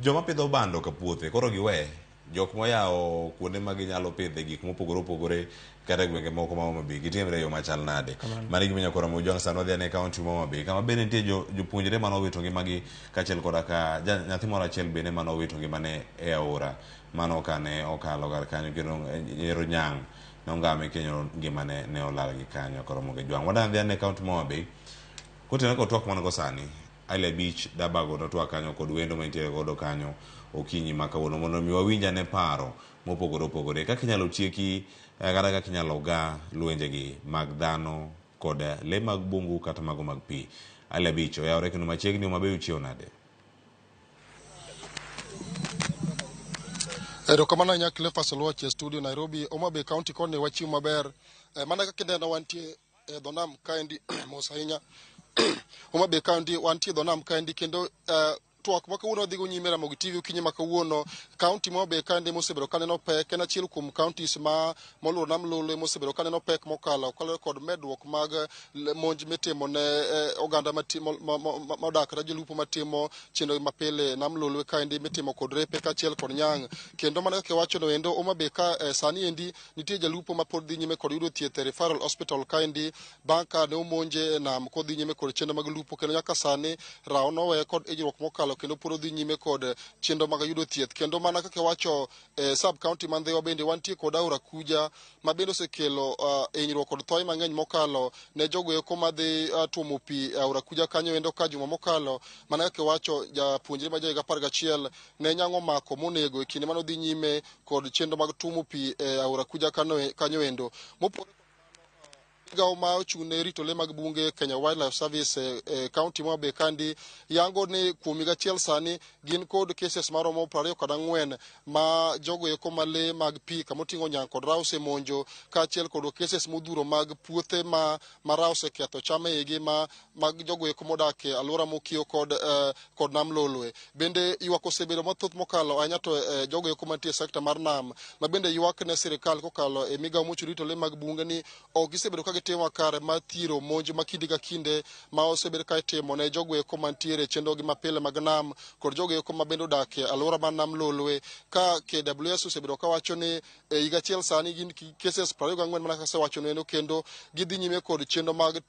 Joma pidho bando ka puothe koro giwe. Jok moyawo kuonde ma ginyalo pidhe gik mopogore opogore kata e gwenge moko ma Homa Bay gitimre e yo machal nade. Mano e gima Nyakwar Ramogi Ojwang' sani wadhi ane e kaunti ma Homa Bay kama bende nitie jopuonjre mane owito ngimagi kaachiel koda ka nyathi moro achiel bende mane owito ngimane e aora mano kane okalo kar kanyo kendo nyero nyang' nongame kendo ngimane ne olal gi kanyo Nyakwar Ramogi Ojwang'. Wadhi ane e kaunti ma Homa Bay kotenore kod twak man go sani Aile Beach Dabago notwak kanyo kod wendo manitiere godo kanyo okinyi ma kawuono mondo mi wawinj ane paro mopogore opogore kaka inyalo tieki kata kaka inyalo ga lwenjegi mag dhano kod le mag bungu kata mago mag pi. Aile Beach oyawore kendo machiegni Homa Bay uchiew nade? Erokamano ahinya Cleophas Oluoch e studio Nairobi. Homa Bay County koni wachiew maber. Mana kaka ineno wantie e dho nam kaendi mos ahinya. Homa Bay County wantie e dho nam kaendi kendo twak ma kawuono wadhigo nyime Ramogi TV okinyi ma kawuono. County ma Homa Bay kaendi mosebedo kaneno pek en achiel kuom counties ma moluoro nam Lolwe mosebedo kaneno pek mokalo kaluwore kod medruok mag monj mitimo ne oganda modak kata jolupo matimo chenro mapile nam Lolwe kaendi mitimo kod repe kaachiel kod nyang'. Kendo mana kaka iwachono endo Homa Bay ka sani endi nitie jalupo ma pod dhi nyime kod yudo thieth e Referral Hospital kaendi bang' ka ne omonje e nam kodhi nyime kod chenro mag lupo kendo nyaka sani rawo noweye kod hinyruok mokalo kendo pod odhi nyime kod chenro mag yudo thieth. Kendo mana kaka iwacho e sub county ma Ndhiwa bende wantie kod aora Kuja ma bende osekelo hinyruok kod thoe mang'eny mokalo ne jogo eko madhi tuomo pi e aora Kuja kanyo endo ka juma mokalo mana kaka iwacho japuonjre ma jahiga 11 ne nyang'o mako monego e kinde mane odhi nyime kod chenro mag tuomo pi e aora Kuja kanyo endo. Mopogore migawo ma ochung' ne rito le mag bunge Kenya Wildlife Service e county ma Homa Bay kandi yango ni kuom higa achiel sani gin kod cases maromo 24 ma jogo eko ma le mag pi kama oting'o nyang' kod rawo osemonjo kaachiel kod cases modhuro mag puothe ma rawo oseketho cham e igi ma mag jogo eko modak e alwora mokiewo kod nam Lolwe. Bende ywak osebedo mathoth mokalo ahinya to jogo eko mantie e sekta mar nam ma bende ywak ne sirikal kokalo e migawo mochung' rito le mag bunge ni ok gisebedo ka gitimo makare mar thiro monj ma kinde ka kinde ma osebed ka itimo ne jogo eko mantiere e chenrogi mapile mag nam kod jogo eko ma bende odak e alwora mar nam Lolwe ka KWS osebedo kawacho ni e higa achiel sani gin cases 24 mana kaka asewacho neno kendo gidhi nyime kod chenro mag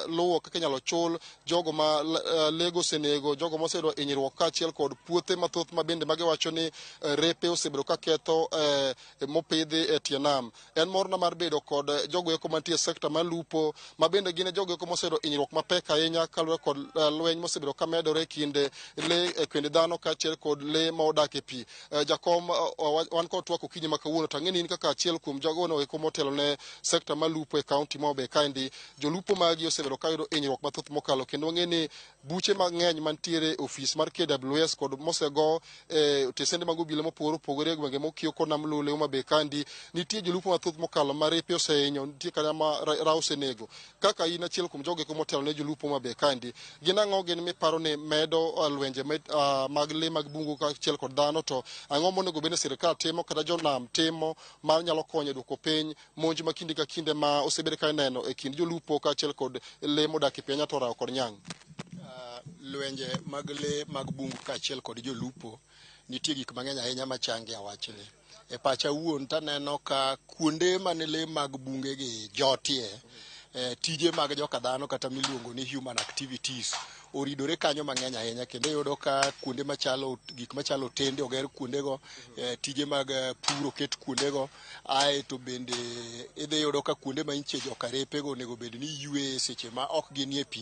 luwo kaka inyalo chul jogo ma lego osenego, jogo moseyudo hinyruok kaachiel kod puothe mathoth ma bende magiwacho ni repe osebedo ka ketho mopidhi e tie nam. En morna mar bedo kod jogo eko mantie e sekta mar lupo ma bende gin jogo eko moseyudo hinyruok mapek ahinya kaluwore kod lweny mosebedo ka medore e kind le e kind dhano kaachiel kod le ma odak e pi. Jakom, wan kod twak okinyi ma kawuono to ang'e ni in kaka achiel kuom jogo eko motelo ne sekta mar lupo e kaunti ma Homa Bay kaendi, jolupo magi osebedo ka yudo hinyruok mathoth mokalo kendo wang'e ni buche mang'eny mantiere e ofis mar KWS kod mosego e otesende mag obila mopogore opogore e gwenge mokiewo kod nam Lolwe Homa Bay kaendi nitie jolupo mathoth mokalo ma repe osehinyo, nitie kata ma rawo osenego. Kaka in achiel kuom jogo eko motelo ne jolupo Homa Bay kaendi, gin ang'o gin miparo ni medo lwenje mag lee mag bungu kaachiel kod dhano, to ang'o monego bed ni sirikal timo kata jonam timo mar nyalo konyo e duoko piny monj ma kinde ka kinde ma osebed ka ineno e kind jolupo kaachiel kod lee modak e pi ahinya to rawo kod nyang'? Lwenje mag lee mag bungu kaachiel kod jolupo nitie gik mang'eny ahinya machange awachni. E pacha wuon taneno ka kuonde mane lee mag bunge gi jotie, tije mag joka dhano kata miluongo ni human activities oridore kanyo mang'eny ahinya, kendo iyudo ka kuonde machalo gik machalo otende oger kuondego, tije mag pur oket kuondego. Ae to bende idhi yudo ka kuonde ma inche joka repego onego bed ni yweye seche ma ok ginie pi,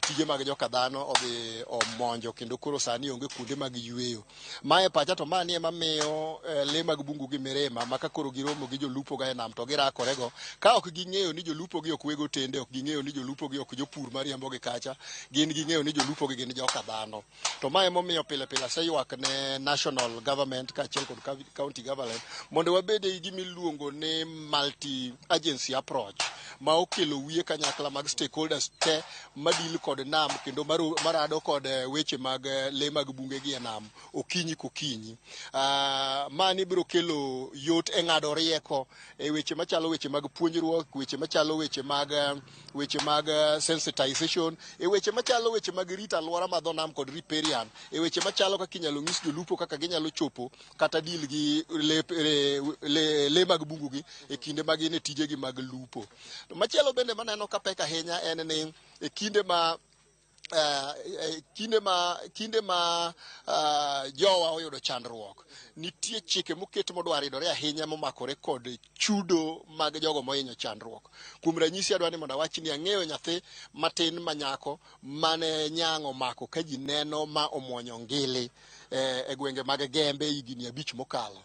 tije mag joka dhano odhi omonjo, kendo koro sani onge kuonde mag yweyo. Mae pacha to mani ema miyo lee mag bungu gi mirima ma ka koro giromo gi jolupo ga e nam to girakorego ka ok ging'eyo ni jolupo gi ok weg otende, ok ging'eyo ni jolupo gi ok jopur mariembo gi kacha, gin ging'eyo ni jolupo gi gin joka dhano. To mae emomiyo pile pile aseywak ne national government kaachiel kod county government mondo wabed gi gimiluongo ni multi agency approach ma okelo wiye kanyakla mag stakeholders te madil kod nam kendo marado kod weche mag lee mag bunge gi e nam okinyi kokinyi. Mani biro kelo yot e ng'ado rieko e weche machalo weche mag puonjruok, weche machalo weche mag sensitization, e weche machalo weche mag rito alwora mar dho nam kod riparian, e weche machalo kaka inyalo nyis jolupo kaka ginyalo chopo kata deal gi le mag bungu gi e kinde ma gin e tijegi mag lupo. To machielo bende maneno ka pek ahinya en ni e kinde ma jowa oyudo chandruok, nitie chike moket modwa ridore ahinya momakore kod chudo mag jogo mohinyo chandruok. Kuom ranyisi, adwa ni mondo awach ni ang'eyo nyathi matin ma nyako mane nyang' omako ka ji neno ma omuonyo ngili e gwenge mag Gembe higni 5 mokalo.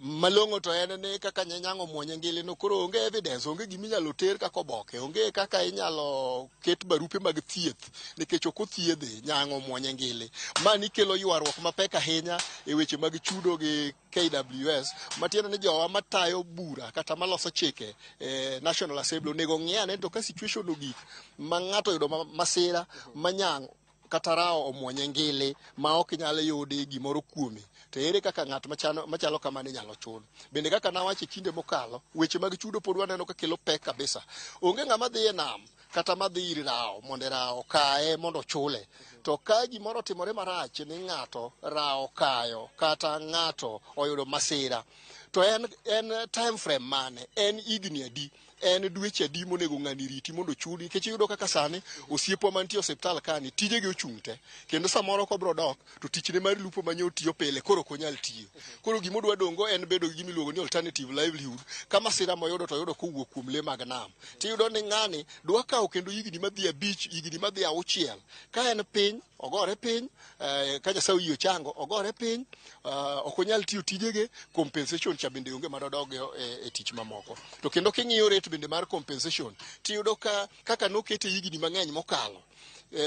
Malong'o to en ni kaka nyang' omuonye ngili no, koro onge evidence, onge giminyalo ter kaka oboke, onge kaka inyalo ket barupe mag thieth nikech ok othiedhe, nyang' omuonye ngili. Mani kelo ywaruok mapek ahinya e weche mag chudo gi KWS, matiende ni jowa matayo bura kata maloso chike e National Assembly onego ong'i ane to ka situation ogik ma ng'ato oyudo masira ma nyang' kata rawo omuonye ngili ma ok nyal yudi gimoro kuome, to ere kaka ng'at machalo kamano inyalo chul? Bende kaka nawacho e kinde mokalo, weche mag chudo pod waneno ka kelo pek kabisa. Onge ng'ama dhi e nam kata madhi ir rawo mondo rawo kaye mondo ochule, to ka gimoro otimore marach ni ng'ato rawo kayo kata ng'ato oyudo masira, to en time frame mane, en higni adi, en dweche adi monego ng'ani riti mondo ochuli? Nikech iyudo kaka sani osiepwa mantie e osiptal kani tijegi ochung' te, kendo samoro kobro dok to tichne mar lupo manye otiyo pile koro ok onyal tiyo. Koro gimodwa dong'o en bedo gi gimiluongo ni alternative livelihood. Ka masira moyudo to oyudo kowuok kuom lee mag nam, tiyudo ni ng'ani dwa kawo kendo higni madhi 5, higni madhi 6 ka en piny ogore piny, ka Nyasaye oyie ochango ogore piny, ok onyal tiyo tijege. Compensation cha bende onge madodog e tich mamoko. To kendo king'iyo rate bende mar compensation, tiyudo ka kaka nokete higni mang'eny mokalo,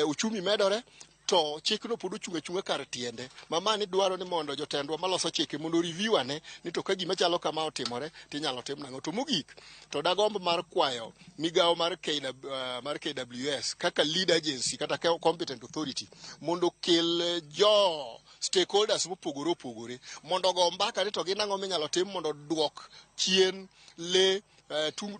uchumi medore to chikno pod ochung' achung'a kar tiende. Ma mani dwaro ni mondo jotendwa maloso chike mondo review ane ni to ka gima chalo kama otimore tinyalo tim nang'o. To mogik to dagomb mar kwayo migawo mar KWS kaka lead agency kata competent authority mondo okel jo stakeholders mopogore opogore mondo ogo mbaka ni to gin ang'o minyalo tim mondo duok chien le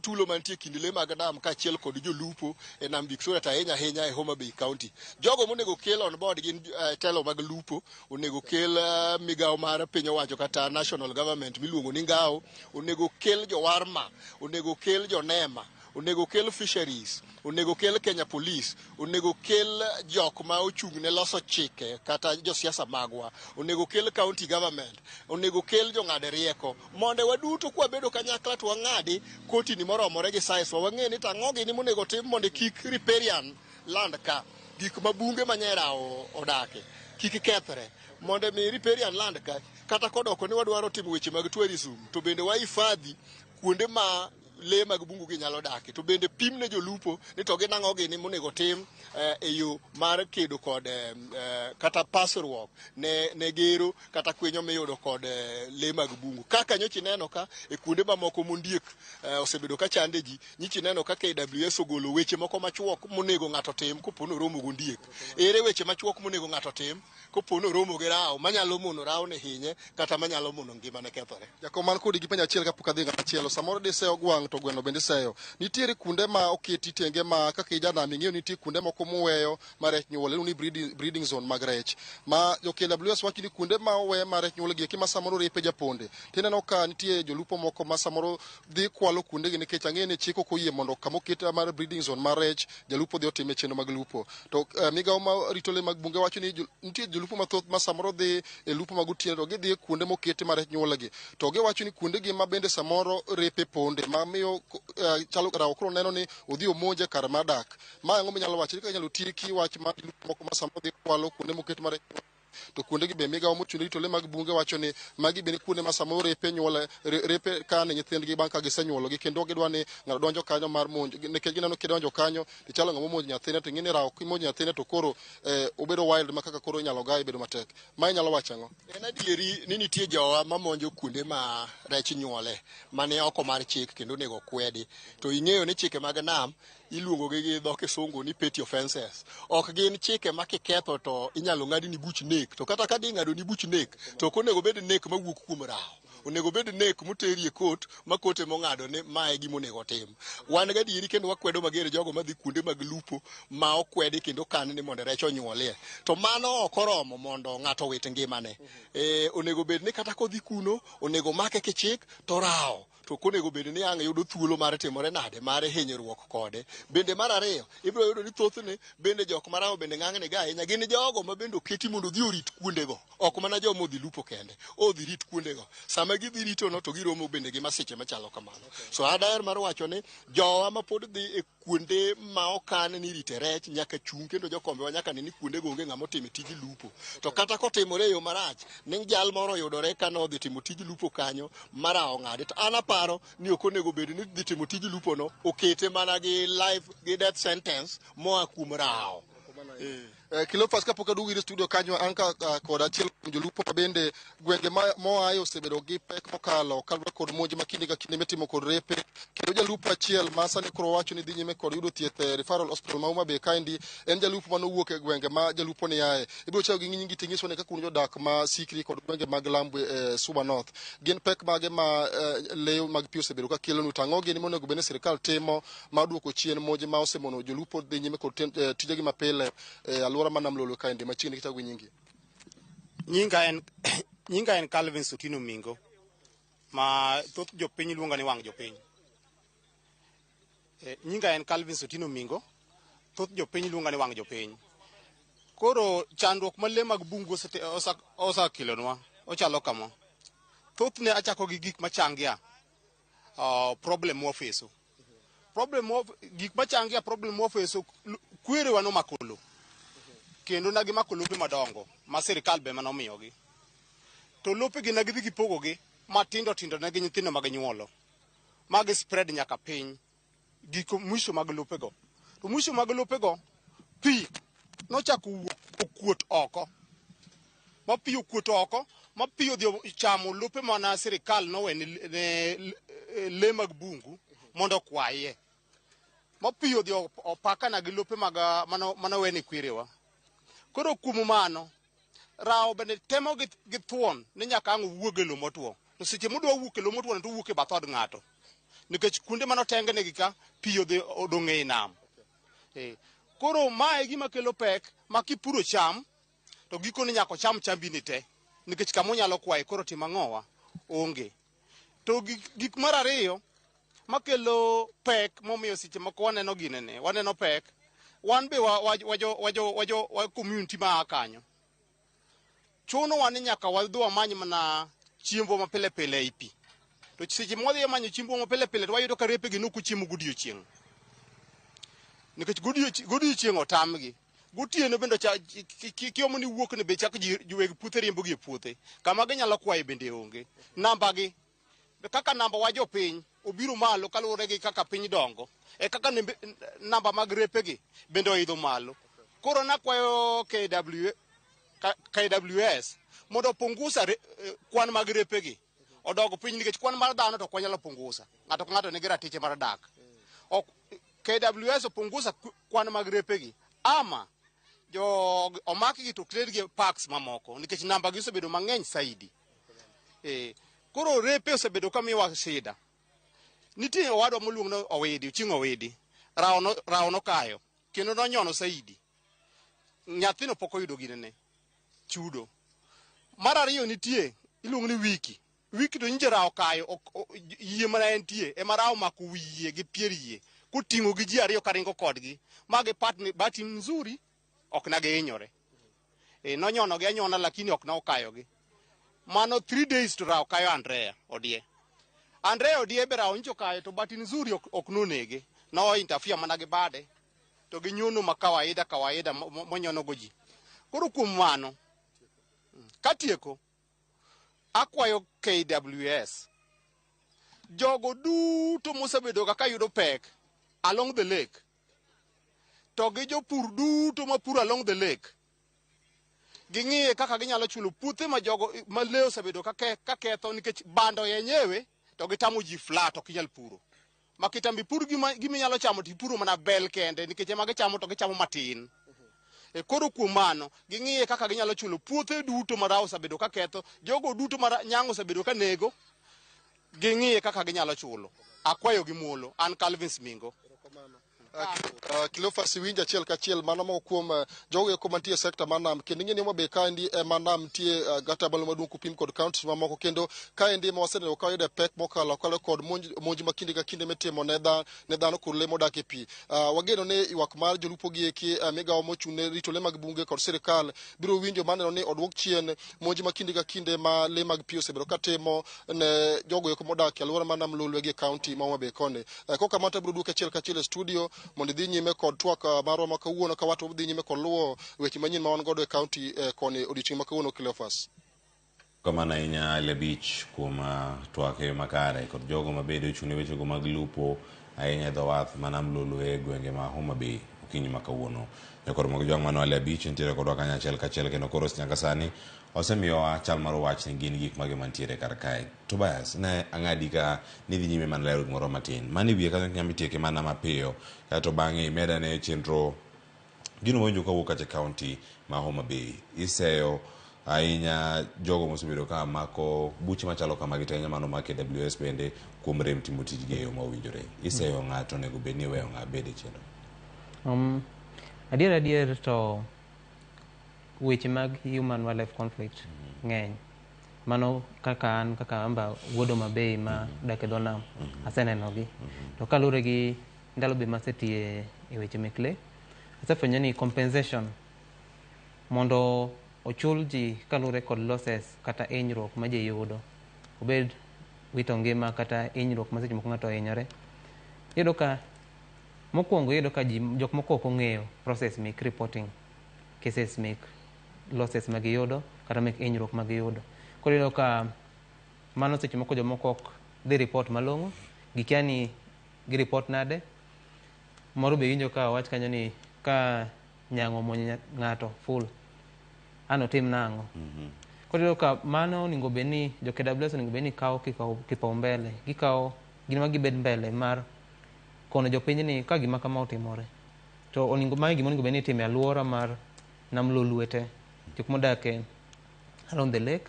tulo mantie kind lee mag nam kaachiel kod jolupo e nam Victoria, to ahinya ahinya e Homa Bay County. Jogo monego kel on board gin telo mag lupo, onego kel migawo mar piny owacho kata national government miluongo ni NGAO, onego kel jowarma, onego kel jonema, onego kel fisheries, onego kel Kenya Police, onego kel jok ma ochung' ne loso chike kata josiasa magwa, onego kel county government, onego kel jong'ad rieko, mondo waduto kwabedo kanyakla to wang'adi kotini moromore gi size wa, wang'e ni to ang'o gini monego tim mondo kik riparian land ka gik ma bunge manyera odake kik kethre, mondo mi riparian land ka kata kodoko ni wadwaro timo weche mag tourism to bende wahifadhi kuonde ma lee mag bungu gi nyalo dake. To bende pim ne jolupo ni to gin ang'o gini monego tim e yo mar kedo kod kata pasruok ne gero kata kwinyo miyudo kod lee mag bungu. Kaka nyocha ineno ka e kuonde mamoko mondiek osebedo ka chande ji, nyichi neno ka KWS ogolo weche moko machuok monego ng'ato tim kopo ni oromo gondiek. Ere weche machuok monego ng'ato tim kopo ni oromo gi rawo manyalo mono rawo ne hinye kata manyalo mono ngimane kethore. Jakom man kodi gi penjo achiel kapok adhi ng'ama chielo. Samoro diseyo gwang' to gweno bende iseyo. Nitiere kuonde ma oketi tenge ma kaka ijanam ing'eyo nitie kuonde moko muweyo ma rech nyuole, iluongo ni breeding zone mag rech. Ma jo KWS wacho ni kuonde ma owe ma rech nyuole gi eki ma samoro repe japonde. Tineno ka nitie jolupo moko ma samoro dhi kwalo kuondegi nikech ang'eyo ni chik ok oyie mondo kama oket mar breeding zone mar rech jalupo dhi otime chenro mag lupo. To migawo ma rito le mag bunge wacho ni nitie jolupo mathoth ma samoro dhi e lupo mag otieno to gidhi e kuonde moketi mar rech nyuolegi. To giwacho ni kuondegi ma bende samoro repe ponde ma miyo chalo rawo koro neno ni odhi omonje kar mar dak. Ma ang'o minyalo wacho ni inyalo tieki wach mar jolupo moko ma samoro dhi kwalo kuonde moketi mar rech to kuondegi be migawo mochung' ne rito le mag bunge wacho ni magi bende kuonde ma samoro repe nyuole repe kane nyithindgi bang' ka gisenyuologi kendo gidwa ni ng'ato donjo kanyo mar monjo nikech gineno kidonjo kanyo tichalo ng'ama omonjo nyathine to ing'e ni rawo kimonjo nyathine to koro obedo wild ma kaka koro inyalo gaye bedo matek. Ma inyalo wacho ang'o? En adieri ni nitie jowa mamonjo kuonde ma rech nyuole mane oko mar chik kendo onego kwedi. To ing'eyo ni chike mag nam iluongo gi dho kisungu ni petty offences. Ok gin chike ma kiketho to inyalo ng'adni buch nek. To kata ka di ng'adoni buch nek to ok onego bed nek mawuok kuom rawo. Onego bed nek moteri e kot ma kot ema ong'ado ni mae gima onego otim. Wan gadieri kendo wakwedo mager jogo madhi kuonde mag lupo ma okwedi kendo kan ni mondo rech onyuolie. To mano ok oromo mondo ng'ato owit ngimane. Onego bed ni kata kodhi kuno onego make kichik to rawo. To ok onego bed ni ang' yudo thuolo mar timore nade mar hinyruok kode. Bende mar ariyo, ibiro yudo ni thothne bende jok marawo bende ng'ang'ni ga ahinya gin jogo ma bende oketi mondo odhi orit kuondego. Ok mana joma odhi lupo kende, odhi rit kuondego. Sama gidhi rito no to giromo bende gi masiche machalo kamano. So adaher mar wacho ni jowa ma pod dhi e kuonde ma okan ni rite rech nyaka chung' kendo jokombewa nyaka ne ni kuondego onge ng'ama otime tij lupo. To kata kotimore e yo marach, ni jal moro oyudore ka nodhi timo tij lupo kanyo marawo ng'ade. To an aparo ni ok onego bed ni dhi timo tij lupo no okete mana gi life gi death sentence moa kuom rawo. Cleophas, kapok aduogo ir studio kanyo an ka kod achiel kuom jolupo ma bende gwenge moaye osebedo gi pek mokalo kaluwore kod monj ma kinde ka kinde mitimo kod repe kendo jalupo achiel ma sani koro wacho ni dhi nyime kod yudo thieth e referral hospital ma Homa Bay kaendi en jalupo manowuok e gwenge ma jalupo ni aye. Ibiro chako gi nyingi ting'iso ni kaka un jodak ma Sikri kod gwenge mag Lambwe Suba North gin pek mage ma lee mag pi osebedo ka kelonu to ang'o gini monego bed ni sirikal timo mar duoko chien monj ma osemono jolupo dhi nyime kod tijegi mapile e alwora ma Nam Lolwe kaendi machiegni kichako gi nyingi. Nyinga en Calvin Sotino Mingo ma thoth jopiny luonga ni wang' jopiny. Nyinga en Calvin Sotino Mingo, thoth jopiny luonga ni wang' jopiny. Koro chandruok ma lee mag bungu osekelonwa ochalo kama. Thothne achako gi gik machangia problem mwafeso. Problem gik machangia problem mwafeso kwerewa nomako lowo. Kendo ne gimako lope madongo ma sirikal be manomiyogi. To lopegi ne gidhi gipogogi matindo tindo ne gi nyithindo ma ginyuolo. Ma gi spread nyaka piny giko mwisho mag lopego. To mwisho mag lopego pi nochako wuok okuot oko. Ma pi okuot oko, ma pi odhi ochamo lope mana sirikal nowe ne lee mag bungu mondo okwaye. Ma pi odhi opakana gi lope mag mano wene kwerewa. Koro kuom mano, rawo bende temo gi thuon ni nyaka ang' owuog e lowo motwo. To seche modwa wuok e lowo motwo to owuok e bath od ng'ato. Nikech kuonde manotengnegi ka, pi odhi odong' ei nam. Koro mae e gima kelo pek ma kipuro cham, to gikone nyaka ocham chambini te. Nikech kama onyalo kwaye koro timo ang'owa? Onge. To gik mar ariyo makelo pek momiyo seche moko waneno ginene, waneno pek, wan be wa community ma a kanyo. Chunowa ni nyaka wadhi wamany mana chiembwa ma pile pile ei pi. To seche mwadhi manyo chiembwa ma pile pile to wayudo ka repegi nok ochiemo godiochieng'. Nikech godiochieng' otamgi. Gotieno bende kiomo ni wuok ni be chak ji weg puothe riembogi e puothe. Kama ginyalo kwaye bende onge. Namba gi, kaka namba wa jopiny, obiro malo kaluwore gi kaka piny dongo, e kaka namba mag repegi bende oidho malo. Koro nakwayo KWS mondo opungusa kwan mag repegi odog piny, nikech kwan mar dhano to ok wanyalo pungusa. Ng'ato ka ng'ato nigi ratiche mar dak. Ok, KWS opungusa kwan mag repegi ama jo omakgi to tergi e parks mamoko, nikech namba gi osebedo mang'eny saidi. Koro repe osebedo ka miwa shida. Nitie owadwa moluong ni Owidi, Ochieng' Owidi. Rawo nokayo kendo nonyono saidi. Nyathino pok oyudo ginene chudo. Mar ariyo nitie iluongo ni Wiki. Wiki to nyiche rawo kayo, yie mana entie ema rawo mako wi yie gi pier yie koting'o gi ji ariyo karingo kodgi ma gipatni bahati nzuri ok na gihinyore. Nonyono gi anyona lakini ok ne okayogi. Mano 3 days to rawo kayo Andrea Odie. Andrea Odie be rawo nyicho okayo to bahati nzuri ok nonege. No interfere mana gi bade to gi nyono ma kawaida kawaida monyono go ji. Koro kuom mano katieko akwayo KWS jogo duto mosebedo kaka yudo pek along the lake to gi jopur duto mapuro along the lake ging'iye kaka ginyalo chulo puothe ma jogo ma lee osebedo ka ketho, nikech bando yenyewe to gitamo ji flat, ok inyal puro. Ma kitambo ipur gima inyalo chamo to ipuro mana bel kende, nikech ema gichamo to gichamo matin. Koro kuom mano ging'iye kaka ginyalo chulo puothe duto ma rawo osebedo ka ketho, jogo duto ma nyang' osebedo ka nego, ging'iye kaka ginyalo chulo. Akwayo gi muolo, an Calvin Mingo. Cleophas iwinjo achiel kachiel mano moko kuom jogo eko mantie e sekta mar nam, kendo ing'e ni Homa Bay kaendi ema nam nitie gatabalo maduong' kopim kod counties mamoko, kendo kaendi ema waseneno ka wayudo pek mokalo akalo kod monj ma kinde ka kinde mitimo ne dhano kod lee modak e pi. Wageno ni ywak mar jolupo gi eki, migawo mochung' ne rito lee mag bunge kod sirikal biro winjo maneno ni oduok chien monj ma kinde ka kinde ma lee mag pi osebedo katimo ne jogo eko modak e alwora mar nam Lolwe gi e county ma Homa Bay koni. Kokamano to abiro duoki achiel kachiel e studio mondo idhi nyime kod twak marwa ma kawuono, ka wato dhi nyime kod luwo weche manyien ma wan godo e county koni odiochieng' ma kawuono. Cleophas. Kamano ahinya Ali Abich kuom twak e yo makare kod jogo mabende ochung' ne wechego mag lupo ahinya e dho wath ma nam Lolwe e gwenge ma Homa Bay okinyi ma kawuono. Nyakor mag jwang' mano Ali Abich nitiere kodwa kanyo achiel kachiel, kendo koro nyaka sani osemiyowa chal mar wach ni gin gik mage mantiere kar kae. Tobias, ne ang'adi ka nidhi nyime mana lero gimoro matin. Mano e wiye kanyo kinyalo tieke mana mapiyo, kaeto bang'e imedane chenro gino mawinjo kawuok kacha e county ma Homa Bay. Iseyo ahinya jogo mosebedo ka mako buche machalo kamagi to ahinya mano mar KWS bende kuom rem timo tijgi e yo mowinjore. Iseyo ng'ato onego bed ni iweyo ng'a bede chenro. Adier to weche mag human wildlife conflict ng'eny. Mano kaka an kaka amba wuod Homa Bay ma dak e dho nam asenenogi. To kaluwore gi ndalo be masetiye e weche mek lee, asefwenyo ni compensation mondo ochul ji kaluwore kod losses kata hinyruok ma ji yudo, obed wito ngima kata hinyruok ma seche moko ng'ato ohinyore. Iyudo ka mokwongo iyudo ka ji jok moko ok ong'eyo process mek reporting cases mek losses ma giyudo kata mek hinyruok ma giyudo. Koro iyudo ka mano seche moko jomoko ok dhi report malong'o, gikia ni gi report nade. Moro be winjo ka owach kanyo ni ka nyang' omonjo ng'ato full, an otim nang'o? Koro iyudo ka mano onego bed ni jo KWS onego bed ni kawo kipaumbele, gikawo gin ma gibed mbele mar kono jopiny ni ka gima kama otimore to onego mae gima onego bed ni itimo e alwora mar nam Lolwe te, jok modak e around the lake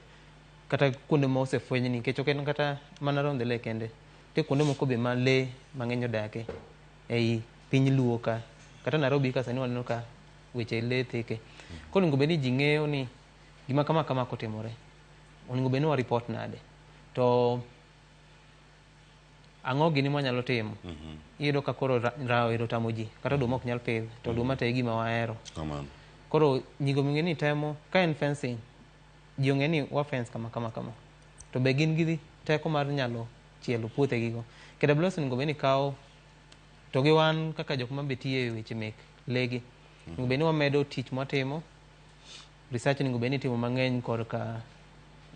kata kuonde ma osefweny ni, nikech ok en kata mana around the lake kende, nitie kuonde moko be ma lee mang'eny odake ei piny Luo ka, kata Nairobi ka sani waneno ka weche lee thike. Koro onego bed ni ji ng'eyo ni gima kama kama kotimore onego bed ni wa report nade, to ang'o gini mwanyalo timo. Iyudo ka koro rawo ero tamo ji kata oduma ok nyal pidh, to oduma to e gima wahero. Koro nyigo ming'e ni temo ka en fencing, ji ong'e ni wa fence kama kama kama, to be gin gi teko mar nyalo chielo puothegigo. KWS onego bed ni kawo to gi wan kaka jok ma be tiyo e weche mek legi, onego bed ni wamedo tich mwatimo, research onego bed ni itimo mang'eny korka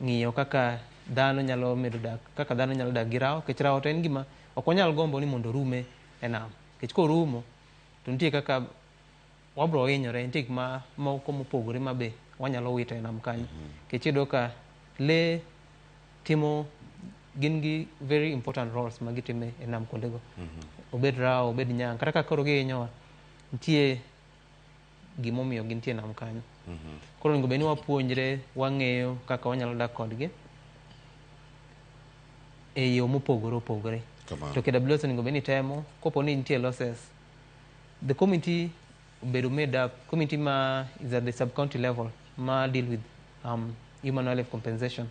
ng'iyo kaka dhano nyalo medo dak, kaka dhano nyalo dak gi rawo, nikech rawo to en gima Ok wanyal gombo ni mondo orume e nam. Nikech korumo to nitie kaka wabro hinyore, nitie gik ma moko mopogore ma be wanyalo wito e nam kanyo. Nikech iyudo ka lee timo gin gi very important roles ma gitimo e nam kuondego. Obed rao, obed nyang', kata ka koro gihinyowa, nitie gimomiyo gintie e nam kanyo. Koro onego bed ni wapuonjre, wang'eyo kaka wanyalo dak kodgi e yo mopogore opogore. Kamano. To KWS onego bed ni temo, kopo ni nitie losses, the committee obedo made up, committee ma is at the sub-county level ma deal with human wildlife compensation.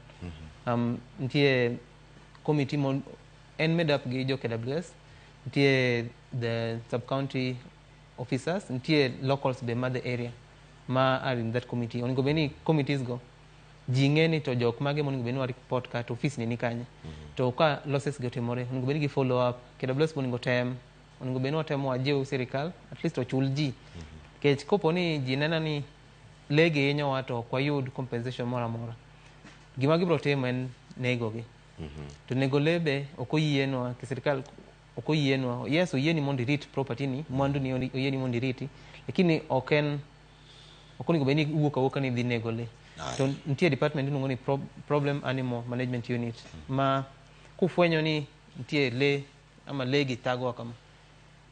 Nitie committee mon, en made up gi jo KWS, nitie the sub-county officers, nitie locals be ma the area ma are in that committee. Onego bed ni committees go ji ng'e ni to jok mage monego bed ni wa report ka to office ni ni kanye. To ka losses gi otimore, onego bed ni gi follow up, KWS be onego tem, onego bed ni watemo wajiw sirikal at least ochul ji. Nikech kopo ni ji neno ni lee gi hinyowa to ok wayud compensation moro amora, gima gibiro timo en nego gi. To nego lee be ok oyienwa, ki sirikal ok oyienwa. Yes, oyieni mondo irit property ni, mwandu ni oyieni mondo iriti, lakini ok en ok onego bed ni iwuok awuoka ni idhi nego lee. To nitie department iluongo ni Problem Animal Management Unit ma kufwenyo ni nitie lee ama lee gi thagowa kama,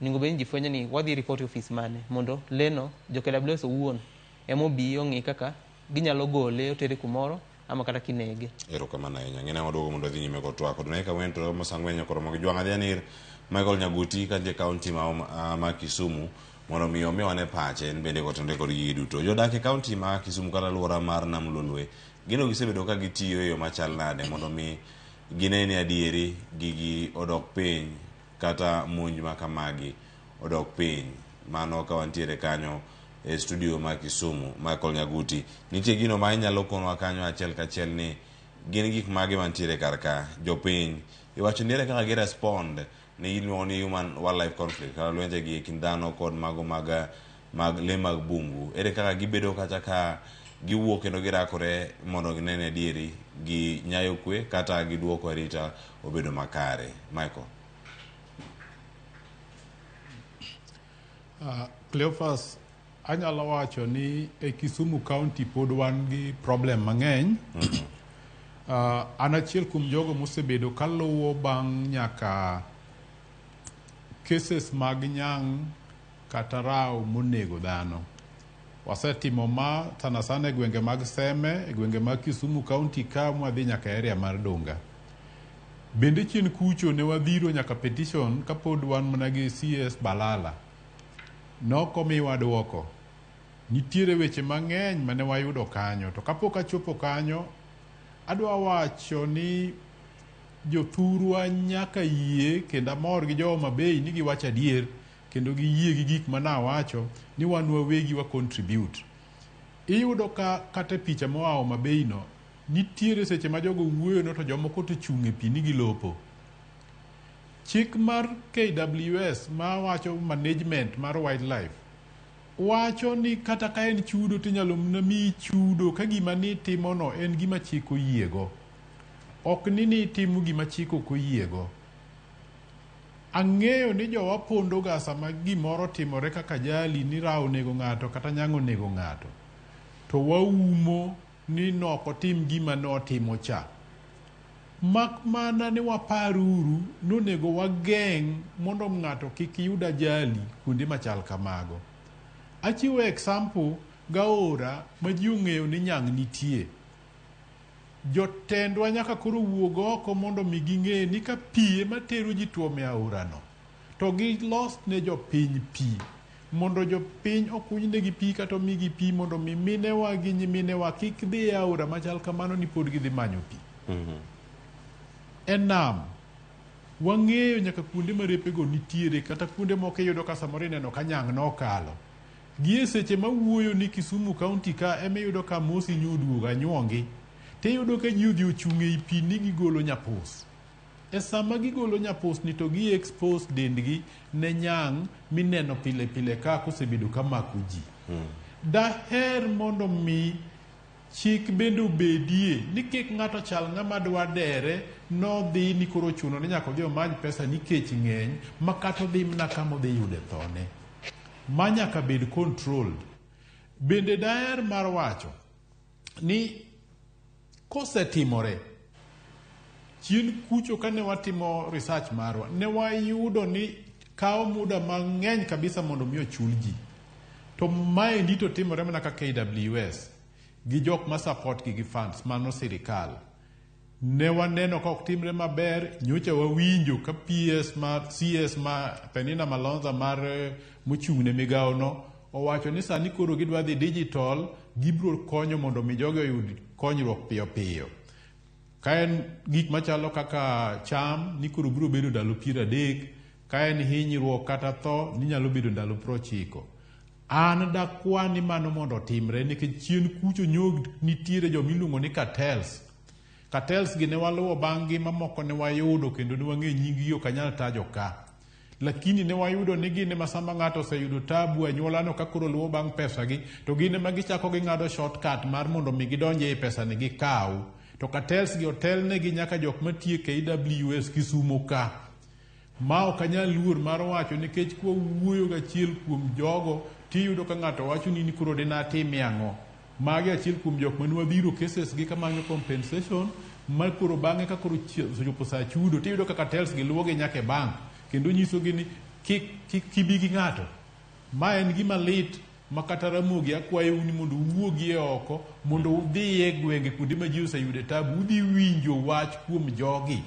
onego bed ni ji fwenyo ni wadhi report e office mane mondo lee no jo KWS owuon ema obi ong'i kaka ginyalo gole otere kumoro ama kata kinege. Erokamano ahinya. Ng'ina waduogo mondo wadhi nyime kod twak. Dakika ang'wen to romo saa ang'wen nyaka romo gi jwang'. Adhi anir Michael Nyaguti kantie kaunti ma Kisumu mondo mi omiwa ne pache en bende kotenore kod gigi duto. Jodak e kaunti ma Kisumu kata alwora mar Nam Lolwe gino gisebedo ka gitiyo e yo machal nade mondo mi gine ni adieri gigi odok piny kata monj ma kamagi odok piny. Mano ka wantiere kanyo e studio ma Kisumu. Michael Nyaguti, nitie gino ma inyalo konwa kanyo achiel kachiel ni gin gik mage mantiere kar ka jopiny iwacho ni ere kaka gi respond ne iluongo ni human wildlife conflict kata lwenje gi e kind dhano kod mago mag lee mag bungu. Ere kaka gibedo kacha ka giwuok kendo girakore mondo gine ni adieri gi nyayo kwe kata giduoko arita obedo makare. Michael. Cleophas, anyalo wacho ni e Kisumu County pod wan gi problem mang'eny. An achiel kuom jogo mosebedo kaluwo bang' nyaka cases mag nyang' kata raw monego dhano. Wasetimo ma sana sana e gwenge mag Seme, e gwenge mag Kisumu County ka mwadhi nyaka area mar Dunga. Bende chien kucho ne wadhiro nyaka petition kapod wan mana gi CS Balala. Nok omiwa duoko. Nitiere weche mang'eny mane wayudo kanyo. To kapok achopo kanyo, adwa wacho ni jothurwa nyaka yie kendo amor gi jo Homa Bay ni giwacho adier kendo giyie gi gik manawacho ni wan wawegi wa contribute. Iyudo ka kata e picha moa Homa Bay no, nitiere seche ma jogo wuoyo no to jomoko to chung' e pi ni gilopo. Chik mar KWS ma wacho management mar wildlife wacho ni kata ka en chudo tinyalo mana miyi chudo ka gima nitimo no en gima chik oyiego. Ok ni nitimo gima chik ok oyiego. Ang'eyo ni jowa pondo ga sama gimoro timore kaka ajali ni rawo onego ng'ato kata nyang' onego ng'ato. To waumo ni nok otim gima notimo cha. Mak mana ni waparuru nonego wageng' mondo ng'ato kik yud ajali kuonde machal kamago. Achiwo example gaora ma ji ong'eyo ni nyang' nitie. Jotendwa nyaka koro wuog oko mondo mi ging'e ni ka pi ema tero ji tuom e aorano, to gilos ne jopiny pi. Mondo jopiny okuny negi pi kata omigi pi mondo mi minewa gi nyiminewa kik dhi e aora machal kamano ni pod gidhi manyo pi. E nam, wang'eyo nyaka kuonde ma repego nitiere kata kuonde moko iyudo ka samoro ineno ka nyang' nokalo. Gi e seche mawuoyo ni Kisumu County ka ema iyudo ka Mosi nyoduogo anyuongi. Tiyudo ka ji odhi ochung' ei pi ni gigolo nyapus. E sama gigolo nyapus ni to gi expose dendgi ne nyang' mineno pile pile ka kosebedo ka mako ji. Daher mondo mi Chik bende obedie ni kik ng'ato chal ng'ama dwa dere nodhi ni koro ochuno ni nyaka odhi omany pesa nikech ng'eny ma kata odhi mana kama odhi yude thone. Ma nyaka bed controlled. Bende daher mar wacho ni kosetimore chien kucho kane watimo research marwa ne wayudo ni kawo muda mang'eny kabisa mondo mi ochul ji. To maendi to timore mana ka KWS gi jok ma support gi gi funds mano sirikal. Ne waneno ka ok timre maber, nyocha wawinjo ka PS mar CS ma Penina Malonza mar mochung' ne migawo no owacho ni sani koro gidwa dhi digital, gibiro konyo mondo mi jogi oyud konyruok piyo piyo. Ka en gik machalo kaka cham ni koro biro bedo ndalo 30, ka en hinyruok kata tho ni nyalo bedo ndalo 90. An dakwa ni mano mondo otimre nikech chien kucho nyo nitiere joma iluongo ni cartels. Cartels gi ne waluwo bang' gi mamoko ne wayudo kendo ne wang'eyo nying gi ok anyal tajo ka. Lakini ne wayudo ni gin ema sama ng'ato oseyudo tabu anyuolano ka koro luwo bang' pesa gi to gin ema gichako ging'ado shortcut mar mondo mi gidonj ei pesa ni gikaw. To cartels gi otelnegi nyaka jok matiyo e KWS Kisumo ka. Ma ok anyal luor mar wacho nikech kwa wuoyo gachiel kuom jogo tiyudo ka ng'ato wacho ni koro dine atimie ang'o. Magi achiel kuom jok mane wadhiro cases gi kamanyo compensation ma koro bang'e ka koro osechopo sa chudo tiyudo ka cartels gi luwo gi nyaka e bank kendo nyisogi ni kik ibi gi ng'ato. Ma en gima lit ma kata Ramogi akwayou ni mondo uwuogie oko mondo udhiye gwenge kuonde ma ji oseyude tabu udhi winjo wach kuom jogi.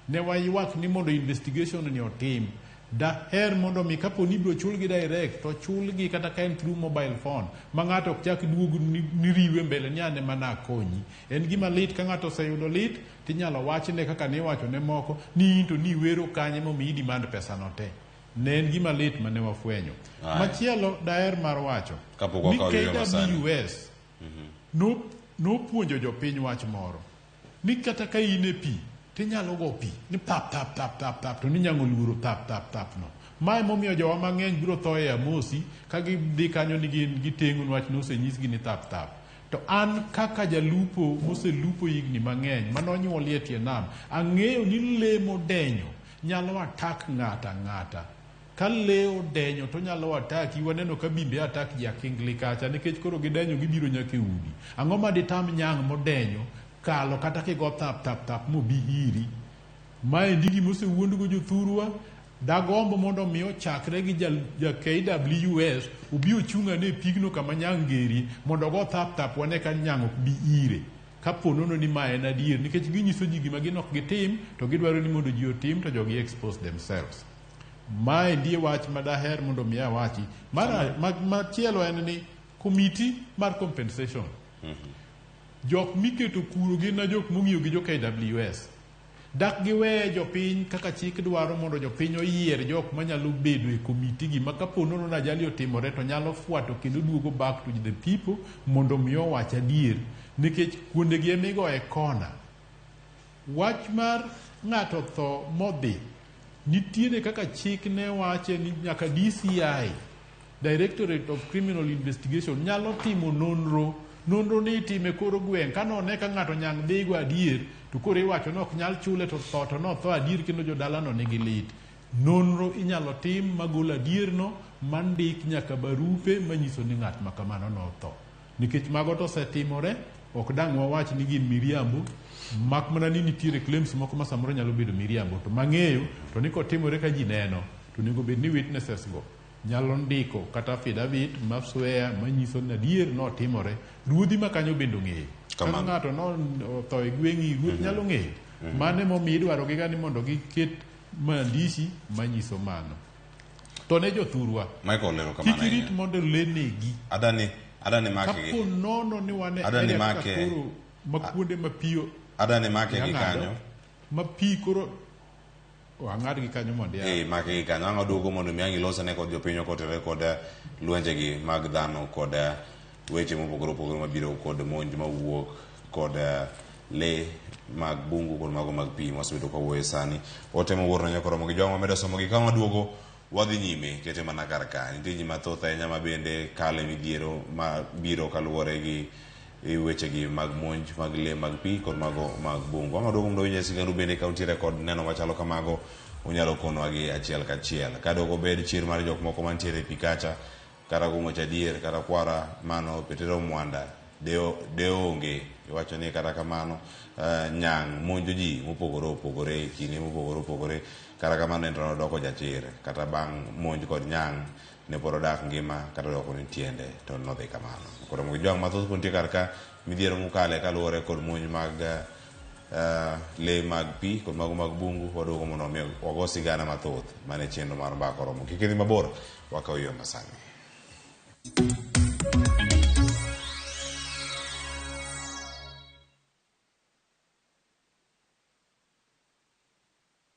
Ne waywak ni mondo investigation ni otim. Daher mondo mi kapo ni ibiro chulgi direct to chulgi kata ka en through mobile phone ma ng'ato ok chak duog ni riwe mbele ni an ema nakonyi. En gima lit ka ng'ato oseyudo lit tinyalo wachne kaka niwacho ne moko ni in to niwero kanye momiyo i demand pesa no te. Ne en gima lit mane wafwenyo. Machielo daher mar wacho ni KWS nopuonjo jopiny wach moro ni kata ka in e pi tinyalo go pi ni tap tap tap tap tap to ninyang'o luoro tap tap tap no. Mae momiyo jowa mang'eny biro tho e Amosi ka gidhi kanyo ni gin giteng'o niwach nosenyisgi ni tap tap. To an kaka jalupo moselupo higni mang'eny manonyuoli e tie nam, ang'eyo ni lee modenyo nyalo attack ng'ata ang'ata. Ka lee odenyo to nyalo ataki, waneno ka bimbe attack ji akingli kacha nikech koro gidenyo gibiro nyaka e udi. Ang'o ma ditam nyang' modenyo kalo kata kigo tap tap tap mobi iri? Maendi gima osewuondgo jothurwa. Dagombo mondo mi ochakre gi ja KWS obi ochung' ane e pigno kama nyang' gerie mondo ogo tap tap wane ka nyang' ok bi ire. Kapo nono ni ma en adier nikech ginyiso ji gima gin ok gitim to gidwaro ni mondo ji otim to jogi expose themselves. Maendi e wach ma daher mondo mi awachi. Machielo en ni komiti mar compensation. Jok miketo kuro gin na jok mong'iyo gi jo KWS. Dak giweye jopiny kaka chik dwaro mondo jopiny oyier jok manyalo bedo e komiti gi ma kapo nono ni ajali otimore to nyalo fuato kendo duogo back to the people mondo mi owach adier nikech kuonde gi emigoye kona. Wach mar ng'ato tho modhi nitiere kaka chik ne wache ni nyaka DCI, Directorate of Criminal Investigation, nyalo timo nonro. Nonro ni itime koro gweng' ka none ka ng'ato nyang' dhigo adier to koro iwacho ni ok nyal chule to tho to notho adier kendo jodalano nigi lit. Nonro inyalo tim magol adier no mandik nyaka barupe manyiso ni ng'at ma kamano notho. Nikech mago to osetimore, ok dang' wawach ni gin miriambo, mak mana ni nitiere claims moko ma samoro nyalo bedo miriambo to mang'eyo to ni kotimore ka ji neno to onego bed ni witnesses go nyalo ndiko kata affidavit ma swear manyiso ni adier notimore. Ruodhi ma kanyo bende ong'eyo. Kaka ng'ato no otho e gweng'i, ruoth nyalo ng'eyo. Mano emomiyo idwaro gi ga ni mondo giket maandishi manyiso mano. To ne jothurwa, Michael, erokamano kik irit mondo lee negi. Adani make gi. Kapo nono ni wan e Adani area kaka make. koro ma kuonde ma pi Adani make gi kanyo. Ma pi koro ang'ad gi kanyo mondo ya. Make gi kanyo. Ang' aduogo mondo mi ang' ilosane kod jopiny okotere kod lwenje gi mag dhano kod weche mopogore opogore mabiro kod monj mawuok kod le mag bungu kod mago mag pi mwasebedo ka wuoye sani. Otemo wuoro na nyakoromo gi jwang' wamedo somo gi ka waduogo wadhi nyime kete mana kar ka. Nitie ji mathoth ahinya ma bende kale midhiero ma biro kaluwore gi e wechegi mag monj mag lee mag pi kod mago mag bungu. Ang' waduogo mondo winje sigandu bende ka untiere kod neno machalo kamago unyalo konwa gi achiel kachiel. Ka dok obed chir mar jok moko mantiere e pi kacha kata kuom wacho adier kata kwara mano Petero Mwanda de, de onge iwacho ni kata kamano uh, nyang' monjo ji mopogore opogore e kinde mopogore opogore kata kamano en to nodoko jachir kata bang' monj kod nyang' ne pod odak ngima kata odoko ni tiende to nodhi kamano. Koro mondo jwang' mathoth pod nitie kar ka midhiero mokale kaluwore kod monj mag uh, lee mag pi kod mago mag bungu waduogo mondo omi wago sigana mathoth mane chenro mar mbaka oromo. Kik idhi mabor, wakaw yo masani.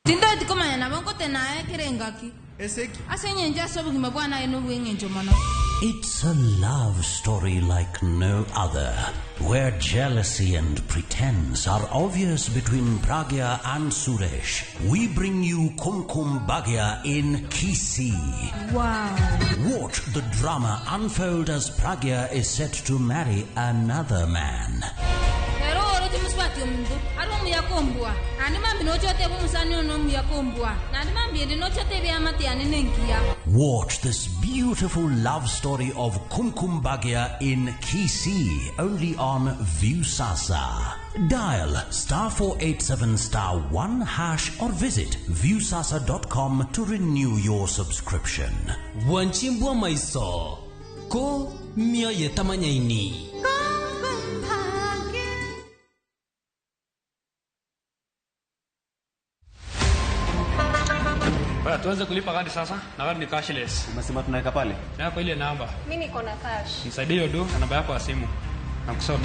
Tindoti komanya nabo nkotena aye kera engaki, ase engencho ase obogima bwane aye nobw'engencho mono. It's a love story like no other, where jealousy and pretense are obvious between Pragya and Suresh. We bring you Kumkum Bhagya in Kisii. Wow. Watch the drama unfold as Pragya is set to marry another man. Ero oroche mosubati ominto are omuya kombua, naende mambia noche otebe omosani one omuya kombua, naende mambia ende noche otebe eamate yane nenkiya. Watch this beautiful love story of Kumkum Bhagya in Kisii, only on Viusasa. Dial star 487 star 1 hash or visit viusasa.com to renew your subscription. Bwanchi mbwa maiso ko mioyo etamanyaini. Bwana, tuanze kulipa kadi sasa na kadi ni cashless. Umesema tunaweka pale? Yako ile namba. Mimi niko na cash. Nisaidie hiyo do na namba yako ya simu. Na kusort.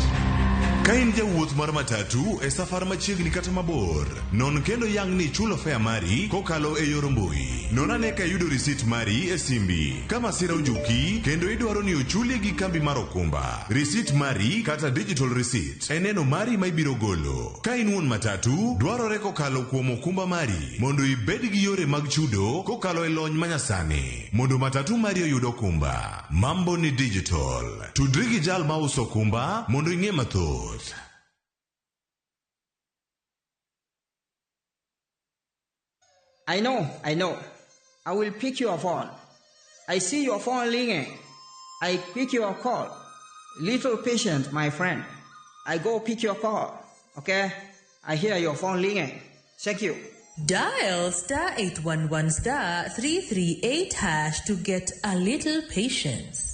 Ka in jawuoth mar matatu e safar machiegni kata mabor, non kendo yang ni ichulo fare mari kokalo e yor mbui. Non ane ka iyudo risit mari e simbi. Ka masira ojuki kendo idwaro ni ochuli gi kambi mar okumba, risit mari kata digital receipt e neno mari ma ibiro golo. Ka in wuon matatu, dwarore kokalo kuom okumba mari mondo ibed gi yore mag chudo kokalo e lony manyasani mondo matatu mari oyud okumba. Mambo ni digital. Tudri gi jal mauso okumba mondo ing'e mathoth. I know, I know. I will pick your phone. I see your phone ringing. I pick your call. Little patient, my friend. I go pick your call. Okay? I hear your phone ringing. Thank you. Dial star 811 star 338 hash to get a little patience.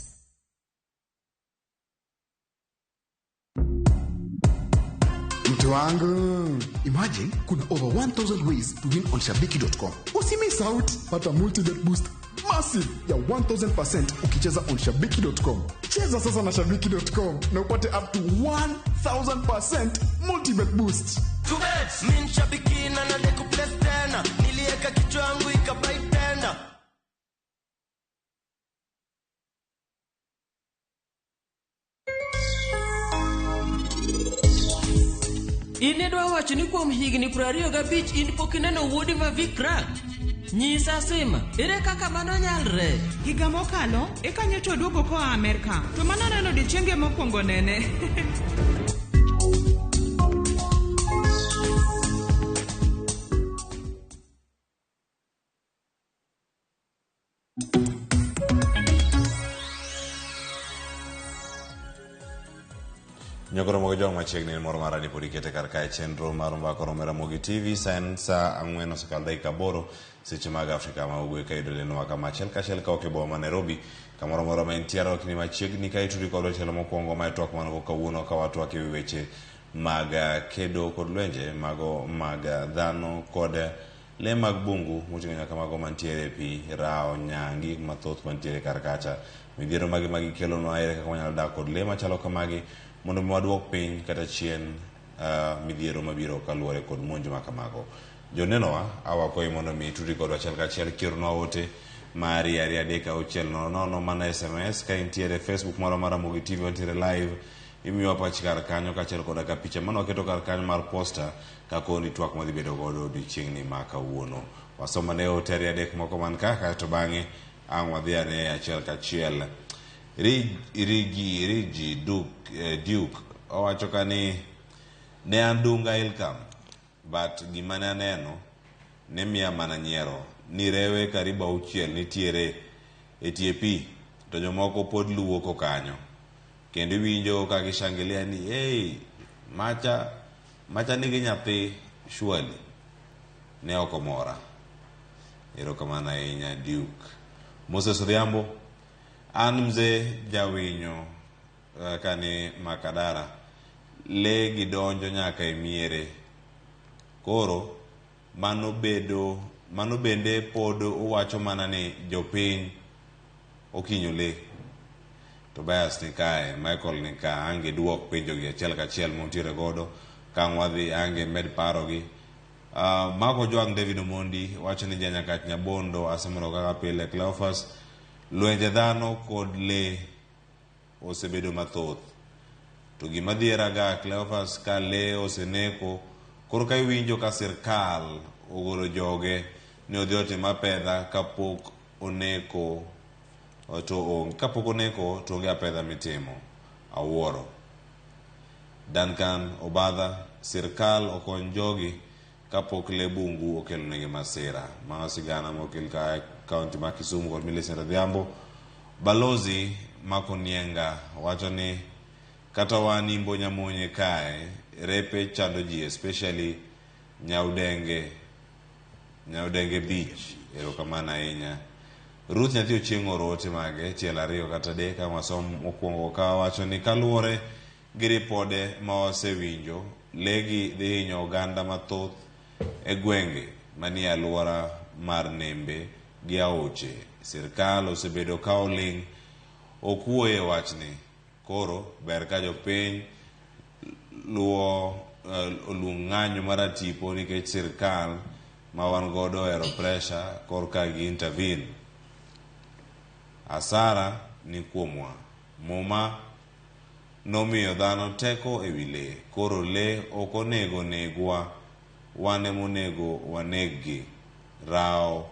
Mtu wangu, imagine kuna over 1000 ways to win on shabiki.com. Usimiss out, pata multi-bet boost massive ya 1000% ukicheza on shabiki.com. Cheza sasa na shabiki.com na upate up to 1000% multi-bet boost. Mi nshabiki na nadai tena, nilieka kichwa yangu ikabai tena. In idwa wacho ni kuom higni 25 in pok ineno wuodi ma Vikram? Nyisa Sima, ere kaka mano nyalre? Higa mokalo, eka nyocha oduogo koa Amerka. To mano neno odiechienge mokwongo nene. Nyoko Ramogi Jwang' machiegni en moro mar adi pod ikete kar kae chenro mar Mbaka Oromo e Ramogi TV sa en saa ang'wen osekalo dakika aboro seche mag Afrika ma Ugwe ka yudo lenwa kama achiel kachiel ka ok e boma ma Nairobi kamoro amora ma intiere ok ni machiegni ka itudi kodwa e tielo mokwongo ma e twak man go kawuono ka watwak e wi weche mag kedo kod lwenje mago mag dhano kod lee mag bungu moting'o nyaka mago mantiere e pi, rawo, nyang' gi gik mathoth mantiere kar kacha. Midhiero mage ma gikelonwa ere kaka wanyalo dak kod lee machalo kamagi mondo mi waduok piny kata chien uh, midhiero mabiro kaluwore kod monj ma kamago. Jonenowa awakwayi mondo mi itudri kodwa achiel kachiel kioronwa ote mari 23600 mana SMS ka intiere Facebook marwa mar Ramogi TV wantiere live imiyowa pach kar kanyo kaachiel koda ka picha mane waketo kar kanyo mar posta kakoni twak madhi bedo godo odiochieng'ni ma kawuono. Wasomane ote ariyo adek moko man ka kaeto bang'e ang' wadhi ane achiel kachiel. Rigi, Rigi Duke, eh, Duke Owacho ka ni ne an Dunga Hill Camp but gima ne aneno ne miya mana nyiero ni rewe karibu auchiel nitiere e tie pi to jomoko pod luoko kanyo kendo iwinjo ka gishangilia ni hey, macha macha nigi nyathi surely ne ok omora. Erokamano ahinya Duke. Moses Odhiambo, an mzee jawinyo kani Makadara, lee gi donjo nyaka e miere. Koro mano bedo mano bende pod uwacho mana ni jopiny okinyo lee. Tobias ni kae, Michael ni ka, ang' giduok penjo gi achiel kachiel montiere godo, ka ang' wadhi ang' gimed parogi. Mark Ojwang' David Omondi wacho ni janyakach Nyabondo asemoro kaka pile Cleophas lwenje dhano kod lee osebedo mathoth. To gima dhiera ga Cleophas ka lee oseneko koro ka iwinjo ka sirkal ogolo joge ni odhi otim apedha kapok oneko to onge kapok oneko to onge apedha mitimo. Awuoro. Duncan Obadha, sirkal okony jogi kapok lee bungu okelonegi masira. Mano sigana mokel ka kaunti ma Kisumu kod Millicent Odhiambo. Balozi Mako Nienga wacho ni kata wan Imbo Nyamonye kae repe chando ji especially Nyaudenge Nyaudenge Beach. Erokamano ahinya. Ruth nyathi Ochieng' oro ote mage tielo ariyo kata adek ka wasom mokwongo ka wacho ni kaluwore gi ripode ma wasewinjo, lee gi dhi hinyo oganda mathoth e gwenge manie alwora mar nembe gi aoche. Sirkal osebedo ka oling' ok wuoye e wachni. Koro ber ka jopiny luwo oluong ng'anyo maratipo nikech sirkal ma wan godo ohero pressure korka gi intervene. Asara ni kuomwa. Muma nomiyo dhano teko ewi lee. Koro lee ok onego negwa, wan emonego waneg-gi. Rao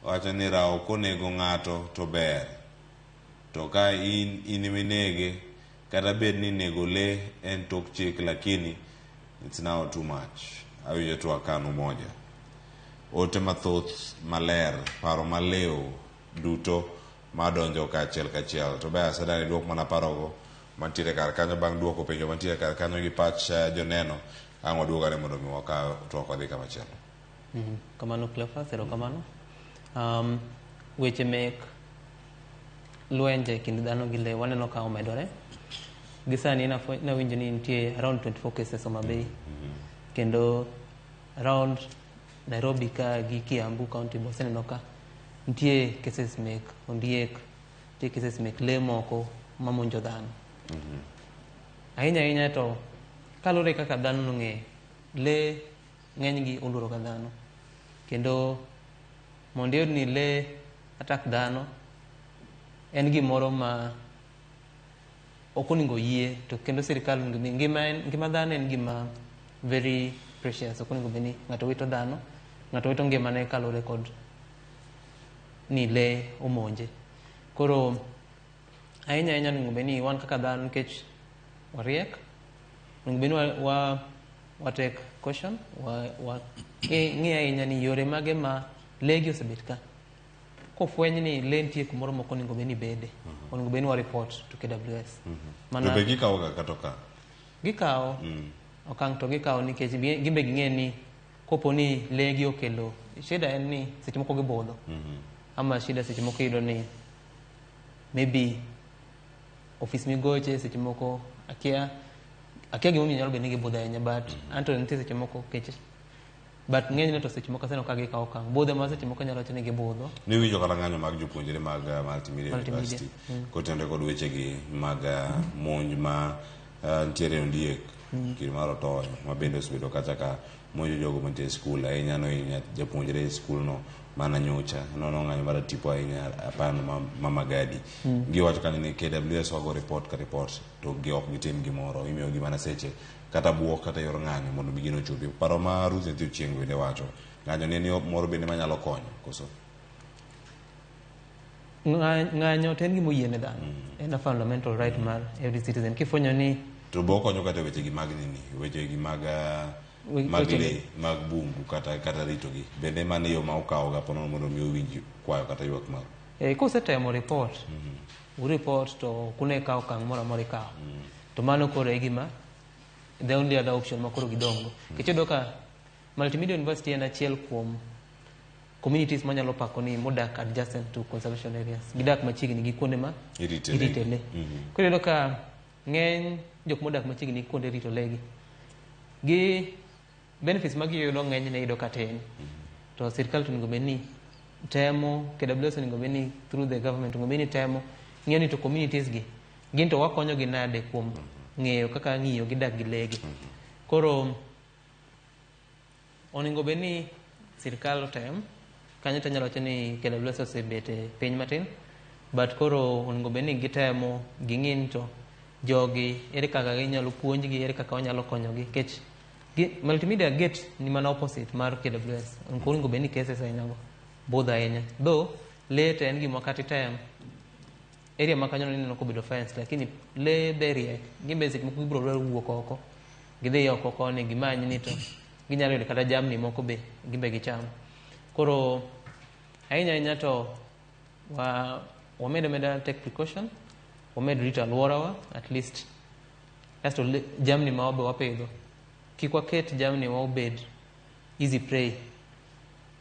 wacho ni rao konego ng'ato to ber. To ka in in eminege, kata bed ni nego lee en tok chik lakini it's now too much. Awinjo twak kan umoja. Ote mathoth maler, paro maliw duto madonjo kachiel kachiel. Tobias adani duok mana parogo mantiere kar kanyo bang' duoko penjo mantiere kar kanyo gi pach joneno ang' waduog ane mondo mi wakaw twak wadhi kamachielo. Kamano Cleophas, erokamano. Weche mek lwenje e kind dhano gi lee waneno ka omedore. Gi sani nawinjo ni nitie around 24 cases Homa Bay. Kendo around Nairobi ka gi Kiambu county be waseneno ka nitie cases mek ondiek, nitie cases mek lee moko mamonjo dhano. Ahinya ahinya to kaluwore kaka dhano nong'eyo, lee ng'enygi oluoro ga dhano. Kendo mondo iyud ni lee attack dhano en gimoro ma ok onego yie to kendo sirikal onego bed ngima en ngima dhano en gima very precious ok onego bed ni ng'ato wito dhano ng'ato wito ngimane kaluwore kod ni lee omonje. Koro ahinya ahinya onego bed ni wan kaka dhano nikech wariek onego bed ni wa take caution wa ng'i ahinya ni yore mage ma lee gi osebet ka kofweny ni lee nitie kumoro mok onego bed ni bede onego bed ni wa report to KWS. To be gikawo ga kata okang'? Gikawo okang' to gikawo nikech gin be ging'e ni kopo ni lee gi okelo shida en ni seche moko gibudho ama shida seche moko iyudo ni maybe ofis migoche seche moko akia akia gimomiyo nyalo bedo ni gibudho ahinya but anto nitie seche moko kech but ng'enyne to seche moko aseneno ka gikawo okang' budho ma seche moko anyalo wacho ni gibudho. Niwinjo kata ng'anyo mag jopuonjre mag Multimedia Multimedia. University kotenore kod wechegi mag monj ma nitiere ondiek kir mar otoyo ma bende osebedo kacha ka monjo jogo mantie e skul ahinya nohinyo japuonjre e skulno mana nyocha nono ng'anyo mar tipo ahinya apano ma Magadi. Giwacho kanyo ni KWS wago report ka report to gi ok gitim gimoro imiyogi mana seche kata buok kata yor ng'anyo mondo mi gino ochopi. Paro ma Ruth Nyathi Ochieng' bende wacho ng'anyo ni en yo moro bende manyalo konyo koso? Ng'anyo to en gima oyiene dhano. En a fundamental right mar every citizen. Kifwenyo ni To bo okonyo kata weche gi mag nini, weche gi mag mag Weche le mag bungu kata kata ritogi. Bende mano e yo ma ukawo ga ponono mondo mi uwinj kwayo kata ywak maru. Kusetemo report, u report to ok une ka okang' moro amora ikawo. To mano koro e gima the only other option ma koro gidong' go. Nikech iyudo ka Multimedia University en achiel kuom communities manyalo pako ni modak adjacent to conservation areas. Gidak machiegni gi kuonde ma Irite le. irite le. Koro iyudo ka ng'eny jok modak machiegni gi kuonde rito le gi, gi benefits ma giyudo ng'enyne iyudo ka tin. To sirkal to onego bed ni temo, KWS onego bed ni through the government onego bed ni temo ng'iyo ni to communities gi gin to wakonyo gi nade kuom ng'eyo kaka ng'iyo gi dak gi lee gi. Koro onego bed ni sirkal otem kanyo to anyalo wacho ni KWS osebet e piny matin but koro onego bed ni gitemo ging'i ni to jogi ere kaka ginyalo puonjgi ere kaka wanyalo konyogi nikech multimedia gate ni mana opposite mar KWS ok onego bed ni cases aina go budho ahinya though lee to en gima kata item area ma kanyo ineno kobedo fence lakini lee be riek gin be seche moko gibiro dwaro wuok oko gidhi oko koni gimany ni to ginyalo yudo kata jamni moko be gin be gicham koro ahinya ahinya to wa wamed ameda take precaution wamed rito alworawa at least kasto jamni ma wabe wapidho kik waket jamni wa obed easy prey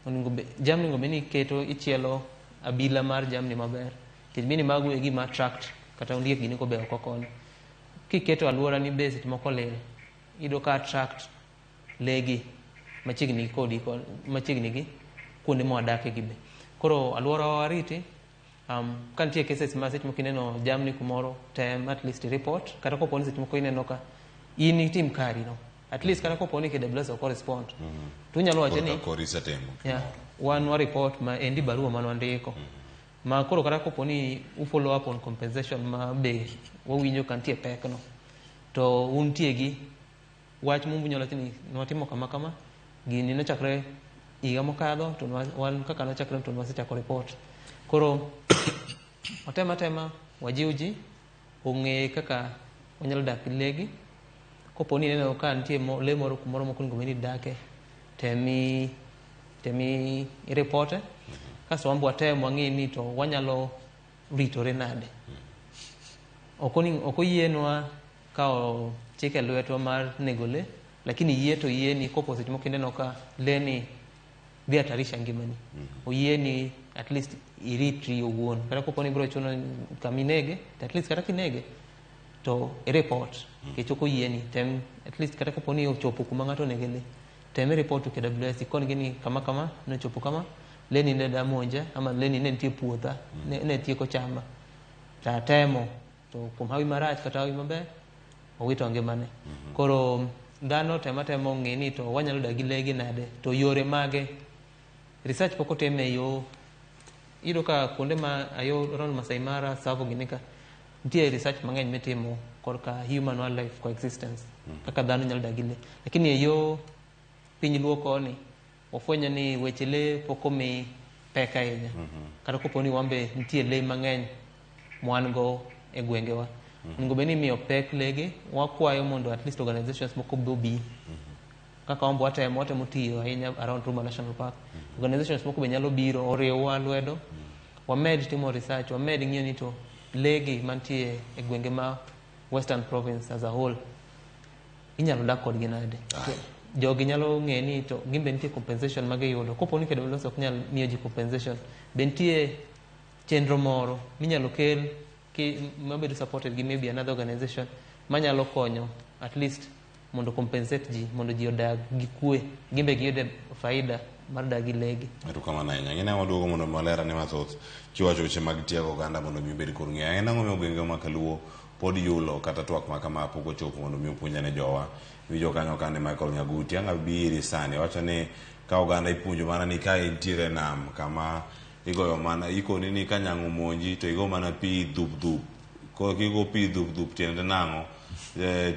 onego jamni onego bed ni iketo ichielo abila mar jamni maber nikech bende mago e gima attract kata ondiek gini kobe oko koni kiketo alwora ni be seche moko lil iyudo ka attract lee gi machiegni gi kodi machiegni gi kuonde mwadake gi be koro alwora wa wariti ka nitie cases ma seche moko ineno jamni kumoro tem at least report kata kopo ni seche moko ineno ka in itim kari no at least kata kopo ni KWS ok respond to unyalo wacho ni Koro ka koro isetemo. Yeah, wan wa report ma endi barua mane wandiko ma koro kata kopo ni u follow up on compensation ma be wawinjo ka nitie pek no to untie gi wach munyalo wacho ni nwatimo kama kama gini nochakre higa mokadho to wan kaka nochakre to nwasechako report koro watem atema wajiw ji ong'e kaka wanyalo dak gi lee gi kopo ni ineno ka nitie lee moro kumoro mok onego bed ni dake temi temi i-repote kasto wan be watem wang'i ni to wanyalo ritore nade ok oyienwa kawo chik e lwetwa mar nego lee lakini yie to yieni kopo seche moko ineno ka lee ni dhi hatarisha ngimani oyieni at least iritri owuon kata kopo ni biro chuno kama inege to at least kata kinege to i-report nikech ok oyieni tem at least kata kopo ni ochopo kuma ng'ato onege lee tem i-report to KWS ikongi ni kama kama nochopo kama lee ni ne da monja ama lee ni ne nitie puotha ne tieko chamba to atemo to kuom hawi marach kata hawi maber owito ngimane koro dhano tem atema ong'e ni to wanyalo dak gi lee gi nade to yore mage research pok otim e yo iyudo ka kuonde ma ayo around Masai Mara Tsavo gini ka nitie research mang'eny mitimo korka human wildlife coexistence kaka dhano nyalo dak gi lee lakini e yo piny luo koni wafwenyo ni weche lee pok omi pek ahinya kata kopo ni wan be nitie lee mang'eny mwan go e gwengewa onego bed ni imiyo pek lee gi wakwayo mondo at least organizations moko be obi kaka wan be watemo watemo tiyo ahinya around Ruma National Park organizations moko be nyalo biro oriwwa lwedo wamed timo research wamed ng'iyo ni to lee gi mantie e gwenge ma Western Province as a whole inyalo dak kodgi nade To jogi nyalo ng'e ni to gin be nitie compensation ma giyudo kopo ni KWS ok nyal miyo ji compensation be nitie chenro moro minyalo kel mabedo supported gi maybe another organization manyalo konyo at least mondo compensate ji mondo ji odag gi kwe gin be giyude faida mar dak gi lee gi Erokamano ahinya. Ng'e ni waduogo mondo maler ane mathoth kiwacho weche mag tiego oganda mondo mi obed kod ng'eyo. En ang'o miyo gwenge ma kaluo pod yulo kata twak ma kama pok ochopo mondo mi opuonj ane jowa. Iwinjo kanyo kane Michael Nyaguti ang' abi iri sani wacho ni ka oganda ipuonjo mana ni ka intiere nam kama igoyo mana ikoni ni ka nyang' omonji to igo mana pi dhup dhup. Koro kigo pi dhup dhup tiende nang'o?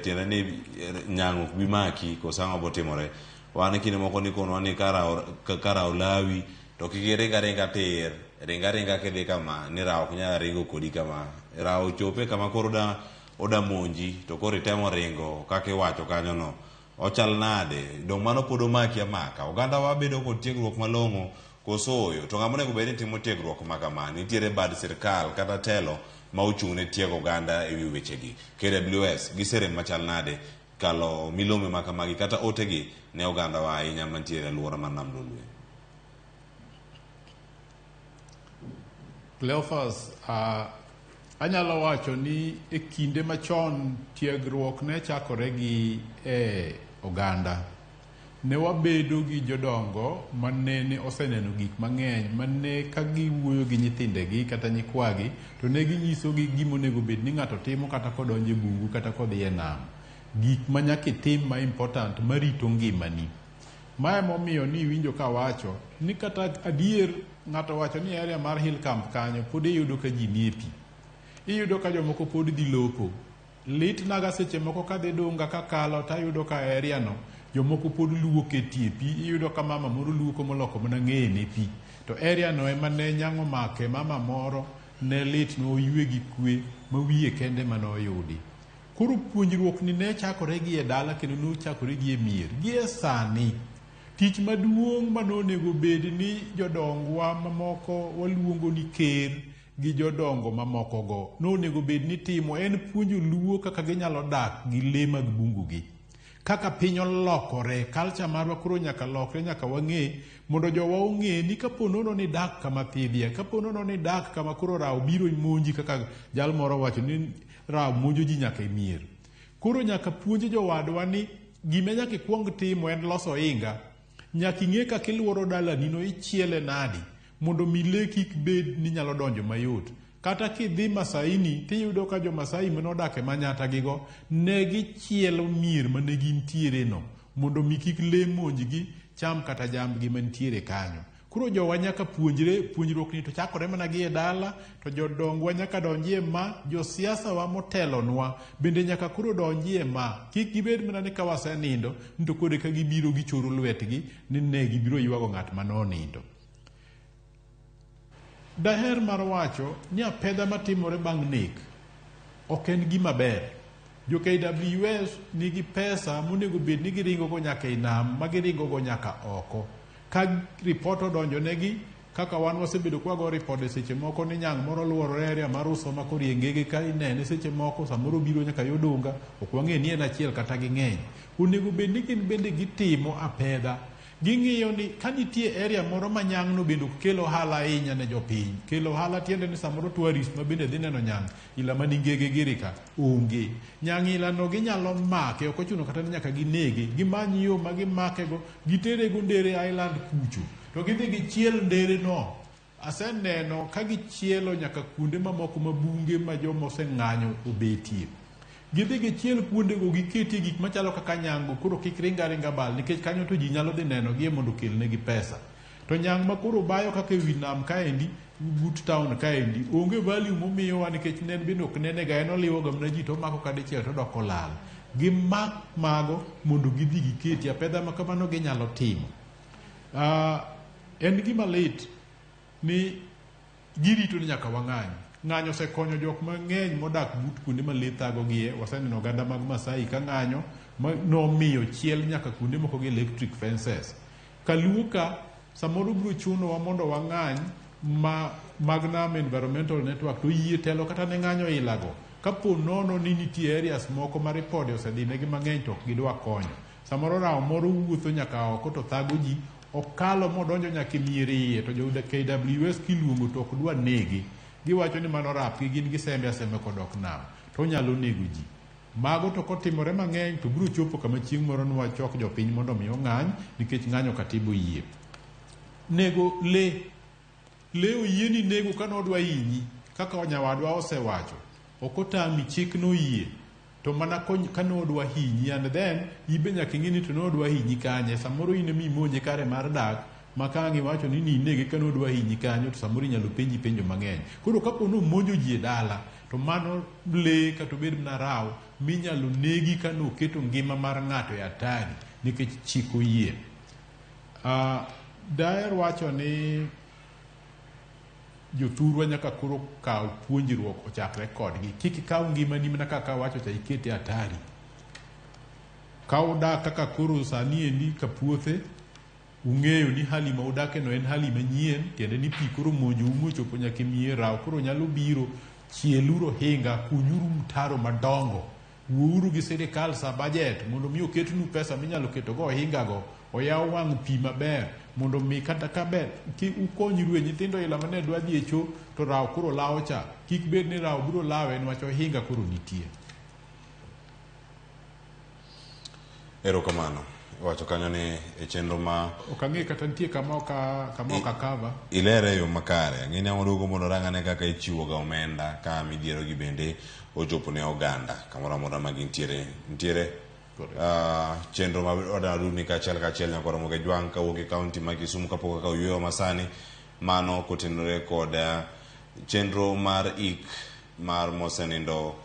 Tiende ni nyang' ok bi maki koso ang'o botimore. Wan kinde moko nikonwa ni ka rawo lawi to kik iring aringa tir, ring aringa kidhi kama ni rawo ok nyal ringo kodi kama. Rawo chope kama koro da oda monji to koro itemo ringo kaka iwacho kanyono. Ochal nade? Dong' mano pod omaki amaka. Oganda wa bedo kod tiegruok malong'o koso ooyo? To ng'ama onego bed ni timo tiegruok ma kama? Nitiere bad sirkal kata telo ma ochung' ne tiego oganda e wi wechegi. KWS giserem machal nade kalo milome ma kamagi kata otegi ne ogandawa ahinya mantiere e alwora mar Nam Lolwe? Cleophas, uh, anyalo wacho ni e kinde machon tiegruok ne chakore gi e oganda. Ne wabedo gi jodongo ma nene oseneno gik mang'eny ma ne ka giwuoyo gi nyithindegi kata nyikwagi to ne ginyisogi gima onego bed ni ng'ato timo kata kodonjo e bungu kata kodhi e nam. Gik ma nyaka itim ma important marito ngimani. Ma emomiyo ni iwinjo kawacho ni kata adier ng'ato wacho ni area mar Hill Camp kanyo pod iyudo ka ji nie pi. Iyudo ka jomoko pod dhi lopo. Lit naga seche moko kadhi Dunga kakalo tayudo ka area no jomoko pod luok e tie pi. Iyudo ka mama moro luoko moloko mana ng'eye ne pi. To area no ema ne nyang' omake mama moro ne lit noywe gi kwe ma wiye kende ema noyudi. Koro puonjruok ni ne chakore gi e dala kendo nochakore gi e mier. Gi e sani, tich maduong' mane onego bed ni jodongwa mamoko waluongo ni ker gi jodongo mamoko go nonego bed ni timo en puonjo Luo kaka ginyalo dak gi lee mag bungu gi. Kaka piny olokore, culture marwa koro nyaka lokre, nyaka wang'e mondo jowa ong'e ni kapo nono ni dak kama thidhie, kapo nono ni dak kama koro rawo biro monji kaka jal moro owacho ni rawo monjo ji nyaka e mier. Koro nyaka puonj jowadwa ni gima nyaka ikuong timo en loso ohinga. Nyaka ing'e kaka iluoro dalani no ichiele nadi mondo mi lee kik bed ni nyalo donjo mayot. Kata kidhi Masaini tiyudo ka jo Masai mane odak e Manyatta gigo ne gichielo mier mane gintiere no mondo mi kik lee monjgi cham kata jambgi mantiere kanyo. Koro jowa nyaka puonjre, puonjruok ni to chakore mana gi e dala, to jodongwa nyaka donjie ma, josiasa wa motelonwa bende nyaka koro donjie ma. Kik gibed mana ni ka wasenindo, ni to koro eka gibiro gichoro lwetgi ni ne gibiro ywago ng'at mane onindo. Daher mar wacho ni apedha matimore bang' nek ok en gima ber. Jo KWS nigi pesa monego bed ni giringo go nyaka e nam ma giringo go nyaka oko. Ka ripot odonjo negi, kaka wan wasebedo kwa go ripode seche moko ni nyang' moro luorore area mar Usoma korie ngege ka inene seche moko samoro biro nyaka yo Dunga, ok wang'e ni en achiel kata ging'eny. Onego bed ni gin bende gitimo apedha. Ging'iyo ni ka nitie area moro ma nyang'no bende ok kel ohala ahinya ne jopiny. Kelo ohala tiende ni samoro tourist ma bende dhi neno nyang' ila ma ningege giri ka onge. Nyang' ila no ginyalo make, ok ochuno kata ni nyaka ginege. Gimany yo ma gimakego, giterego Ndere Island kucho. To gidhi gichiel Ndere no. Aseneno ka gichielo nyaka kuonde mamoko ma bunge ma joma oseng'anyo obetie. Gidhi gichiel kuondego giketie gik machalo kaka nyango koro kik ring aringa bal nikech kanyo to ji nyalo dhi nenogie mondo okelnegi pesa. To nyang' ma koro bayo kaka ewi nam kaendi but town kaendi onge value momiyowa nikech ne en bende ok nenega en oliwoga mana ji to omako kadichiel to odok olal. Gimak mago mondo gidhi giketie apedha ma kamano ginyalo timo. En gima lit ni girito ni nyaka wang'any. Ng'anyo osekonyo jok mang'eny modak but kuonde ma lee thagogie. Waseneno oganda mag Masai ka ng'anyo ma nomiyo chiel nyaka kuonde moko gi electric fences. Kaluo ka samoro biro chunowa mondo wang'any ma mag Nam Environmental Network to yie telo kata ne ng'anyo ilago. Kapo nono ni nitie areas moko ma ripode osedhinegi mang'eny to ok gidwa konyo. Samoro rawo moro wuotho nyaka oko to thago ji, okalo modonjo nyaka e mier iye to jo KWS kiluongo to ok dwa nege. Giwacho ni mano rapgi gin gisembe asembe kodok nam to onyalo nego ji. Mago to kotimore mang'eny to biro chopo kama chieng' moro nwachok jopiny mondo mi ong'any nikech ng'anyo katiba oyie. Nego lee. Lee oyieni nego ka nodwa hinyi kaka nyawadwa osewacho. Ok otami chik noyie. To mana ka nodwa hinyi and then ibe nyaka ing'e ni to nodwa hinyi kanye. Samoro in ema imonje kare mar dak ma ka ang' iwacho ni ninege ka nodwa hinyi kanyo to samoro inyalo penji penjo mang'eny. Koro kapo ni omonjo ji e dala to mano lee kata obed mana raw minyalo negi ka noketo ngima mar ng'ato e hatari nikech chik oyie. Daher wacho ni Jothurwa nyaka koro kaw puonjruok ochakre kodgi. Kik ikaw ngimani mana kaka awacho cha ikete hatari. Ka udak kaka koro sani endi ka puothe, ung'eyo ni hali ma udake no en hali manyien, tiende ni pi koro monjou mochopo nyaka e mier, rawo koro nyalo biro, chieluru ohinga, kunyuru mtaro madongo, wuouru gi sirikal sa budget mondo mi oketnu pesa minyalo ketogo ohingago, oyaw wang' pi maber mondo mi kata ka ber ki ukonyru e nyithindo ila mane dwa dhi e cho to rawo koro lawo cha, kik bed ni rawo biro lawe niwach ohinga koro nitie. Erokamano. Iwacho kanyo ni e chenro ma Ok ang'e kata nitie kama ok kama ok akava. Ilere e yo makare. Ang'e ni ang' waduogo mondo warang ane kaka ichiwoga omenda ka midhiero gi bende ochopo ne oganda kamoro amora ma gintiere. Nitiere chenro ma wadaduni kachiel kachiel nyaka Ramogi Ajwang' kawuok e kaunti ma Kisumu kapok akawo yueyo masani. Mano kotenore kod chenro mar ik mar mosenindo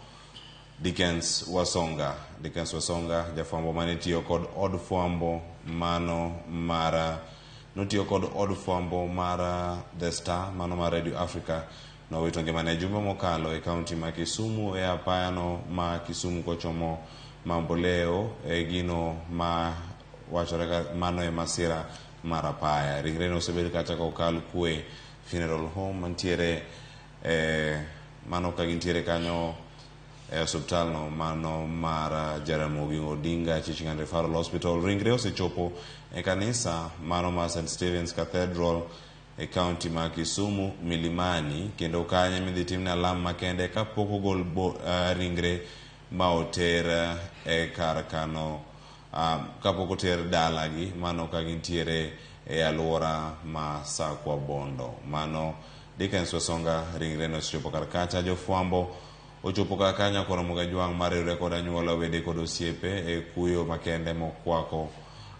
Dickens Wasonga. Dickens Wasonga, jafwambo mane tiyo kod od fwambo mano mar notiyo kod od fwambo mar The Star mano mar Radio Africa nowito ngimane jumbe mokalo e kaunti ma Kisumu e apayano ma Kisumu kochomo Mamboleo e gino ma wachore ka mano e masira mar apaya. Ringre nosebed kacha kokal kwe funeral home mantiere e mano ka gintiere kanyo e osiptal no mano mar Jaramogi Odinga Teaching and Referral Hospital. Ringre osechopo e kanisa mano mar St. Stephen's Cathedral e kaunti ma Kisumu Milimani, kendo kanyo midhi timne alam makende kapok ogol ringre ma oter e kar kano kapok oter dalagi mano ka gintiere e alwora ma Sakwa Bondo. Mano Dickens Wasonga ringre no osechopo kar kacha. Jofwambo ochopo kar kanyo koro Ramogi Ajwang' mar riwre kod anyuola, wede kod osiepe e kuyo makende mokwako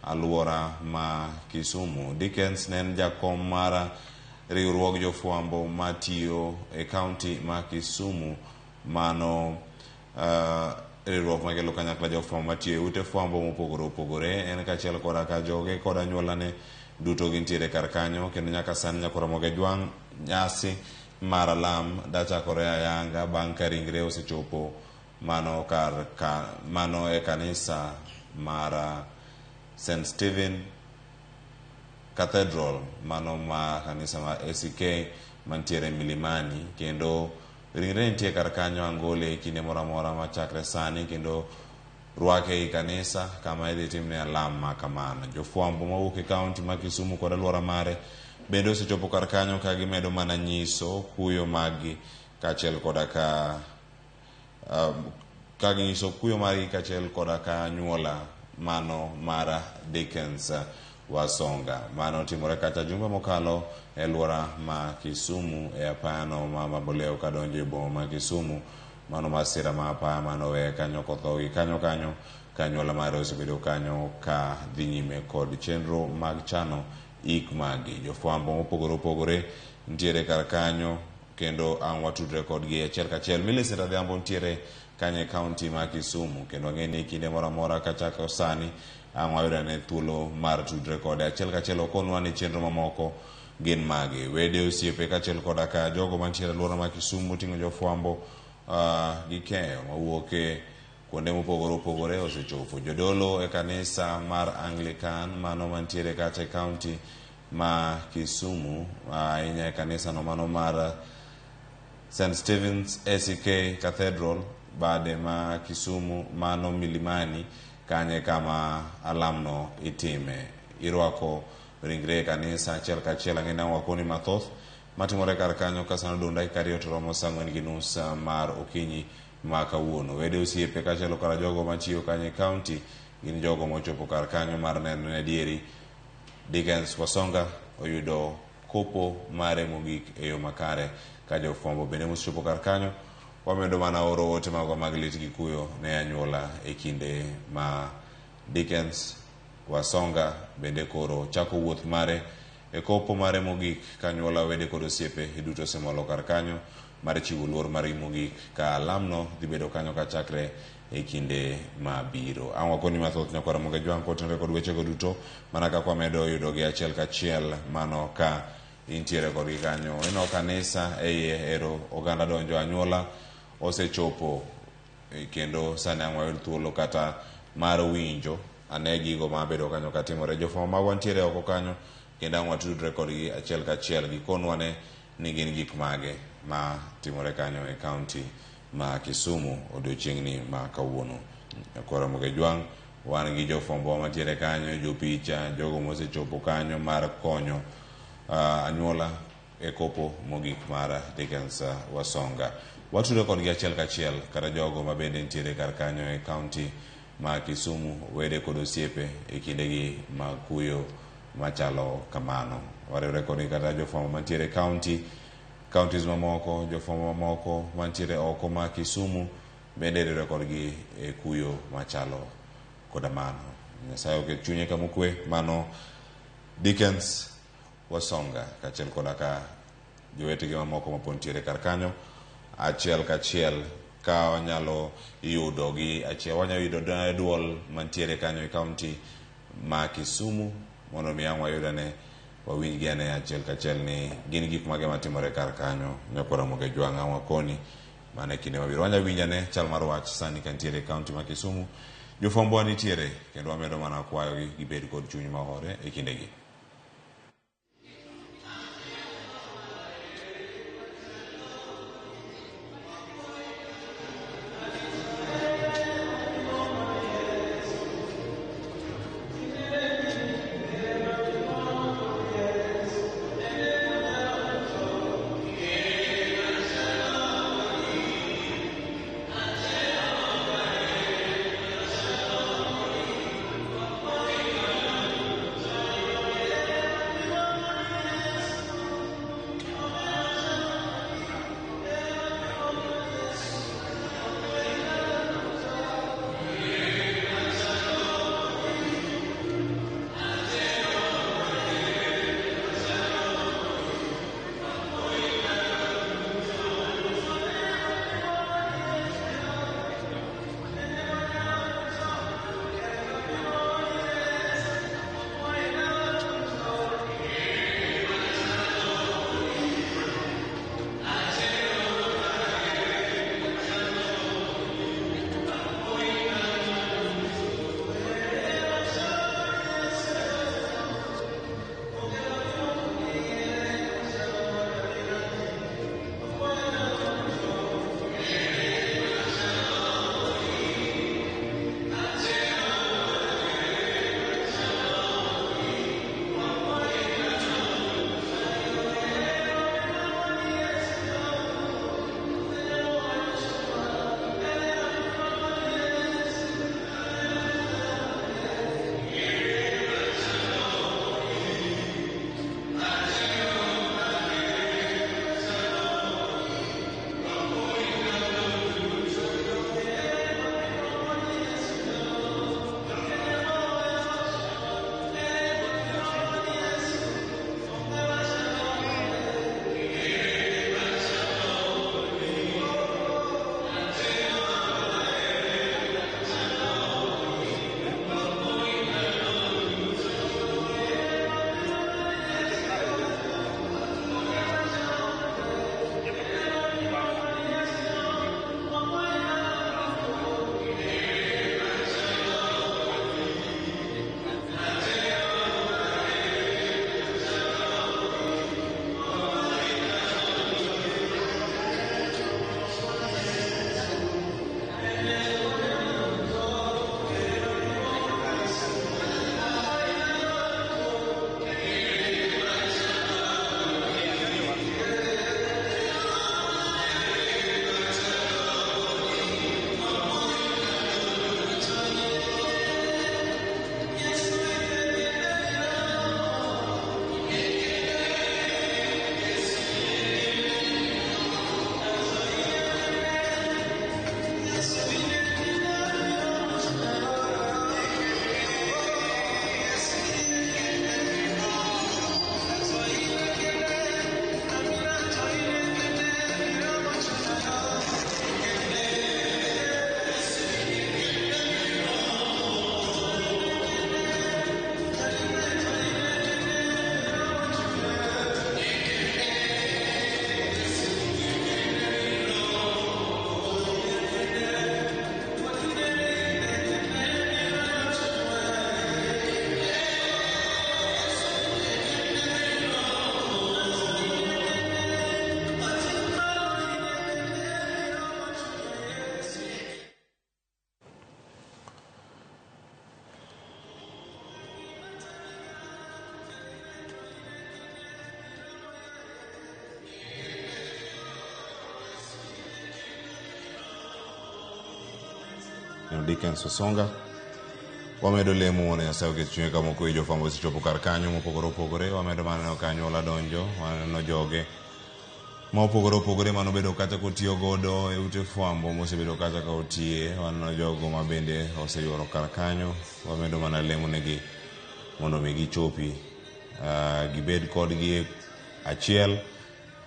alwora ma Kisumu. Dickens ne en jakom mar riwruog jofwambo matiyo e kaunti ma Kisumu, mano riwruok makelo kanyakla jofwambo matiyo e ute fwambo mopogore opogore. En kaachiel koda ka joge kod anyuolane duto gintiere kar kanyo, kendo nyaka sani nyaka Ramogi Ajwang' nyasi mar alam dachakore ayanga bang' ka ringre osechopo mano kar ka mano e kanisa mar St. Stephen Cathedral, mano ma kanisa mar ACK mantiere Milimani, kendo ringre nitie kar kanyo angole e kinde moro amora machakre sani, kendo rwake ei kanisa kama idhi timne alam ma kamano. Jofwambo mawuok e kaunti ma Kisumu kod alwora mare bende osechopo kar kanyo ka gimedo mana nyiso kuyo maggi kaachiel koda ka ka ginyiso kuyo margi kaachiel koda ka anyuola mano mar Dickens Wasonga. Mano timore kacha jumbe mokalo e alwora ma Kisumu e apayano ma Mamboleo kadonjo e boma ma Kisumu. Mano masira ma apaya mano weye kanyo kotho gi kanyo kanyo ka anyuola mare osebedo kanyo ka dhi nyime kod chenro mag chano ik magi. Jofwambo mopogore opogore nitiere kar kanyo kendo ang' watudre kodgi achiel kachiel. Millicent Adhiambo nitiere kanyo e kaunti ma Kisumu, kendo ang'e ni kinde moro amora kachako sani ang' wayudo ane thuolo mar tudre kode achiel kachiel. Okonwa ni chenro mamoko gin mage. Wede, osiepe kaachiel koda ka jogo mantiere e alwora ma Kisumu moting'o jofwambo gi keyo mawuok e kuonde mopogore opogore osechopo. Jodolo e kanisa mar Anglican mano mantiere kacha e kaunti ma Kisumu, ahinya e kanisa no mano mar St. Stephen's ACK Cathedral bade ma Kisumu mano Milimani, kanye kama alamno itime. Irwako ringre e kanisa achiel kachiel. Ang'e ni ang' wakoni mathoth matimore kar kanyo ka sano odong' dakika 2 to romo saa 4:30 mar okinyi ma kawuono. Wede, osiepe kaachiel koda jogo matiyo kanyo e kaunti gin jogo mochopo kar kanyo mar neno ni adieri Dickens Wasonga oyudo kopo mare mogik e yo makare. Ka jofwambo bende mosechopo kar kanyo wamedo mana oro ote magwa mag lit gi kuyo ne anyuola e kinde ma Dickens Wasonga bende koro chako wuoth mare e kopo mare mogik ka anyuola, wede kod osiepe duto osemolo kar kanyo mar chiwo luor margi mogik ka alamno dhi bedo kanyo kachakre e kinde mabiro. Ang' wakoni mathoth nyakwa Ramogi Ajwang' kotenore kod wechego duto mana kaka wamedo yudogi achiel kachiel mano ka intiere kodgi kanyo. Ineno kanisa e iye ero oganda donjo anyuola osechopo kendo sani ang' wayud thuolo kata mar winjo ane gigo mabedo kanyo katimore. Jofwambo magwa nitiere oko kanyo kendo ang' watudre kodgi achiel kachiel gikonwa ne ni gin gik mage ma timore kanyo e kaunti ma Kisumu odiochieng'ni ma kawuono. Koro Ramogi Ojwang' wan gi jofwambo mantiere kanyo, jopicha, jogo mosechopo kanyo mar konyo anyuola e kopo mogik mar Dickens Wasonga. Watudo kodgi achiel kachiel kata jogo ma bende nitiere kar kanyo e kaunti ma Kisumu, wede kod osiepe e kindegi mag kuyo machalo kamano. Wariwre kodgi kata jofwambo mantiere e kaunti, counties mamoko, jofwambo mamoko mantiere oko ma Kisumu bende riwre kodgi e kuyo machalo koda mano. Nyasaye oket chunye kama okwe. Mano Dickens Wasonga kaachiel koda ka jowetegi mamoko mapod nitiere kar kanyo achiel kachiel ka wanyalo yudo gi achiel wanyalo yudo duol mantiere kanyo e kaunti ma Kisumu mondo mi ang' wayud ane wawinj gi ane achiel kachiel ni gin gik mage matimore kar kanyo. Nyakwar Ramogi Ojwang' ang' wakoni mana e kinde mabiro. Wanyalo winjo ane chal mar wach sani ka nitiere e kaunti ma Kisumu. Jofwambo nitiere kendo wamedo mana kwayogi gibed kod chuny mahore e kindegi. Dickens Wasonga. Wamedo lemo mondo Nyasaye oket chunye kama okwe. Jofwambo osechopo kar kanyo mopogore opogore. Wamedo mana neno ka anyuola donjo, waneno joge ma opogore opogore manobedo kacha kotiyo godo e ute fwambo mosebedo kacha ka otiye. Waneno jogo ma bende oseyuoro kar kanyo. Wamedo mana lemo negi mondo mi gichopi gibed kodgi achiel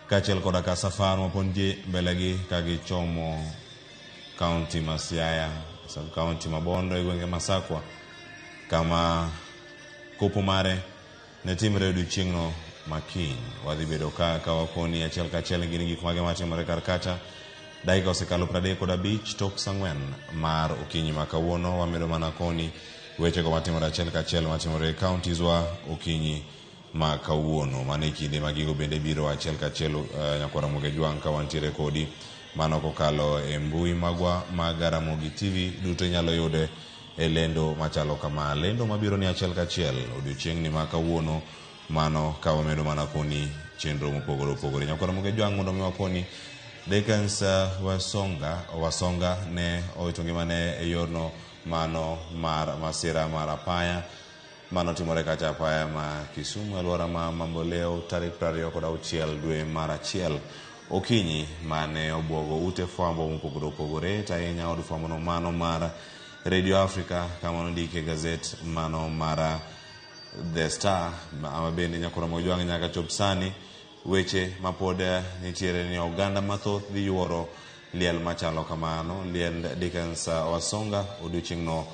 kaachiel koda ka safar mapod nitie mbele gi ka gichomo kaunti ma Siaya, sub kaunti ma Bondo e gwenge ma Sakwa kama kopo mare ne timre odiochieng'no makiny. Wadhi bedo ka wakoni achiel kachiel gin gik mage matimore kar kacha. Dakika osekalo 35 tok saa 4 mar okinyi ma kawuono. Wamedo mana koni wechego matimore achiel kachiel matimore e counties wa okinyi ma kawuono. Mano e kinde ma gigo bende biro achiel kachiel nyakwar Ramogi Ajwang' ka wantiere kodi. Mano kokalo e mbui magwa mag Ramogi TV duto inyalo yude e lendo machalo kama. Lendo mabiro ni achiel kachiel odiochieng'ni ma kawuono mano ka wamedo mana koni chenro mopogore opogore. Nyakwar Ramogi Ajwang' mondo mi wakoni Dickens Wasonga ne owito ngimane e yorno mano mar masira mar apaya mano timore kacha apaya ma Kisumu alwora ma Mamboleo tarik 26 dwe mar 1 okinyi mane obwogo ute fwambo mopogore opogore to ahinya od fwambo no mano mar Radio Africa kama nondike gazet mano mar The Star ma bende nyakwar Ramogi Ajwang' nyaka chop sani weche mapod nitiere ni oganda mathoth dhi yuoro liel machalo kamano. Liend Dickens Wasonga odiochieng'no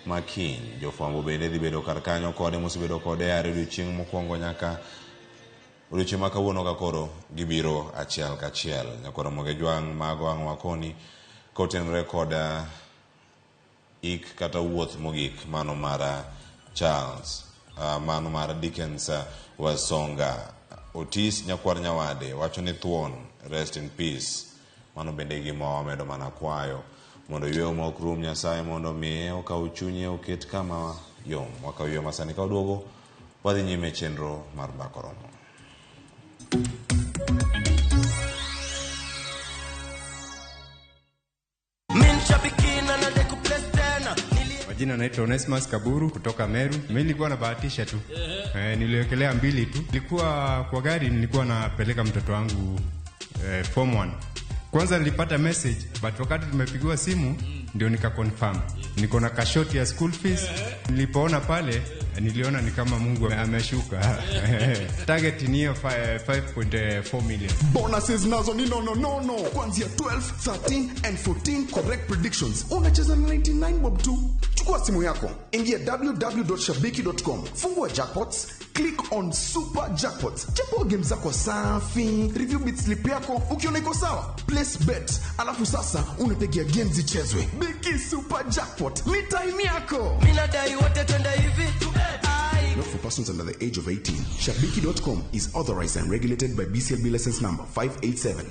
makiny. Jofwambo bende dhi bedo kar kanyo kode mosebedo kode are odiochieng' mokwongo nyaka odiochieng' ma kawuono ka koro gibiro achiel kachiel. Nyakwar Ramogi Ajwang' mago ang' wakoni kotenore kod ik kata wuoth mogik mano mar Charles mano mar Dickens Wasonga. Otis nyakwar Nyawade wacho ni thuon rest in peace. Mano bende gima wamedo mana kwayo mondo yweyo ma ok rum Nyasaye mondo miye okaw chunye oket kama yom. Wakaw yweyo masani ka waduogo wadhi nyime chenro mar Mbaka Oromo. Majina naitwa Onesmus Kaburu kutoka Meru. Mimi nilikuwa nabahatisha tu. Niliwekelea 2 tu. Nilikuwa kwa gari, nilikuwa napeleka mtoto wangu form 1. Kwanza nilipata message, but wakati tumepigiwa simu ndio nika confirm. Niko na kashoti ya school fees. Nilipoona pale niliona ni kama Mungu ameshuka. Target ni hiyo 5.4 million. Bonuses nazo ni no no no no. Kuanzia 12, 13 and 14 correct predictions. Unacheza na 99 bob tu. Chukua simu yako, ingia www.shabiki.com, fungua jackpots, click on super jackpots. Chapua game zako safi, review bit slip yako, ukiona iko sawa, place bet. Alafu sasa unategea games zichezwe. Biki super jackpot, ni time yako. Mimi nadai wote twende hivi. Not for persons under the age of 18. Shabiki.com is authorized and regulated by BCLB license number 587.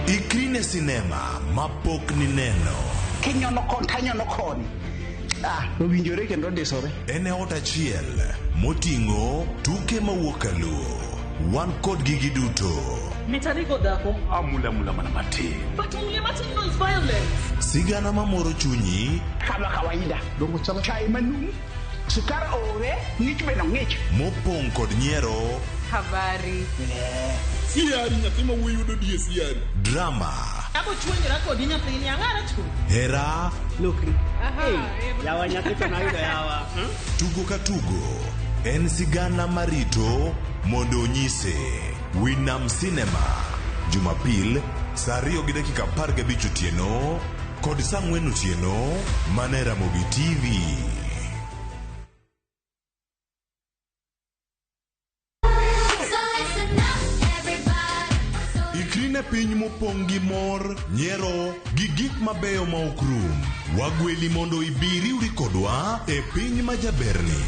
Ikrine sinema mapok ni neno. Kinyono kon tanyono koni. Owinjore kendo ndisore. En e ot achiel moting'o tuke mawuok kaluo. Wan kod gigi duto. Mitarigo dhako. Amula mula mana matin. But mule matin no is violence. Sigana mamoro chunyi. Kama kawaida. Dongo chala. Chai manum. Sukar ore, ng'ich be nong'ich. Mopong' kod nyiero. Habari. Siari nyathi ma wuoyi yudo die siari. Drama. Abo chuonjora kodi nyathini, ang'ara chu. Hera. Lokri. Yawa nyathi to nayudo yawa. Tugo ka tugo. En sigana marito mondo onyise. Winam Cinema. Jumapil, saa 2:15 otieno kod saa 4 otieno mana e Ramogi TV. Ikrine piny mopong' gi mor, nyiero gi gik mabeyo ma ok rum. Wagweli mondo ibi riwri kodwa e piny ma jaberni.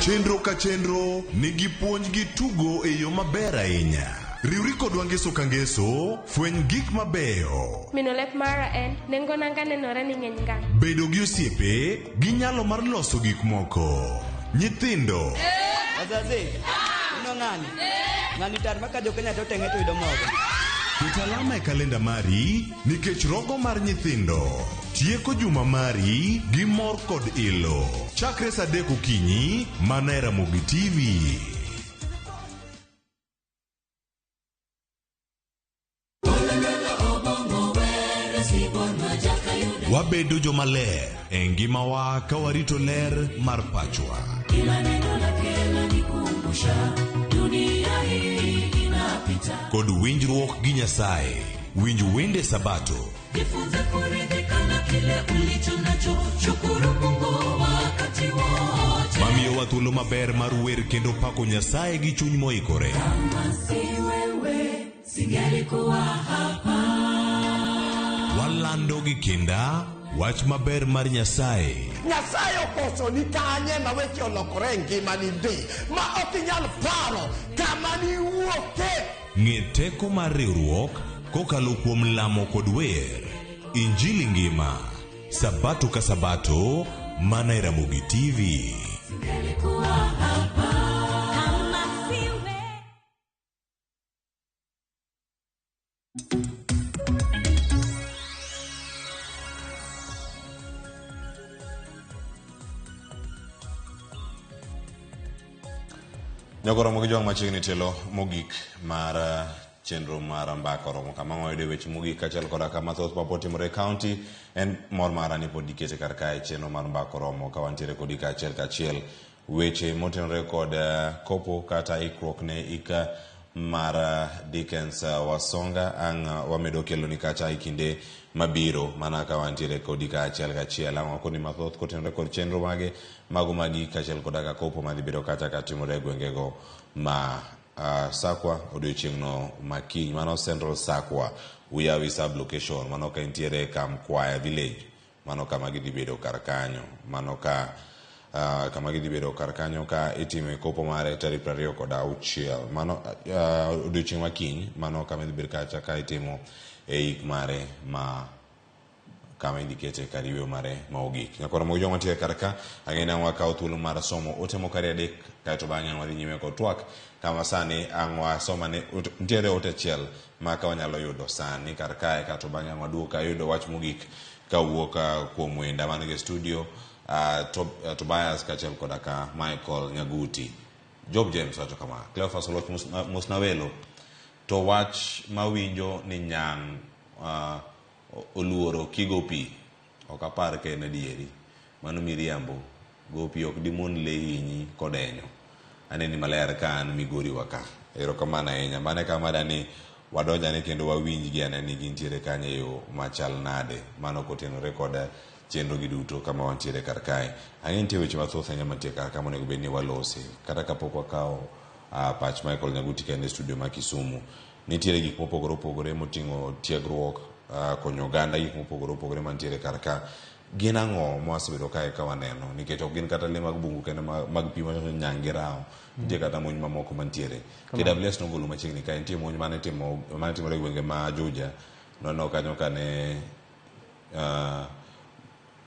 Chenro ka chenro nigi puonj gi tugo e yo maber ahinya. Riwri kodwa ngeso ka ngeso, fweny gik mabeyo. Mino lep mara en, nengo nanga nenore ni ng'eny ngang'. Bedo gi osiepe gi nyalo mar loso gik moko. Nyithindo. Wazazi. ng'ani. Ng'ani tar maka jo Kenya to teng'e to yudo mogo. Ket alama e kalenda mari nikech rogo mar nyithindo tieko juma mari gi mor kod ilo. Chakre saa 3 okinyi mana e Ramogi TV. Wabedo jomaler e ngimawa ka warito ler mar pachwa. Kila neno lake lanikumbusha dunia hii inapita. Kod winjruok gi Nyasaye. Winj wende Sabato. Jifunze kuridhika na kile ulicho nacho, shukuru Mungu wakati wote. Mamiyowa thuolo maber mar wer kendo pako Nyasaye gi chuny moikore. Kama si wewe, singelikuwa hapa. Walando gi kinda wach maber mar Nyasaye. Nyasaye okoso ni kanye ma weche olokore e ngimani ndi ma ok inyal paro kama niwuoke. Ng'e teko mar riwruok kokalo kuom lamo kod wer. Injili ngima. Sabato ka Sabato mana e Ramogi TV. Singelikuwa hapa. Kama si wewe. Nyakoro mogi jwang' machiegni tielo mogik mar chenro mar mbaka oromo kama wayude weche mogik kaachiel koda ka mathoth mapod timore e county. En mor mara ni pod ikete kar kae chenro mar mbaka oromo ka wantiere kodi kaachiel kachiel. Weche motenore kod kopo kata ikruok ne ik mar Dickens Wasonga ang' wamedo keloni kacha e kinde mabiro mana ka wantiere kodi kaachiel kachiel. Ang' wakoni mathoth kotenore kod chenro mage mago magi kaachiel koda ka kopo madhi bedo kacha katimore e gwengego ma Sakwa odiochieng'no makiny. Mano Central Sakwa Uyawi sub location, mano ka intiere Kamkwaya village, mano kama gidhi bedo kar kanyo, mano ka kama gidhi bedo kar kanyo ka itime kopo mare tarik 26 mano odiochieng' makiny, mano kama idhi bedo kacha ka itimo e ik mare ma kama idhi kete kar yweyo mare ma ogik. Nyakoro mogi joma mantiere kar ka, ang'e ni ang' wakawo thuolo mar somo ote moko ariyo adek kaeto bang'e ang' wadhi nyime kod twak kama sani ang' wasomane nitiere ote achiel ma ka wanyalo yudo sani kar kae kaeto bang'e ang' waduog ka yudo wach mogik kawuok kuom wenda man gi studio Tobias kaachiel koda ka Michael Nyaguti. Job James wacho kama, Cleophas Oluoch mosna welo to wach mawinjo ni nyang' oluoro kigo pi ok apar ka en adieri. Mano miriambo. Go pi ok dimon le hinyi kodenyo. Aneni maler ka an Migori wa ka. Erokamano ahinya. Mano e kama dani wadonjane kendo wawinjgi ane ni gintiere kanyo e yo machal nade. Mano kotenore kod chenro gi duto kama wantiere kar kae. Ang'e nitie weche mathoth ahinya mantie kar ka monego bed ni walose. Kata kapok wakawo pach Michael Nyaguti ka en e studio ma Kisumu. Nitiere gik mopogore opogore moting'o tiegruok, konyo oganda, gik mopogore opogore mantiere kar ka. Gin ang'o mwasebedo kae ka waneno? Nikech ok gin kata lee mag bungu kende mag pi machalo nyang' gi rao. Nitie kata monj mamoko mantiere. KWS nogolo machiegni kae, nitie monj mane timore e gwenge ma Juja. Noneno kanyo kane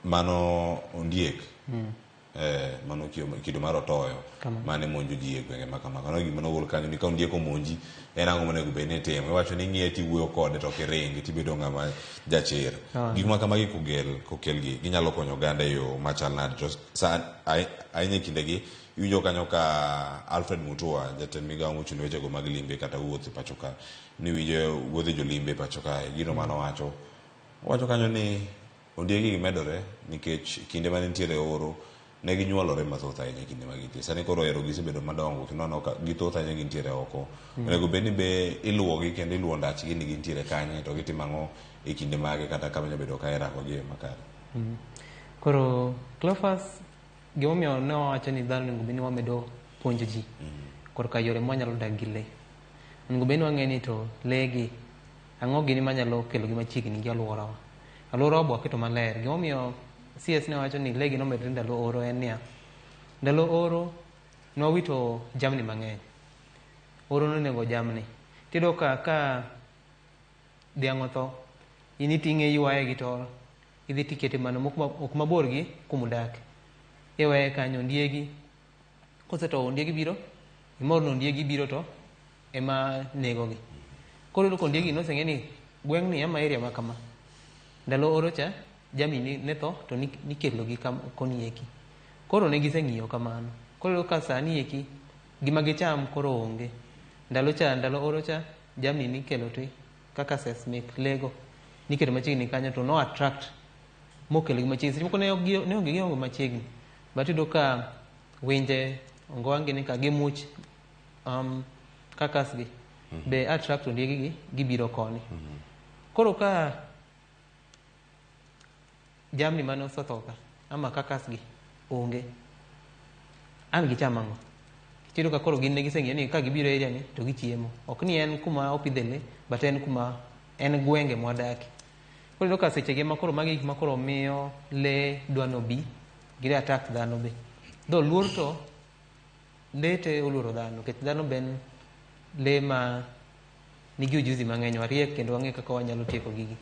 mano ondiek. Mano kido mar otoyo mane monjo ji e gwenge ma kamago. Mano gima nogol kanyo ni ka ondiek omonji, en ang'o monego bed ni itimo? Iwacho ni ing'iye tiwuoyo kode to ok iringi tibedo ng'ama jachir. Gik ma kamagi kokelgi ginyalo konyo oganda e yo machal nade? To ahinya e kindegi iwinjo kanyo ka Alfred Mutua, jatend migawo mochung' ne wechego mag limbe kata wuoth e pacho ka, niwinjo wuodhe jolimbe e pacho kae. Gino manowacho, owacho kanyo ni ondiegi gi medore nikech kinde mane nitiere oro ne ginyuolore mathoth ahinya e kinde ma gintie. Sani koro ero gisebedo madongo kendo aneno ka githoth ahinya gintiere oko. Onego bed ni be iluwogi kendo iluwo ndachgi ni gintiere kanye to gitimo ang'o e kinde mage kata kama inyalo bedo ka irakogi e yo makare. Koro Cleophas, gimomiyo ne wawacho ni dhano onego bed ni wamedo puonjo ji korka yore mwanyalo dak gi lee. Onego bed ni wang'e ni to lee gi ang'o gini manyalo kelo gi machiegni gi alworawa. Alworawa be waketo maler. Gimomiyo CS ne wacho ni lee gi nomedre ndalo oro en niya, ndalo oro nwawito jamni mang'eny. Oro nonego jamni. Tiyudo ka dhiang' otho, in iting'e iywaye gi tol, idhi tikete mana ok mabor gi kumudake. Iweye kanyo, ondiegi, kosetowo ondiegi biro Imor ni ondiegi biro to ema negogi. Koro iyudo ka ondiegi noseng'e ni gweng'ni ama area ma kama. Ndalo oro cha jamni ne tho to nikelogi koni eki. Koro ne giseng'iyo kamano. Koro iyudo ka sani eki gima gicham koro onge. Ndalo cha ndalo oro cha jamni nikelo to carcasses mek lee go niketo machiegni kanyo to no attract mokelogi machiegni. Seche moko ne ok ne onge gionge machiegni. But iyudo ka winje ongoa gini ka gimuch carcass gi be attract ondiegi gi gibiro koni. Koro ka jamni mane osetho ka ama carcass gi onge an gicham ang'o? Tiyudo ka koro gin ne giseng'eyo ni ka gibiro e area ni to gichiemo. Ok ni en kuma opidhe lee but en kuma en gwenge mwadake. Koro iyudo ka seche gi ma koro magi gik ma koro miyo lee dwa nobi gi attack dhano be. Though luor to lee te oluoro dhano nikech dhano be en lee ma nigi ujuzi mang'eny wariek kendo wang'eyo kaka wanyalo tieko gigi.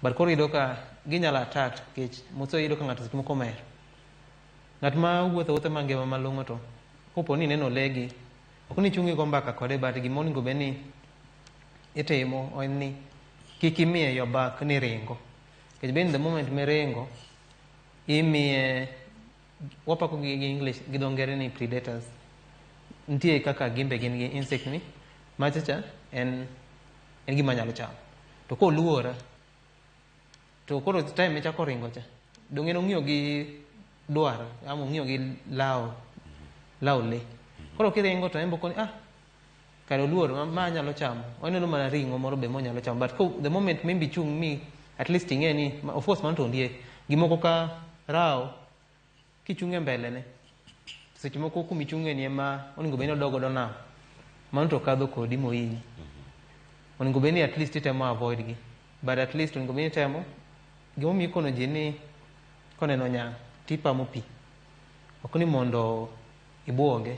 But koro iyudo ka ginyalo attack nikech mose iyudo ka ng'ato seche moko omer. Ng'at ma wuotho awuotha ma ngima malong'o to kopo ni ineno lee gi ok ni ichung' igo mbaka kode but gima onego bed ni itimo en ni kik imiye your back ni ringo. Nikech be in the moment miringo imiye wapako gi gi English gi dho ngere ni predators. Nitie kaka gin be gin gi insect ni macha cha en gima nyalo chamo. To koluora to koro time michako ringo cha dong' en ong'iyo gi dwar ama ong'iyo gi lawo lawo lee. Koro kiringo to en bo koni ah kare oluor ma anyalo chamo. Oneno mana ring'o moro be monyalo chamo. But the moment maybe ichung' mi at least ing'e ni of course mano to ondiek. Gimoko ka rao kichung' e mbele ne seche moko kumichung'e ni ema onego bed ni odok godo nam. Mano to kadho kodi mohinyi. Onego bed ni at least itemo avoid gi. But at least onego bed ni itemo gimomiyo ikono ji ni koneno nyang' tipamo pi. Ok ni mondo ibuoge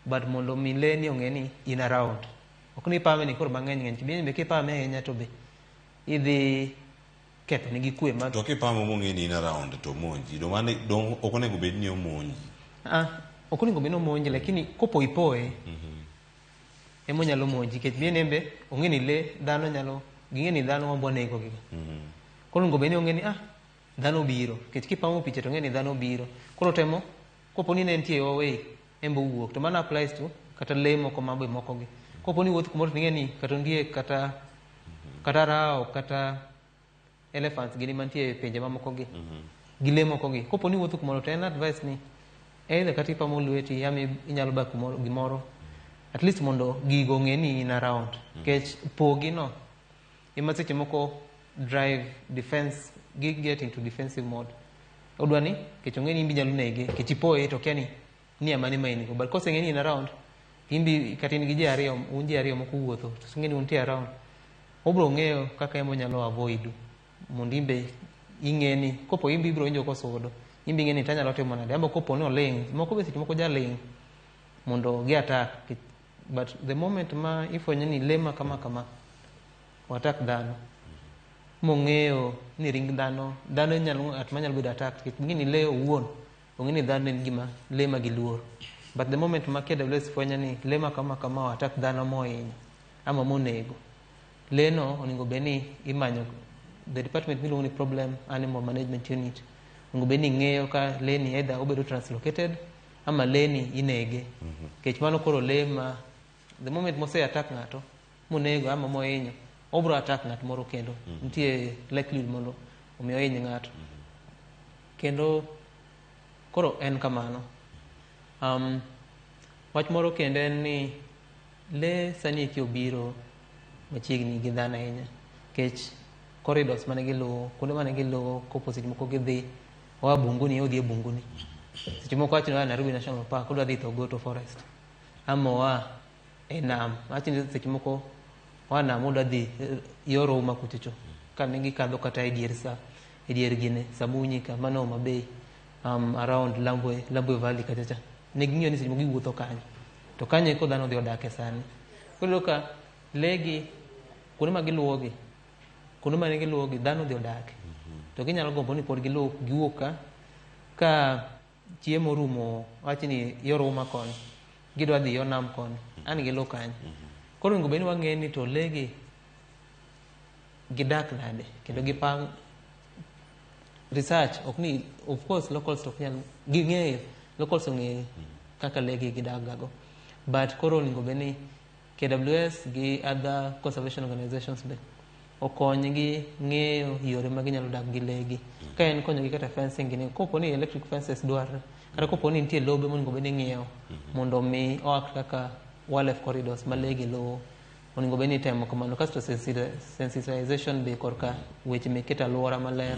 but mondo mi lee ni ong'e ni in around. Ok ni ipame ni koro mang'eny ng'eny. Be kipame ahinya to be idhi ketho nigi kwe ma To kipamo mong'e ni in around to monji. Do mane do ok onego bed ni omonji. Ah, ok onego bed ni omonji lakini kopo ipoe ema onyalo monji nikech bien en be ong'e ni lee dhano nyalo ging'e ni dhano wambo nego gi. Koro onego bed ni ong'e ni ah dhano biro nikech kipamo picha to ong'e ni dhano biro. Koro temo kopo ni ne entie away en be owuok to mano applies to kata lee moko ma be moko gi. Kopo ni iwuotho kumoro to ing'e ni kata ondiek kata rao kata elephants gini mantie e pinje mamoko gi gi lee moko gi. Kopo ni iwuotho kumoro to en advice ni either kata ipamo lweti ama inyalo bako gimoro at least mondo gigo ong'e ni in around. Nikech pogi no ema seche moko drive defense gi get into defensive mode. Odwa ni nikech ong'e ni in be inyalo nege nikech ipoye to okia ni nia mane ma in go. But koseng'e ni in around in be kata in gi ji ariyo un ji ariyo moko wuotho to oseng'e ni untie around obro ng'eyo kaka en onyalo avoid u mondo in be ing'e ni kopo in be ibro winjo kosudo in be ing'e ni tanyalo timo nade amba kopo ni oling' moko be seche moko jaling' mondo gi attack but the moment ma ifwenyo ni lee ma kama kama o attack dhano mong'eyo ni ring dhano dhano nyalo ng'at manyalo bedo attacked nikech ing'e ni lee owuon ong'e ni dhano en gima lee ma giluoro but the moment ma KWS fwenyo ni lee ma kama kama o attack dhano mohinyo ama monego lee no onego bed ni imanyo the department miluongo ni problem animal management unit onego bed ni ng'eyo ka lee ni either obedo translocated ama lee ni inege nikech mano koro lee ma the moment mose attack ng'ato monego ama mohinyo obro attack ng'at moro kendo nitie likelihood mondo omi ohiny ng'ato kendo koro en kamano wach moro kendo en ni lee sani eki obiro machiegni gi dhano ahinya nikech corridors mane giluwo kuonde mane giluwo kopo seche moko gidhi oa bunguni odhi e bunguni seche moko wach ni oa Nairobi National Park odwa dhi Thogoto Forest ama oa e nam wach ni seche moko oa nam odwa dhi yor Homa kuchocho kane gikadho kata e dier sa e dier gine Samunyi ka mano Homa Bay around Lambwe Valley kacha cha ne ging'iyo ni seche moko giwuotho kanyo to kanyo eko dhano odhi odake sani koro iyudo ka lee gi kuonde ma giluwogi kuonde mane giluwogi dhano odhi odake to ginyalo gombo ni pod giluw giwuok ka ka chiemo orumo wach ni yor Homa koni gidwa dhi yo nam koni an giluw kanyo. Koro onego bed ni wang'e ni to lee gi gidak nade kendo gipang research ok ni of course locals to ok nyal ging'eyo locals ong'eyo kaka lee gi gidak gago but koro onego bed ni KWS gi other conservation organizations be okonygi ng'eyo yore ma ginyalo dak gi lee gi ka en konyogi kata fencing gini kopo ni electric fences dwarre kata kopo ni nitie lobe monego bed ni ing'iewo mondo mi oact kaka wildlife corridors ma lee gi luwo onego bed ni itemo kamano kasto sensitization be korka weche mek keto alwora maler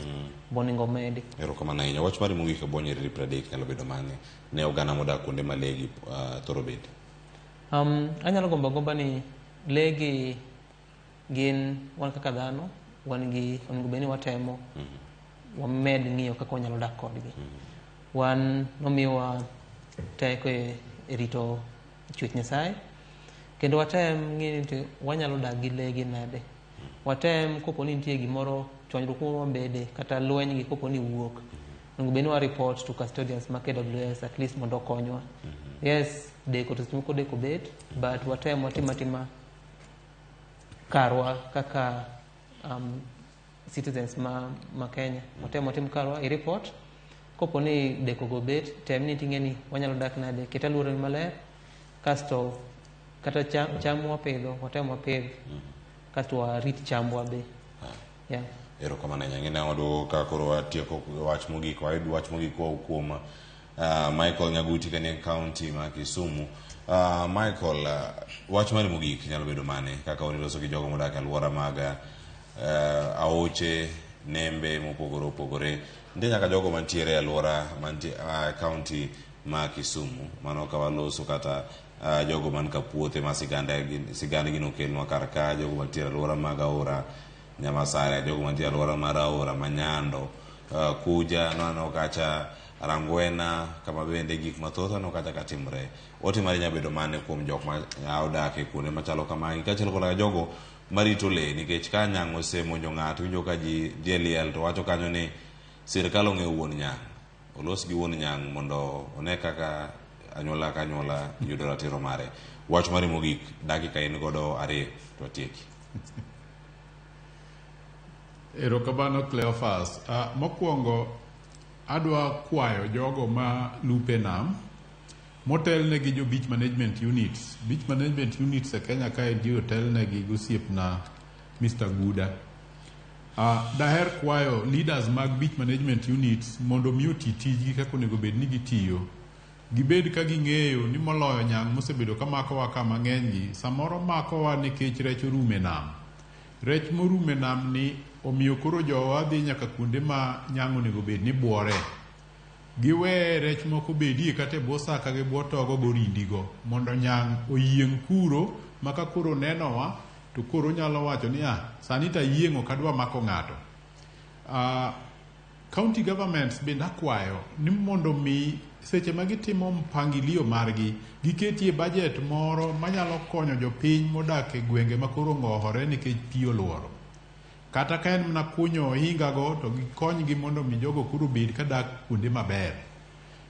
be onego medi. Erokamano ahinya. Wach mari mogik e bwo nyiriri 30 nyalo bedo mane ne oganda modak kuonde ma lee gi thoro bede? Anyalo gombo agomba ni lee gi gin wan kaka dhano wan gi onego bed ni watemo wamed ng'iyo kaka wanyalo dak kodgi. Wan nomiwa teko e rito chwech Nyasaye kendo watem ng'iyo ni to wanyalo dak gi lee gi nade. Watem kopo ni nitie gimoro chwanyruok moro mabede kata lweny gi kopo ni wuok onego bed ni wa report to custodians ma KWS at least mondo okonywa. Yes, deko to seche moko deko bet but watem watim atima karwa kaka citizens ma Kenya. Watem watim karwa i report kopo ni deko go bet tem ni ting'e ni wanyalo dak nade ket alwora maler kasto kata cham wapidho watem wapidh kasto warit chambwa be. Yeah. Erokamano ahinya. Ng'e waduogo ka koro watieko wach mogik wayud wach mogik koa kuom Michael Nyaguti kanie county ma Kisumu. Michael, wach mari mogik nyalo bedo mane kaka uniloso gi jogo modak e alwora mag aoche, nembe mopogore opogore. Nitie nyaka jogo mantiere e alwora mantie county ma Kisumu. Mano ka waloso kata jogo man ka puothe ma sigandgi nokelnwa kar ka, jogo mantiere e alwora mag aora Nyamasare, jogo mantie e alwora mar aora Manyando, Kuja, naneno kacha Rangwena, kama bende gik mathoth aneno kacha katimre. Ote mari nyalo bedo mane kuom jok ma odak e kuonde machalo kamagi kaachiel koda jogo marito lee nikech ka nyang' osemonjo ng'ato iwinjo ka ji dhi e liel to wacho kanyo ni sirikal ong'eyo wuon nyang', olos gi wuon nyang' mondo one kaka anyuola ka anyuola yudo ratiro mare. Wach mari mogik, dakika in godo ariyo to watieki. Erokamano Cleophas. Mokwongo adwa kwayo jogo ma lupe nam motelne gi jo beach management units. Beach management units e Kenya kaendi otelnegi gi osiepna Mr. Guda. Daher kwayo leaders mag beach management units mondo mi oti tijgi kaka onego bed ni gitiyo. Gibed ka ging'eyo ni moloyo nyang' mosebedo ka makowa ka mang'eny gi, samoro makowa nikech rech orumo e nam. Rech morumo e nam ni omiyo koro jowa dhi nyaka kuonde ma nyang' onego bed ni buore. Giwe rech moko bedie kata e bwo saka gi bwo togo gorindigo mondo nyang' oyieng' kuro ma ka koro nenowa to koro nyalo wacho ni sani to ayieng' ok adwa mako ng'ato. County governments bende akwayo ni mondo mi seche ma gitimo mpangilio margi giketie budget moro manyalo konyo jopiny modak e gwenge ma koro ong'ohore nikech pi oluoro. Kata ka en mana kunyo ohinga go to gikonygi mondo mi jogo koro obed kadak kuonde maber.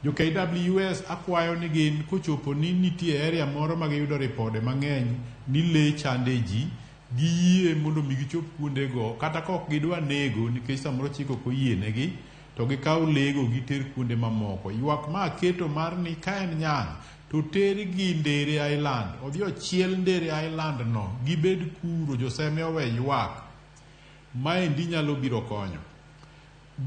Jo KWS akwayo ni gin kochopo ni nitie area moro ma giyudo ripode mang'eny ni lee chande ji, giyie mondo mi gichop kuondego kata ka ok gidwa nego nikech samoro chik ok oyienegi to gikaw lee go giter kuonde mamoko. Ywak ma aketo mar ni ka en nyang' to tergi Ndere Island, odhi ochiel Ndere Island no, gibed kuro, joseme owe ywak. Maendi nyalo biro konyo.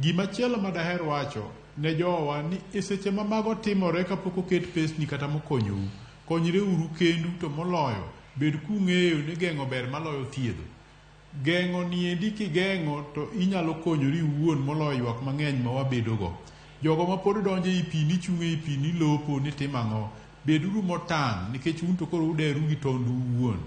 Gimachielo ma daher wacho ne jowa ni e seche ma mago timore kapok oket pesni kata mokonyou, konyreuru kendu to moloyo bed kung'eyo ni geng'o ber maloyo thiedho. Geng'o niendi kigeng'o to inyalo konyori iwuon moloyo ywak mang'eny ma wabedogo. Jogo ma pod donjo ei pi ni chung' ei pi ni lopo ni timo ang'o, beduru motang' nikech un to koro uderu gi tondu uwuon.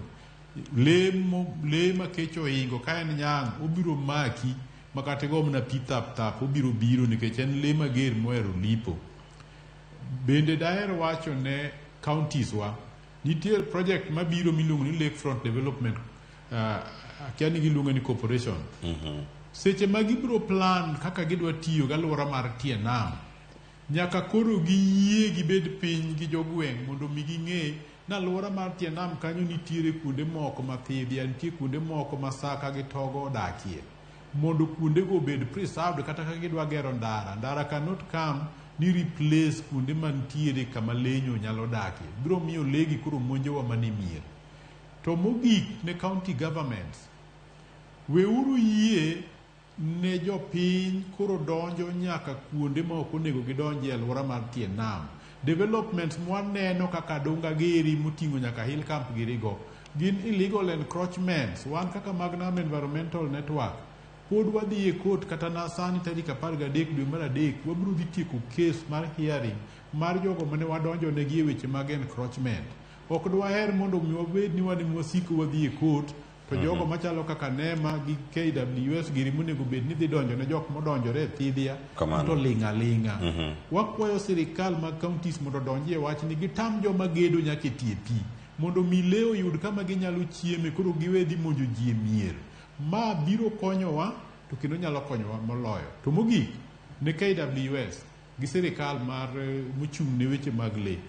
Lee ma kech ohingo ka en nyang' obiro maki ma kata igo mana pi thap thap obiro biro nikech en lee mager mohero lipo. Bende daher wacho ne counties wa, nitie project mabiro miluongo ni Lakefront Development, akia ni giluonge ni corporation. Seche ma gibiro plan kaka gidwa tiyo gi alwora mar tie nam, Nyaka koro giyie gibed piny gi jogweng' mondo mi ging'e ni alwora mar tie nam kanyo nitiere kuonde moko ma thidhia, nitie kuonde moko ma saka gi togo odakie. Mondo kuondego obed preserved kata ka gidwa gero ndara, ndara cannot come ni replace kuonde mantiere kama lenyo nyalo dakie. Biro miyo lee gi koro monjowa mana e mier. To mogik ne county governments, weuru yie ne jopiny koro donjo nyaka kuonde ma ok onego gidonjie e alwora mar tie nam. Developments mwaneno kaka Dunga giri moting'o nyaka Hill Camp giri go gin illegal encroachments. Wan kaka mag Nam Environmental Network pod wadhi e court kata na sani tarik 13 dwe mar adek wabiro dhi tieko case mar hearing mar jogo mane wadonjo negi e weche mag encroachment. Ok dwaher mondo mi wabed ni wan ema wasiko wadhi e court to jogo machalo kaka NEMA gi KWS giri monego bed ni dhi donjo ne jok modonjore e thidhia Kamano. to ling' aling'a. Wakwayo sirikal mag counties mondo odonji e wachni gitam joma gedo nyaka e tie pi mondo mi lee oyud kama ginyalo chieme koro giwe dhi monjo ji e mier. Ma biro konyowa to kendo nyalo konyowa moloyo. To mogik ne KWS gi sirikal mar mochung' ne weche mag lee,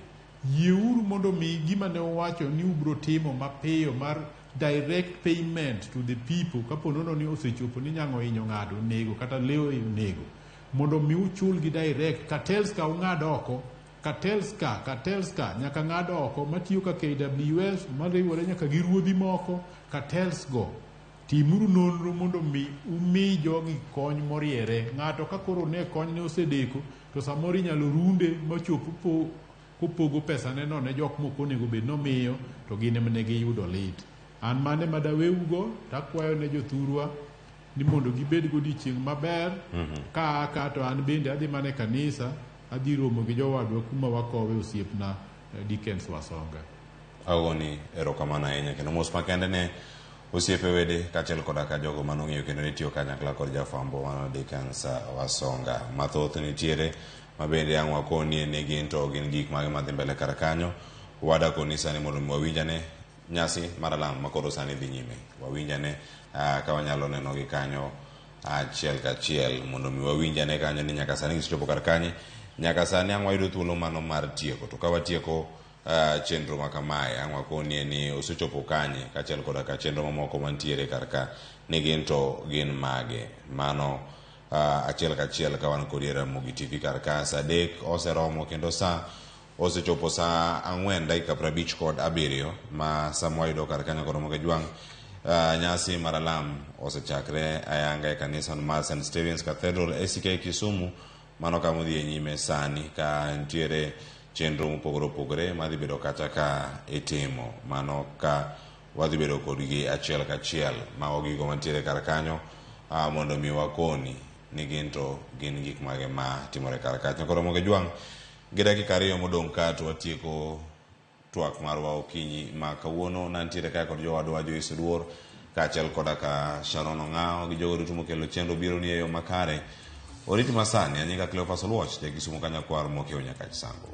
yieuru mondo mi gima ne uwacho ni ubiro timo mapiyo mar direct payment to the people kapo nono ni osechopo ni nyang'o ohinyo ng'ato onego kata lee onego mondo mi uchulgi direct. Cartels ka ung'ad oko, cartels ka, cartels ka nyaka ng'ad oko matiyo ka KWS mariwore nyaka gi ruodhi moko, cartels go timuru nonro mondo mi umi jogi kony moriere. Ng'ato ka koro ne kony ne osedeko to samoro inyalo runde machop kopogo pesa ne no ne jok mok onego bed nomiyo to gin ema ne giyudo lit. An mane madaweugo takwayo ne jothurwa ni mondo gibed godiochieng' maber. Ka aa ka to an bende adhi mana e kanisa adhi romo gi jowadwa kuma wakowe osiepna Dickens Wasonga. Agoni erokamano ahinya kendo mos makende ne osiepe wede kaachiel koda ka jogo manong'eyo kendo ne tiyo kanyakla kod jafwambo mano Dickens Wasonga. Mathoth nitiere ma bende ang' wakonie ni gin to gin gik mage madhi mbele kar kanyo. Wada koni sani mondo mi wawinjane nyasi mar alam makoro sani dhi nyime. Wawinjane ka wanyalo neno gi kanyo achiel kachiel mondo mi wawinjane kanyo ni nyaka sani gisechopo kar kanye. Nyaka sani ang' wayudo thuolo mano mar tieko. To ka watieko chenro ma kamae ang' wakonie ni osechopo kanye kaachiel koda ka chenro mamoko mantiere kar ka ni gin to gin mage. Mano achiel kachiel ka wan kodi e Ramogi TV kar ka saa 3 oseromo kendo sa osechopo saa 4:57 ma sama wayudo kar kanyo kod Ramogi Jwang'. Nyasi mar alam osechakre ayanga e kanisa mar St. Stephen's Cathedral ACK Kisumu mano kama odhi e nyime sani ka nitiere chenro mopogore opogore madhi bedo kata ka itimo mano ka wadhi bedo kodgi achiel kachiel mago gigo mantiere kar kanyo mondo mi wakoni ni gin to gin gik mage ma timore kar kacha. Koro Ramogi Jwang' gi dakika 2 modong' ka to watieko twak marwa okinyi ma kawuono. Nantiere kae kod jowadwa Joyce Oduor kaachiel koda ka Sharon Ong'awo gi jogo duto mokelo chenro biro ni e yo makare. Oriti masani, anyinga Cleophas Oluoch, ja Kisumu ka nyakwar Mokeo Nyakach Sango.